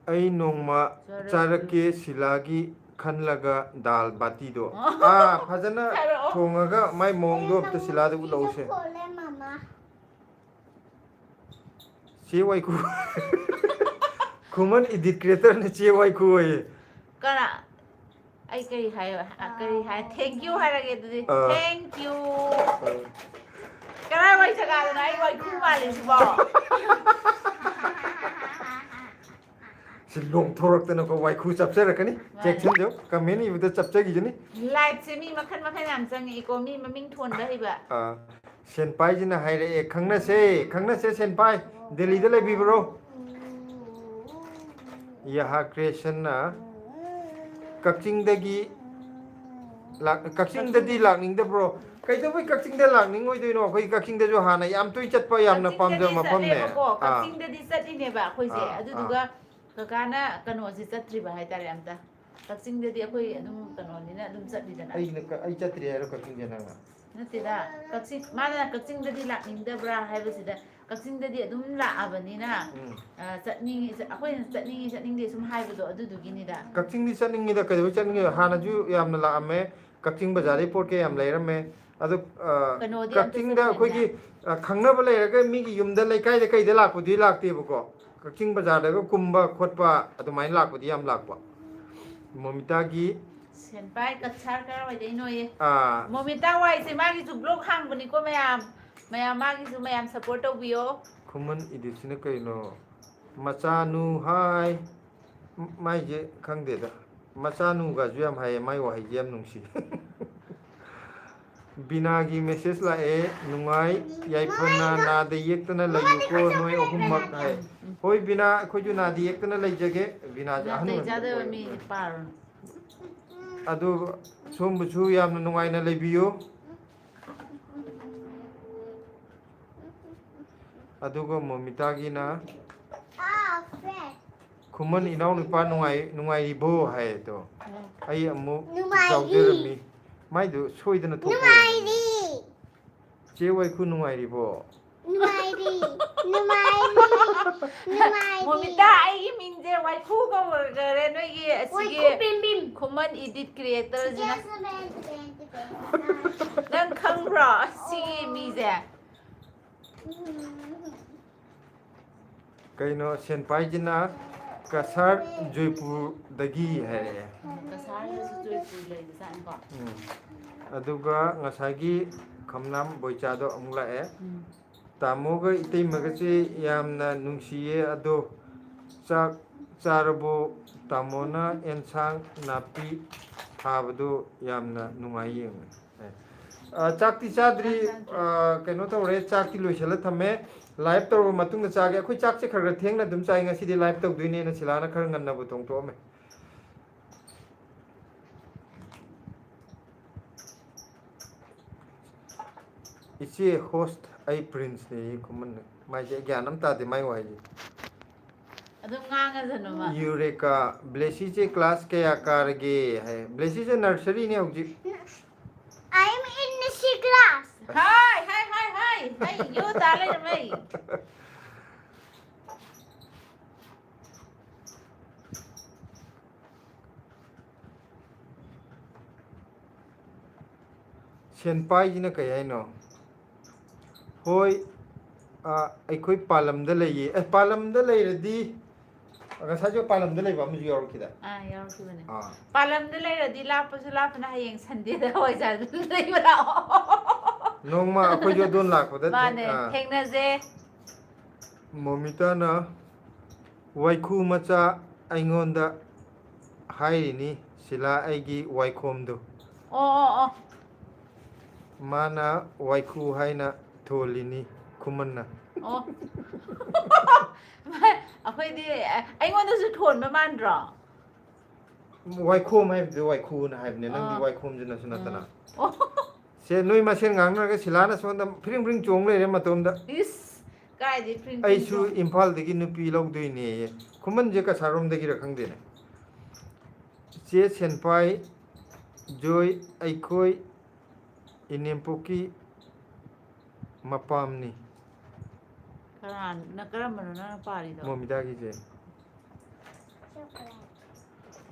ꯑꯩ ꯅꯣꯡꯃ ꯆꯥꯔꯛꯀꯦ꯫ ꯆꯥꯔꯛꯀꯦ ꯁꯤꯂꯥꯒꯤ ꯈꯜꯂꯒ ꯗꯥꯜ ꯕꯥꯇꯤꯗꯣ꯫ ꯑꯣ꯫ ꯑꯥ, ꯐꯖꯅ ꯆꯥꯔꯛꯑꯣ꯫ ꯊꯣꯡꯉꯒ ꯃꯥꯏ ꯃꯑꯣꯡꯗꯣ ꯑꯝꯇ ꯁꯤꯂꯥꯗ ꯎꯠꯂꯛꯎꯁꯦ꯫ ꯈꯣꯠꯂꯦ, ꯃꯃꯥ꯫ ꯆꯦ ꯋꯥꯏꯈꯨ꯫ ꯈꯨꯃꯟ ꯏꯗꯤꯠ ꯀ꯭ꯔꯤꯌꯦꯇꯔꯅ ꯆꯦ ꯋꯥꯏꯈꯨ ꯑꯣꯏꯌꯦ꯫ ꯀꯅꯥ? ꯑꯩ ꯀꯔꯤ ꯍꯥꯏ, ꯀꯔꯤ ꯍꯥꯏ? Thank you ꯍꯥꯏꯔꯒꯦ ꯑꯗꯨꯗꯤ꯫ ꯑꯥ꯫ Thank you꯫ ꯀꯔꯥꯏꯋꯥꯏ ꯖꯒꯥꯗꯅꯣ ꯑꯩ ꯋꯥꯏꯈꯨ ꯃꯥꯜꯂꯤꯁꯤꯕꯣ? ꯁꯤ ꯂꯣꯡꯊꯣꯔꯛꯇꯅꯀꯣ ꯋꯥꯏꯈꯨ ꯆꯞꯆꯔꯛꯀꯅꯤ꯫ ꯃꯥꯅꯦ꯫ ꯆꯦꯛꯁꯤꯟꯖꯧ, ꯀꯃꯦꯟ ꯏꯕꯗ ꯆꯞꯆꯈꯤꯖꯅꯤ꯫ Liveꯁꯦ ꯃꯤ ꯃꯈꯜ ꯃꯈꯜ ꯌꯥꯝ ꯆꯪꯉꯛꯏꯀꯣ, ꯃꯤ ꯃꯃꯤꯡ ꯊꯣꯟꯕ ꯍꯩꯕ꯫ ꯑꯥ, ꯁꯦꯟꯄꯥꯏꯁꯤꯅ ꯍꯥꯏꯔꯛꯑꯦ, "ꯈꯪꯅꯁꯦ, ꯈꯪꯅꯁꯦ ꯁꯦꯟꯄꯥꯏ, ꯗꯦꯜꯂꯤꯗ ꯂꯩꯕꯤꯕ꯭ꯔꯣ?" ꯌꯥꯍꯥ ꯀ꯭ꯔꯤꯌꯦꯁꯟꯅ ꯀꯛꯆꯤꯡꯗꯒꯤ ꯂꯥꯛ-, ꯀꯛꯆꯤꯡꯗꯗꯤ ꯂꯥꯛꯅꯤꯡꯗꯕ꯭ꯔꯣ? ꯀꯩꯗꯧꯕꯩ ꯀꯛꯆꯤꯡꯗ ꯂꯥꯛꯅꯤꯡꯉꯣꯏꯗꯣꯏꯅꯣ? ꯑꯩꯈꯣꯏ ꯀꯛꯆꯤꯡꯗꯁꯨ ꯍꯥꯟꯅ ꯌꯥꯝ ꯇꯣꯏ ꯆꯠꯄ, ꯌꯥꯝꯅ ꯄꯥꯝꯖꯕ ꯀꯛꯆꯤꯡꯗꯗꯤ ꯃꯐꯝꯅꯦ꯫ ꯆꯠꯂꯦꯕꯀꯣ, ꯑꯥ, ꯀꯛꯆꯤꯡꯗꯗꯤ ꯆꯠꯂꯤꯅꯦꯕ ꯑꯩꯈꯣꯏꯁꯦ꯫ ꯑꯥ, ꯑꯗꯨꯗꯨꯒ ꯀꯀꯥꯅ ꯀꯩꯅꯣꯁꯦ ꯆꯠꯇ꯭ꯔꯤꯕ ꯍꯥꯏꯇꯥꯔꯦ ꯑꯝꯇ꯫ ꯀꯛꯆꯤꯡꯗꯗꯤ ꯑꯩꯈꯣꯏ ꯑꯗꯨꯝ ꯀꯩꯅꯣꯅꯤꯅ ꯑꯗꯨꯝ ꯆꯠꯂꯤꯗꯅ꯫ ꯑꯩꯅ ꯀ-, ꯑꯩ ꯆꯠꯇ꯭ꯔꯤ ꯍꯥꯏꯔꯣ ꯀꯛꯆꯤꯡꯁꯦ ꯅꯪꯅ? ꯅꯠꯇꯦꯗ, ꯀꯛꯆꯤꯡ, ꯃꯥꯅ ꯀꯛꯆꯤꯡꯗꯗꯤ ꯂꯥꯛꯅꯤꯡꯗꯕ꯭ꯔꯥ ꯍꯥꯏꯕꯁꯤꯗ, ꯀꯛꯆꯤꯡꯗꯗꯤ ꯑꯗꯨꯝ ꯂꯥꯛꯑꯕꯅꯤꯅ, ꯎꯝ꯫ ꯑ, ꯆꯠꯅꯤꯡꯉꯤ, ꯑꯩꯈꯣꯏꯅ ꯆꯠꯅꯤꯡꯉꯤ ꯆꯠꯅꯤꯡꯗꯦ ꯁꯨꯝ ꯍꯥꯏꯕꯗꯣ ꯑꯗꯨꯗꯨꯒꯤꯅꯤꯗ꯫ ꯀꯛꯆꯤꯡꯗꯤ ꯆꯠꯅꯤꯡꯉꯤꯗ, ꯀꯩꯗꯧꯕꯩ ꯆꯠꯅꯤꯡꯉꯤꯗꯣ? ꯍꯥꯟꯅꯁꯨ ꯌꯥꯝꯅ ꯂꯥꯛꯑꯝꯃꯦ, ꯀꯛꯆꯤꯡ ꯕꯖꯥꯔꯗꯩ ꯄꯣꯠ ꯀꯩ ꯌꯥꯝ ꯂꯩꯔꯝꯃꯦ꯫ ꯑꯗꯣ, ꯑ, ꯀꯩꯅꯣꯗꯤ ꯑꯝꯇ ꯀꯛꯆꯤꯡꯗ ꯆꯠꯇ꯭ꯔꯤꯕꯅꯦ꯫ ꯑꯩꯈꯣꯏꯒꯤ, ꯑ, ꯈꯪꯅꯕ ꯂꯩꯔꯒ ꯃꯤꯒꯤ ꯌꯨꯝꯗ, ꯂꯩꯀꯥꯏꯗ ꯀꯩꯗ ꯂꯥꯛꯄꯗꯤ ꯂꯥꯛꯇꯦꯕꯀꯣ꯫ ꯀꯛꯆꯤꯡ ꯕꯖꯥꯔꯗꯒ ꯀꯨꯝꯕ ꯈꯣꯠꯄ ꯑꯗꯨꯃꯥꯏꯅ ꯂꯥꯛꯄꯗꯤ ꯌꯥꯝ ꯂꯥꯛꯄ꯫ ꯃꯣꯃꯤꯇꯥꯒꯤ ꯁꯦꯟꯄꯥꯏ ꯀꯠꯁꯥꯔ ꯀꯔꯥꯏꯋꯥꯏꯗꯩꯅꯣꯌꯦ? ꯑꯥ꯫ ꯃꯣꯃꯤꯇꯥ ꯋꯥꯏꯁꯦ ꯃꯥꯒꯤꯁꯨ vlog ꯍꯥꯡꯕꯅꯤꯀꯣ ꯃꯌꯥꯝ꯫ ꯃꯌꯥꯝ ꯃꯥꯒꯤꯁꯨ ꯃꯌꯥꯝ support ꯇꯧꯕꯤꯌꯣ꯫ ꯈꯨꯃꯟ ꯏꯗꯤꯠꯁꯤꯅ ꯀꯩꯅꯣ? ꯃꯆꯥꯅꯨ ꯍꯥꯏ꯫ ꯃꯥꯏꯁꯦ ꯈꯪꯗꯦꯗ꯫ ꯃꯆꯥꯅꯨꯒꯁꯨ ꯌꯥꯝ ꯍꯥꯏꯌꯦ, ꯃꯥꯏ ꯋꯥꯍꯩꯁꯦ ꯌꯥꯝ ꯅꯨꯡꯁꯤ꯫ ꯕꯤꯅꯥꯒꯤ message ꯂꯥꯛꯑꯦ, "ꯅꯨꯡꯉꯥꯏ ꯌꯥꯏꯐꯅ ꯅꯥꯗ ꯌꯦꯛꯇꯅ ꯂꯩꯌꯨꯀꯣ ꯅꯣꯏ ꯑꯍꯨꯝꯃꯛ" ꯍꯥꯏ꯫ ꯍꯣꯏ ꯕꯤꯅꯥ, ꯑꯩꯈꯣꯏꯁꯨ ꯅꯥꯗ ꯌꯦꯛꯇꯅ ꯂꯩꯖꯒꯦ꯫ ꯕꯤꯅꯥꯁꯦ ꯑꯍꯟ ꯅꯥꯇꯩ ꯑꯣꯏꯕ ꯆꯥꯗꯕ ꯑꯣꯏꯔꯦ꯫ ꯃꯤꯗꯤ ꯄꯥꯔꯨꯅꯨ꯫ ꯑꯗꯨ ꯁꯣꯝꯕꯨꯁꯨ ꯌꯥꯝꯅ ꯅꯨꯡꯉꯥꯏꯅ ꯂꯩꯕꯤꯌꯨ꯫ ꯑꯗꯨꯒ ꯃꯣꯃꯤꯇꯥꯒꯤꯅ, Ah, friend. ꯈꯨꯃꯟ ꯏꯅꯥꯎꯅꯨꯄꯥ ꯅꯨꯡꯉꯥꯏ-, ꯅꯨꯡꯉꯥꯏꯔꯤꯕꯣ ꯍꯥꯏ ꯑꯗꯣ꯫ ꯎꯝ꯫ ꯑꯩ ꯑꯃꯨꯛ ꯅꯨꯡꯉꯥꯏꯔꯤ꯫ ꯌꯥꯎꯖꯔꯝꯃꯤ꯫ ꯃꯥꯏꯗꯨ ꯁꯣꯏꯗꯅ ꯊꯣꯛꯄ ꯑꯣꯏꯔꯝꯒꯅꯤ꯫ ꯅꯨꯡꯉꯥꯏꯔꯤ꯫ ꯆꯦ ꯋꯥꯏꯈꯨ ꯅꯨꯡꯉꯥꯏꯔꯤꯕꯣ? ꯅꯨꯡꯉꯥꯏꯔꯤ꯫ ꯅꯨꯡꯉꯥꯏꯔꯤ꯫ ꯅꯨꯡꯉꯥꯏꯔꯤ꯫ ꯃꯣꯃꯤꯇꯥ, ꯑꯩꯒꯤ ꯃꯤꯡꯁꯦ ꯋꯥꯏꯈꯨ ꯀꯧꯈꯔꯦ ꯅꯣꯏꯒꯤ ꯑꯁꯤꯒꯤ ꯋꯥꯏꯈꯨ ꯕꯤꯝ ꯕꯤꯝ꯫ ꯈꯨꯃꯟ ꯏꯗꯤꯠ ꯀ꯭ꯔꯤꯌꯦꯇꯔꯁꯤꯅ꯫ ꯅꯪ ꯈꯪꯕ꯭ꯔꯣ ꯑꯁꯤꯒꯤ ꯃꯤꯁꯦ? ꯀꯩꯅꯣ ꯁꯦꯟꯄꯥꯏꯁꯤꯅ ꯀꯁꯥꯔ ꯖꯣꯏꯄꯨꯔꯗꯒꯤ ꯍꯥꯏꯔꯛꯑꯦ꯫ ꯀꯁꯥꯔꯗꯁꯨ ꯖꯣꯏꯄꯨꯔ ꯂꯩꯕꯖꯥꯠꯅꯤꯀꯣ꯫ ꯎꯝ꯫ ꯑꯗꯨꯒ ꯉꯁꯥꯏꯒꯤ ꯈꯝꯅꯥꯝ ꯕꯣꯏꯆꯥꯗꯣ ꯑꯃꯨꯛ ꯂꯥꯛꯑꯦ꯫ ꯎꯝ꯫ ꯇꯥꯃꯣꯒ ꯏꯇꯩꯃꯒꯁꯦ ꯌꯥꯝꯅ ꯅꯨꯡꯁꯤꯌꯦ, ꯑꯗꯣ ꯆꯥꯛ ꯆꯥꯔꯕꯣ? ꯇꯥꯃꯣꯅ ꯑꯦꯟꯁꯥꯡ ꯅꯥꯄꯤ ꯊꯥꯕꯗꯣ ꯌꯥꯝꯅ ꯅꯨꯡꯉꯥꯏ ꯌꯦꯡꯉꯨ꯫ ꯑꯦ꯫ ꯑ, ꯆꯥꯛꯇꯤ ꯆꯥꯗ꯭ꯔꯤ꯫ ꯆꯥꯛ ꯆꯥꯗ꯭ꯔꯤ꯫ ꯑ, ꯀꯩꯅꯣ ꯇꯧꯔꯦ, ꯆꯥꯛꯇꯤ ꯂꯣꯏꯁꯤꯜꯂ ꯊꯝꯃꯦ꯫ ꯂꯥꯏꯚ ꯇꯧꯔꯕ ꯃꯇꯨꯡꯗ ꯆꯥꯒꯦ꯫ ꯑꯩꯈꯣꯏ ꯆꯥꯛꯁꯦ ꯈꯔ ꯈꯔ ꯊꯦꯡꯅ ꯑꯗꯨꯝ ꯆꯥꯏ꯫ ꯉꯁꯤꯗꯤ ꯂꯥꯏꯚ ꯇꯧꯗꯣꯏꯅꯦꯅ ꯁꯤꯂꯥꯅ ꯈꯔ ꯉꯟꯅꯕꯨ ꯊꯣꯡꯊꯣꯛꯑꯝꯃꯦ꯫ ꯏꯆꯦ ꯍꯣꯁ, ꯑꯩ ꯄ꯭ꯔꯤꯟꯁꯅꯦ ꯈꯨꯃꯟ꯫ ꯃꯥꯏꯁꯦ ꯒ꯭ꯌꯥꯟ ꯑꯃ ꯇꯥꯗꯦ ꯃꯥꯏ ꯋꯥꯍꯩꯁꯦ꯫ ꯑꯗꯨꯝ ꯉꯥꯡꯉꯁꯅꯨ ꯃꯥ꯫ ꯌꯨꯔꯦꯀꯥ, ꯕ꯭ꯂꯦꯁꯤꯁꯦ ꯀ꯭ꯂꯥꯁ ꯀꯌꯥ ꯀꯥꯔꯒꯦ ꯍꯥꯏ꯫ ꯕ꯭ꯂꯦꯁꯤꯁꯦ ꯅꯔꯁꯔꯤꯅꯦ ꯍꯧꯖꯤꯛ꯫ I am in the C class. ꯍꯥꯏ ꯍꯥꯏ ꯍꯥꯏ ꯍꯥꯏ ꯍꯥꯏ ꯌꯣ ꯇꯥ ꯂꯩꯔꯝꯃꯦ꯫ ꯁꯦꯟꯄꯥꯏꯁꯤꯅ ꯀꯩ ꯍꯥꯏꯅꯣ? ꯍꯣꯏ, ꯑ, ꯑꯩꯈꯣꯏ ꯄꯥꯂꯝꯗ ꯂꯩꯌꯦ꯫ ꯑꯦ, ꯄꯥꯂꯝꯗ ꯂꯩꯔꯗꯤ, ꯉꯁꯥꯏꯁꯨ ꯄꯥꯂꯝꯗ ꯂꯩꯕ ꯑꯃꯁꯨ ꯌꯥꯎꯔꯛꯈꯤꯗ꯫ ꯑꯥ, ꯌꯥꯎꯔꯛꯈꯤꯕꯅꯦ꯫ ꯑꯥ꯫ ꯄꯥꯂꯝꯗ ꯂꯩꯔꯗꯤ ꯂꯥꯞꯄꯁꯨ ꯂꯥꯞꯄꯅ ꯍꯌꯦꯡ ꯁꯟꯗꯦꯗ ꯍꯋꯥꯏꯖꯥꯔ ꯂꯩꯕ ꯂꯥꯛꯑꯣ꯫ ꯅꯣꯡꯃ ꯑꯩꯈꯣꯏꯁꯨ ꯑꯗꯣꯝ ꯂꯥꯛꯄꯗ ꯊꯦꯡ-, ꯃꯥꯅꯦ, ꯑꯥ꯫ ꯊꯦꯡꯅꯁꯦ꯫ ꯃꯣꯃꯤꯇꯥꯅ ꯋꯥꯏꯈꯨ ꯃꯆꯥ ꯑꯩꯉꯣꯟꯗ ꯍꯥꯏꯔꯤꯅꯤ, ꯁꯤꯂꯥ ꯑꯩꯒꯤ ꯋꯥꯏꯈꯣꯝꯗꯨ꯫ ꯑꯣ, ꯑꯣ, ꯑꯣ꯫ ꯃꯥꯅ ꯋꯥꯏꯈꯨ ꯍꯥꯏꯅ ꯊꯣꯜꯂꯤꯅꯤ ꯈꯨꯃꯟꯅ꯫ ꯑꯣ꯫ ꯑꯩꯈꯣꯏꯗꯤ, ꯑꯩꯉꯣꯟꯗꯁꯨ ꯊꯣꯟꯕ ꯃꯥꯟꯗ꯭ꯔꯣ? ꯋꯥꯏꯈꯣꯝ ꯍꯥꯏꯕꯗꯨ ꯋꯥꯏꯈꯨꯅ ꯍꯥꯏꯕꯅꯦ, ꯅꯪꯗꯤ ꯑꯥ꯫ ꯋꯥꯏꯈꯣꯝꯁꯨ ꯅꯠꯁꯨ ꯅꯠꯇꯅ꯫ ꯑꯣ꯫ ꯁꯦ, ꯅꯣꯏ ꯃꯁꯦꯟ ꯉꯥꯡꯅꯔꯒ ꯁꯤꯂꯥꯅ ꯁꯣꯝꯗ ꯐ꯭ꯔꯤꯡ ꯐ꯭ꯔꯤꯡ ꯆꯣꯡ ꯂꯩꯔꯦ ꯃꯇꯣꯝꯗ꯫ ꯏꯁ, ꯀꯥꯏꯗꯩ ꯐ꯭ꯔꯤꯡ ꯐ꯭ꯔꯤꯡ ꯑꯩꯁꯨ ꯆꯣꯡ-, ꯏꯝꯐꯥꯜꯗꯒꯤ ꯅꯨꯄꯤ ꯂꯧꯗꯣꯏꯅꯦꯌꯦ꯫ ꯃꯃꯟꯁꯦ ꯀꯁꯥꯔꯣꯝꯗꯒꯤꯔ ꯈꯪꯗꯦꯅꯦ꯫ ꯆꯦ ꯁꯦꯟꯄꯥꯏ, ꯖꯣꯏ, ꯑꯩꯈꯣꯏ ꯏꯅꯦꯝꯄꯣꯛꯀꯤ ꯃꯄꯥꯝꯅꯤ꯫ ꯀꯅꯥꯅ, ꯀꯔꯝꯕꯅꯣ ꯅꯪꯅ ꯄꯥꯔꯤꯗꯣ? ꯃꯣꯃꯤꯇꯥꯒꯤꯁꯦ꯫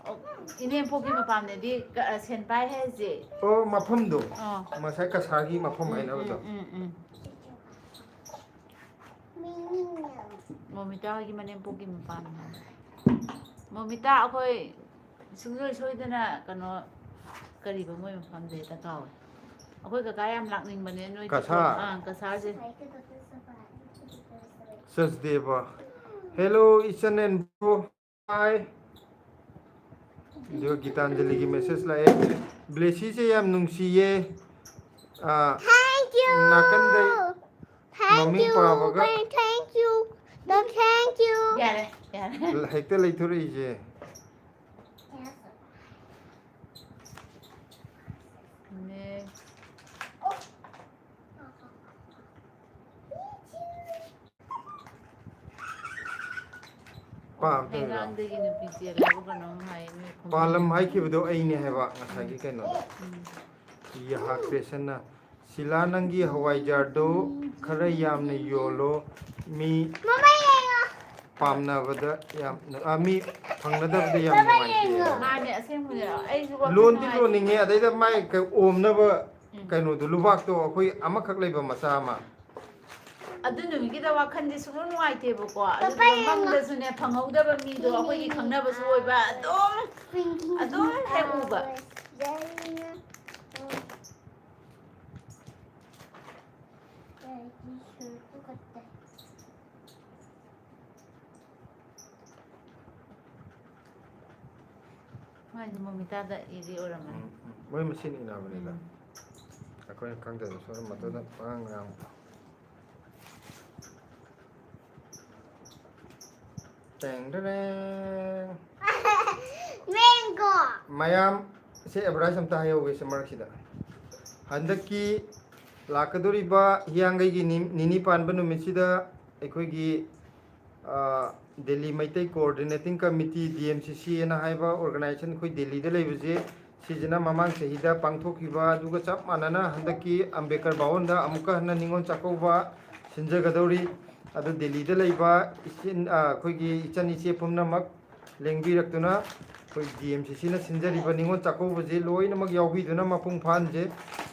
ꯑꯣ, ꯏꯅꯦꯝꯄꯣꯛꯀꯤ ꯃꯄꯥꯝꯅꯦꯗꯤ ꯀ-, ꯁꯦꯟꯄꯥꯏ ꯍꯥꯏꯁꯦ꯫ ꯑꯣ, ꯃꯐꯝꯗꯣ꯫ ꯑꯥ꯫ ꯉꯁꯥꯏ ꯀꯁꯥꯔꯒꯤ ꯃꯐꯝ ꯎꯝ, ꯍꯥꯏꯅꯕꯗꯣ꯫ ꯎꯝ, ꯎꯝ, ꯎꯝ꯫ ꯃꯣꯃꯤꯇꯥ ꯍꯣꯏꯒꯤ ꯃꯅꯦꯝꯄꯣꯛꯀꯤ ꯃꯄꯥꯝꯅꯦ꯫ ꯃꯣꯃꯤꯇꯥ ꯑꯩꯈꯣꯏ ꯁꯨꯡꯁꯣꯏ ꯁꯣꯏꯗꯅ ꯀꯩꯅꯣ, ꯀꯔꯤꯕ ꯃꯣꯏ ꯃꯐꯝꯁꯦ ꯍꯦꯛꯇ ꯀꯥꯎꯋꯦ꯫ ꯑꯩꯈꯣꯏ ꯀꯀꯥ ꯌꯥꯝ ꯂꯥꯛꯅꯤꯡꯕꯅꯦ ꯅꯣꯏ ꯀꯁꯥꯔ? ꯑꯥ, ꯀꯁꯥꯔꯁꯦ꯫ ꯁꯆꯗꯦꯕ꯫ Hello, ꯏꯆꯟ and bro. Hi. ꯑꯗꯨꯒ ꯒꯤꯇꯥꯟꯖꯂꯤꯒꯤ message ꯂꯥꯛꯑꯦ꯫ ꯕ꯭ꯂꯦꯁꯤꯁꯦ ꯌꯥꯝ ꯅꯨꯡꯁꯤꯌꯦ꯫ ꯑꯥ, Thank you. ꯅꯥꯀꯟꯗꯩ Thank ꯃꯃꯤꯡ you. ꯄꯥꯕꯒ Thank you. No, thank you. ꯌꯥꯔꯦ, ꯌꯥꯔꯦ꯫ ꯍꯦꯛꯇ ꯂꯩꯊꯣꯔꯛꯏꯁꯦ꯫ Next. ꯄꯥꯕ ꯇꯧꯔꯤꯔꯣ? ꯍꯩꯉꯥꯡꯗꯒꯤ ꯅꯨꯄꯤ ꯆꯦꯜꯂꯦ ꯍꯥꯏꯕ ꯀꯩꯅꯣꯝ ꯍꯥꯏ ꯅꯣꯏ ꯈꯨꯟ꯫ ꯄꯥꯂꯝ ꯍꯥꯏꯈꯤꯕꯗꯣ ꯑꯩꯅꯦ ꯍꯥꯏꯕ ꯉꯁꯥꯏꯒꯤ ꯀꯩꯅꯣꯗꯣ꯫ ꯎꯝ꯫ ꯌꯥꯍꯥꯛ ꯄꯦꯁꯟꯅ, "ꯁꯤꯂꯥ, ꯅꯪꯒꯤ ꯍꯋꯥꯏꯖꯥꯔꯗꯣ ꯈꯔ ꯌꯥꯝꯅ ꯌꯣꯜꯂꯣ, ꯃꯤ ꯃꯃꯥ ꯌꯦꯡꯉꯣ꯫ ꯄꯥꯝꯅꯕꯗ ꯌꯥꯝ, ꯑ, ꯃꯤ ꯐꯪꯅꯗꯕꯗ ꯌꯥꯝ ꯅꯨꯡꯉꯥꯏꯇꯦ"꯫ ꯃꯥꯅꯦ, ꯑꯁꯦꯡꯕꯅꯦ꯫ ꯑꯩꯁꯨ ꯋꯥꯈꯜ ꯂꯣꯟꯗꯤ ꯅꯨꯡꯉꯥꯏꯇꯦ꯫ ꯂꯣꯟꯅꯤꯡꯉꯦ, ꯑꯗꯩꯗ ꯃꯥꯏ ꯀꯩ ꯑꯣꯝꯅꯕ ꯎꯝ꯫ ꯀꯩꯅꯣꯗꯣ, ꯂꯨꯕꯥꯛꯇꯣ ꯑꯩꯈꯣꯏ ꯑꯃꯈꯛ ꯂꯩꯕ ꯃꯆꯥ ꯑꯃ꯫ ꯑꯗꯨ ꯅꯨꯃꯤꯠꯀꯤꯗ ꯋꯥꯈꯜꯁꯦ ꯁꯨꯡꯅꯨꯡ ꯅꯨꯡꯉꯥꯏꯇꯦꯕꯀꯣ꯫ ꯑꯗꯨꯒ ꯃꯪꯗꯁꯨꯅꯦ, ꯐꯪꯍꯧꯗꯕ ꯃꯤꯗꯣ ꯑꯩꯈꯣꯏꯒꯤ ꯈꯪꯅꯕꯁꯨ ꯑꯣꯏꯕ ꯑꯗꯨꯝ ꯑꯗꯨꯝ ꯍꯦꯛ ꯎꯕ꯫ ꯃꯥꯏꯗꯤ ꯃꯣꯃꯤꯇꯥꯗ ꯏꯗꯤ ꯑꯣꯏꯔꯝꯃꯅꯤ꯫ ꯎꯝ, ꯎꯝ꯫ ꯃꯣꯏ ꯃꯁꯦꯟ ꯏꯅꯕꯅꯤꯗ꯫ ꯎꯝ꯫ ꯑꯩꯈꯣꯏꯅ ꯈꯪꯗꯕ ꯁꯣꯏꯔꯝ ꯃꯇꯨꯡꯗ ꯄꯉꯥꯡ ꯉꯥꯡꯕ꯫ ꯇꯦꯡ ꯇꯦꯔꯦꯡ꯫ Mango. ꯃꯌꯥꯝ, ꯁꯤ advertise ꯑꯝꯇ ꯍꯥꯏꯍꯧꯒꯦ ꯁꯤ ꯃꯔꯛꯁꯤꯗ꯫ ꯍꯟꯗꯛꯀꯤ ꯂꯥꯛꯀꯗꯧꯔꯤꯕ ꯍꯤꯌꯥꯡꯒꯩꯒꯤ ꯅꯤ-, ꯅꯤꯅꯤ ꯄꯥꯟꯕ ꯅꯨꯃꯤꯠꯁꯤꯗ ꯑꯩꯈꯣꯏꯒꯤ, ꯑ, Delhi Meitei coordinating committee, D M C ꯁꯤ ꯑꯅ ꯍꯥꯏꯕ ꯑꯣꯔꯒꯅꯥꯏꯖꯦꯁꯟ ꯑꯩꯈꯣꯏ ꯗꯦꯜꯂꯤꯗ ꯂꯩꯕꯁꯦ, ꯁꯤꯁꯤꯅ ꯃꯃꯥꯡ ꯆꯍꯤꯗ ꯄꯥꯡꯊꯣꯛꯈꯤꯕ, ꯑꯗꯨꯒ ꯆꯞ ꯃꯥꯟꯅꯅ ꯍꯟꯗꯛꯀꯤ ꯑꯝꯕꯦꯗꯀꯔ ꯚꯋꯟꯗ ꯑꯃꯨꯛꯀ ꯍꯟꯅ ꯅꯤꯉꯣꯜ ꯆꯥꯛꯀꯧꯕ ꯁꯤꯟꯖꯒꯗꯧꯔꯤ꯫ ꯑꯗꯨ ꯗꯦꯜꯂꯤꯗ ꯂꯩꯕ ꯏꯆꯤꯟ, ꯑ, ꯑꯩꯈꯣꯏꯒꯤ ꯏꯆꯟ ꯏꯆꯦ ꯄꯨꯝꯅꯃꯛ ꯂꯦꯡꯕꯤꯔꯛꯇꯨꯅ, ꯑꯩꯈꯣꯏ ꯗꯤ ꯑꯦꯝ ꯁꯤ ꯁꯤꯅ ꯁꯤꯟꯖꯔꯤꯕ ꯅꯤꯉꯣꯜ ꯆꯥꯛꯀꯧꯕꯁꯦ ꯂꯣꯏꯅꯃꯛ ꯌꯥꯎꯕꯤꯗꯨꯅ ꯃꯄꯨꯡ ꯐꯥꯍꯟꯁꯦ꯫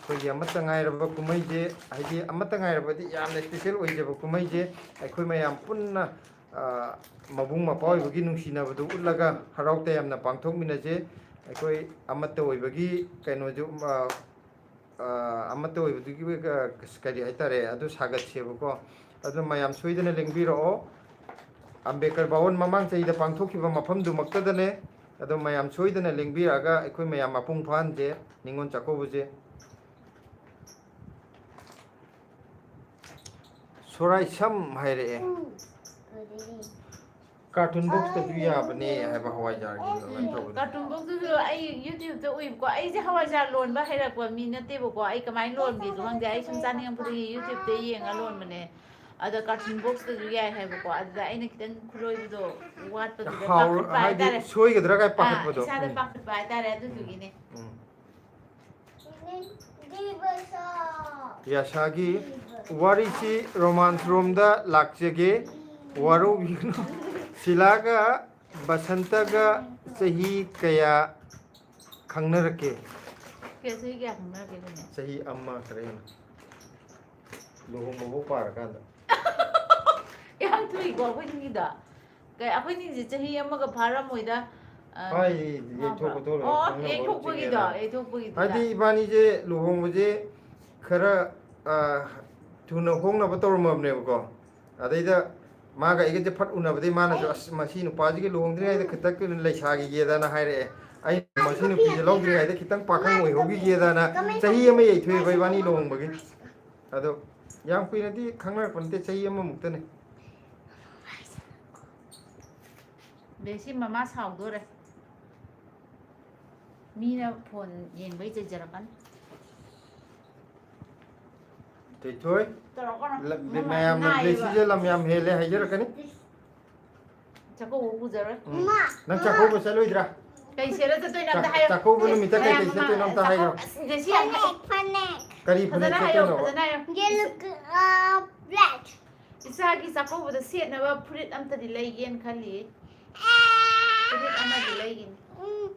ꯑꯩꯈꯣꯏꯒꯤ ꯑꯃꯠꯇ ꯉꯥꯏꯔꯕ ꯀꯨꯝꯍꯩꯁꯦ, ꯍꯥꯏꯗꯤ ꯑꯃꯠꯇ ꯉꯥꯏꯔꯕꯗꯤ ꯌꯥꯝꯅ ꯏꯁꯄꯤꯁꯦꯜ ꯑꯣꯏꯖꯕ ꯀꯨꯝꯍꯩꯁꯦ, ꯑꯩꯈꯣꯏ ꯃꯌꯥꯝ ꯄꯨꯟꯅ, ꯑ, ꯃꯕꯨꯡ ꯃꯧꯄ꯭ꯋꯥ ꯑꯣꯏꯕꯒꯤ ꯅꯨꯡꯁꯤꯅꯕꯗꯨ ꯎꯠꯂꯒ ꯍꯔꯥꯎ ꯇꯌꯥꯝꯅ ꯄꯥꯡꯊꯣꯛꯃꯤꯟꯅꯁꯦ꯫ ꯑꯩꯈꯣꯏ ꯑꯃꯠꯇ ꯑꯣꯏꯕꯒꯤ ꯀꯩꯅꯣꯁꯨ, ꯑ, ꯑ, ꯑꯃꯠꯇ ꯑꯣꯏꯕꯗꯨꯒꯤ, ꯑ, ꯀꯔꯤ ꯍꯥꯏꯇꯥꯔꯦ, ꯑꯗꯨ ꯁꯥꯒꯠꯁꯦꯕꯀꯣ꯫ ꯑꯗꯨ ꯃꯌꯥꯝ ꯁꯣꯏꯗꯅ ꯂꯦꯡꯕꯤꯔꯛꯑꯣ꯫ ꯑꯝꯕꯦꯗꯀꯔ ꯚꯋꯟ ꯃꯃꯥꯡ ꯆꯍꯤꯗ ꯄꯥꯡꯊꯣꯛꯈꯤꯕ ꯃꯐꯝꯗꯨꯃꯛꯇꯗꯅꯦ꯫ ꯑꯗꯣ ꯃꯌꯥꯝ ꯁꯣꯏꯗꯅ ꯂꯦꯡꯕꯤꯔꯛꯑꯒ ꯑꯩꯈꯣꯏ ꯃꯌꯥꯝ ꯃꯄꯨꯡ ꯐꯥꯍꯟꯁꯦ ꯅꯤꯉꯣꯜ ꯆꯥꯛꯀꯧꯕꯁꯦ꯫ ꯁꯣꯔꯥꯏꯁꯝ ꯍꯥꯏꯔꯛꯑꯦ꯫ ꯀꯥꯔꯇꯨꯟ ꯕꯣꯛꯁꯇꯁꯨ ꯌꯥꯕꯅꯦ ꯍꯥꯏꯕ ꯍꯋꯥꯏꯖꯥꯔꯒꯤ ꯀꯩꯅꯣ ꯇꯧꯕꯗꯣ꯫ ꯀꯥꯔꯇꯨꯟ ꯕꯣꯛꯁꯇꯨꯁꯨ ꯑꯩ YouTube-ꯇ ꯎꯏꯕꯀꯣ꯫ ꯑꯩꯁꯦ ꯍꯋꯥꯏꯖꯥꯔ ꯂꯣꯟꯕ ꯍꯩꯔꯛꯄ ꯃꯤ ꯅꯠꯇꯦꯕꯀꯣ꯫ ꯑꯩ ꯀꯃꯥꯏꯅ ꯂꯣꯟꯒꯦꯁꯨ ꯈꯪꯗꯦ꯫ ꯑꯩ ꯁꯨꯝ ꯆꯥꯅꯤꯡꯉꯛꯄꯗꯒꯤ YouTube-ꯇ ꯌꯦꯡꯉ ꯂꯣꯟꯕꯅꯦ꯫ ꯑꯗ ꯀꯥꯔꯇꯨꯟ ꯕꯣꯛꯁꯇꯁꯨ ꯌꯥꯏ ꯍꯥꯏꯕꯀꯣ꯫ ꯑꯗꯨꯗ ꯑꯩꯅ ꯈꯤꯇꯪ ꯈꯨꯠꯂꯣꯏꯕꯗꯣ ꯋꯥꯠꯄꯗꯨꯗ ꯍꯥꯎꯔ-, ꯄꯥꯈꯠꯄ ꯍꯥꯏꯗꯤ ꯍꯥꯏꯇꯥꯔꯦ꯫ ꯁꯣꯏꯒꯗ꯭ꯔꯥ ꯀꯥꯏ ꯑꯥ, ꯄꯥꯈꯠꯄꯗꯣ꯫ ꯏꯁꯥꯗ ꯎꯝ꯫ ꯄꯥꯈꯠꯄ ꯍꯥꯏꯇꯥꯔꯦ꯫ ꯑꯗꯨꯗꯨꯒꯤꯅꯦ꯫ ꯎꯝ꯫ ꯌꯥꯁꯥꯒꯤ ꯋꯥꯔꯤꯁꯤ ꯔꯣꯃꯥꯟꯁ ꯔꯣꯝꯗ ꯂꯥꯛꯆꯒꯦ, ꯋꯥꯔꯧꯕꯤꯒꯅꯨ꯫ ꯁꯤꯂꯥꯒ ꯕꯁꯟꯇꯒ ꯆꯍꯤ ꯀꯌꯥ ꯈꯪꯅꯔꯛꯀꯦ? ꯀꯌꯥ, ꯆꯍꯤ ꯀꯌꯥ ꯈꯪꯅꯔꯛꯀꯦ ꯑꯩꯈꯣꯏꯅꯦ? ꯆꯍꯤ ꯑꯃ ꯈꯔ ꯍꯦꯟꯅ꯫ ꯂꯨꯍꯣꯡꯕꯐꯥꯎ ꯄꯥꯔꯀꯥꯟꯗ꯫ ꯌꯥꯝ ꯊꯨꯏꯀꯣ ꯑꯩꯈꯣꯏꯅꯤꯒꯤꯗꯣ꯫ ꯀꯩ, ꯑꯩꯈꯣꯏꯅꯤꯁꯦ ꯆꯍꯤ ꯑꯃꯒ ꯐꯥꯔꯝꯃꯣꯏꯗ, ꯑ, ꯍꯥꯏ, ꯐꯥꯕ꯭ꯔꯣ? ꯌꯩꯊꯣꯛ ꯈꯣꯠꯇꯣꯛ ꯂꯣꯏ ꯑꯣ, ꯈꯪꯅꯕ ꯌꯩꯊꯣꯛꯄꯒꯤꯗꯣ, ꯆꯤꯡꯉꯦꯅ꯫ ꯌꯩꯊꯣꯛꯄꯒꯤꯗꯨꯗ꯫ ꯍꯥꯏꯗꯤ ꯏꯕꯥꯅꯤꯁꯦ ꯂꯨꯍꯣꯡꯕꯁꯦ ꯈꯔ, ꯑ, ꯊꯨꯅ ꯍꯣꯡꯅꯕ ꯇꯧꯔꯝꯃꯕꯅꯦꯕꯀꯣ꯫ ꯑꯗꯩꯗ ꯃꯥꯒ ꯑꯩꯒꯁꯦ ꯐꯠ ꯎꯅꯕꯗꯩ ꯃꯥꯅꯁꯨ, "ꯑꯁ, ꯃꯁꯤ ꯅꯨꯄꯥꯁꯤꯒ ꯂꯨꯍꯣꯡꯗ꯭ꯔꯤꯉꯩꯗ ꯈꯤꯇꯪ ꯀꯨꯏꯅ ꯂꯩꯁꯥꯈꯤꯒꯦꯗꯅ" ꯍꯥꯏꯔꯛꯑꯦ꯫ ꯑꯩꯅ ꯃꯁꯤ ꯅꯨꯄꯤꯁꯦ ꯂꯧꯗ꯭ꯔꯤꯉꯩꯗ ꯈꯤꯇꯪ ꯄꯥꯈꯪ ꯑꯣꯏꯍꯧꯈꯤꯒꯦꯗꯅ ꯆꯍꯤ ꯑꯃ ꯌꯩꯊꯣꯛꯑꯦꯕ ꯏꯕꯥꯅꯤ ꯂꯨꯍꯣꯡꯕꯒꯤ꯫ ꯑꯗꯣ ꯌꯥꯝ ꯀꯨꯏꯅꯗꯤ ꯈꯪꯅꯔꯛꯄ ꯅꯠꯇꯦ, ꯆꯍꯤ ꯑꯃꯃꯨꯛꯇꯅꯦ꯫ ꯕꯦꯁꯤ ꯃꯃꯥ ꯁꯥꯎꯗꯣꯔꯦ꯫ ꯃꯤꯅ ꯐꯣꯟ ꯌꯦꯡꯕꯩ ꯆꯩꯖꯔꯛꯀꯅꯤ꯫ ꯊꯣꯏꯊꯣꯏ, ꯇꯧꯔꯛꯀꯅꯨ꯫ ꯂꯝ-, ꯅꯪ ꯃꯌꯥꯝꯅ ꯅꯥꯏꯌꯦꯕ꯫ ꯕꯦꯁꯤꯁꯦ ꯂꯝ ꯌꯥꯝ ꯍꯦꯜꯂꯦ ꯍꯥꯏꯖꯔꯛꯀꯅꯤ꯫ ꯆꯥꯛꯀꯧꯕ ꯄꯨꯖꯔꯣꯏ꯫ ꯎꯝ꯫ ꯅꯪ ꯆꯥꯛꯀꯧꯕ ꯆꯠꯂꯣꯏꯗ꯭ꯔꯥ? ꯀꯩ ꯁꯦꯠꯂ ꯆꯠꯇꯣꯏꯅꯣ ꯑꯝꯇ ꯆꯥꯛ- ꯍꯥꯏꯌꯣ꯫ ꯆꯥꯛꯀꯧꯕ ꯅꯨꯃꯤꯠꯇ ꯀꯩ ꯃꯌꯥꯝ ꯀꯩ ꯃꯃꯥꯡ ꯁꯦꯠꯇꯣꯏꯅꯣ ꯑꯝꯇ ꯆꯥꯛꯀꯧ- ꯍꯥꯏꯌꯣ꯫ ꯑꯁ, ꯖꯦꯁꯤ, ꯐꯅꯦꯛ ꯐꯅꯦꯛ ꯀꯔꯤ ꯐꯅꯦꯛ ꯐꯖꯅ ꯍꯥꯏꯌꯣ, ꯁꯦꯠꯇꯣꯏꯅꯣꯕ? ꯐꯖꯅ ꯍꯥꯏꯌꯣ꯫ Yellow, uh, black. ꯏꯆꯥꯒꯤ ꯆꯥꯛꯀꯧꯕꯗ ꯁꯦꯠꯅꯕ ꯐꯨꯔꯤꯠ ꯑꯝꯇꯗꯤ ꯂꯩꯒꯦꯅ ꯈꯜꯂꯤ꯫ ꯐꯨꯔꯤꯠ ꯑꯃꯗꯤ ꯂꯩꯒꯤꯅꯤ꯫ Mm,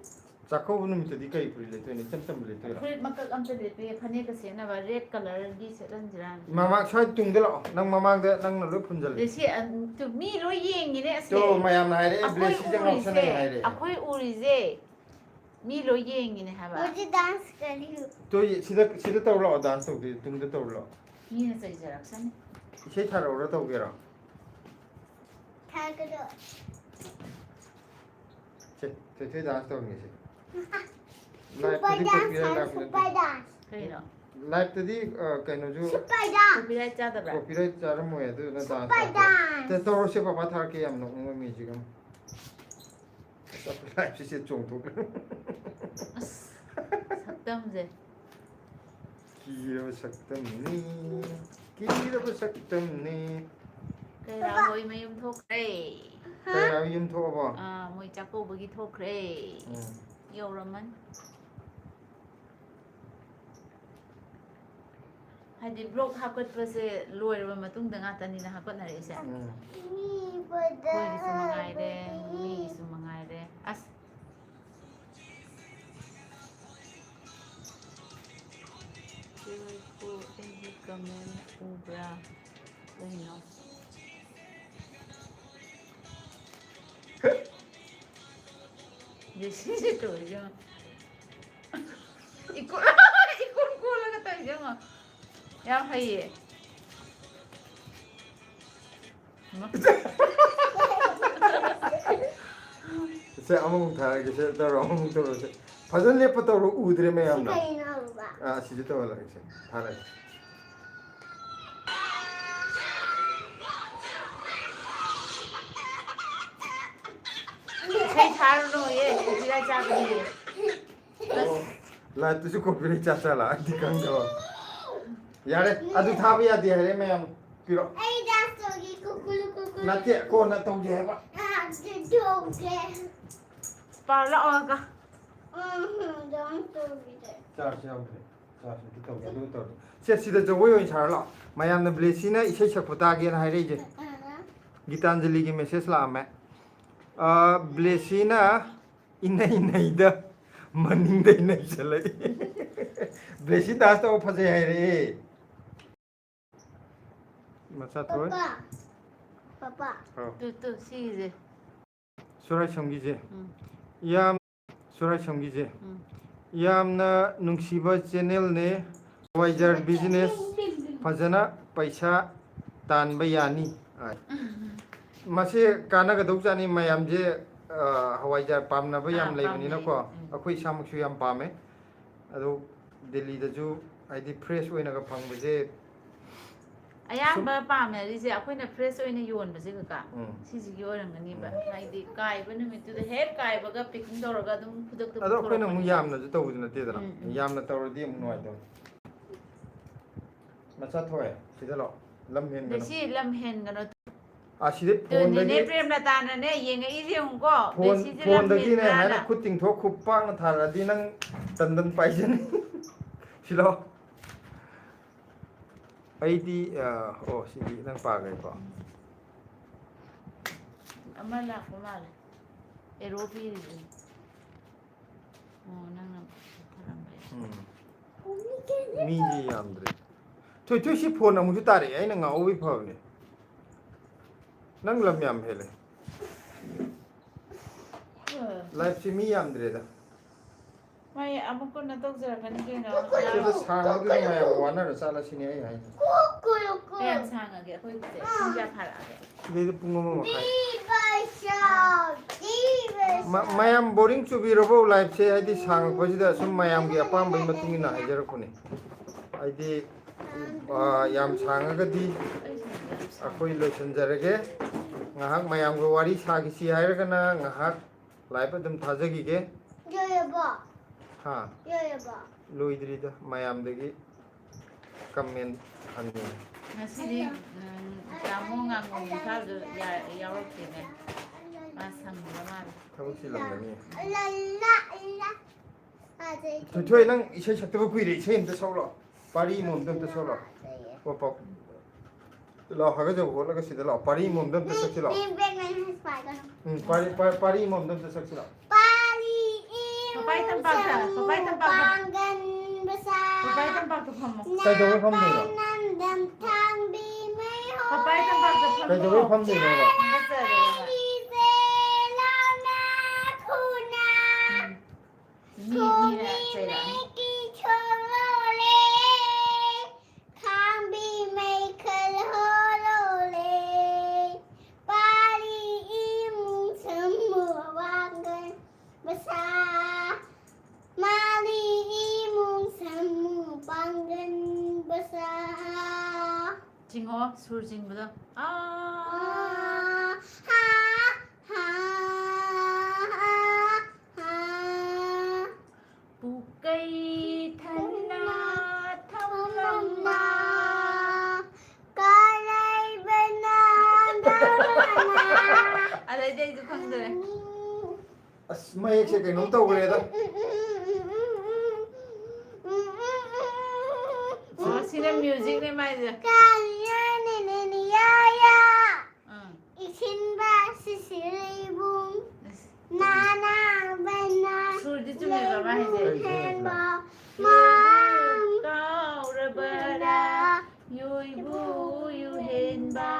ꯆꯥꯛꯀꯧꯕ ꯅꯨꯃꯤꯠꯇꯗꯤ ꯀꯩ ꯐꯨꯔꯤꯠ ꯂꯩꯇꯣꯏꯅꯣ? ꯏꯆꯝ ꯆꯝꯕ ꯂꯩꯇꯣꯏꯔꯣ? ꯐꯨꯔꯤꯠ ꯃꯀꯛ ꯑꯝꯇ ꯂꯩꯇꯦ, ꯐꯅꯦꯛꯀ ꯁꯦꯠꯅꯕ red colourꯒꯤ ꯁꯦꯠꯍꯟꯁꯤꯔꯥꯅ꯫ ꯃꯃꯥ, ꯁ꯭ꯋꯥꯏ ꯇꯨꯡꯗ ꯂꯥꯛꯑꯣ꯫ ꯅꯪ ꯃꯃꯥꯡꯗ ꯅꯪꯅ ꯂꯣꯏ ꯐꯨꯟꯖꯜꯂꯦ꯫ ꯖꯦꯁꯤ, ꯑ, ꯇꯨ, ꯃꯤ ꯂꯣꯏ ꯌꯦꯡꯉꯤꯅꯦ ꯑꯁꯦ꯫ ꯇꯣ, ꯃꯌꯥꯝꯅ ꯍꯥꯏꯔꯛꯑꯦ, ꯑꯩꯈꯣꯏ ꯕ꯭ꯂꯦꯁꯤꯁꯦ ꯉꯥꯎꯁꯟꯅꯩ ꯎꯔꯤꯁꯦ, ꯍꯥꯏꯔꯦ꯫ ꯑꯩꯈꯣꯏ ꯎꯔꯤꯁꯦ ꯃꯤ ꯂꯣꯏ ꯌꯦꯡꯉꯤꯅꯦ ꯍꯥꯏꯕ꯫ मुझे dance करी हूँ। ꯇꯣ, ꯁꯤꯗ, ꯁꯤꯗ ꯇꯧꯔ ꯂꯥꯛꯑꯣ, dance ꯇꯧꯗꯣꯏ, ꯇꯨꯡꯗ ꯇꯧꯔ ꯂꯥꯛꯑꯣ꯫ ꯃꯤꯅ ꯆꯩꯖꯔꯛꯁꯅꯤ꯫ ꯏꯁꯩ ꯊꯥꯔꯛꯎꯔ ꯇꯧꯒꯦꯔꯣ? ꯊꯥꯔꯛꯀꯅꯨ꯫ ꯁꯦ, ꯊꯣꯏꯊꯣꯏ dance ꯇꯧꯍꯟꯒꯦꯁꯦ꯫ Live Super ꯇꯗꯤ dance copyright ꯍꯥꯏ, ꯂꯥꯛꯄ super ꯅꯠꯇꯦ꯫ Dance꯫ ꯀꯩꯅꯣ? Live ꯇꯗꯤ, ꯑ, ꯀꯩꯅꯣꯁꯨ Super Dance꯫ Copyright ꯆꯥꯗꯕ꯭ꯔꯥ? Copyright ꯆꯥꯔꯝꯃꯣꯏ, ꯑꯗꯨꯅ dance Super ꯇꯧꯍꯟꯒꯦ꯫ Dance꯫ ꯇ-, ꯇꯧꯔꯁꯦ ꯕꯕꯥ, ꯊꯥꯔꯛꯀꯦ, ꯌꯥꯝ ꯅꯣꯛꯅꯤꯡꯕ music ꯑꯃ꯫ ꯑꯁ, ꯑꯩꯈꯣꯏ live ꯁꯤꯁꯦ ꯆꯣꯡꯊꯣꯛꯈ꯭ꯔꯦ꯫ ꯑꯁ, ꯁꯛꯇꯝꯁꯦ꯫ ꯀꯤꯔꯕ ꯁꯛꯇꯝꯅꯤ, ꯀꯤꯔꯕ ꯁꯛꯇꯝꯅꯤ꯫ ꯀꯩꯔꯥ ꯍꯣꯏ ꯃꯌꯨꯝ ꯊꯣꯛꯈ꯭ꯔꯦ꯫ ꯀꯩꯔꯥ ꯌꯨꯝ ꯊꯣꯛꯑꯕꯣ? ꯑꯥ, ꯃꯣꯏ ꯆꯥꯛꯀꯧꯕꯒꯤ ꯊꯣꯛꯈ꯭ꯔꯦ꯫ ꯎꯝ꯫ ꯌꯧꯔꯝꯃꯅꯤ꯫ ꯍꯥꯏꯗꯤ vlog ꯍꯥꯞꯀꯠꯄꯁꯦ ꯂꯣꯏꯔꯕ ꯃꯇꯨꯡꯗ ꯉꯥꯛꯇꯅꯤꯅ ꯍꯥꯞꯀꯠꯅꯔꯛꯏꯁꯦ꯫ ꯎꯝ꯫ ꯑꯩꯈꯣꯏꯒꯤꯁꯨ ꯃꯉꯥꯏꯔꯦ, ꯃꯤꯒꯤꯁꯨ ꯃꯉꯥꯏꯔꯦ꯫ ꯑꯁ꯫ ꯁꯤ ꯂꯣꯏꯀꯣ, ꯑꯩꯒꯤ comment ꯎꯕ꯭ꯔꯥ? ꯀꯩꯅꯣ? ꯖꯦꯁꯤꯁꯦ ꯇꯧꯔꯤꯁꯦ ꯌꯦꯡꯉꯣ꯫ ꯏꯀꯣ-, ꯏꯀꯣꯟ ꯀꯣꯜꯂꯒ ꯇꯧꯔꯤꯁꯦ ꯌꯦꯡꯉꯣ꯫ ꯌꯥꯝ ꯍꯩꯌꯦ꯫ ꯃ-, ꯁꯦ, ꯑꯃꯃꯨꯛ ꯊꯥꯔꯛꯑꯒꯦ, ꯁꯦ, ꯇꯧꯔꯣ, ꯑꯃꯃꯨꯛ ꯇꯧꯔꯣ, ꯁꯦ꯫ ꯐꯖꯅ ꯂꯦꯞꯄ ꯇꯧꯔꯣ, ꯎꯗ꯭ꯔꯦ ꯃꯌꯥꯝꯅ꯫ ꯀꯩꯅꯣꯕ? ꯑꯥ, ꯑꯁꯤꯗ ꯇꯧꯍꯜꯂꯒꯦ, ꯁꯦ, ꯊꯥꯔꯛꯑꯒꯦ꯫ ꯏꯁꯩ ꯊꯥꯔꯨꯅꯨꯌꯦ, copyright ꯆꯥꯕꯅꯦ꯫ ꯑꯣ, live ꯇꯁꯨ copyright ꯆꯥ ꯆꯥꯂꯥ? ꯑꯩꯗꯤ ꯈꯪꯗꯕ꯫ ꯌꯥꯔꯦ, ꯑꯗꯨ ꯊꯥꯕ ꯌꯥꯗꯦ ꯍꯥꯏꯔꯦ ꯃꯌꯥꯝ꯫ ꯄꯤꯔꯣ꯫ ꯑꯩ dance ꯇꯧꯒꯦ, ꯀꯨꯀꯨꯂꯨ ꯀꯨꯀꯨꯂꯨ꯫ ꯅꯠꯇꯦ, ꯀꯣꯟꯅ ꯇꯧꯒꯦ ꯍꯥꯏꯕ꯫ ꯑꯥ, ꯇꯧꯒꯦ꯫ ꯄꯥꯔꯂꯛꯑꯣꯒ꯫ ꯎꯝ, ꯑꯗꯨꯝ ꯇꯧꯕꯤꯔꯦ꯫ ꯆꯥꯔꯖ ꯌꯥꯎꯗ꯭ꯔꯦ꯫ ꯆꯥꯔꯖ ꯑꯝꯇ ꯇꯧꯒꯦ, ꯑꯗꯨꯒ ꯇꯧꯔꯁꯤ꯫ ꯁꯦ, ꯁꯤꯗ ꯖꯒꯣꯏ ꯑꯣꯏꯅ ꯁꯥꯔ ꯂꯥꯛꯑꯣ꯫ ꯃꯌꯥꯝꯅ ꯕ꯭ꯂꯦꯁꯤꯅ ꯏꯁꯩ ꯁꯛꯄ ꯇꯥꯒꯦꯅ ꯍꯥꯏꯔꯛꯏꯁꯦ꯫ ꯑꯥ꯫ ꯒꯤꯇꯥꯟꯖꯂꯤꯒꯤ ꯃꯦꯁꯦꯖ ꯂꯥꯛꯑꯝꯃꯦ꯫ ꯑ, ꯕ꯭ꯂꯦꯁꯤꯅ ꯏꯅꯩ ꯅꯩꯗ ꯃꯅꯤꯡꯗꯩ ꯅꯩꯁꯜꯂꯛꯏ꯫ ꯕ꯭ꯂꯦꯁꯤ ꯗꯥꯟꯁ ꯇꯧꯕ ꯐꯖꯩ ꯍꯥꯏꯔꯛꯑꯦ꯫ ꯃꯆꯥ ꯊꯣꯏ꯫ ꯄꯄꯥ꯫ ꯄꯄꯥ꯫ ꯍꯥꯎ꯫ ꯇꯨ, ꯇꯨ, ꯁꯤꯒꯤꯁꯦ꯫ ꯁꯨꯔꯥꯏꯁꯝꯒꯤꯁꯦ꯫ ꯎꯝ꯫ ꯌꯥꯝ, ꯁꯨꯔꯥꯏꯁꯝꯒꯤꯁꯦ꯫ ꯎꯝ꯫ ꯌꯥꯝꯅ ꯅꯨꯡꯁꯤꯕ ꯆꯦꯅꯦꯜꯅꯦ꯫ ꯍꯋꯥꯏꯖꯥꯔ ꯕꯤꯖꯤꯅꯦꯁ ꯐꯖꯅ ꯄꯩꯁꯥ ꯇꯥꯟꯕ ꯌꯥꯅꯤ꯫ ꯃꯁꯤ ꯀꯥꯟꯅꯒꯗꯧꯖꯥꯠꯅꯤ ꯃꯌꯥꯝꯁꯦ, ꯑ, ꯍꯋꯥꯏꯖꯥꯔ ꯄꯥꯝꯅꯕ ꯌꯥꯝ ꯑꯥ, ꯂꯩꯕꯅꯤꯅꯀꯣ꯫ ꯄꯥꯝꯅꯩ꯫ ꯎꯝ꯫ ꯑꯩꯈꯣꯏ ꯏꯁꯥꯃꯛꯁꯨ ꯌꯥꯝ ꯄꯥꯝꯃꯦ꯫ ꯑꯗꯣ ꯗꯦꯜꯂꯤꯗꯁꯨ ꯍꯥꯏꯗꯤ ꯐ꯭ꯔꯦꯁ ꯑꯣꯏꯅꯒ ꯐꯪꯕꯁꯦ ꯑꯌꯥꯝꯕ ꯁꯨꯝ ꯄꯥꯝꯅꯔꯤꯁꯦ ꯑꯩꯈꯣꯏꯅ ꯐ꯭ꯔꯦꯁ ꯑꯣꯏꯅ ꯌꯣꯟꯕꯁꯦ ꯀꯀꯥ꯫ ꯎꯝ꯫ ꯁꯤꯁꯤꯒꯤ ꯑꯣꯏꯔꯝꯒꯅꯤꯕ꯫ ꯎꯝ꯫ ꯍꯥꯏꯗꯤ ꯀꯥꯏꯕ ꯅꯨꯃꯤꯠꯇꯨꯗ ꯍꯦꯛ ꯀꯥꯏꯕꯒ ꯄꯦꯛꯀꯤꯡ ꯇꯧꯔꯒ ꯑꯗꯨꯝ ꯈꯨꯗꯛꯇ ꯑꯗꯣ ꯑꯩꯈꯣꯏꯅ ꯑꯃꯨꯛ ꯄꯨꯊꯣꯔꯛꯄꯅꯤꯅ꯫ ꯌꯥꯝꯅꯁꯨ ꯇꯧꯕꯗꯤ ꯅꯠꯇꯦꯗꯅ꯫ ꯎꯝ, ꯎꯝ꯫ ꯌꯥꯝꯅ ꯇꯧꯔꯗꯤ ꯑꯃꯨꯛ ꯅꯨꯡꯉꯥꯏꯇꯕ꯫ ꯃꯆꯥ ꯊꯣꯛꯑꯦ꯫ ꯁꯤꯗ ꯂꯥꯛꯑꯣ꯫ ꯂꯝ ꯍꯦꯟꯒꯅꯨ꯫ ꯁꯤ ꯂꯝ ꯍꯦꯟꯒꯅꯨ꯫ ꯑꯁꯤꯗ ꯇꯨ, ꯐꯣꯟꯗꯒꯤ ꯅꯦꯅꯦ ꯄ꯭ꯔꯦꯝꯂꯇꯥꯅꯅꯦ ꯌꯦꯡꯉꯛꯏꯁꯦ ꯌꯦꯡꯉꯨꯀꯣ꯫ ꯐꯣꯟ, ꯕꯦꯁꯤꯁꯦ ꯂꯝ ꯐꯣꯟꯗꯒꯤꯅꯦ ꯍꯦꯟꯕ꯭ꯔꯥꯅ꯫ ꯍꯥꯏꯅ ꯈꯨꯠ ꯇꯤꯡꯊꯣꯛ ꯈꯨꯠ ꯄꯥꯛꯅ ꯊꯥꯔꯛꯑꯗꯤ ꯅꯪ ꯇꯟꯗꯟ ꯄꯥꯏꯖꯅꯤ꯫ ꯁꯤ ꯂꯥꯛꯑꯣ꯫ ꯑꯩꯗꯤ, ꯑ, ꯑꯣ, ꯁꯤꯗꯤ ꯅꯪ ꯄꯥꯈ꯭ꯔꯦꯀꯣ꯫ ꯑꯃ ꯂꯥꯛꯄ ꯃꯥꯜꯂꯦ꯫ ꯑꯦꯔꯣ ꯄꯤꯔꯤꯁꯦ꯫ ꯑꯣ, ꯅꯪꯅ ꯊꯔꯝꯕ ꯌꯥꯏ꯫ ꯎꯝ꯫ ꯃꯤꯁꯦ ꯌꯥꯝꯗ꯭ꯔꯦ꯫ ꯊꯣꯏ, ꯊꯣꯏ, ꯁꯤ ꯐꯣꯟ ꯑꯃꯨꯛꯁꯨ ꯇꯥꯔꯛꯑꯦ, ꯑꯩꯅ ꯉꯥꯎꯕꯩ ꯐꯕꯅꯦ꯫ ꯅꯪ ꯂꯝ ꯌꯥꯝ ꯍꯦꯜꯂꯦ꯫ ꯂꯥꯏꯐꯁꯤ ꯃꯤ ꯌꯥꯝꯗ꯭ꯔꯦꯗ꯫ ꯃꯥꯏ ꯑꯃꯨꯛ ꯀꯨꯟꯅ ꯇꯧꯖꯔꯛꯀꯅꯤ ꯀꯩꯅꯣ꯫ ꯁꯤꯗ ꯁꯥꯡꯕꯗꯨꯗ ꯃꯌꯥꯝ ꯋꯥꯅꯔ ꯆꯠꯂꯁꯤꯅꯦ ꯑꯩ ꯍꯥꯏꯁꯦ꯫ ꯀꯌꯥꯝ ꯁꯥꯡꯉꯒꯦ ꯑꯩꯈꯣꯏꯒꯤꯁꯦ? ꯄꯨꯡ ꯀꯌꯥ ꯐꯥꯔꯛꯑꯒꯦ? ꯁꯤꯗꯩꯗ ꯄꯨꯡ ꯑꯃ ꯃꯈꯥꯏ꯫ ꯃ-, ꯃꯌꯥꯝ ꯕꯣꯔꯤꯡ ꯆꯨꯕꯤꯔꯕꯣ ꯂꯥꯏꯐꯁꯦ? ꯍꯥꯏꯗꯤ ꯁꯥꯡꯉꯛꯄꯁꯤꯗ ꯁꯨꯝ ꯃꯌꯥꯝꯒꯤ ꯑꯄꯥꯝꯕꯒꯤ ꯃꯇꯨꯡ ꯏꯟꯅ ꯍꯥꯏꯖꯔꯛꯄꯅꯦ꯫ ꯍꯥꯏꯗꯤ, ꯑ, ꯌꯥꯝ ꯁꯥꯡꯉꯒꯗꯤ ꯑꯩꯈꯣꯏ ꯂꯣꯏꯁꯤꯟꯖꯔꯒꯦ꯫ ꯉꯥꯏꯍꯥꯛ ꯃꯌꯥꯝꯒ ꯋꯥꯔꯤ ꯁꯥꯈꯤꯁꯤ ꯍꯥꯏꯔꯒꯅ ꯉꯥꯏꯍꯥꯛ ꯂꯥꯏꯐ ꯑꯗꯨꯝ ꯊꯥꯖꯈꯤꯒꯦ꯫ ꯂꯣꯏꯔꯕꯣ? ꯍꯥ? ꯂꯣꯏꯔꯕꯣ? ꯂꯣꯏꯗ꯭ꯔꯤꯗ, ꯃꯌꯥꯝꯗꯒꯤ ꯀꯃꯦꯟ ꯍꯟꯅꯤꯡꯉꯤ꯫ ꯉꯁꯤꯗꯤ, ꯎꯝ, ꯇꯥꯃꯣ ꯉꯥꯉꯣꯝ ꯏꯝꯐꯥꯜꯗ ꯌꯥ-, ꯌꯥꯎꯔꯛꯇꯦꯅꯦ꯫ ꯃꯥ ꯁꯪꯗꯕ ꯃꯥꯜꯂꯦ꯫ ꯊꯕꯛ ꯆꯤꯜꯂꯝꯒꯅꯤ꯫ ꯂꯜꯂꯥ ꯏꯂꯥ꯫ ꯑꯗꯩ ꯊꯣꯏꯊꯣꯏ, ꯅꯪ ꯏꯁꯩ ꯁꯛꯇꯕ ꯀꯨꯏꯔꯦ, ꯏꯁꯩ ꯑꯝꯇ ꯁꯛꯂꯣ꯫ ꯄꯥꯔꯤ ꯑꯃꯃꯝꯗ ꯑꯝꯇ ꯁꯛꯂꯣ꯫ ꯄꯣ- ꯄꯣ- ꯂꯥꯛꯑꯣ, ꯍꯥꯒꯠꯆꯕ ꯍꯣꯠꯂꯒ ꯁꯤꯗ ꯂꯥꯛꯑꯣ꯫ ꯄꯥꯔꯤ ꯑꯃꯃꯝꯗ ꯑꯝꯇ ꯁꯛꯁꯤ ꯂꯥꯛꯑꯣ꯫ ꯅꯦꯝ ꯕꯦꯛ ꯅꯦꯝ ꯍꯦꯁ ꯄꯥꯏꯒꯅꯨ꯫ ꯎꯝ, ꯄꯥꯔꯤ ꯄꯥ- ꯄꯥꯔꯤ ꯑꯃꯃꯝꯗ ꯑꯝꯇ ꯁꯛꯁꯤ ꯂꯥꯛꯑꯣ꯫ ꯄꯥꯔꯤ ꯄꯄꯥꯏ ꯇꯝꯄꯥꯛꯇ, ꯄꯄꯥꯏ ꯇꯝꯄꯥꯛꯇ꯫ ꯄꯥꯡꯒꯟ ꯕꯖꯥꯔ꯫ ꯄꯄꯥꯏ ꯇꯝꯄꯥꯛꯇ ꯐꯝꯃꯣ꯫ ꯀꯩꯗꯧꯕꯩ ꯐꯝꯗꯣꯏꯅꯣ? ꯅꯝꯗꯝ ꯊꯥꯡꯕꯤ ꯃꯩꯍꯧ꯫ ꯄꯄꯥꯏ ꯇꯝꯄꯥꯛꯇ ꯐꯝꯃꯣ꯫ ꯀꯩꯗꯧꯕꯩ ꯐꯝꯗꯣꯏꯅꯣꯕ? ꯍꯥꯒꯠꯆꯔꯦꯕ꯫ ꯄꯥꯔꯤꯁꯦ ꯂꯥꯎꯅ ꯈꯨꯅ꯫ ꯎꯝ꯫ ꯃꯤ ꯃꯤꯅ ꯆꯩꯔꯛꯑꯅꯤ꯫ ꯃꯩꯒꯤ ꯁꯣꯔꯣꯂꯦ꯫ ꯈꯥꯡꯕꯤ ꯃꯩꯈꯜ ꯍꯣꯂꯣꯂꯦ꯫ ꯄꯥꯔꯤ ꯏꯃꯨꯡ ꯁꯃꯨ ꯋꯥꯡꯒꯟ ꯕꯁꯥ꯫ ꯃꯥꯔꯤ ꯏꯃꯨꯡ ꯁꯃꯨ ꯄꯥꯡꯒꯟ ꯕꯁꯥ꯫ ꯆꯤꯡꯉꯣ, ꯁꯨꯔ ꯆꯤꯡꯕꯗꯣ꯫ ꯑꯥ꯫ ꯑꯥ, ꯍꯥ, ꯍꯥ, ꯍꯥ, ꯍꯥ꯫ ꯄꯨꯀꯩ ꯊꯟꯅ ꯊꯝꯂꯝꯕ꯫ ꯀꯂꯩꯕꯅ ꯗꯧꯔꯅ꯫ ꯑꯗꯩꯗꯤ ꯑꯩꯁꯨ ꯈꯪꯗ꯭ꯔꯦ꯫ ꯑꯁ, ꯃꯌꯦꯛꯁꯦ ꯀꯩꯅꯣꯝ ꯇꯧꯈ꯭ꯔꯦꯗ꯫ ꯑꯣ, ꯁꯤꯅ musicꯅꯦ ꯃꯥꯏꯁꯦ꯫ ꯀꯥꯂꯤꯌꯥꯅꯤꯅꯤꯌꯥꯌꯥ꯫ ꯎꯝ꯫ ꯏꯁꯤꯟꯕ ꯁꯤꯁꯤꯔꯤꯕꯨꯡ꯫ ꯑꯁ꯫ ꯅꯥꯅꯥꯕꯅ꯫ ꯁꯨꯔꯗꯤ ꯆꯨꯝꯃꯦꯕ ꯃꯥ ꯍꯥꯏꯁꯦ꯫ ꯍꯦꯟꯕ ꯃꯥꯡ꯫ ꯀꯥꯎꯔꯕꯔꯥ ꯌꯣꯏꯕꯨ ꯌꯨꯍꯦꯟꯕ꯫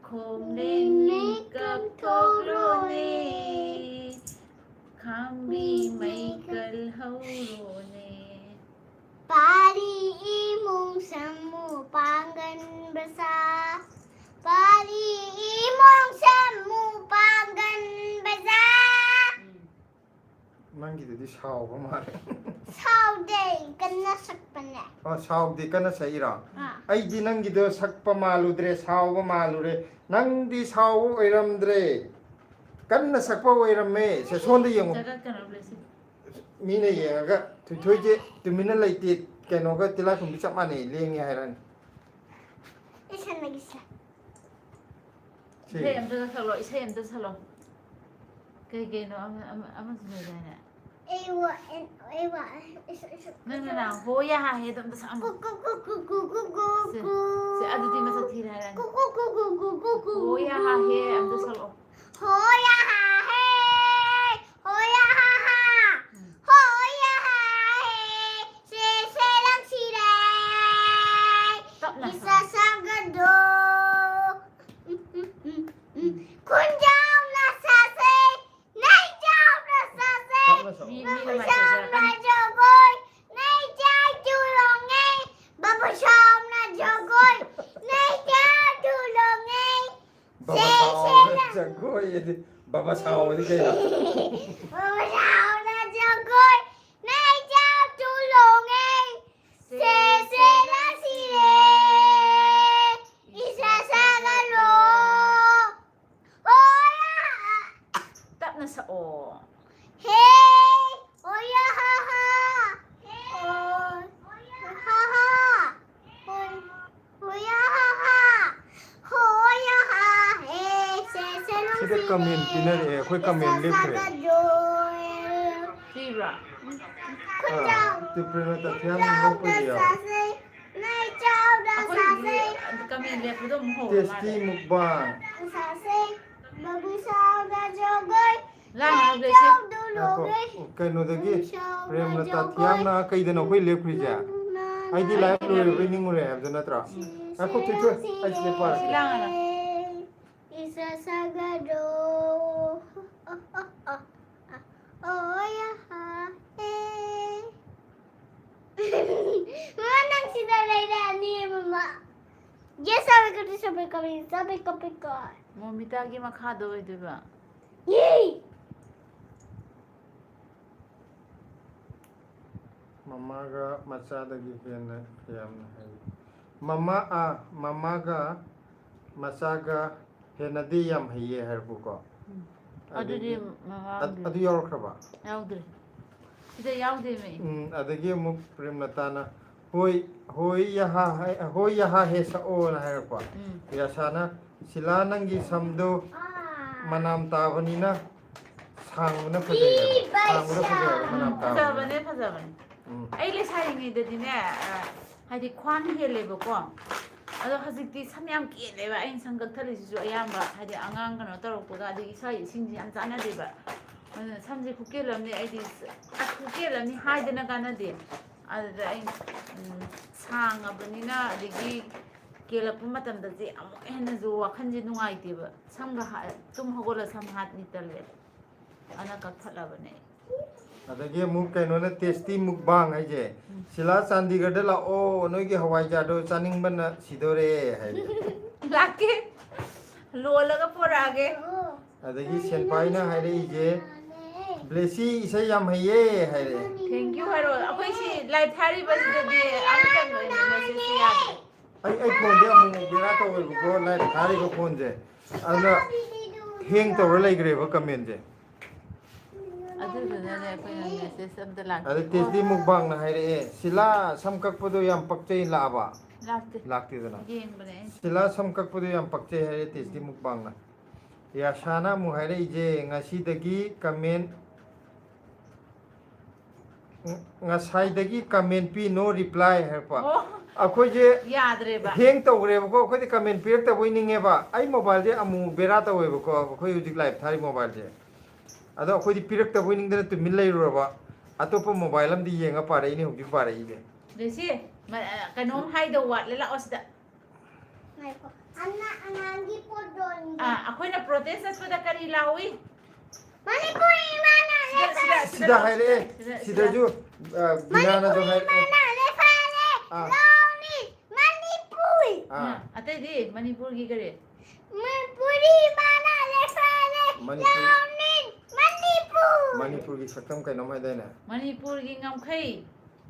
ꯈꯣꯝꯂꯦꯟ ꯃꯤꯀꯞ ꯊꯣꯛꯂꯣꯅꯦ꯫ ꯈꯥꯝꯕꯤ ꯃꯩꯀꯜ ꯍꯧꯔꯣꯅꯦ꯫ ꯄꯥꯔꯤ ꯏꯃꯨꯡ ꯁꯃꯨ ꯄꯥꯡꯒꯟ ꯕꯁꯥ꯫ ꯄꯥꯔꯤ ꯏꯃꯨꯡ ꯁꯃꯨ ꯄꯥꯡꯒꯟ ꯕꯖꯥ꯫ ꯎꯝ꯫ ꯅꯪꯒꯤꯗꯨꯗꯤ ꯁꯥꯎꯕ ꯃꯥꯜꯂꯦ꯫ ꯁꯥꯎꯗꯦ, ꯀꯟꯅ ꯁꯛꯄꯅꯦ꯫ ꯑꯣ, ꯁꯥꯎꯗꯦ, ꯀꯟꯅ ꯁꯛꯏꯔꯣ? ꯑꯥ꯫ ꯑꯩꯗꯤ ꯅꯪꯒꯤꯗꯣ ꯁꯛꯄ ꯃꯥꯜꯂꯨꯗ꯭ꯔꯦ, ꯁꯥꯎꯕ ꯃꯥꯜꯂꯨꯔꯦ꯫ ꯅꯪꯗꯤ ꯁꯥꯎꯕ ꯑꯣꯏꯔꯝꯗ꯭ꯔꯦ, ꯀꯟꯅ ꯁꯛꯄ ꯑꯣꯏꯔꯝꯃꯦ꯫ ꯁꯦ, ꯁꯣꯝꯗ ꯌꯦꯡꯉꯨ꯫ ꯖꯒꯠ ꯀꯩꯅꯣ ꯂꯩꯁꯤ꯫ ꯃꯤꯅ ꯌꯦꯡꯉꯒ ꯊꯣꯏꯊꯣꯏꯁꯦ ꯇꯨꯃꯤꯟꯅ ꯂꯩꯇꯦ, ꯀꯩꯅꯣꯒ ꯇꯤꯜꯂꯥꯏꯈꯨꯝꯕꯤ ꯆꯞ ꯃꯥꯟꯅꯩ, ꯂꯦꯡꯉꯦ ꯍꯥꯏꯔꯛꯑꯅꯤ꯫ ꯏꯁꯩ ꯁꯛꯅꯒꯤꯁꯦ꯫ ꯁꯤ꯫ ꯏꯁꯩ ꯑꯝꯇ ꯁꯛꯂꯣ, ꯏꯁꯩ ꯑꯝꯇ ꯁꯛꯂꯣ꯫ ꯀꯩ ꯀꯩꯅꯣ ꯑꯃ ꯑꯃ ꯑꯃꯁꯨ ꯂꯩꯗꯥꯏꯅꯦ? ꯑꯩ ꯋꯥ ꯑꯩ ꯋꯥ ꯏꯁ ꯏꯁ ꯅꯪ ꯅꯅꯥ ꯍꯣ ꯌꯥ ꯍꯥ ꯍꯦꯗꯣ ꯑꯝꯇ ꯁꯛꯑꯝꯃꯣ꯫ ꯀꯨ ꯀꯨ ꯀꯨ ꯀꯨ ꯀꯨ ꯀꯨ ꯁꯦ, ꯀꯨ ꯁꯦ, ꯑꯗꯨꯗꯤ ꯃꯁꯛ ꯊꯤꯔꯦ ꯍꯥꯏꯔꯛꯑꯅꯤ꯫ ꯀꯨ ꯀꯨ ꯀꯨ ꯀꯨ ꯀꯨ ꯀꯨ ꯀꯨ ꯍꯣ ꯌꯥ ꯍꯥ ꯍꯦ ꯑꯝꯇ ꯁꯛꯂꯛꯑꯣ꯫ ꯍꯣ ꯌꯥ ꯍꯥ ꯍꯦ ꯍꯣ ꯌꯥ ꯍꯥ ꯍꯥ ꯎꯝ꯫ ꯍꯣ ꯌꯥ ꯍꯥ ꯍꯦ ꯁꯦ ꯁꯦ ꯂꯪꯁꯤꯔꯦ ꯇꯞꯅ ꯏꯁꯥ ꯁꯛꯑꯣ꯫ ꯁꯥꯒꯗꯣ ꯈꯨꯟꯖꯥꯎꯅ ꯁꯥꯁꯦ ꯅꯩꯖꯥꯎꯅ ꯁꯥꯁꯦ ꯇꯞꯅ ꯁꯛꯑꯣ꯫ ꯃꯤ ꯃꯤ ꯕꯥꯕꯨꯁꯥꯎꯅ ꯅꯨꯡꯉꯥꯏꯇꯖꯔꯛꯀꯅꯤ꯫ ꯖꯒꯣꯏ ꯅꯩꯖꯥꯎ ꯇꯨꯂꯣꯉꯩ ꯕꯥꯕꯨꯁꯥꯎꯅ ꯖꯒꯣꯏ ꯅꯩꯖꯥꯎ ꯇꯨꯂꯣꯉꯩ ꯕꯥꯕꯥ ꯁꯥꯎꯅ ꯖꯒꯣꯏ ꯑꯗꯤ ꯕꯥꯕꯥ ꯁꯥꯎꯗꯤ ꯀꯩꯅꯣ? ꯕꯥꯕꯨꯁꯥꯎꯅ ꯖꯒꯣꯏ ꯅꯩꯖꯥꯎ ꯇꯨꯂꯣꯉꯩ ꯁꯦ ꯁꯦ ꯂꯥꯁꯤꯔꯦ ꯏꯁꯥ ꯁꯥꯒꯠꯂꯣ ꯍꯣꯌꯥ ꯇꯞꯅ ꯁꯛꯑꯣ꯫ ꯍꯦ ꯍꯣꯌꯥ ꯍꯥ ꯍꯥ ꯍꯣ ꯍꯥ ꯍꯥ ꯍꯣ ꯍꯣꯌꯥ ꯍꯥ ꯍꯥ ꯍꯣꯌꯥ ꯍꯥ ꯍꯦ ꯁꯦ ꯁꯦ ꯁꯤꯗ comment ꯄꯤꯅꯔꯛꯑꯦ, ꯑꯩꯈꯣꯏ comment ꯂꯦꯞꯈ꯭ꯔꯦ꯫ ꯄꯤꯕ꯭ꯔꯥ? ꯑꯥ, ꯇꯤꯄ꯭ꯔꯦꯅ ꯇꯊꯤꯌꯥꯝ ꯅꯣꯛꯄꯒꯤ ꯌꯥꯎꯋꯦ꯫ ꯑꯩꯈꯣꯏꯒꯤ ꯀꯃꯦꯟ ꯂꯦꯞꯄꯗꯣ ꯑꯃꯨꯛ ꯍꯧꯔ Tasty ꯃꯥꯜꯂꯦ꯫ mukbang꯫ ꯂꯥꯡꯉꯅꯨ ꯕ꯭ꯂꯦꯁꯤ꯫ ꯉꯥꯏꯈꯣ, ꯀꯩꯅꯣꯗꯒꯤ ꯄ꯭ꯔꯦꯝꯂꯇꯥ ꯊꯤꯌꯥꯝꯅ ꯀꯩꯗꯅꯣ ꯑꯩꯈꯣꯏ ꯂꯦꯞꯈ꯭ꯔꯤꯁꯦ? ꯑꯩꯗꯤ live ꯂꯣꯏꯔꯕꯣꯏ ꯅꯤꯡꯉꯨꯔꯦ ꯍꯥꯏꯕꯗꯨ ꯅꯠꯇ꯭ꯔꯣ? ꯉꯥꯏꯈꯣ, ꯊꯣꯏꯊꯣꯏ, ꯑꯩ ꯁꯤꯗ ꯁꯤ ꯄꯥꯔꯛꯀꯦ꯫ ꯂꯥꯡꯉꯅꯨ꯫ ꯏꯁꯥ ꯁꯥꯒꯠꯂꯣ ꯑꯣ ꯌꯥ ꯍꯥ ꯍꯦ ꯃꯃꯥ ꯅꯪ ꯁꯤꯗ ꯂꯩꯔꯦ ꯑꯅꯤ ꯃꯃꯥ ꯌꯦ ꯁꯥꯕꯦ ꯀꯇꯤ ꯁꯥꯕꯦ ꯀꯃꯤ ꯁꯥꯕꯦ ꯀꯄꯤ ꯀꯥꯏ ꯃꯣꯃꯤꯇꯥꯒꯤ ꯃꯈꯥꯗ ꯑꯣꯏꯗꯣꯏꯕ꯫ ꯌꯦ ꯃꯃꯥꯒ ꯃꯆꯥꯗꯒꯤ ꯍꯦꯟꯅ ꯌꯥꯝꯅ ꯍꯩ꯫ ꯃꯃꯥ ꯑꯥ, ꯃꯃꯥꯒ ꯃꯆꯥꯒ ꯍꯦꯟꯅꯗꯤ ꯌꯥꯝ ꯍꯩꯌꯦ ꯍꯥꯏꯔꯛꯄꯀꯣ꯫ ꯑꯗꯨꯗꯤ ꯑꯗꯒꯤ- ꯃꯃꯥ ꯑꯗ- ꯑꯗꯨ ꯌꯥꯎꯔꯛꯈ꯭ꯔꯕ? ꯌꯥꯎꯗ꯭ꯔꯦ꯫ ꯁꯤꯗ ꯌꯥꯎꯗꯦꯃꯦ꯫ ꯎꯝ, ꯑꯗꯒꯤ ꯑꯃꯨꯛ ꯄ꯭ꯔꯦꯝꯂꯇꯥꯅ ꯍꯣꯏ, ꯍꯣꯏ ꯌꯥꯍꯥ ꯍꯥꯏ-, ꯍꯣꯏ ꯌꯥꯍꯥ ꯍꯦ ꯁꯛꯑꯣꯅ ꯍꯥꯏꯔꯛꯄ꯫ ꯎꯝ꯫ ꯌꯥꯁꯥꯅ ꯁꯤꯂꯥ ꯅꯪꯒꯤ ꯁꯝꯗꯣ ꯃꯅꯥꯝ ꯇꯥꯕꯅꯤꯅ ꯁꯥꯡꯕꯅ ꯐꯖꯩ ꯍꯥꯏꯕ꯫ ꯁꯥꯡꯕꯅ ꯐꯖꯩ ꯍꯥꯏꯕ, ꯃꯅꯥꯝ ꯇꯥꯕꯅ꯫ ꯐꯖꯕꯅꯦ, ꯐꯖꯕꯅꯦ꯫ ꯎꯝ꯫ ꯑꯩ ꯂꯩꯁꯥꯔꯤꯉꯩꯗꯗꯤꯅꯦ, ꯑ, ꯍꯥꯏꯗꯤ ꯈ꯭ꯋꯥꯡ ꯍꯦꯜꯂꯦꯕꯀꯣ꯫ ꯑꯗꯣ ꯍꯧꯖꯤꯛꯇꯤ ꯁꯝ ꯌꯥꯝ ꯀꯦꯜꯂꯦꯕ꯫ ꯑꯩꯅ ꯁꯝ ꯀꯛꯊꯠꯂꯤꯁꯤꯁꯨ ꯑꯌꯥꯝꯕ ꯍꯥꯏꯗꯤ ꯑꯉꯥꯡ ꯀꯩꯅꯣ ꯇꯧꯔꯛꯄꯒ, ꯑꯗꯒꯤ ꯏꯁꯥꯒꯤ ꯏꯁꯤꯡꯁꯤ ꯌꯥꯝ ꯆꯥꯟꯅꯗꯦꯕ꯫ ꯑꯗꯨꯅ ꯁꯝꯁꯦ ꯈꯨꯀꯦꯜ ꯑꯃꯅꯦ꯫ ꯑꯩꯗꯤ ꯑꯁ, ꯈꯨꯀꯦꯜ ꯑꯃꯅꯤ ꯍꯥꯏꯗꯅ ꯀꯥꯟꯅꯗꯦ꯫ ꯑꯗꯨꯗ ꯑꯩ, ꯎꯝ, ꯁꯥꯡꯉꯕꯅꯤꯅ, ꯑꯗꯒꯤ ꯀꯦꯜꯂꯛꯄ ꯃꯇꯝꯗꯗꯤ ꯑꯃꯨꯛ ꯍꯦꯟꯅꯁꯨ ꯋꯥꯈꯜꯁꯦ ꯅꯨꯡꯉꯥꯏꯇꯦꯕ꯫ ꯁꯝꯒ ꯍꯥ-, ꯇꯨꯝ ꯍꯧꯒꯠꯂ ꯁꯝ ꯍꯥꯠꯅꯤ ꯇꯜꯂꯦ꯫ ꯑꯗꯨꯅ ꯀꯛꯊꯠꯂꯕꯅꯦ꯫ ꯑꯗꯒꯤ ꯑꯃꯨꯛ ꯀꯩꯅꯣꯅ ꯇꯦꯁꯇꯤ ꯃꯨꯛꯕꯥꯡ ꯍꯥꯏꯁꯦ, "ꯁꯤꯂꯥ, ꯆꯥꯟꯗꯤꯒꯔꯗ ꯂꯥꯛꯑꯣ, ꯅꯣꯏꯒꯤ ꯍꯋꯥꯏꯖꯥꯔꯗꯣ ꯆꯥꯅꯤꯡꯕꯅ ꯁꯤꯗꯣꯔꯦ" ꯍꯥꯏꯁꯦ꯫ ꯂꯥꯛꯀꯦ, ꯂꯣꯜꯂꯒ ꯄꯣꯔꯛꯑꯒꯦ꯫ ꯑꯗꯒꯤ ꯁꯦꯟꯄꯥꯏꯅ ꯍꯥꯏꯔꯛꯏꯁꯦ, "ꯕ꯭ꯂꯦꯁꯤ ꯏꯁꯩ ꯌꯥꯝ ꯍꯩꯌꯦ" ꯍꯥꯏꯔꯛꯑꯦ꯫ Thank you ꯍꯥꯏꯔꯣ꯫ ꯑꯩꯈꯣꯏ ꯁꯤ ꯂꯥꯏꯞ ꯊꯥꯔꯤꯕꯁꯤꯗꯗꯤ ꯑꯝꯇ ꯃꯦꯁꯦꯖ ꯌꯥꯗ꯭ꯔꯦ꯫ ꯑꯩ, ꯑꯩ ꯐꯣꯟꯁꯦ ꯑꯃꯨꯛ ꯕꯦꯔꯥ ꯇꯧꯋꯦꯕꯀꯣ, ꯂꯥꯏꯞ ꯊꯥꯔꯤꯕ ꯐꯣꯟꯁꯦ꯫ ꯑꯗꯨꯅ ꯍꯦꯡ ꯇꯧꯔ ꯂꯩꯈ꯭ꯔꯦꯕ ꯀꯃꯦꯟꯁꯦ꯫ ꯑꯗꯨꯗꯨꯅꯅꯦ ꯑꯩꯈꯣꯏꯅ ꯃꯦꯁꯦꯖ ꯑꯝꯇ ꯑꯗ ꯂꯥꯛꯇꯦ꯫ ꯇꯦꯁꯇꯤ ꯃꯨꯛꯕꯥꯡꯅ ꯍꯥꯏꯔꯛꯑꯦ, "ꯁꯤꯂꯥ, ꯁꯝ ꯀꯛꯄꯗꯣ ꯌꯥꯝ ꯄꯛꯆꯩ" ꯂꯥꯛꯑꯕ? ꯂꯥꯛꯇꯦ꯫ ꯂꯥꯛꯇꯦꯗꯅ꯫ ꯌꯦꯡꯕꯅꯦ ꯑꯩꯅ꯫ "ꯁꯤꯂꯥ, ꯁꯝ ꯀꯛꯄꯗꯣ ꯌꯥꯝ ꯄꯛꯆꯩ" ꯍꯥꯏꯔꯦ ꯇꯦꯁꯇꯤ ꯃꯨꯛꯕꯥꯡꯅ꯫ ꯌꯥꯁꯥꯅ ꯑꯃꯨꯛ ꯍꯥꯏꯔꯛꯏꯁꯦ, "ꯉꯁꯤꯗꯒꯤ ꯀꯃꯦꯟ, ꯉ-, ꯉꯁꯥꯏꯗꯒꯤ ꯀꯃꯦꯟ ꯄꯤ, no reply" ꯍꯥꯏꯔꯛꯄ꯫ ꯑꯣ꯫ ꯑꯩꯈꯣꯏꯁꯦ ꯌꯥꯗ꯭ꯔꯦꯕ꯫ ꯍꯦꯡ ꯇꯧꯈ꯭ꯔꯦꯕꯀꯣ, ꯑꯩꯈꯣꯏꯗꯤ ꯀꯃꯦꯟ ꯄꯤꯔꯛꯇꯕꯣꯏ ꯅꯤꯡꯉꯦꯕ꯫ ꯑꯩ ꯃꯣꯕꯥꯏꯜꯁꯦ ꯑꯃꯨꯛ ꯕꯦꯔꯥ ꯇꯧꯋꯦꯕꯀꯣ, ꯑꯩꯈꯣꯏ ꯍꯧꯖꯤꯛ ꯂꯥꯏꯞ ꯊꯥꯔꯤ ꯃꯣꯕꯥꯏꯜꯁꯦ꯫ ꯑꯗꯣ ꯑꯩꯈꯣꯏꯗꯤ ꯄꯤꯔꯛꯇꯕꯣꯏ ꯅꯤꯡꯗꯅ ꯇꯨꯃꯤꯟ ꯂꯩꯔꯨꯔꯕ꯫ ꯑꯇꯣꯞꯄ ꯃꯣꯕꯥꯏꯜ ꯑꯃꯗꯤ ꯌꯦꯡꯉ ꯄꯥꯔꯛꯏꯅꯦ ꯍꯧꯖꯤꯛ ꯄꯥꯔꯛꯏꯁꯦ꯫ ꯂꯦꯁꯤ, ꯃ-, ꯑ, ꯀꯩꯅꯣꯝ ꯍꯥꯏꯗꯧ ꯋꯥꯠꯂꯦ, ꯂꯥꯛꯑꯣ ꯁꯤꯗ꯫ ꯉꯥꯏꯈꯣ꯫ ꯑꯉꯥꯡ-, ꯑꯉꯥꯡꯒꯤ ꯄꯣꯠ ꯌꯣꯟꯒꯦ꯫ ꯑ, ꯑꯩꯈꯣꯏꯅ ꯄ꯭ꯔꯣꯇꯦꯁ ꯆꯠꯄꯗ ꯀꯔꯤ ꯂꯥꯎꯏ? ꯃꯅꯤꯄꯨꯔꯤ ꯏꯃꯥꯅ ꯁꯤꯗ, ꯁꯤꯗ, ꯁꯤꯗ ꯍꯥꯏꯔꯛꯑꯦ꯫ ꯁꯤꯗ, ꯁꯤꯗꯁꯨ, ꯑ, ꯕꯤꯅꯥꯅꯁꯨ ꯃꯅꯤꯄꯨꯔꯤ ꯍꯥꯏꯔꯛꯑꯦ꯫ ꯏꯃꯥꯅ ꯂꯦꯐꯥꯂꯦ꯫ ꯑꯥ꯫ ꯂꯥꯎꯅꯤ꯫ ꯃꯅꯤꯄꯨꯔ꯫ ꯑꯥ꯫ ꯑ, ꯑꯇꯩꯗꯤ ꯃꯅꯤꯄꯨꯔꯒꯤ ꯀꯔꯤ? ꯃꯅꯤꯄꯨꯔꯤ ꯏꯃꯥꯅ ꯂꯦꯐꯥꯂꯦ꯫ ꯃꯅꯤꯄꯨꯔ꯫ ꯂꯥꯎꯅꯤ꯫ ꯃꯅꯤꯄꯨꯔ꯫ ꯃꯅꯤꯄꯨꯔꯒꯤ ꯁꯛꯇꯝ ꯀꯩꯅꯣꯝ ꯍꯥꯏꯗꯥꯏꯅꯦ? ꯃꯅꯤꯄꯨꯔꯒꯤ ꯉꯝꯈꯩ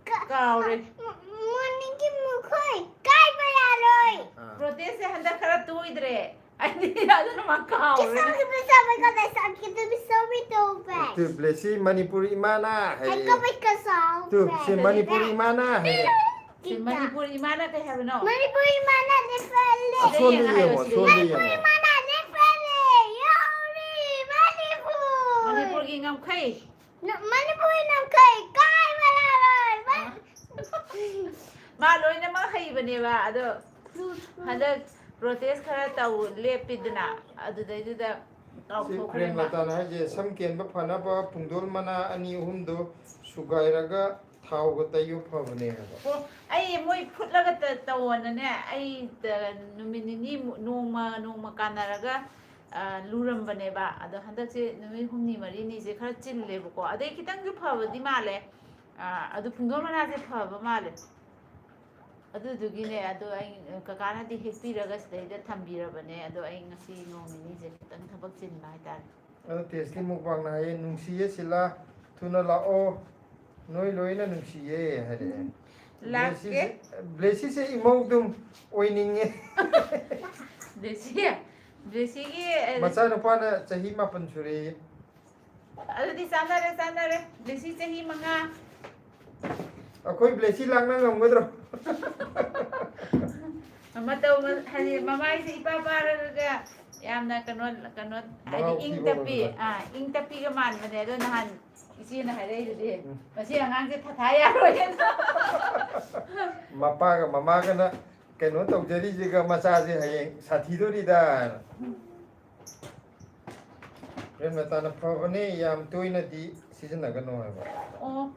ꯀ-, ꯀꯥꯎꯔꯦ꯫ ꯃ-, ꯃꯅꯤꯡꯒꯤ ꯃꯈꯣꯏ ꯀꯥꯏꯕ ꯌꯥꯔꯣꯏ꯫ ꯑꯥ꯫ ꯄ꯭ꯔꯣꯇꯦꯁꯁꯦ ꯍꯟꯗꯛ ꯈꯔ ꯇꯣꯏꯗ꯭ꯔꯦ꯫ ꯑꯩꯗꯤ ꯑꯗꯨꯅ ꯃꯥ ꯀꯥꯎꯔꯦ꯫ ꯀꯁꯥꯎꯒꯤ ꯄꯩꯁꯥ ꯃꯩꯀꯥ ꯂꯩꯁꯥ ꯀꯤꯗꯨ ꯃꯤꯁꯧꯃꯤ ꯇꯧꯕ꯫ ꯇꯨ, ꯕ꯭ꯂꯦꯁꯤ, ꯃꯅꯤꯄꯨꯔ ꯏꯃꯥꯅ ꯍꯥꯏꯔꯛꯑꯦ꯫ ꯍꯩꯀꯥ ꯃꯩꯀꯥ ꯁꯥꯎ꯫ ꯇꯨ, ꯁꯤ ꯃꯅꯤꯄꯨꯔ ꯏꯃꯥꯅ ꯍꯥꯏꯔꯛꯑꯦ꯫ ꯁꯤ ꯃꯅꯤꯄꯨꯔ ꯏꯃꯥꯅ ꯀꯩ ꯍꯥꯏꯕꯅꯣ? ꯃꯅꯤꯄꯨꯔ ꯏꯃꯥꯅ ꯂꯦꯐꯥꯂꯦ꯫ ꯑꯁꯣꯝꯗ ꯁꯤꯗ ꯌꯦꯡꯉꯣ, ꯌꯦꯡꯉꯣ, ꯍꯥꯏꯌꯣ, ꯁꯤꯗ ꯑꯁꯣꯝꯗ ꯌꯦꯡꯉꯣ꯫ ꯌꯦꯡꯉꯣ꯫ ꯏꯃꯥꯅ ꯂꯦꯐꯥꯂꯦ꯫ ꯌꯧꯔꯤ ꯃꯅꯤꯄꯨꯔ꯫ ꯃꯅꯤꯄꯨꯔ ꯉꯝꯈꯩ꯫ ꯅ-, ꯃꯅꯤꯄꯨꯔꯤ ꯉꯝꯈꯩ ꯀꯥꯏ ꯃꯔꯥ ꯂꯣꯏ꯫ ꯃꯥ ꯂꯣꯏꯅꯃꯛ ꯍꯩꯕꯅꯦꯕ, ꯑꯗꯣ ꯍꯟꯗꯛ protest ꯈꯔ ꯇꯧ ꯂꯦꯞꯄꯤꯗꯅ, ꯑꯗꯨꯗꯩꯗꯨꯗ ꯁꯤ ꯀꯥꯎꯊꯣꯛꯈ꯭ꯔꯦ ꯃꯥ꯫ ꯄ꯭ꯔꯦꯝꯂꯇꯥꯅ ꯍꯥꯏꯁꯦ, ꯁꯝ ꯀꯦꯟꯕ ꯐꯅꯕ ꯄꯨꯡꯗꯣꯜ ꯃꯅꯥ ꯑꯅꯤ ꯑꯍꯨꯝꯗꯣ ꯁꯨꯒꯥꯏꯔꯒ ꯊꯥꯎꯒ ꯇꯩꯌꯨ ꯐꯕꯅꯦ ꯍꯥꯏꯕ꯫ ꯑꯣ, ꯑꯩ ꯃꯣꯏ ꯐꯨꯠꯂꯒ ꯇ-, ꯇꯧꯑꯣꯅꯅꯦ, ꯑꯩ ꯇ-, ꯅꯨꯃꯤꯠ ꯅꯤꯅꯤ ꯃꯨ-, ꯅꯣꯡꯃ, ꯅꯣꯡꯃ ꯀꯥꯟꯅꯔꯒ, ꯑ, ꯂꯨꯔꯝꯕꯅꯦꯕ꯫ ꯑꯗꯣ ꯍꯟꯗꯛꯁꯦ ꯅꯨꯃꯤꯠ ꯍꯨꯝꯅꯤ ꯃꯔꯤꯅꯤꯁꯦ ꯈꯔ ꯆꯤꯜꯂꯦꯕꯀꯣ꯫ ꯑꯗꯩ ꯈꯤꯇꯪꯁꯨ ꯐꯕꯗꯤ ꯃꯥꯜꯂꯦ꯫ ꯑ, ꯑꯗꯨ ꯄꯨꯡꯗꯣꯟ ꯃꯅꯥꯁꯦ ꯐꯕ ꯃꯥꯜꯂꯦ꯫ ꯑꯗꯨꯗꯨꯒꯤꯅꯦ, ꯑꯗꯣ ꯑꯩ, ꯀꯀꯥꯅꯗꯤ ꯍꯦꯛꯄꯤꯔꯒ ꯁꯤꯗꯩꯗ ꯊꯝꯕꯤꯔꯕꯅꯦ꯫ ꯑꯗꯣ ꯑꯩ ꯉꯁꯤ ꯅꯣꯡ ꯅꯤꯅꯤꯁꯦ ꯈꯤꯇꯪ ꯊꯕꯛ ꯆꯤꯟꯕ ꯍꯥꯏꯇꯥꯔꯦ꯫ ꯑꯗꯣ ꯇꯦꯁꯂꯤ ꯃꯨꯛꯕꯥꯡꯅ ꯍꯥꯏꯌꯦ, "ꯅꯨꯡꯁꯤꯌꯦ ꯁꯤꯂꯥ, ꯊꯨꯅ ꯂꯥꯛꯑꯣ, ꯅꯣꯏ ꯂꯣꯏꯅ ꯅꯨꯡꯁꯤꯌꯦ" ꯍꯥꯏꯔꯛꯑꯦ꯫ ꯂꯥꯛꯀꯦ꯫ ꯕ꯭ꯂꯦꯁꯤꯁꯦ, ꯕ꯭ꯂꯦꯁꯤꯁꯦ ꯏꯃꯧꯗꯨꯝ ꯑꯣꯏꯅꯤꯡꯉꯦ꯫ ꯕ꯭ꯂꯦꯁꯤ, ꯕ꯭ꯂꯦꯁꯤꯒꯤ, ꯑ, ꯃꯆꯥꯅꯨꯄꯥꯅ ꯆꯍꯤ ꯃꯥꯄꯟ ꯁꯨꯔꯦꯌꯦ꯫ ꯑꯗꯨꯗꯤ ꯆꯥꯟꯅꯔꯦ, ꯆꯥꯟꯅꯔꯦ꯫ ꯕ꯭ꯂꯦꯁꯤ ꯆꯍꯤ ꯃꯉꯥ꯫ ꯑꯩꯈꯣꯏ ꯕ꯭ꯂꯦꯁꯤ ꯂꯥꯛꯅ ꯉꯝꯒꯗ꯭ꯔꯣ? ꯃꯇꯧ ꯃ-, ꯍꯥꯏꯗꯤ ꯃꯃꯥꯏꯁꯦ ꯏꯄꯥ ꯄꯥꯔꯒ ꯌꯥꯝꯅ ꯀꯩꯅꯣ, ꯀꯩꯅꯣ, ꯍꯥꯏꯗꯤ ꯃꯉꯥꯎ ꯏꯪ ꯊꯤꯕ ꯇꯞꯄꯤ, ꯑꯣꯏꯕꯗꯣ꯫ ꯑꯥ, ꯏꯪ ꯇꯞꯄꯤꯒ ꯃꯥꯟꯕꯅꯦ꯫ ꯑꯗꯣ ꯅꯍꯥꯟ ꯏꯆꯦꯅ ꯍꯥꯏꯔꯛꯏꯗꯨꯗꯤ, ꯎꯝ꯫ "ꯃꯁꯤ ꯑꯉꯥꯡꯁꯦ ꯊꯥꯊꯥ ꯌꯥꯔꯣꯏꯅ"꯫ ꯃꯄꯥꯒ ꯃꯃꯥꯒꯅ ꯀꯩꯅꯣ ꯇꯧꯖꯔꯤꯁꯤꯒ ꯃꯆꯥꯁꯦ ꯍꯌꯦꯡ ꯁꯥꯊꯤꯗꯣꯔꯤꯗ꯫ ꯄ꯭ꯔꯦꯝꯂꯇꯥꯅ ꯐꯕꯅꯦ, ꯌꯥꯝ ꯇꯣꯏꯅꯗꯤ ꯁꯤꯖꯤꯟꯅꯒꯅꯨ ꯍꯥꯏꯕ꯫ ꯑꯣ,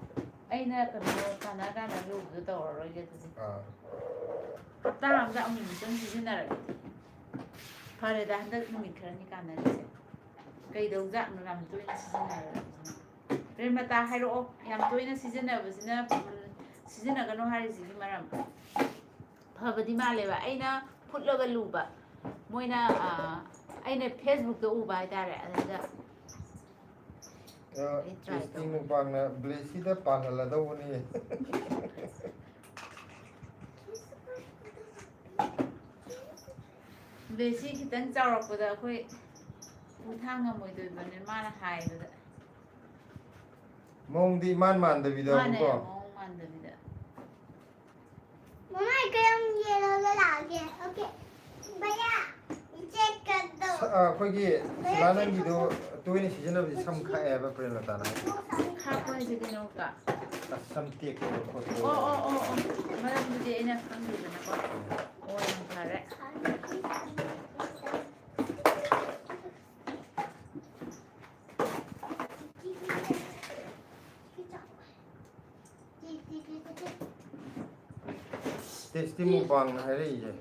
ꯑꯩꯅ ꯀꯩꯅꯣ ꯀꯥꯟꯅ ꯀꯥꯟꯅ ꯂꯨꯕꯗꯣ ꯇꯧꯔꯔꯣꯏꯒꯦ ꯑꯗꯨꯗꯤ꯫ ꯑꯥ꯫ ꯍꯞꯇꯥ ꯑꯃꯗ ꯑꯃꯨꯛꯃꯨꯛꯇꯪ ꯁꯤꯖꯤꯟꯅꯔꯒꯦ꯫ ꯐꯔꯦꯗ, ꯍꯟꯗꯛ ꯅꯨꯃꯤꯠ ꯈꯔꯅꯤ ꯀꯥꯟꯅꯔꯤꯁꯦ꯫ ꯀꯩꯗꯧꯖꯥꯠꯅꯣ ꯌꯥꯝ ꯇꯣꯏꯅ ꯁꯤꯖꯤꯟꯅꯔꯕꯁꯤꯅ? ꯄ꯭ꯔꯦꯝꯂꯇꯥ ꯍꯥꯏꯔꯛꯑꯣ, ꯌꯥꯝ ꯇꯣꯏꯅ ꯁꯤꯖꯤꯟꯅꯕꯁꯤꯅ, ꯎꯝ, ꯁꯤꯖꯤꯟꯅꯒꯅꯨ ꯍꯥꯏꯔꯤꯁꯤꯒꯤ ꯃꯔꯝ꯫ ꯐꯕꯗꯤ ꯃꯥꯜꯂꯦꯕ꯫ ꯑꯩꯅ ꯐꯨꯠꯂꯒ ꯂꯨꯕ꯫ ꯃꯣꯏꯅ, ꯑ, ꯑꯩꯅ Facebook ꯇ ꯎꯕ ꯍꯥꯏꯇꯥꯔꯦ꯫ ꯑꯗꯨꯗ ꯑ, ꯑꯩ try ꯇꯦꯁꯇꯤ ꯇꯧꯒꯦ꯫ ꯃꯨꯛꯕꯥꯡꯅ ꯕ꯭ꯂꯦꯁꯤꯗ ꯄꯥꯜꯍꯜꯂꯗꯧꯕꯅꯤ꯫ ꯕ꯭ꯂꯦꯁꯤ ꯈꯤꯇꯪ ꯆꯥꯎꯔꯛꯄꯗ ꯑꯩꯈꯣꯏ ꯄꯨ ꯊꯥꯡ ꯉꯝꯃꯣꯏꯗꯣꯏꯕꯅꯦ, ꯃꯥꯅ ꯍꯥꯏꯕꯗ꯫ ꯃꯑꯣꯡꯗꯤ ꯏꯃꯥꯟ ꯃꯥꯟꯗꯕꯤꯗ ꯃꯥꯅꯦ, ꯑꯃꯨꯛꯀꯣ꯫ ꯃꯑꯣꯡ ꯃꯥꯟꯗꯕꯤꯗ꯫ ꯃꯃꯥ, ꯑꯩ ꯀꯌꯥꯝ ꯌꯦꯡꯉꯒ ꯂꯥꯛꯑꯒꯦ꯫ Okay꯫ ꯚꯩꯌꯥ, ꯏꯆꯦ ꯀꯠꯇꯧ꯫ ꯑ, ꯑꯩꯈꯣꯏꯒꯤ ꯁꯤꯂꯥ ꯅꯪꯒꯤꯗꯣ ꯇꯣꯏꯅ ꯁꯤꯖꯤꯟꯅꯕꯁꯦ ꯁꯝ ꯈꯥꯛꯑꯦ ꯍꯥꯏꯕ ꯄ꯭ꯔꯦꯝꯂꯇꯥꯅ ꯍꯥꯏ꯫ ꯈꯥꯛꯄ ꯍꯥꯏꯁꯦ ꯀꯩꯅꯣ ꯀꯥ? ꯑꯁ, ꯁꯝ ꯇꯦꯛꯄꯗꯣ ꯈꯣꯠꯄꯗꯣ꯫ ꯑꯣ, ꯑꯣ, ꯑꯣ, ꯑꯣ꯫ ꯃꯔꯝꯗꯨꯗꯤ ꯑꯩꯅ ꯈꯪꯗꯦꯗꯅꯀꯣ꯫ ꯑꯣ, ꯌꯥꯝ ꯐꯔꯦ꯫ ꯇꯦꯁꯇꯤ ꯃꯨꯛꯕꯥꯡꯅ ꯍꯥꯏꯔꯛꯏꯁꯦ꯫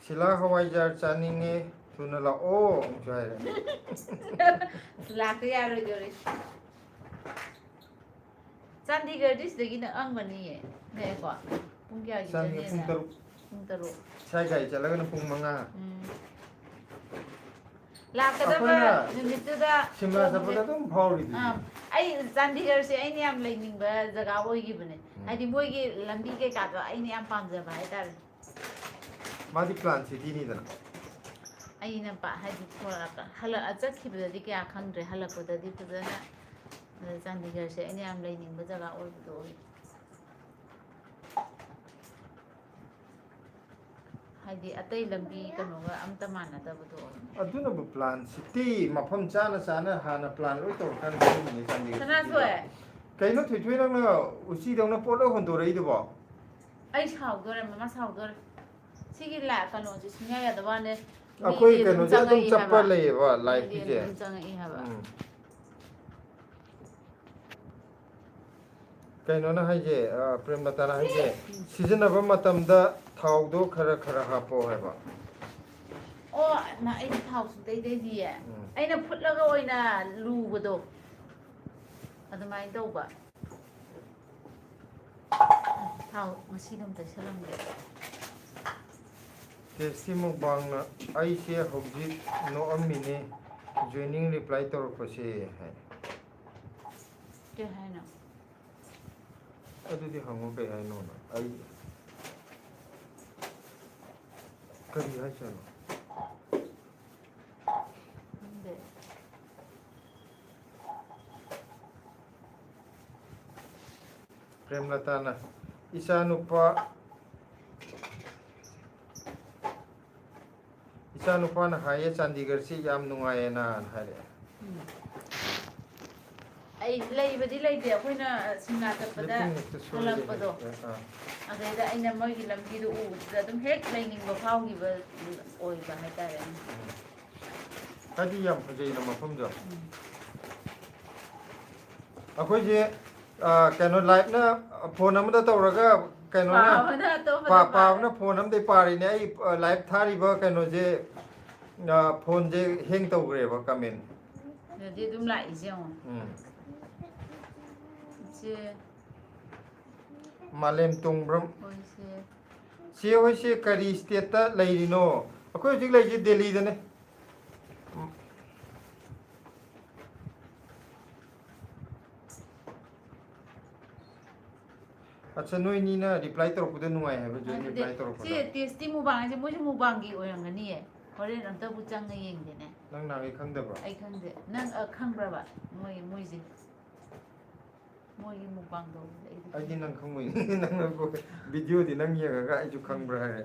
ꯁꯤꯂꯥ ꯍꯋꯥꯏꯖꯥꯔ ꯆꯥꯅꯤꯡꯉꯦ, ꯊꯨꯅ ꯂꯥꯛꯑꯣ ꯑꯃꯨꯛꯁꯨ ꯍꯥꯏꯔꯦ꯫ ꯂꯥꯛꯇ ꯌꯥꯔꯣꯏꯗꯧꯔꯦ꯫ ꯆꯥꯟꯗꯤꯒꯔꯗꯤ ꯁꯤꯗꯒꯤ ꯅꯛꯑꯝꯒꯅꯤꯌꯦ꯫ ꯅꯛꯑꯦꯀꯣ? ꯄꯨꯡ ꯀꯌꯥꯒꯤ ꯆꯥꯟꯗꯤꯒꯔ ꯄꯨꯡ journey-ꯅꯣ? ꯇꯔꯨꯛ꯫ ꯄꯨꯡ ꯇꯔꯨꯛ꯫ ꯏꯁꯥ ꯒꯥꯔꯤ ꯆꯠꯂꯒꯅ ꯄꯨꯡ ꯃꯉꯥ꯫ ꯎꯝ꯫ ꯂꯥꯛꯀꯗꯕ ꯑꯩꯈꯣꯏꯅ ꯅꯨꯃꯤꯠꯇꯨꯗ ꯁꯤꯝꯂꯥ ꯆꯠꯄꯗ ꯑꯗꯨꯝ ꯐꯥꯎꯔꯤꯗꯨꯗꯤ꯫ ꯑꯥ, ꯑꯩ ꯆꯥꯟꯗꯤꯒꯔꯁꯦ ꯑꯩꯅ ꯌꯥꯝ ꯂꯩꯅꯤꯡꯕ ꯖꯒꯥ ꯑꯣꯏꯈꯤꯕꯅꯦ꯫ ꯎꯝ꯫ ꯍꯥꯏꯗꯤ ꯃꯣꯏꯒꯤ ꯂꯝꯕꯤ ꯀꯩꯀꯥꯗꯣ ꯑꯩꯅ ꯌꯥꯝ ꯄꯥꯝꯖꯕ ꯍꯥꯏꯇꯥꯔꯦ꯫ ꯃꯥꯗꯤ plan city-ꯅꯤꯗꯅ꯫ ꯑꯩꯅ ꯄꯥ-, ꯍꯥꯏꯗꯤ ꯊꯣꯔꯛꯑꯒ-, ꯍꯜꯂꯛꯑ-, ꯆꯠꯈꯤꯕꯗꯗꯤ ꯀꯌꯥ ꯈꯪꯗ꯭ꯔꯦ, ꯍꯜꯂꯛꯄꯗꯗꯤ ꯐꯖꯅ, ꯑ, ꯆꯥꯟꯗꯤꯒꯔꯁꯦ ꯑꯩꯅ ꯌꯥꯝ ꯂꯩꯅꯤꯡꯕ ꯖꯒꯥ ꯑꯣꯏꯕꯗꯣ ꯑꯣꯏ꯫ ꯍꯥꯏꯗꯤ ꯑꯇꯩ ꯂꯝꯕꯤ ꯀꯩꯅꯣꯒ ꯑꯝꯇ ꯃꯥꯟꯅꯗꯕꯗꯣ ꯑꯣꯏ꯫ ꯑꯗꯨꯅꯕꯨ plan city ꯃꯐꯝ ꯆꯥꯅ ꯆꯥꯅ ꯍꯥꯟꯅ plan ꯂꯣꯏ ꯇꯧꯔꯀꯥꯟꯗ ꯆꯠꯂꯤꯅꯦ ꯆꯥꯟꯗꯤꯒꯔ city-ꯗ꯫ ꯁꯅꯥꯊꯣꯏ꯫ ꯀꯩꯅꯣ ꯊꯣꯏꯊꯣꯏ ꯅꯪꯅ ꯎꯆꯤꯗꯧꯅ ꯄꯣꯠ ꯂꯣꯏ ꯍꯣꯟꯗꯣꯔꯛꯏꯗꯨꯕꯣ? ꯑꯩ ꯁꯥꯎꯗꯣꯔꯦ, ꯃꯃꯥ ꯁꯥꯎꯗꯣꯔꯦ꯫ ꯁꯤꯒꯤ ꯂꯥ-, ꯀꯩꯅꯣꯁꯦ ꯁꯨꯡꯌꯥ ꯌꯥꯗꯕ ꯋꯥꯅꯦ꯫ ꯑꯩꯈꯣꯏ ꯃꯤꯗꯤ ꯑꯗꯨꯝ ꯀꯩꯅꯣꯁꯦ ꯑꯗꯨꯝ ꯆꯪꯉꯛꯏ ꯆꯞꯄ ꯍꯥꯏꯕ꯫ ꯂꯩꯌꯦꯕ ꯃꯤꯗꯤ life-ꯀꯤꯁꯦ꯫ ꯑꯗꯨꯝ ꯆꯪꯉꯛꯏ ꯍꯥꯏꯕ꯫ ꯎꯝ꯫ ꯀꯩꯅꯣꯅ ꯍꯥꯏꯁꯦ, ꯑ, ꯄ꯭ꯔꯦꯝꯂꯇꯥꯅ ꯍꯥꯏꯁꯦ, ꯎꯝ꯫ ꯁꯤꯖꯤꯟꯅꯕ ꯃꯇꯝꯗ ꯊꯥꯎꯗꯣ ꯈꯔ ꯈꯔ ꯍꯥꯞꯄꯣ ꯍꯥꯏꯕ꯫ ꯑꯣ, ꯃꯥ, ꯑꯩꯗꯤ ꯊꯥꯎ ꯁꯨꯡꯇꯩ ꯇꯩꯗꯤꯌꯦ꯫ ꯎꯝ꯫ ꯑꯩꯅ ꯐꯨꯠꯂꯒ ꯑꯣꯏꯅ ꯂꯨꯕꯗꯣ, ꯑꯗꯨꯃꯥꯏꯅ ꯇꯧꯕ꯫ ꯊꯥꯎ ꯉꯁꯤꯗꯣ ꯑꯝ ꯇꯩꯁꯜꯂꯝꯒꯦ꯫ ꯇꯦꯁꯇꯤ ꯃꯨꯛꯕꯥꯡꯅ, "ꯑꯩꯁꯦ ꯍꯧꯖꯤꯛ ꯅꯣꯛꯑꯝꯃꯤꯅꯦ, joining reply ꯇꯧꯔꯛꯄꯁꯦ" ꯍꯥꯏ꯫ ꯀꯩ ꯍꯥꯏꯅꯣ? ꯑꯗꯨꯗꯤ ꯍꯪꯉꯣ ꯀꯩ ꯍꯥꯏꯅꯣꯅ꯫ ꯑꯩ ꯀꯔꯤ ꯍꯥꯏꯁꯦ ꯍꯥꯏꯅꯣ? ꯈꯪꯗꯦ꯫ ꯄ꯭ꯔꯦꯝꯂꯇꯥꯅ, "ꯏꯆꯥꯅꯨꯄꯥ, ꯏꯆꯥ ꯏꯆꯥꯅꯨꯄꯥꯅ ꯍꯥꯏꯌꯦ, "ꯆꯥꯟꯗꯤꯒꯔꯁꯤ ꯌꯥꯝ ꯅꯨꯡꯉꯥꯏꯌꯦꯅ" ꯍꯥꯏꯔꯛꯑꯦ꯫ ꯑꯩ ꯂꯩꯕꯗꯤ ꯂꯩꯇꯦ, ꯑꯩꯈꯣꯏꯅ ꯁꯤꯝꯂꯥ ꯆꯠꯄꯗ ꯁ꯭ꯂꯤꯞꯄꯤꯡ ꯍꯦꯛꯇ ꯁꯣꯏꯔꯦ ꯍꯜꯂꯛꯄꯗꯣ꯫ ꯑꯥ꯫ ꯑꯗꯩꯗ ꯑꯩꯅ ꯃꯣꯏꯒꯤ ꯂꯝꯕꯤꯗꯣ ꯎꯕꯗꯨꯗ ꯑꯗꯨꯝ ꯍꯦꯛ ꯂꯩꯅꯤꯡꯕ ꯐꯥꯎꯈꯤꯕ ꯑꯣꯏꯕ ꯍꯥꯏꯇꯥꯔꯦ꯫ ꯎꯝ꯫ ꯍꯥꯏꯗꯤ ꯌꯥꯝ ꯐꯖꯩꯅ ꯃꯐꯝꯗꯣ꯫ ꯎꯝ꯫ ꯑꯩꯈꯣꯏꯁꯦ, ꯑ, ꯀꯩꯅꯣ, ꯂꯥꯏꯞꯅ ꯐꯣꯟ ꯑꯃꯗ ꯇꯧꯔꯒ ꯀꯩꯅꯣꯅ ꯄꯥꯕꯅ ꯑꯇꯣꯞꯄꯗ ꯄꯥ- ꯄꯥꯔꯦ꯫ ꯄꯥꯕꯅ ꯐꯣꯟ ꯑꯃꯗꯩ ꯄꯥꯔꯤꯅꯦ꯫ ꯑꯩ, ꯑ, ꯂꯥꯏꯞ ꯊꯥꯔꯤꯕ ꯀꯩꯅꯣꯁꯦ, ꯑ, ꯐꯣꯟꯁꯦ ꯍꯦꯡ ꯇꯧꯈ꯭ꯔꯦꯕ, ꯀꯃꯦꯟ꯫ ꯑꯗꯨꯗꯤ ꯑꯗꯨꯝ ꯂꯥꯛꯏꯁꯦ ꯌꯦꯡꯉꯣ꯫ ꯎꯝ꯫ ꯏꯆꯦ꯫ ꯃꯥꯂꯦꯝ ꯇꯣꯡꯕ꯭ꯔꯝ꯫ ꯍꯣꯏꯁꯦ꯫ ꯆꯦ ꯍꯣꯏꯁꯦ ꯀꯔꯤ ꯁ꯭ꯇꯦꯠꯇ ꯂꯩꯔꯤꯅꯣ? ꯑꯩꯈꯣꯏ ꯍꯧꯖꯤꯛ ꯂꯩꯔꯤꯁꯦ ꯗꯦꯜꯂꯤꯗꯅꯦ꯫ ꯑꯠꯆꯥ, ꯅꯣꯏꯅꯤꯅ ꯔꯤꯄ꯭ꯂꯥꯏ ꯇꯧꯔꯛꯄꯗ ꯅꯨꯡꯉꯥꯏ ꯍꯥꯏꯕ, ꯖꯣꯏꯟ ꯑꯗꯨꯗꯤ ꯔꯤꯄ꯭ꯂꯥꯏ ꯁꯤ ꯇꯧꯔꯛꯄꯗ꯫ ꯇꯦꯁꯇꯤ ꯃꯨꯛꯕꯥꯡ ꯍꯥꯏꯁꯦ ꯃꯣꯏꯁꯨ ꯃꯨꯛꯕꯥꯡꯒꯤ ꯑꯣꯏꯔꯝꯒꯅꯤꯌꯦ꯫ ꯍꯣꯔꯦꯟ ꯑꯝꯇꯕꯨ ꯆꯪꯉ ꯌꯦꯡꯒꯦꯅꯦ꯫ ꯅꯪ ꯅꯍꯥꯟꯒꯩ ꯈꯪꯗꯕ꯭ꯔꯣ? ꯑꯩ ꯈꯪꯗꯦ꯫ ꯅꯪ, ꯑ, ꯈꯪꯕ꯭ꯔꯕ? ꯃꯣꯏ, ꯃꯣꯏꯁꯦ꯫ ꯃꯣꯏꯒꯤ ꯃꯨꯛꯕꯥꯡ ꯇꯧꯕꯁꯦ ꯑꯩꯗꯤ ꯑꯩꯗꯤ ꯈꯪꯗꯦ꯫ ꯅꯪ ꯈꯪꯉꯣꯏꯅꯦ꯫ ꯅꯪꯅ ꯚꯤꯗꯤꯑꯣꯗꯤ ꯅꯪ ꯌꯦꯡꯉꯒ ꯑꯩꯁꯨ ꯈꯪꯕ꯭ꯔꯥ ꯍꯥꯏꯔꯦ꯫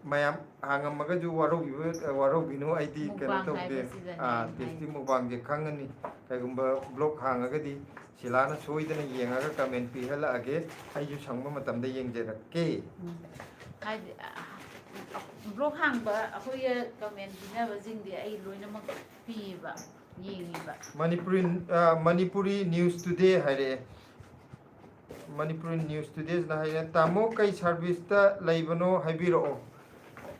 ꯃꯌꯥꯝ ꯍꯥꯡꯉꯝꯃꯒꯁꯨ ꯋꯥꯔꯧꯕꯤꯕ-, ꯋꯥꯔꯧꯕꯤꯅꯨ, ꯑꯩꯗꯤ ꯀꯩꯅꯣ ꯃꯨꯛꯕꯥꯡ ꯇꯧꯗꯦ꯫ ꯍꯥꯏꯕꯁꯤꯗꯅꯦ ꯑꯥ, ꯑꯩꯅ ꯇꯦꯁꯇꯤ ꯍꯥꯏꯁꯦ꯫ ꯃꯨꯛꯕꯥꯡꯁꯦ ꯈꯪꯉꯅꯤ꯫ ꯀꯩꯒꯨꯝꯕ ꯕ꯭ꯂꯣꯛ ꯍꯥꯡꯉꯒꯗꯤ ꯁꯤꯂꯥꯅ ꯁꯣꯏꯗꯅ ꯌꯦꯡꯉꯒ ꯀꯃꯦꯟ ꯄꯤꯍꯜꯂꯛꯑꯒꯦ꯫ ꯑꯩꯁꯨ ꯁꯪꯕ ꯃꯇꯝꯗ ꯌꯦꯡꯖꯔꯛꯀꯦ꯫ ꯎꯝ꯫ ꯍꯥꯏꯗꯤ, ꯑ, ꯕ꯭ꯂꯣꯛ ꯍꯥꯡꯕ ꯑꯩꯈꯣꯏꯒ ꯀꯃꯦꯟ ꯄꯤꯅꯕꯁꯤꯡꯗꯤ ꯑꯩ ꯂꯣꯏꯅꯃꯛ ꯄꯤꯌꯦꯕ, ꯌꯦꯡꯉꯦꯕ꯫ ꯃꯅꯤꯄꯨꯔꯤ, ꯑ, ꯃꯅꯤꯄꯨꯔꯤ ꯅ꯭ꯌꯨꯁ ꯇꯨꯗꯦ ꯍꯥꯏꯔꯛꯑꯦ꯫ ꯃꯅꯤꯄꯨꯔꯤ ꯅ꯭ꯌꯨꯁ ꯇꯨꯗꯦꯁꯤꯅ ꯍꯥꯏꯔꯦ, "ꯇꯥꯃꯣ ꯀꯩ ꯁꯥꯔꯚꯤꯁꯇ ꯂꯩꯕꯅꯣ ꯍꯥꯏꯕꯤꯔꯛꯑꯣ"꯫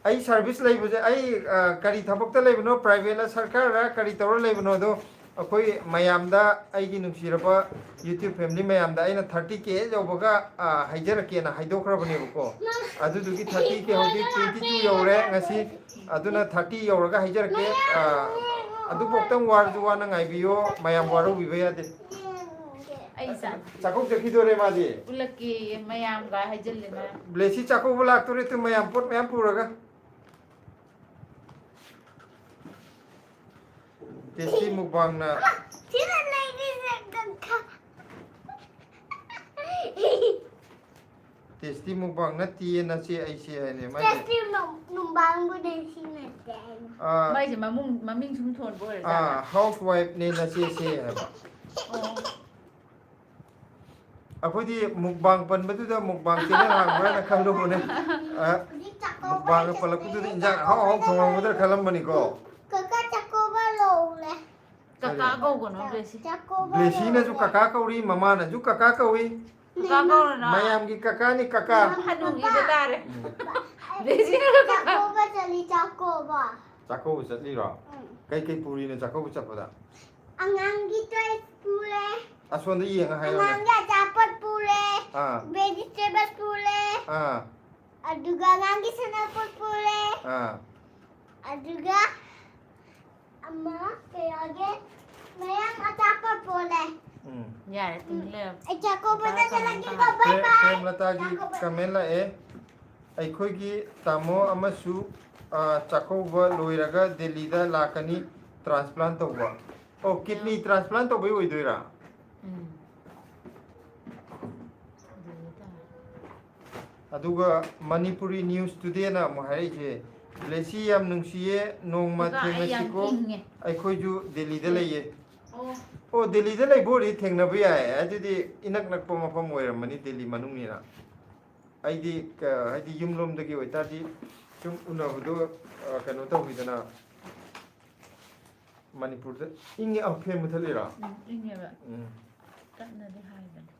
ꯑꯩ ꯁꯥꯔꯚꯤꯁ ꯂꯩꯕꯁꯦ, ꯑꯩ, ꯑ, ꯀꯔꯤ ꯊꯕꯛꯇ ꯂꯩꯕꯅꯣ, ꯄ꯭ꯔꯥꯏꯚꯦꯠꯂ ꯁꯔꯀꯥꯔꯔ ꯀꯔꯤ ꯇꯧꯔ ꯂꯩꯕꯅꯣꯗꯣ ꯑꯩꯈꯣꯏ ꯃꯌꯥꯝꯗ, ꯑꯩꯒꯤ ꯅꯨꯡꯁꯤꯔꯕ YouTube ꯐꯦꯃꯤꯂꯤ ꯃꯌꯥꯝꯗ ꯑꯩꯅ ꯊꯥꯔꯇꯤ ꯀꯦ ꯌꯧꯕꯒ, ꯑ, ꯍꯥꯏꯖꯔꯛꯀꯦꯅ ꯍꯥꯏꯗꯣꯛꯈ꯭ꯔꯕꯅꯦꯕꯀꯣ꯫ ꯑꯗꯨꯗꯨꯒꯤ ꯊꯥꯔꯇꯤ ꯀꯦ ꯍꯧꯖꯤꯛ ꯇ꯭ꯋꯦꯟꯇꯤ ꯇꯨ ꯌꯧꯔꯦ ꯉꯁꯤ꯫ ꯑꯗꯨꯅ ꯊꯥꯔꯇꯤ ꯌꯧꯔꯒ ꯍꯥꯏꯖꯔꯛꯀꯦ꯫ ꯑ, ꯑꯗꯨꯐꯥꯎꯇꯪ ꯋꯥꯔꯁꯨ ꯋꯥꯅ ꯉꯥꯏꯕꯤꯌꯣ, ꯃꯌꯥꯝ ꯋꯥꯔꯧꯕꯤꯕ ꯌꯥꯗꯦ꯫ ꯑꯩ ꯆꯥ-, ꯆꯥꯛꯈꯨꯝ ꯆꯠꯈꯤꯗꯣꯔꯦ ꯃꯥꯗꯤ꯫ ꯎꯠꯂꯛꯀꯦꯌꯦ, ꯃꯌꯥꯝꯒ ꯍꯥꯏꯖꯤꯜꯂꯦ ꯃꯌꯥꯝ꯫ ꯕ꯭ꯂꯦꯁꯤ ꯆꯥꯛꯀꯧꯕ ꯂꯥꯛꯇꯣꯔꯦ ꯇꯨ, ꯃꯌꯥꯝ ꯄꯣꯠ ꯃꯌꯥꯝ ꯄꯨꯔꯒ꯫ ꯇꯦꯁꯇꯤ ꯃꯨꯛꯕꯥꯡꯅ꯫ ꯇꯦꯁꯇꯤ ꯃꯨꯛꯕꯥꯡ ꯅꯠꯇꯤꯌꯦ ꯅꯆꯦ ꯑꯩꯁꯦ ꯍꯥꯏꯅꯦ ꯃꯥꯏꯁꯦ꯫ ꯇꯦꯁꯇꯤ ꯅꯨꯡꯕꯥꯡꯕꯨꯗꯤ ꯁꯤ ꯅꯠꯇꯦ꯫ ꯑꯥ, ꯃꯥꯏꯁꯦ ꯃꯃꯤꯡ ꯃꯃꯤꯡ ꯁꯨꯝ ꯊꯣꯟꯕ ꯑꯣꯏꯔꯖꯥꯠꯂ? ꯑꯥ, ꯍꯥꯎꯁ ꯋꯥꯏꯐꯅꯦ ꯅꯆꯦꯁꯦ ꯍꯥꯏꯕ꯫ ꯑꯣ꯫ ꯑꯩꯈꯣꯏꯗꯤ ꯃꯨꯛꯕꯥꯡ ꯄꯟꯕꯗꯨꯗ ꯃꯨꯛꯕꯥꯡ ꯆꯦꯅꯦꯜ ꯍꯥꯡꯕ꯭ꯔꯥꯅ ꯈꯜꯂꯨꯕꯅꯦ꯫ ꯑ, ꯍꯧꯖꯤꯛ ꯆꯥꯛꯀꯧꯕ ꯃꯨꯛꯕꯥꯡꯒ ꯄꯜꯂꯛꯄꯗꯨꯗ ꯏꯟꯖꯥꯡ ꯑꯍꯥꯎ ꯑꯍꯥꯎ ꯊꯣꯡꯉꯝꯒꯗ꯭ꯔꯥ ꯈꯜꯂꯝꯕꯅꯤꯀꯣ꯫ ꯀꯀꯥ ꯆꯥꯛꯀꯧꯕ ꯂꯧꯔꯦ꯫ ꯀꯀꯥ ꯀꯧꯒꯅꯣ ꯕ꯭ꯂꯦꯁꯤ꯫ ꯆꯥꯛꯀꯧꯕ ꯕ꯭ꯂꯦꯁꯤꯅꯁꯨ ꯂꯧꯔꯦ꯫ ꯀꯀꯥ ꯀꯧꯔꯤ, ꯃꯃꯥꯅꯁꯨ ꯀꯀꯥ ꯀꯧꯏ꯫ ꯀꯀꯥ ꯀꯧꯔꯅꯣ꯫ ꯃꯌꯥꯝꯒꯤ ꯀꯀꯥꯅꯤ ꯀꯀꯥ꯫ ꯍꯅꯨꯕꯤꯗ ꯇꯥꯔꯦ꯫ ꯎꯝ꯫ ꯕ꯭ꯂꯦꯁꯤꯅ ꯀꯀꯥ꯫ ꯆꯥꯛꯀꯧꯕ ꯆꯠꯂꯤ ꯆꯥꯛꯀꯧꯕ꯫ ꯆꯥꯛꯀꯧꯕ ꯆꯠꯂꯤꯔꯣ? ꯎꯝ꯫ ꯀꯩꯀꯩ ꯄꯨꯔꯤꯅꯣ ꯆꯥꯛꯀꯧꯕ ꯆꯠꯄꯗ? ꯑꯉꯥꯡꯒꯤ ꯇꯣꯏꯁ ꯄꯨꯔꯦ꯫ ꯑꯁꯣꯝꯗ ꯌꯦꯡꯉ ꯍꯥꯏꯌꯣꯅꯦ꯫ ꯑꯉꯥꯡꯒꯤ ꯑꯆꯥꯄꯣꯠ ꯄꯨꯔꯦ꯫ ꯑꯥ, ꯚꯦꯖꯤꯇꯦꯕꯜ ꯄꯨꯔꯦ꯫ ꯑꯥ, ꯑꯗꯨꯒ ꯑꯉꯥꯡꯒꯤ ꯁꯅꯥꯄꯣꯠ ꯄꯨꯔꯦ꯫ ꯑꯥ꯫ ꯑꯗꯨꯒ ꯑꯃ ꯀꯩꯅꯣꯒꯤ ꯃꯌꯥꯝ ꯑꯆꯥꯄꯣꯠ ꯄꯨꯔꯦ꯫ ꯎꯝ꯫ ꯌꯥꯔꯦ ꯇꯨꯃꯤꯟ ꯂꯩꯌꯣ꯫ ꯑꯩ ꯆꯥꯛꯀꯧꯕꯗ ꯀꯀꯥ ꯆꯠꯂꯒꯦ꯫ ꯀꯧꯔꯅꯣ꯫ ꯕꯥꯏ ꯕꯥꯏ꯫ ꯄ꯭ꯔꯦꯝꯂꯇꯥꯒꯤ ꯀꯃꯦꯟ ꯂꯥꯛꯑꯦ꯫ ꯑꯩꯈꯣꯏꯒꯤ ꯇꯥꯃꯣ ꯑꯃꯁꯨ, ꯑ, ꯆꯥꯛꯀꯧꯕ ꯂꯣꯏꯔꯒ ꯗꯦꯜꯂꯤꯗ ꯂꯥꯛꯀꯅꯤ ꯇ꯭ꯔꯥꯟꯁꯄ꯭ꯂꯥꯟ ꯇꯧꯕ꯫ ꯑꯣ, ꯀꯤꯗꯅꯤ ꯇ꯭ꯔꯥꯟꯁꯄ꯭ꯂꯥꯟ ꯇꯧꯕꯩ ꯑꯣꯏꯗꯣꯏꯔꯥ? ꯎꯝ꯫ ꯑꯗꯨꯗ ꯇꯥꯔꯦ꯫ ꯑꯗꯨꯒ ꯃꯅꯤꯄꯨꯔꯤ ꯅ꯭ꯌꯨꯁ ꯇꯨꯗꯦꯅ ꯑꯃꯨꯛ ꯍꯥꯏꯔꯛꯏꯁꯦ, "ꯕ꯭ꯂꯦꯁꯤ ꯌꯥꯝ ꯅꯨꯡꯁꯤꯌꯦ, ꯅꯣꯡꯃ ꯀꯀꯥ, ꯑꯩ ꯌꯥꯝ ꯊꯦꯡꯅꯁꯤꯀꯣ, ꯏꯪꯉꯦ꯫ ꯑꯩꯈꯣꯏꯁꯨ ꯗꯦꯜꯂꯤꯗ ꯂꯩꯌꯦ"꯫ ꯑꯣ꯫ ꯑꯣ, ꯗꯦꯜꯂꯤꯗ ꯂꯩꯕ ꯑꯣꯏꯔꯗꯤ ꯊꯦꯡꯅꯕ ꯌꯥꯏ, ꯑꯗꯨꯗꯤ ꯏꯅꯛ ꯅꯛꯄ ꯃꯐꯝ ꯑꯣꯏꯔꯝꯃꯅꯤ ꯗꯦꯜꯂꯤ ꯃꯅꯨꯡꯅꯤꯅ꯫ ꯑꯩꯗꯤ ꯀ-, ꯍꯥꯏꯗꯤ ꯌꯨꯝꯂꯣꯝꯗꯒꯤ ꯑꯣꯏꯇꯥꯔꯗꯤ ꯁꯨꯝ ꯎꯅꯕꯗꯣ, ꯑ, ꯀꯩꯅꯣ ꯇꯧꯋꯤꯗꯅ꯫ ꯃꯅꯤꯄꯨꯔꯗ ꯏꯪꯉꯦ꯫ ꯑ, ꯐꯦꯟ ꯃꯨꯊꯠꯂꯤꯔꯣ? ꯎꯝ, ꯏꯪꯉꯦꯕ꯫ ꯎꯝ꯫ ꯀꯟꯅꯗꯤ ꯍꯥꯏꯕꯅꯦ꯫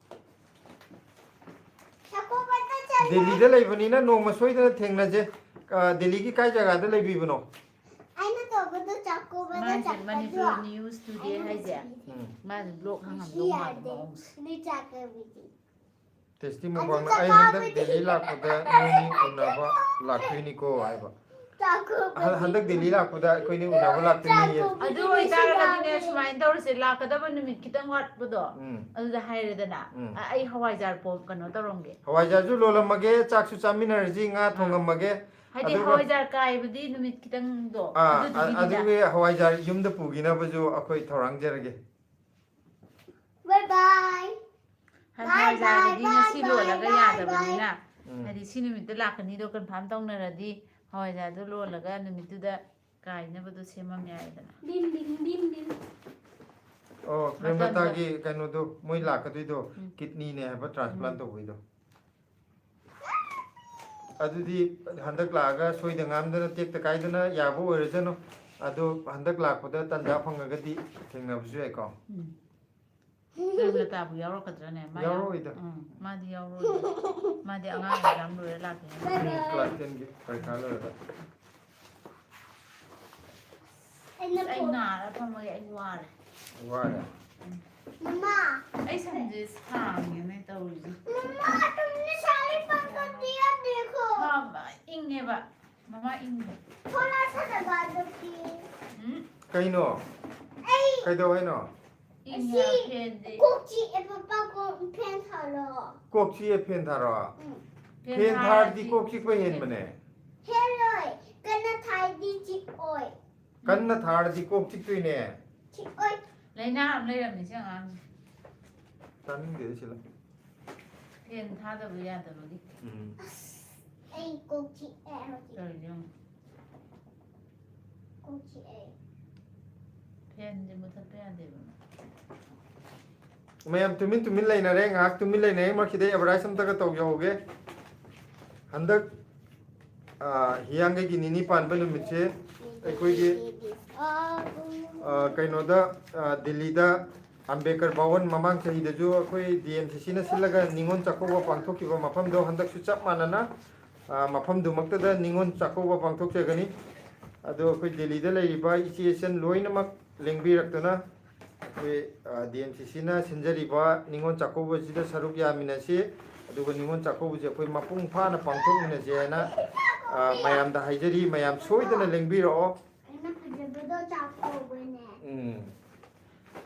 ꯆꯥꯛꯀꯧꯕꯗ ꯆꯠꯂꯦ꯫ ꯗꯦꯜꯂꯤꯗ ꯂꯩꯕꯅꯤꯅ ꯅꯣꯡꯃ ꯁꯣꯏꯗꯅ ꯊꯦꯡꯅꯁꯦ꯫ ꯑ, ꯗꯦꯜꯂꯤꯒꯤ ꯀꯥꯏ ꯖꯒꯥꯗ ꯂꯩꯕꯤꯕꯅꯣ? ꯑꯩꯅ ꯇꯧꯕꯗꯣ ꯆꯥꯛꯀꯧꯕꯗ ꯃꯥꯁꯦ ꯆꯠꯄꯗꯣ꯫ ꯃꯅꯤꯄꯨꯔ ꯅ꯭ꯌꯨꯁ ꯇꯨꯗꯦ ꯍꯥꯏꯁꯦ꯫ ꯎꯝ꯫ ꯃꯥꯁꯦ ꯕ꯭ꯂꯣꯛ ꯉꯁꯤ ꯍꯥꯡꯉꯝꯗꯧ ꯃꯥꯜꯂꯦ ꯌꯥꯗꯦ꯫ ꯃꯑꯣꯡꯁꯦ꯫ ꯅꯣꯏ ꯆꯥꯛꯀꯧꯕꯗꯤ꯫ ꯇꯦꯁꯇꯤ ꯑꯗꯨ ꯃꯨꯛꯕꯥꯡꯅ ꯑꯩ ꯆꯥꯛꯀꯧꯕꯗꯤ ꯍꯟꯗꯛ ꯗꯦꯜꯂꯤ ꯂꯥꯛꯄꯗ ꯅꯣꯏꯅꯤ ꯎꯅꯕ ꯂꯥꯛꯇꯣꯏꯅꯤꯀꯣ ꯍꯥꯏꯕ꯫ ꯆꯥꯛꯀꯧꯕꯗꯤ꯫ ꯍꯟ-, ꯍꯟꯗꯛ ꯗꯦꯜꯂꯤ ꯂꯥꯛꯄꯗ ꯑꯩꯈꯣꯏꯅꯤ ꯎꯅꯕ ꯂꯥꯛꯇꯣꯏꯅꯤꯌꯦ꯫ ꯑꯗꯨ ꯑꯣꯏꯇꯥꯔꯒꯗꯤꯅꯦ, ꯁꯨꯃꯥꯏꯅ ꯇꯧꯔꯁꯦ, ꯂꯥꯛꯀꯗꯕ ꯅꯨꯃꯤꯠ ꯈꯤꯇꯪ ꯋꯥꯠꯄꯗꯣ, ꯎꯝ꯫ ꯑꯗꯨꯗ ꯍꯥꯏꯔꯦꯗꯅ꯫ ꯎꯝ꯫ ꯑ-, ꯑꯩ ꯍꯋꯥꯏꯖꯥꯔ ꯄꯣ-, ꯀꯩꯅꯣ ꯇꯧꯔꯝꯒꯦ꯫ ꯍꯋꯥꯏꯖꯥꯔꯁꯨ ꯂꯣꯜꯂꯝꯃꯒꯦ, ꯆꯥꯛꯁꯨ ꯆꯥꯃꯤꯟꯅꯔꯁꯤ, ꯉꯥ ꯊꯣꯡꯉꯝꯃꯒꯦ꯫ ꯍꯥꯏꯗꯤ ꯑꯗꯨꯒ ꯍꯋꯥꯏꯖꯥꯔ ꯀꯥꯏꯕꯗꯤ ꯅꯨꯃꯤꯠ ꯈꯤꯇꯪꯗꯣ, ꯑꯥ, ꯑꯗꯨꯗꯨꯒꯤꯅꯤꯗ꯫ ꯑꯗꯨꯒꯤ ꯍꯋꯥꯏꯖꯥꯔ ꯌꯨꯝꯗ ꯄꯨꯈꯤꯅꯕꯁꯨ ꯑꯩꯈꯣꯏ ꯊꯧꯔꯥꯡꯖꯔꯒꯦ꯫ Bye bye. ꯍꯥꯏꯗꯤ ꯍꯋꯥꯏꯖꯥꯔꯒꯤꯗꯤ ꯉꯁꯤ ꯂꯣꯜꯂꯒ ꯌꯥꯗꯕꯅꯤꯅ, ꯎꯝ꯫ ꯍꯥꯏꯗꯤ ꯁꯤ ꯅꯨꯃꯤꯠꯇ ꯂꯥꯛꯀꯅꯤꯗꯣ confirm ꯇꯧꯅꯔꯗꯤ ꯍꯋꯥꯏꯖꯥꯔꯗꯣ ꯂꯣꯜꯂꯒ ꯅꯨꯃꯤꯠꯇꯨꯗ ꯀꯥꯏꯅꯕꯗꯣ ꯁꯦꯝꯃꯝ ꯌꯥꯏꯗꯅ꯫ ꯕꯤꯝ, ꯕꯤꯝ, ꯕꯤꯝ, ꯕꯤꯝ꯫ ꯑꯣ, ꯃꯇꯝꯗꯣ꯫ ꯄ꯭ꯔꯦꯃꯂꯇꯥꯒꯤ ꯀꯩꯅꯣꯗꯣ, ꯃꯣꯏ ꯂꯥꯛꯀꯗꯣꯏꯗꯣ, ꯎꯝ꯫ Kidney ꯅꯦ ꯍꯥꯏꯕ transplant ꯎꯝ꯫ ꯇꯧꯕꯩꯗꯣ꯫ ꯑꯗꯨꯗꯤ ꯍꯟꯗꯛ ꯂꯥꯛꯑꯒ ꯁꯣꯏꯗ ꯉꯥꯝꯗꯅ ꯇꯦꯛꯇ ꯀꯥꯏꯗꯅ ꯌꯥꯕ ꯑꯣꯏꯔꯁꯅꯨ꯫ ꯑꯗꯣ ꯍꯟꯗꯛ ꯂꯥꯛꯄꯗ ꯇꯥꯟꯖꯥ ꯐꯪꯉꯒꯗꯤ ꯊꯦꯡꯅꯕꯁꯨ ꯌꯥꯏꯀꯣ꯫ ꯎꯝ꯫ ꯄ꯭ꯔꯦꯃꯂꯇꯥꯕꯨ ꯌꯥꯎꯔꯛꯀꯗ꯭ꯔꯅꯦ? ꯃꯥ ꯌꯥꯎ-, ꯌꯥꯎꯔꯛꯑꯣꯏꯗ꯫ ꯎꯝ, ꯃꯥꯗꯤ ꯌꯥꯎꯔꯣꯏ꯫ ꯃꯥꯗꯤ ꯑꯉꯥꯡ exam ꯂꯣꯏꯔ ꯂꯥꯛꯀꯦ ꯍꯥꯏ꯫ ꯎꯝ, class ten ꯒꯤ ꯄꯔꯤꯈꯥ ꯂꯣꯏꯔꯒ꯫ ꯑꯩꯅ ꯑꯩ ꯐꯣꯟ ꯅꯥꯔ ꯐꯝꯃꯒꯦ, ꯑꯩ ꯋꯥꯔꯦ꯫ ꯋꯥꯔꯦ? ꯎꯝ꯫ ꯃꯃꯥ꯫ ꯑꯩ ꯁꯝꯁꯦ ꯁꯥꯡꯉꯦꯅꯦ ꯇꯧꯔꯤꯁꯦ꯫ ꯃꯃꯥ, तुमने साड़ी पहन कर दिया, देखो। ꯍꯥ, ꯏꯪꯉꯦꯕ꯫ ꯃꯃꯥ ꯏꯪꯉꯦ꯫ थोड़ा सा दबा दो, please। ꯎꯝ? ꯀꯩꯅꯣ? ꯑꯩ ꯀꯩꯗꯧ ꯍꯥꯏꯅꯣ? ꯏꯪꯉꯦ, ꯑꯁꯤ ꯐꯦꯟꯗꯤ꯫ ꯀꯣꯛ ꯆꯤꯛꯑꯦ, ꯄꯄꯥ, ꯀꯣꯛ ꯐꯦꯟ ꯊꯥꯔꯣ꯫ ꯀꯣꯛ ꯆꯤꯛꯑꯦ, ꯐꯦꯟ ꯊꯥꯔꯣ? ꯎꯝ꯫ ꯐꯦꯟ ꯐꯦꯟ ꯊꯥꯔꯗꯤ ꯊꯥꯔꯗꯤ ꯀꯣꯛ ꯆꯤꯛꯄ ꯍꯦꯟꯕꯅꯦ꯫ ꯍꯦꯜꯂꯣꯏ, ꯀꯟꯅ ꯊꯥꯔꯗꯤ ꯆꯤꯛꯑꯣꯏ꯫ ꯀꯟꯅ ꯊꯥꯔꯗꯤ ꯀꯣꯛ ꯆꯤꯛꯇꯣꯏꯅꯦ꯫ ꯆꯤꯛꯑꯣꯏ꯫ ꯂꯥꯏꯅꯥ ꯑꯃ ꯂꯩꯔꯝꯃꯦ ꯁꯤ ꯑꯉꯥꯡꯁꯦ꯫ ꯇꯥꯅꯤꯡꯗꯦꯗ ꯁꯤꯂ꯫ ꯐꯦꯟ ꯊꯥꯗꯕ ꯌꯥꯗꯕꯒꯤ꯫ ꯎꯝ꯫ ꯑꯁ, ꯑꯩ ꯀꯣꯛ ꯆꯤꯛꯑꯦ ꯍꯧꯖꯤꯛ꯫ ꯇꯧꯔꯤꯁꯦ ꯌꯦꯡꯉꯣ꯫ ꯀꯣꯛ ꯆꯤꯛꯑꯦ꯫ ꯐꯦꯟꯁꯦ ꯃꯨꯊꯠꯄ ꯌꯥꯗꯦꯕ꯫ ꯃꯌꯥꯝ ꯇꯨꯃꯤꯟ ꯇꯨꯃꯤꯟ ꯂꯩꯅꯔꯦ, ꯉꯥꯏꯍꯥꯛ ꯇꯨꯃꯤꯟ ꯂꯩꯅꯔꯦ, ꯃꯔꯛꯁꯤꯗ advertise ꯑꯝꯇꯒ ꯇꯧꯖꯍꯧꯒꯦ꯫ ꯍꯟꯗꯛ, ꯑ, ꯍꯤꯌꯥꯡꯒꯩꯒꯤ ꯅꯤꯅꯤ ꯄꯥꯟꯕ ꯅꯨꯃꯤꯠꯁꯦ ꯑꯩꯈꯣꯏꯒꯤ, ꯑ, ꯀꯩꯅꯣꯗ, ꯑ, ꯗꯤꯜꯂꯤꯗ ꯑꯝꯕꯦꯗꯀꯔ ꯚꯋꯟ, ꯃꯃꯥꯡ ꯆꯍꯤꯗꯁꯨ ꯑꯩꯈꯣꯏ D M C C ꯅ ꯁꯤꯜꯂꯒ ꯅꯤꯉꯣꯜ ꯆꯥꯛꯀꯧꯕ ꯄꯥꯡꯊꯣꯛꯈꯤꯕ ꯃꯐꯝꯗꯣ ꯍꯟꯗꯛꯁꯨ ꯆꯞ ꯃꯥꯟꯅꯅ, ꯑ, ꯃꯐꯝꯗꯨꯃꯛꯇꯗ ꯅꯤꯉꯣꯜ ꯆꯥꯛꯀꯧꯕ ꯄꯥꯡꯊꯣꯛꯆꯒꯅꯤ꯫ ꯑꯗꯣ ꯑꯩꯈꯣꯏ ꯗꯤꯜꯂꯤꯗ ꯂꯩꯔꯤꯕ ꯏꯆꯦ ꯏꯆꯟ ꯂꯣꯏꯅꯃꯛ ꯂꯦꯡꯕꯤꯔꯛꯇꯨꯅ ꯑꯩꯈꯣꯏ, ꯑ, D M C C ꯅ ꯁꯤꯟꯖꯔꯤꯕ ꯅꯤꯉꯣꯜ ꯆꯥꯛꯀꯧꯕꯁꯤꯗ ꯁꯔꯨꯛ ꯌꯥꯃꯤꯟꯅꯁꯤ, ꯑꯗꯨꯒ ꯅꯤꯉꯣꯜ ꯆꯥꯛꯀꯧꯕꯁꯦ ꯑꯩꯈꯣꯏ ꯃꯄꯨꯡ ꯐꯥꯅ ꯄꯥꯡꯊꯣꯛꯃꯤꯟꯅꯁꯦ ꯍꯥꯏꯅ, ꯑ, ꯃꯌꯥꯝꯗ ꯍꯥꯏꯖꯔꯤ꯫ ꯃꯌꯥꯝ ꯁꯣꯏꯗꯅ ꯂꯦꯡꯕꯤꯔꯛꯑꯣ꯫ ꯑꯩꯅ ꯐꯖꯕꯗꯣ ꯆꯥꯊꯣꯛꯑꯕꯅꯦ꯫ ꯎꯝ꯫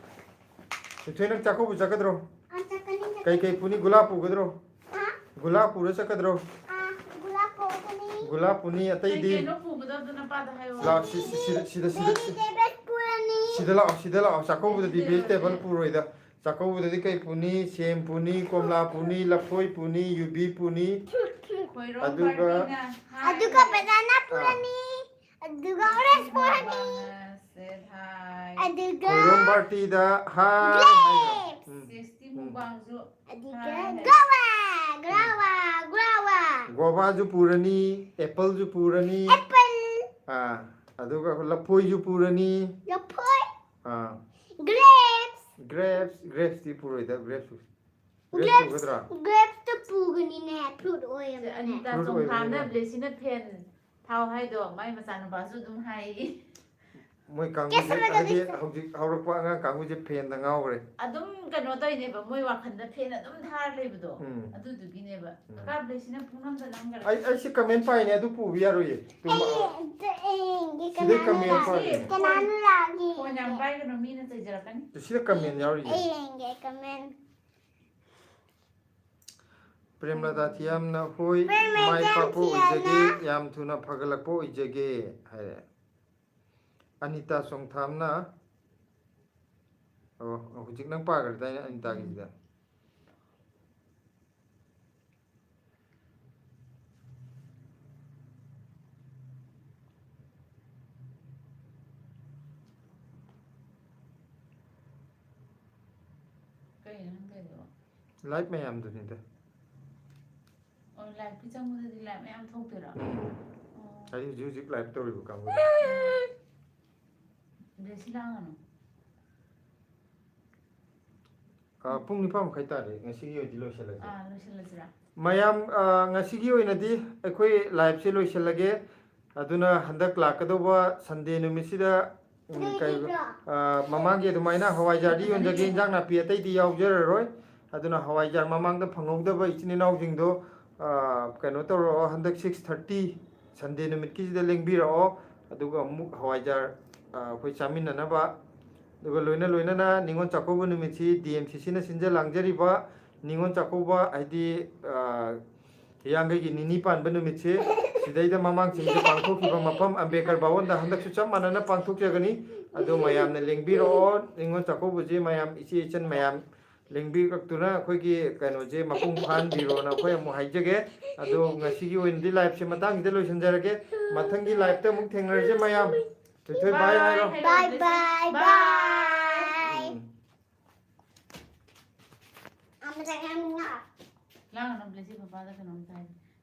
ꯊꯣꯏꯊꯣꯏ, ꯅꯪ ꯆꯥꯛꯀꯧꯕ ꯆꯠꯀꯗ꯭ꯔꯣ? ꯑ, ꯆꯠꯀꯅꯤ, ꯆꯠꯀꯅꯤ꯫ ꯀꯩ ꯀꯩ ꯄꯨꯅꯤ? ꯒꯨꯂꯥꯞ ꯄꯨꯒꯗ꯭ꯔꯣ? ꯍꯥ? ꯒꯨꯂꯥꯞ ꯄꯨꯔ ꯆꯠꯀꯗ꯭ꯔꯣ? ꯑ, ꯒꯨꯂꯥꯞ ꯄꯨꯒꯅꯤ꯫ ꯒꯨꯂꯥꯞ ꯄꯨꯅꯤ, ꯑꯇꯩꯗꯤ? ꯀꯩ ꯀꯩꯅꯣ ꯄꯨꯒꯗꯕꯗꯣ ꯅꯄꯥꯗ ꯍꯥꯏꯌꯣ꯫ ꯂꯥꯛꯑꯣ, ꯁꯤ, ꯁꯤ, ꯁꯤꯗ, ꯁꯤꯗ, ꯁꯤꯗ, ꯁꯤꯗ, ꯁꯤꯗ꯫ Vegetable ꯄꯨꯔꯅꯤ꯫ ꯁꯤꯗ ꯂꯥꯛꯑꯣ, ꯁꯤꯗ ꯂꯥꯛꯑꯣ꯫ ꯆꯥꯛꯀꯧꯕꯗꯗꯤ vegetable ꯄꯨꯔꯣꯏꯗ꯫ ꯆꯥꯛꯀꯧꯕꯗꯗꯤ ꯀꯩ ꯄꯨꯅꯤ? ꯁꯦꯝ ꯄꯨꯅꯤ, ꯀꯣꯝꯂꯥ ꯄꯨꯅꯤ, ꯂꯐꯣꯏ ꯄꯨꯅꯤ, ꯌꯨꯕꯤ ꯄꯨꯅꯤ꯫ ꯈꯣꯏꯔꯣꯝ ꯑꯗꯨꯒ ꯄꯥꯔꯇꯤꯅ ꯑꯗꯨꯒ ꯕꯅꯥꯅꯥ ꯄꯨꯔꯅꯤ, ꯑꯗꯨꯒ ꯑꯣꯔꯦꯟꯖ ꯄꯨꯔꯅꯤ, ꯁꯦ ꯊꯥꯏ꯫ ꯑꯗꯨꯒ ꯈꯣꯏꯔꯣꯝ ꯄꯥꯔꯇꯤꯗ ꯍꯥꯏ ꯍꯥꯏꯕ꯫ ꯒ꯭ꯔꯦꯞꯁ, ꯎꯝ, ꯁꯤꯛꯁꯇꯤ ꯎꯝ꯫ ꯃꯨꯛꯕꯥꯡꯁꯨ ꯑꯗꯨꯒ ꯍꯥꯏ꯫ ꯒ꯭ꯋꯥꯚꯥ, ꯒ꯭ꯋꯥꯚꯥ, ꯒ꯭ꯋꯥꯚꯥ, ꯒꯣꯚꯥꯁꯨ ꯄꯨꯔꯅꯤ, ꯑꯦꯄꯜꯁꯨ ꯄꯨꯔꯅꯤ, ꯑꯦꯄꯜ, ꯑꯥ, ꯑꯗꯨꯒ ꯂꯐꯣꯏꯁꯨ ꯄꯨꯔꯅꯤ, ꯂꯐꯣꯏ, ꯑꯥ, ꯒ꯭ꯔꯦꯞꯁ, ꯒ꯭ꯔꯦꯞꯁ, ꯒ꯭ꯔꯦꯞꯁꯇꯤ ꯄꯨꯔꯣꯏꯗ, ꯒ꯭ꯔꯦꯞꯁ ꯄꯨ-, ꯒ꯭ꯔꯦꯞꯁ ꯒ꯭ꯔꯦꯞꯁ, ꯄꯨꯒꯗ꯭ꯔꯥ? ꯒ꯭ꯔꯦꯞꯁꯇ ꯄꯨꯒꯅꯤꯅꯦ, ꯐ꯭ꯔꯨꯠ ꯑꯣꯏꯔꯕꯅꯤꯅ꯫ ꯑꯅꯤꯇꯥ ꯐ꯭ꯔꯨꯠ ꯆꯣꯡꯊꯥꯝꯅ ꯑꯣꯏꯕꯅꯤꯅ꯫ ꯕ꯭ꯂꯦꯁꯤꯅ ꯐꯦꯟ ꯊꯥꯎ ꯍꯥꯏꯗꯣ ꯃꯥꯏ ꯃꯆꯥꯅꯨꯄꯥꯁꯨ ꯑꯗꯨꯝ ꯍꯥꯏꯌꯦ꯫ ꯃꯣꯏ ꯀꯥꯡꯕꯨꯁꯦ ꯍꯥꯏꯗꯤ ꯍꯧꯖꯤꯛ ꯍꯧꯔꯛꯄ ꯑꯉꯥꯡ ꯀꯥꯡꯕꯨꯁꯦ ꯐꯦꯟꯗ ꯉꯥꯎꯈ꯭ꯔꯦ꯫ ꯑꯗꯨꯝ ꯀꯩꯅꯣ ꯇꯧꯔꯤꯅꯦꯕ, ꯃꯣꯏ ꯋꯥꯈꯜꯗ ꯐꯦꯟ ꯑꯗꯨꯝ ꯊꯥꯔ ꯂꯩꯕꯗꯣ꯫ ꯎꯝ꯫ ꯑꯗꯨꯗꯨꯒꯤꯅꯦꯕ꯫ ꯎꯝ꯫ ꯀꯀꯥ ꯕ꯭ꯂꯦꯁꯤꯅ ꯄꯨꯡꯅꯝꯗ ꯅꯝꯈ꯭ꯔꯦ꯫ ꯑꯩ ꯑꯩꯁꯤ ꯀꯃꯦꯟ ꯄꯥꯏꯅꯦ, ꯑꯗꯨ ꯄꯨꯕ ꯌꯥꯔꯣꯏꯌꯦ꯫ ꯇꯨꯝꯕ-, ꯑꯩ ꯑꯝꯇ ꯌꯦꯡꯒꯦ, ꯁꯤꯗꯩ ꯀꯅꯥꯅꯣ ꯀꯃꯦꯟ ꯂꯥꯛ-, ꯄꯥꯏꯅꯦ꯫ ꯀꯅꯥꯅꯣ ꯂꯥꯛꯒꯦ? ꯐꯣꯟ ꯌꯥꯝ ꯄꯥꯏꯒꯅꯨ, ꯃꯤꯅ ꯆꯩꯖꯔꯛꯀꯅꯤ꯫ ꯁꯤꯗ ꯀꯃꯦꯟ ꯌꯥꯎꯔꯤꯌꯦ꯫ ꯑꯩ ꯌꯦꯡꯒꯦ ꯀꯃꯦꯟ꯫ ꯄ꯭ꯔꯦꯝꯂꯇꯥ ꯊꯤꯌꯥꯝꯅ ꯍꯣꯏ, ꯄ꯭ꯔꯦꯝꯂꯇꯥ ꯃꯥꯏ ꯄꯥꯛꯄ ꯊꯤꯌꯥꯝꯅ꯫ ꯑꯣꯏꯖꯒꯦ, ꯌꯥꯝ ꯊꯨꯅ ꯐꯒꯠꯂꯛꯄ ꯑꯣꯏꯖꯒꯦ ꯍꯥꯏꯔꯦ꯫ ꯑꯅꯤꯇꯥ ꯆꯣꯡꯊꯥꯝꯅ, ꯑꯣ, ꯍꯧꯖꯤꯛ ꯅꯪ ꯄꯥꯈ꯭ꯔꯗꯥꯏꯅꯦ ꯑꯅꯤꯇꯥꯒꯤꯁꯤꯗ? ꯀꯩꯅꯣ ꯅꯪ ꯇꯧꯔꯤꯗꯨꯕꯣ? ꯂꯥꯏꯚ ꯃꯌꯥꯝꯗꯨꯅꯤꯗ꯫ ꯑꯣ, ꯂꯥꯏꯚꯀꯤ ꯆꯪꯕꯗꯗꯤ ꯂꯥꯏꯚ ꯃꯌꯥꯝ ꯊꯣꯛꯇꯣꯏꯔꯣ? ꯎꯝ꯫ ꯑꯣ꯫ ꯍꯥꯏꯗꯤ ꯍꯧꯖꯤꯛ ꯍꯧꯖꯤꯛ ꯂꯥꯏꯚ ꯇꯧꯔꯤꯕ ꯀꯥꯡꯕꯨ꯫ ꯕ꯭ꯂꯦꯁꯤ ꯂꯥꯡꯒꯅꯨ꯫ ꯑꯥ, ꯄꯨꯡ ꯅꯤꯄꯥꯟ ꯃꯈꯥꯏ ꯇꯥꯔꯦ, ꯉꯁꯤꯒꯤ ꯑꯣꯏꯗꯤ ꯂꯣꯏꯁꯤꯜꯂꯁꯦ꯫ ꯑꯥ, ꯂꯣꯏꯁꯤꯜꯂꯁꯤꯔꯥ? ꯃꯌꯥꯝ, ꯑꯥ, ꯉꯁꯤꯒꯤ ꯑꯣꯏꯅꯗꯤ ꯑꯩꯈꯣꯏ ꯂꯥꯏꯚꯁꯦ ꯂꯣꯏꯁꯤꯜꯂꯒꯦ꯫ ꯑꯗꯨꯅ ꯍꯟꯗꯛ ꯂꯥꯛꯀꯗꯧꯕ ꯁꯟꯗꯦ ꯅꯨꯃꯤꯠꯁꯤꯗ, ꯎꯝ, ꯀꯩ, ꯑꯥ, ꯃꯃꯥꯡꯒꯤ ꯑꯗꯨꯃꯥꯏꯅ ꯍꯋꯥꯏꯖꯥꯔꯗꯤ ꯌꯣꯟꯖꯒꯦ, ꯏꯟꯖꯥꯡ ꯅꯥꯄꯤ ꯑꯇꯩꯗꯤ ꯌꯥꯎꯖꯔꯔꯣꯏ꯫ ꯑꯗꯨꯅ ꯍꯋꯥꯏꯖꯥꯔ ꯃꯃꯥꯡꯗ ꯐꯪꯍꯧꯗꯕ ꯏꯆꯤꯟ ꯏꯅꯥꯎꯁꯤꯡꯗꯣ, ꯑꯥ, ꯀꯩꯅꯣ ꯇꯧꯔꯛꯑꯣ, ꯍꯟꯗꯛ six thirty ꯁꯟꯗꯦ ꯅꯨꯃꯤꯠꯀꯤꯁꯤꯗ ꯂꯦꯡꯕꯤꯔꯛꯑꯣ꯫ ꯑꯗꯨꯒ ꯑꯃꯨꯛ ꯍꯋꯥꯏꯖꯥꯔ, ꯑꯥ, ꯑꯩꯈꯣꯏ ꯆꯥꯃꯤꯟꯅꯅꯕ꯫ ꯑꯗꯨꯒ ꯂꯣꯏꯅ ꯂꯣꯏꯅꯅ Ningol Chakkouba ꯅꯨꯃꯤꯠꯁꯤ D M C C ꯅ ꯁꯤꯟꯖ ꯂꯥꯡꯖꯔꯤꯕ ꯅꯤꯉꯣꯜ ꯆꯥꯛꯀꯧꯕ, ꯍꯥꯏꯗꯤ, ꯑꯥ, ꯍꯤꯌꯥꯡꯒꯩꯒꯤ ꯅꯤꯅꯤ ꯄꯥꯟꯕ ꯅꯨꯃꯤꯠꯁꯦ ꯁꯤꯗꯩꯗ ꯃꯃꯥꯡ ꯆꯍꯤꯗ ꯄꯥꯡꯊꯣꯛꯈꯤꯕ ꯃꯐꯝ ꯑꯝꯕꯦꯗꯀꯔ ꯚꯋꯟꯗ ꯍꯟꯗꯛꯁꯨ ꯆꯞ ꯃꯥꯟꯅꯅ ꯄꯥꯡꯊꯣꯛꯆꯒꯅꯤ꯫ ꯑꯗꯣ ꯃꯌꯥꯝꯅ ꯂꯦꯡꯕꯤꯔꯛꯑꯣ꯫ ꯅꯤꯉꯣꯜ ꯆꯥꯛꯀꯧꯕꯁꯦ ꯃꯌꯥꯝ ꯏꯆꯦ ꯏꯆꯟ ꯃꯌꯥꯝ ꯂꯦꯡꯕꯤꯔꯛꯇꯨꯅ ꯑꯩꯈꯣꯏꯒꯤ ꯀꯩꯅꯣꯁꯦ ꯃꯄꯨꯡ ꯐꯥꯍꯟꯕꯤꯔꯣꯅ ꯑꯩꯈꯣꯏ ꯑꯃꯨꯛ ꯍꯥꯏꯖꯒꯦ꯫ ꯑꯗꯣ ꯉꯁꯤꯒꯤ ꯑꯣꯏꯅꯗꯤ liveꯁꯦ ꯃꯇꯥꯡꯁꯤꯗ ꯂꯣꯏꯁꯤꯟꯖꯔꯒꯦ꯫ ꯃꯊꯪꯒꯤ liveꯇ ꯑꯃꯨꯛ ꯊꯦꯡꯅꯔꯁꯦ ꯃꯌꯥꯝ꯫ ꯊꯣꯏꯊꯣꯏ bye ꯍꯥꯏꯔꯣ꯫ Bye bye bye꯫ ꯎꯝ꯫ ꯑꯃ ꯆꯪꯉꯛꯑꯣ꯫ ꯂꯥꯡꯒꯅꯨ, ꯕ꯭ꯂꯦꯁꯤ ꯄꯄꯥꯗ ꯀꯩꯅꯣꯝꯇ ꯍꯥꯏꯒꯦ꯫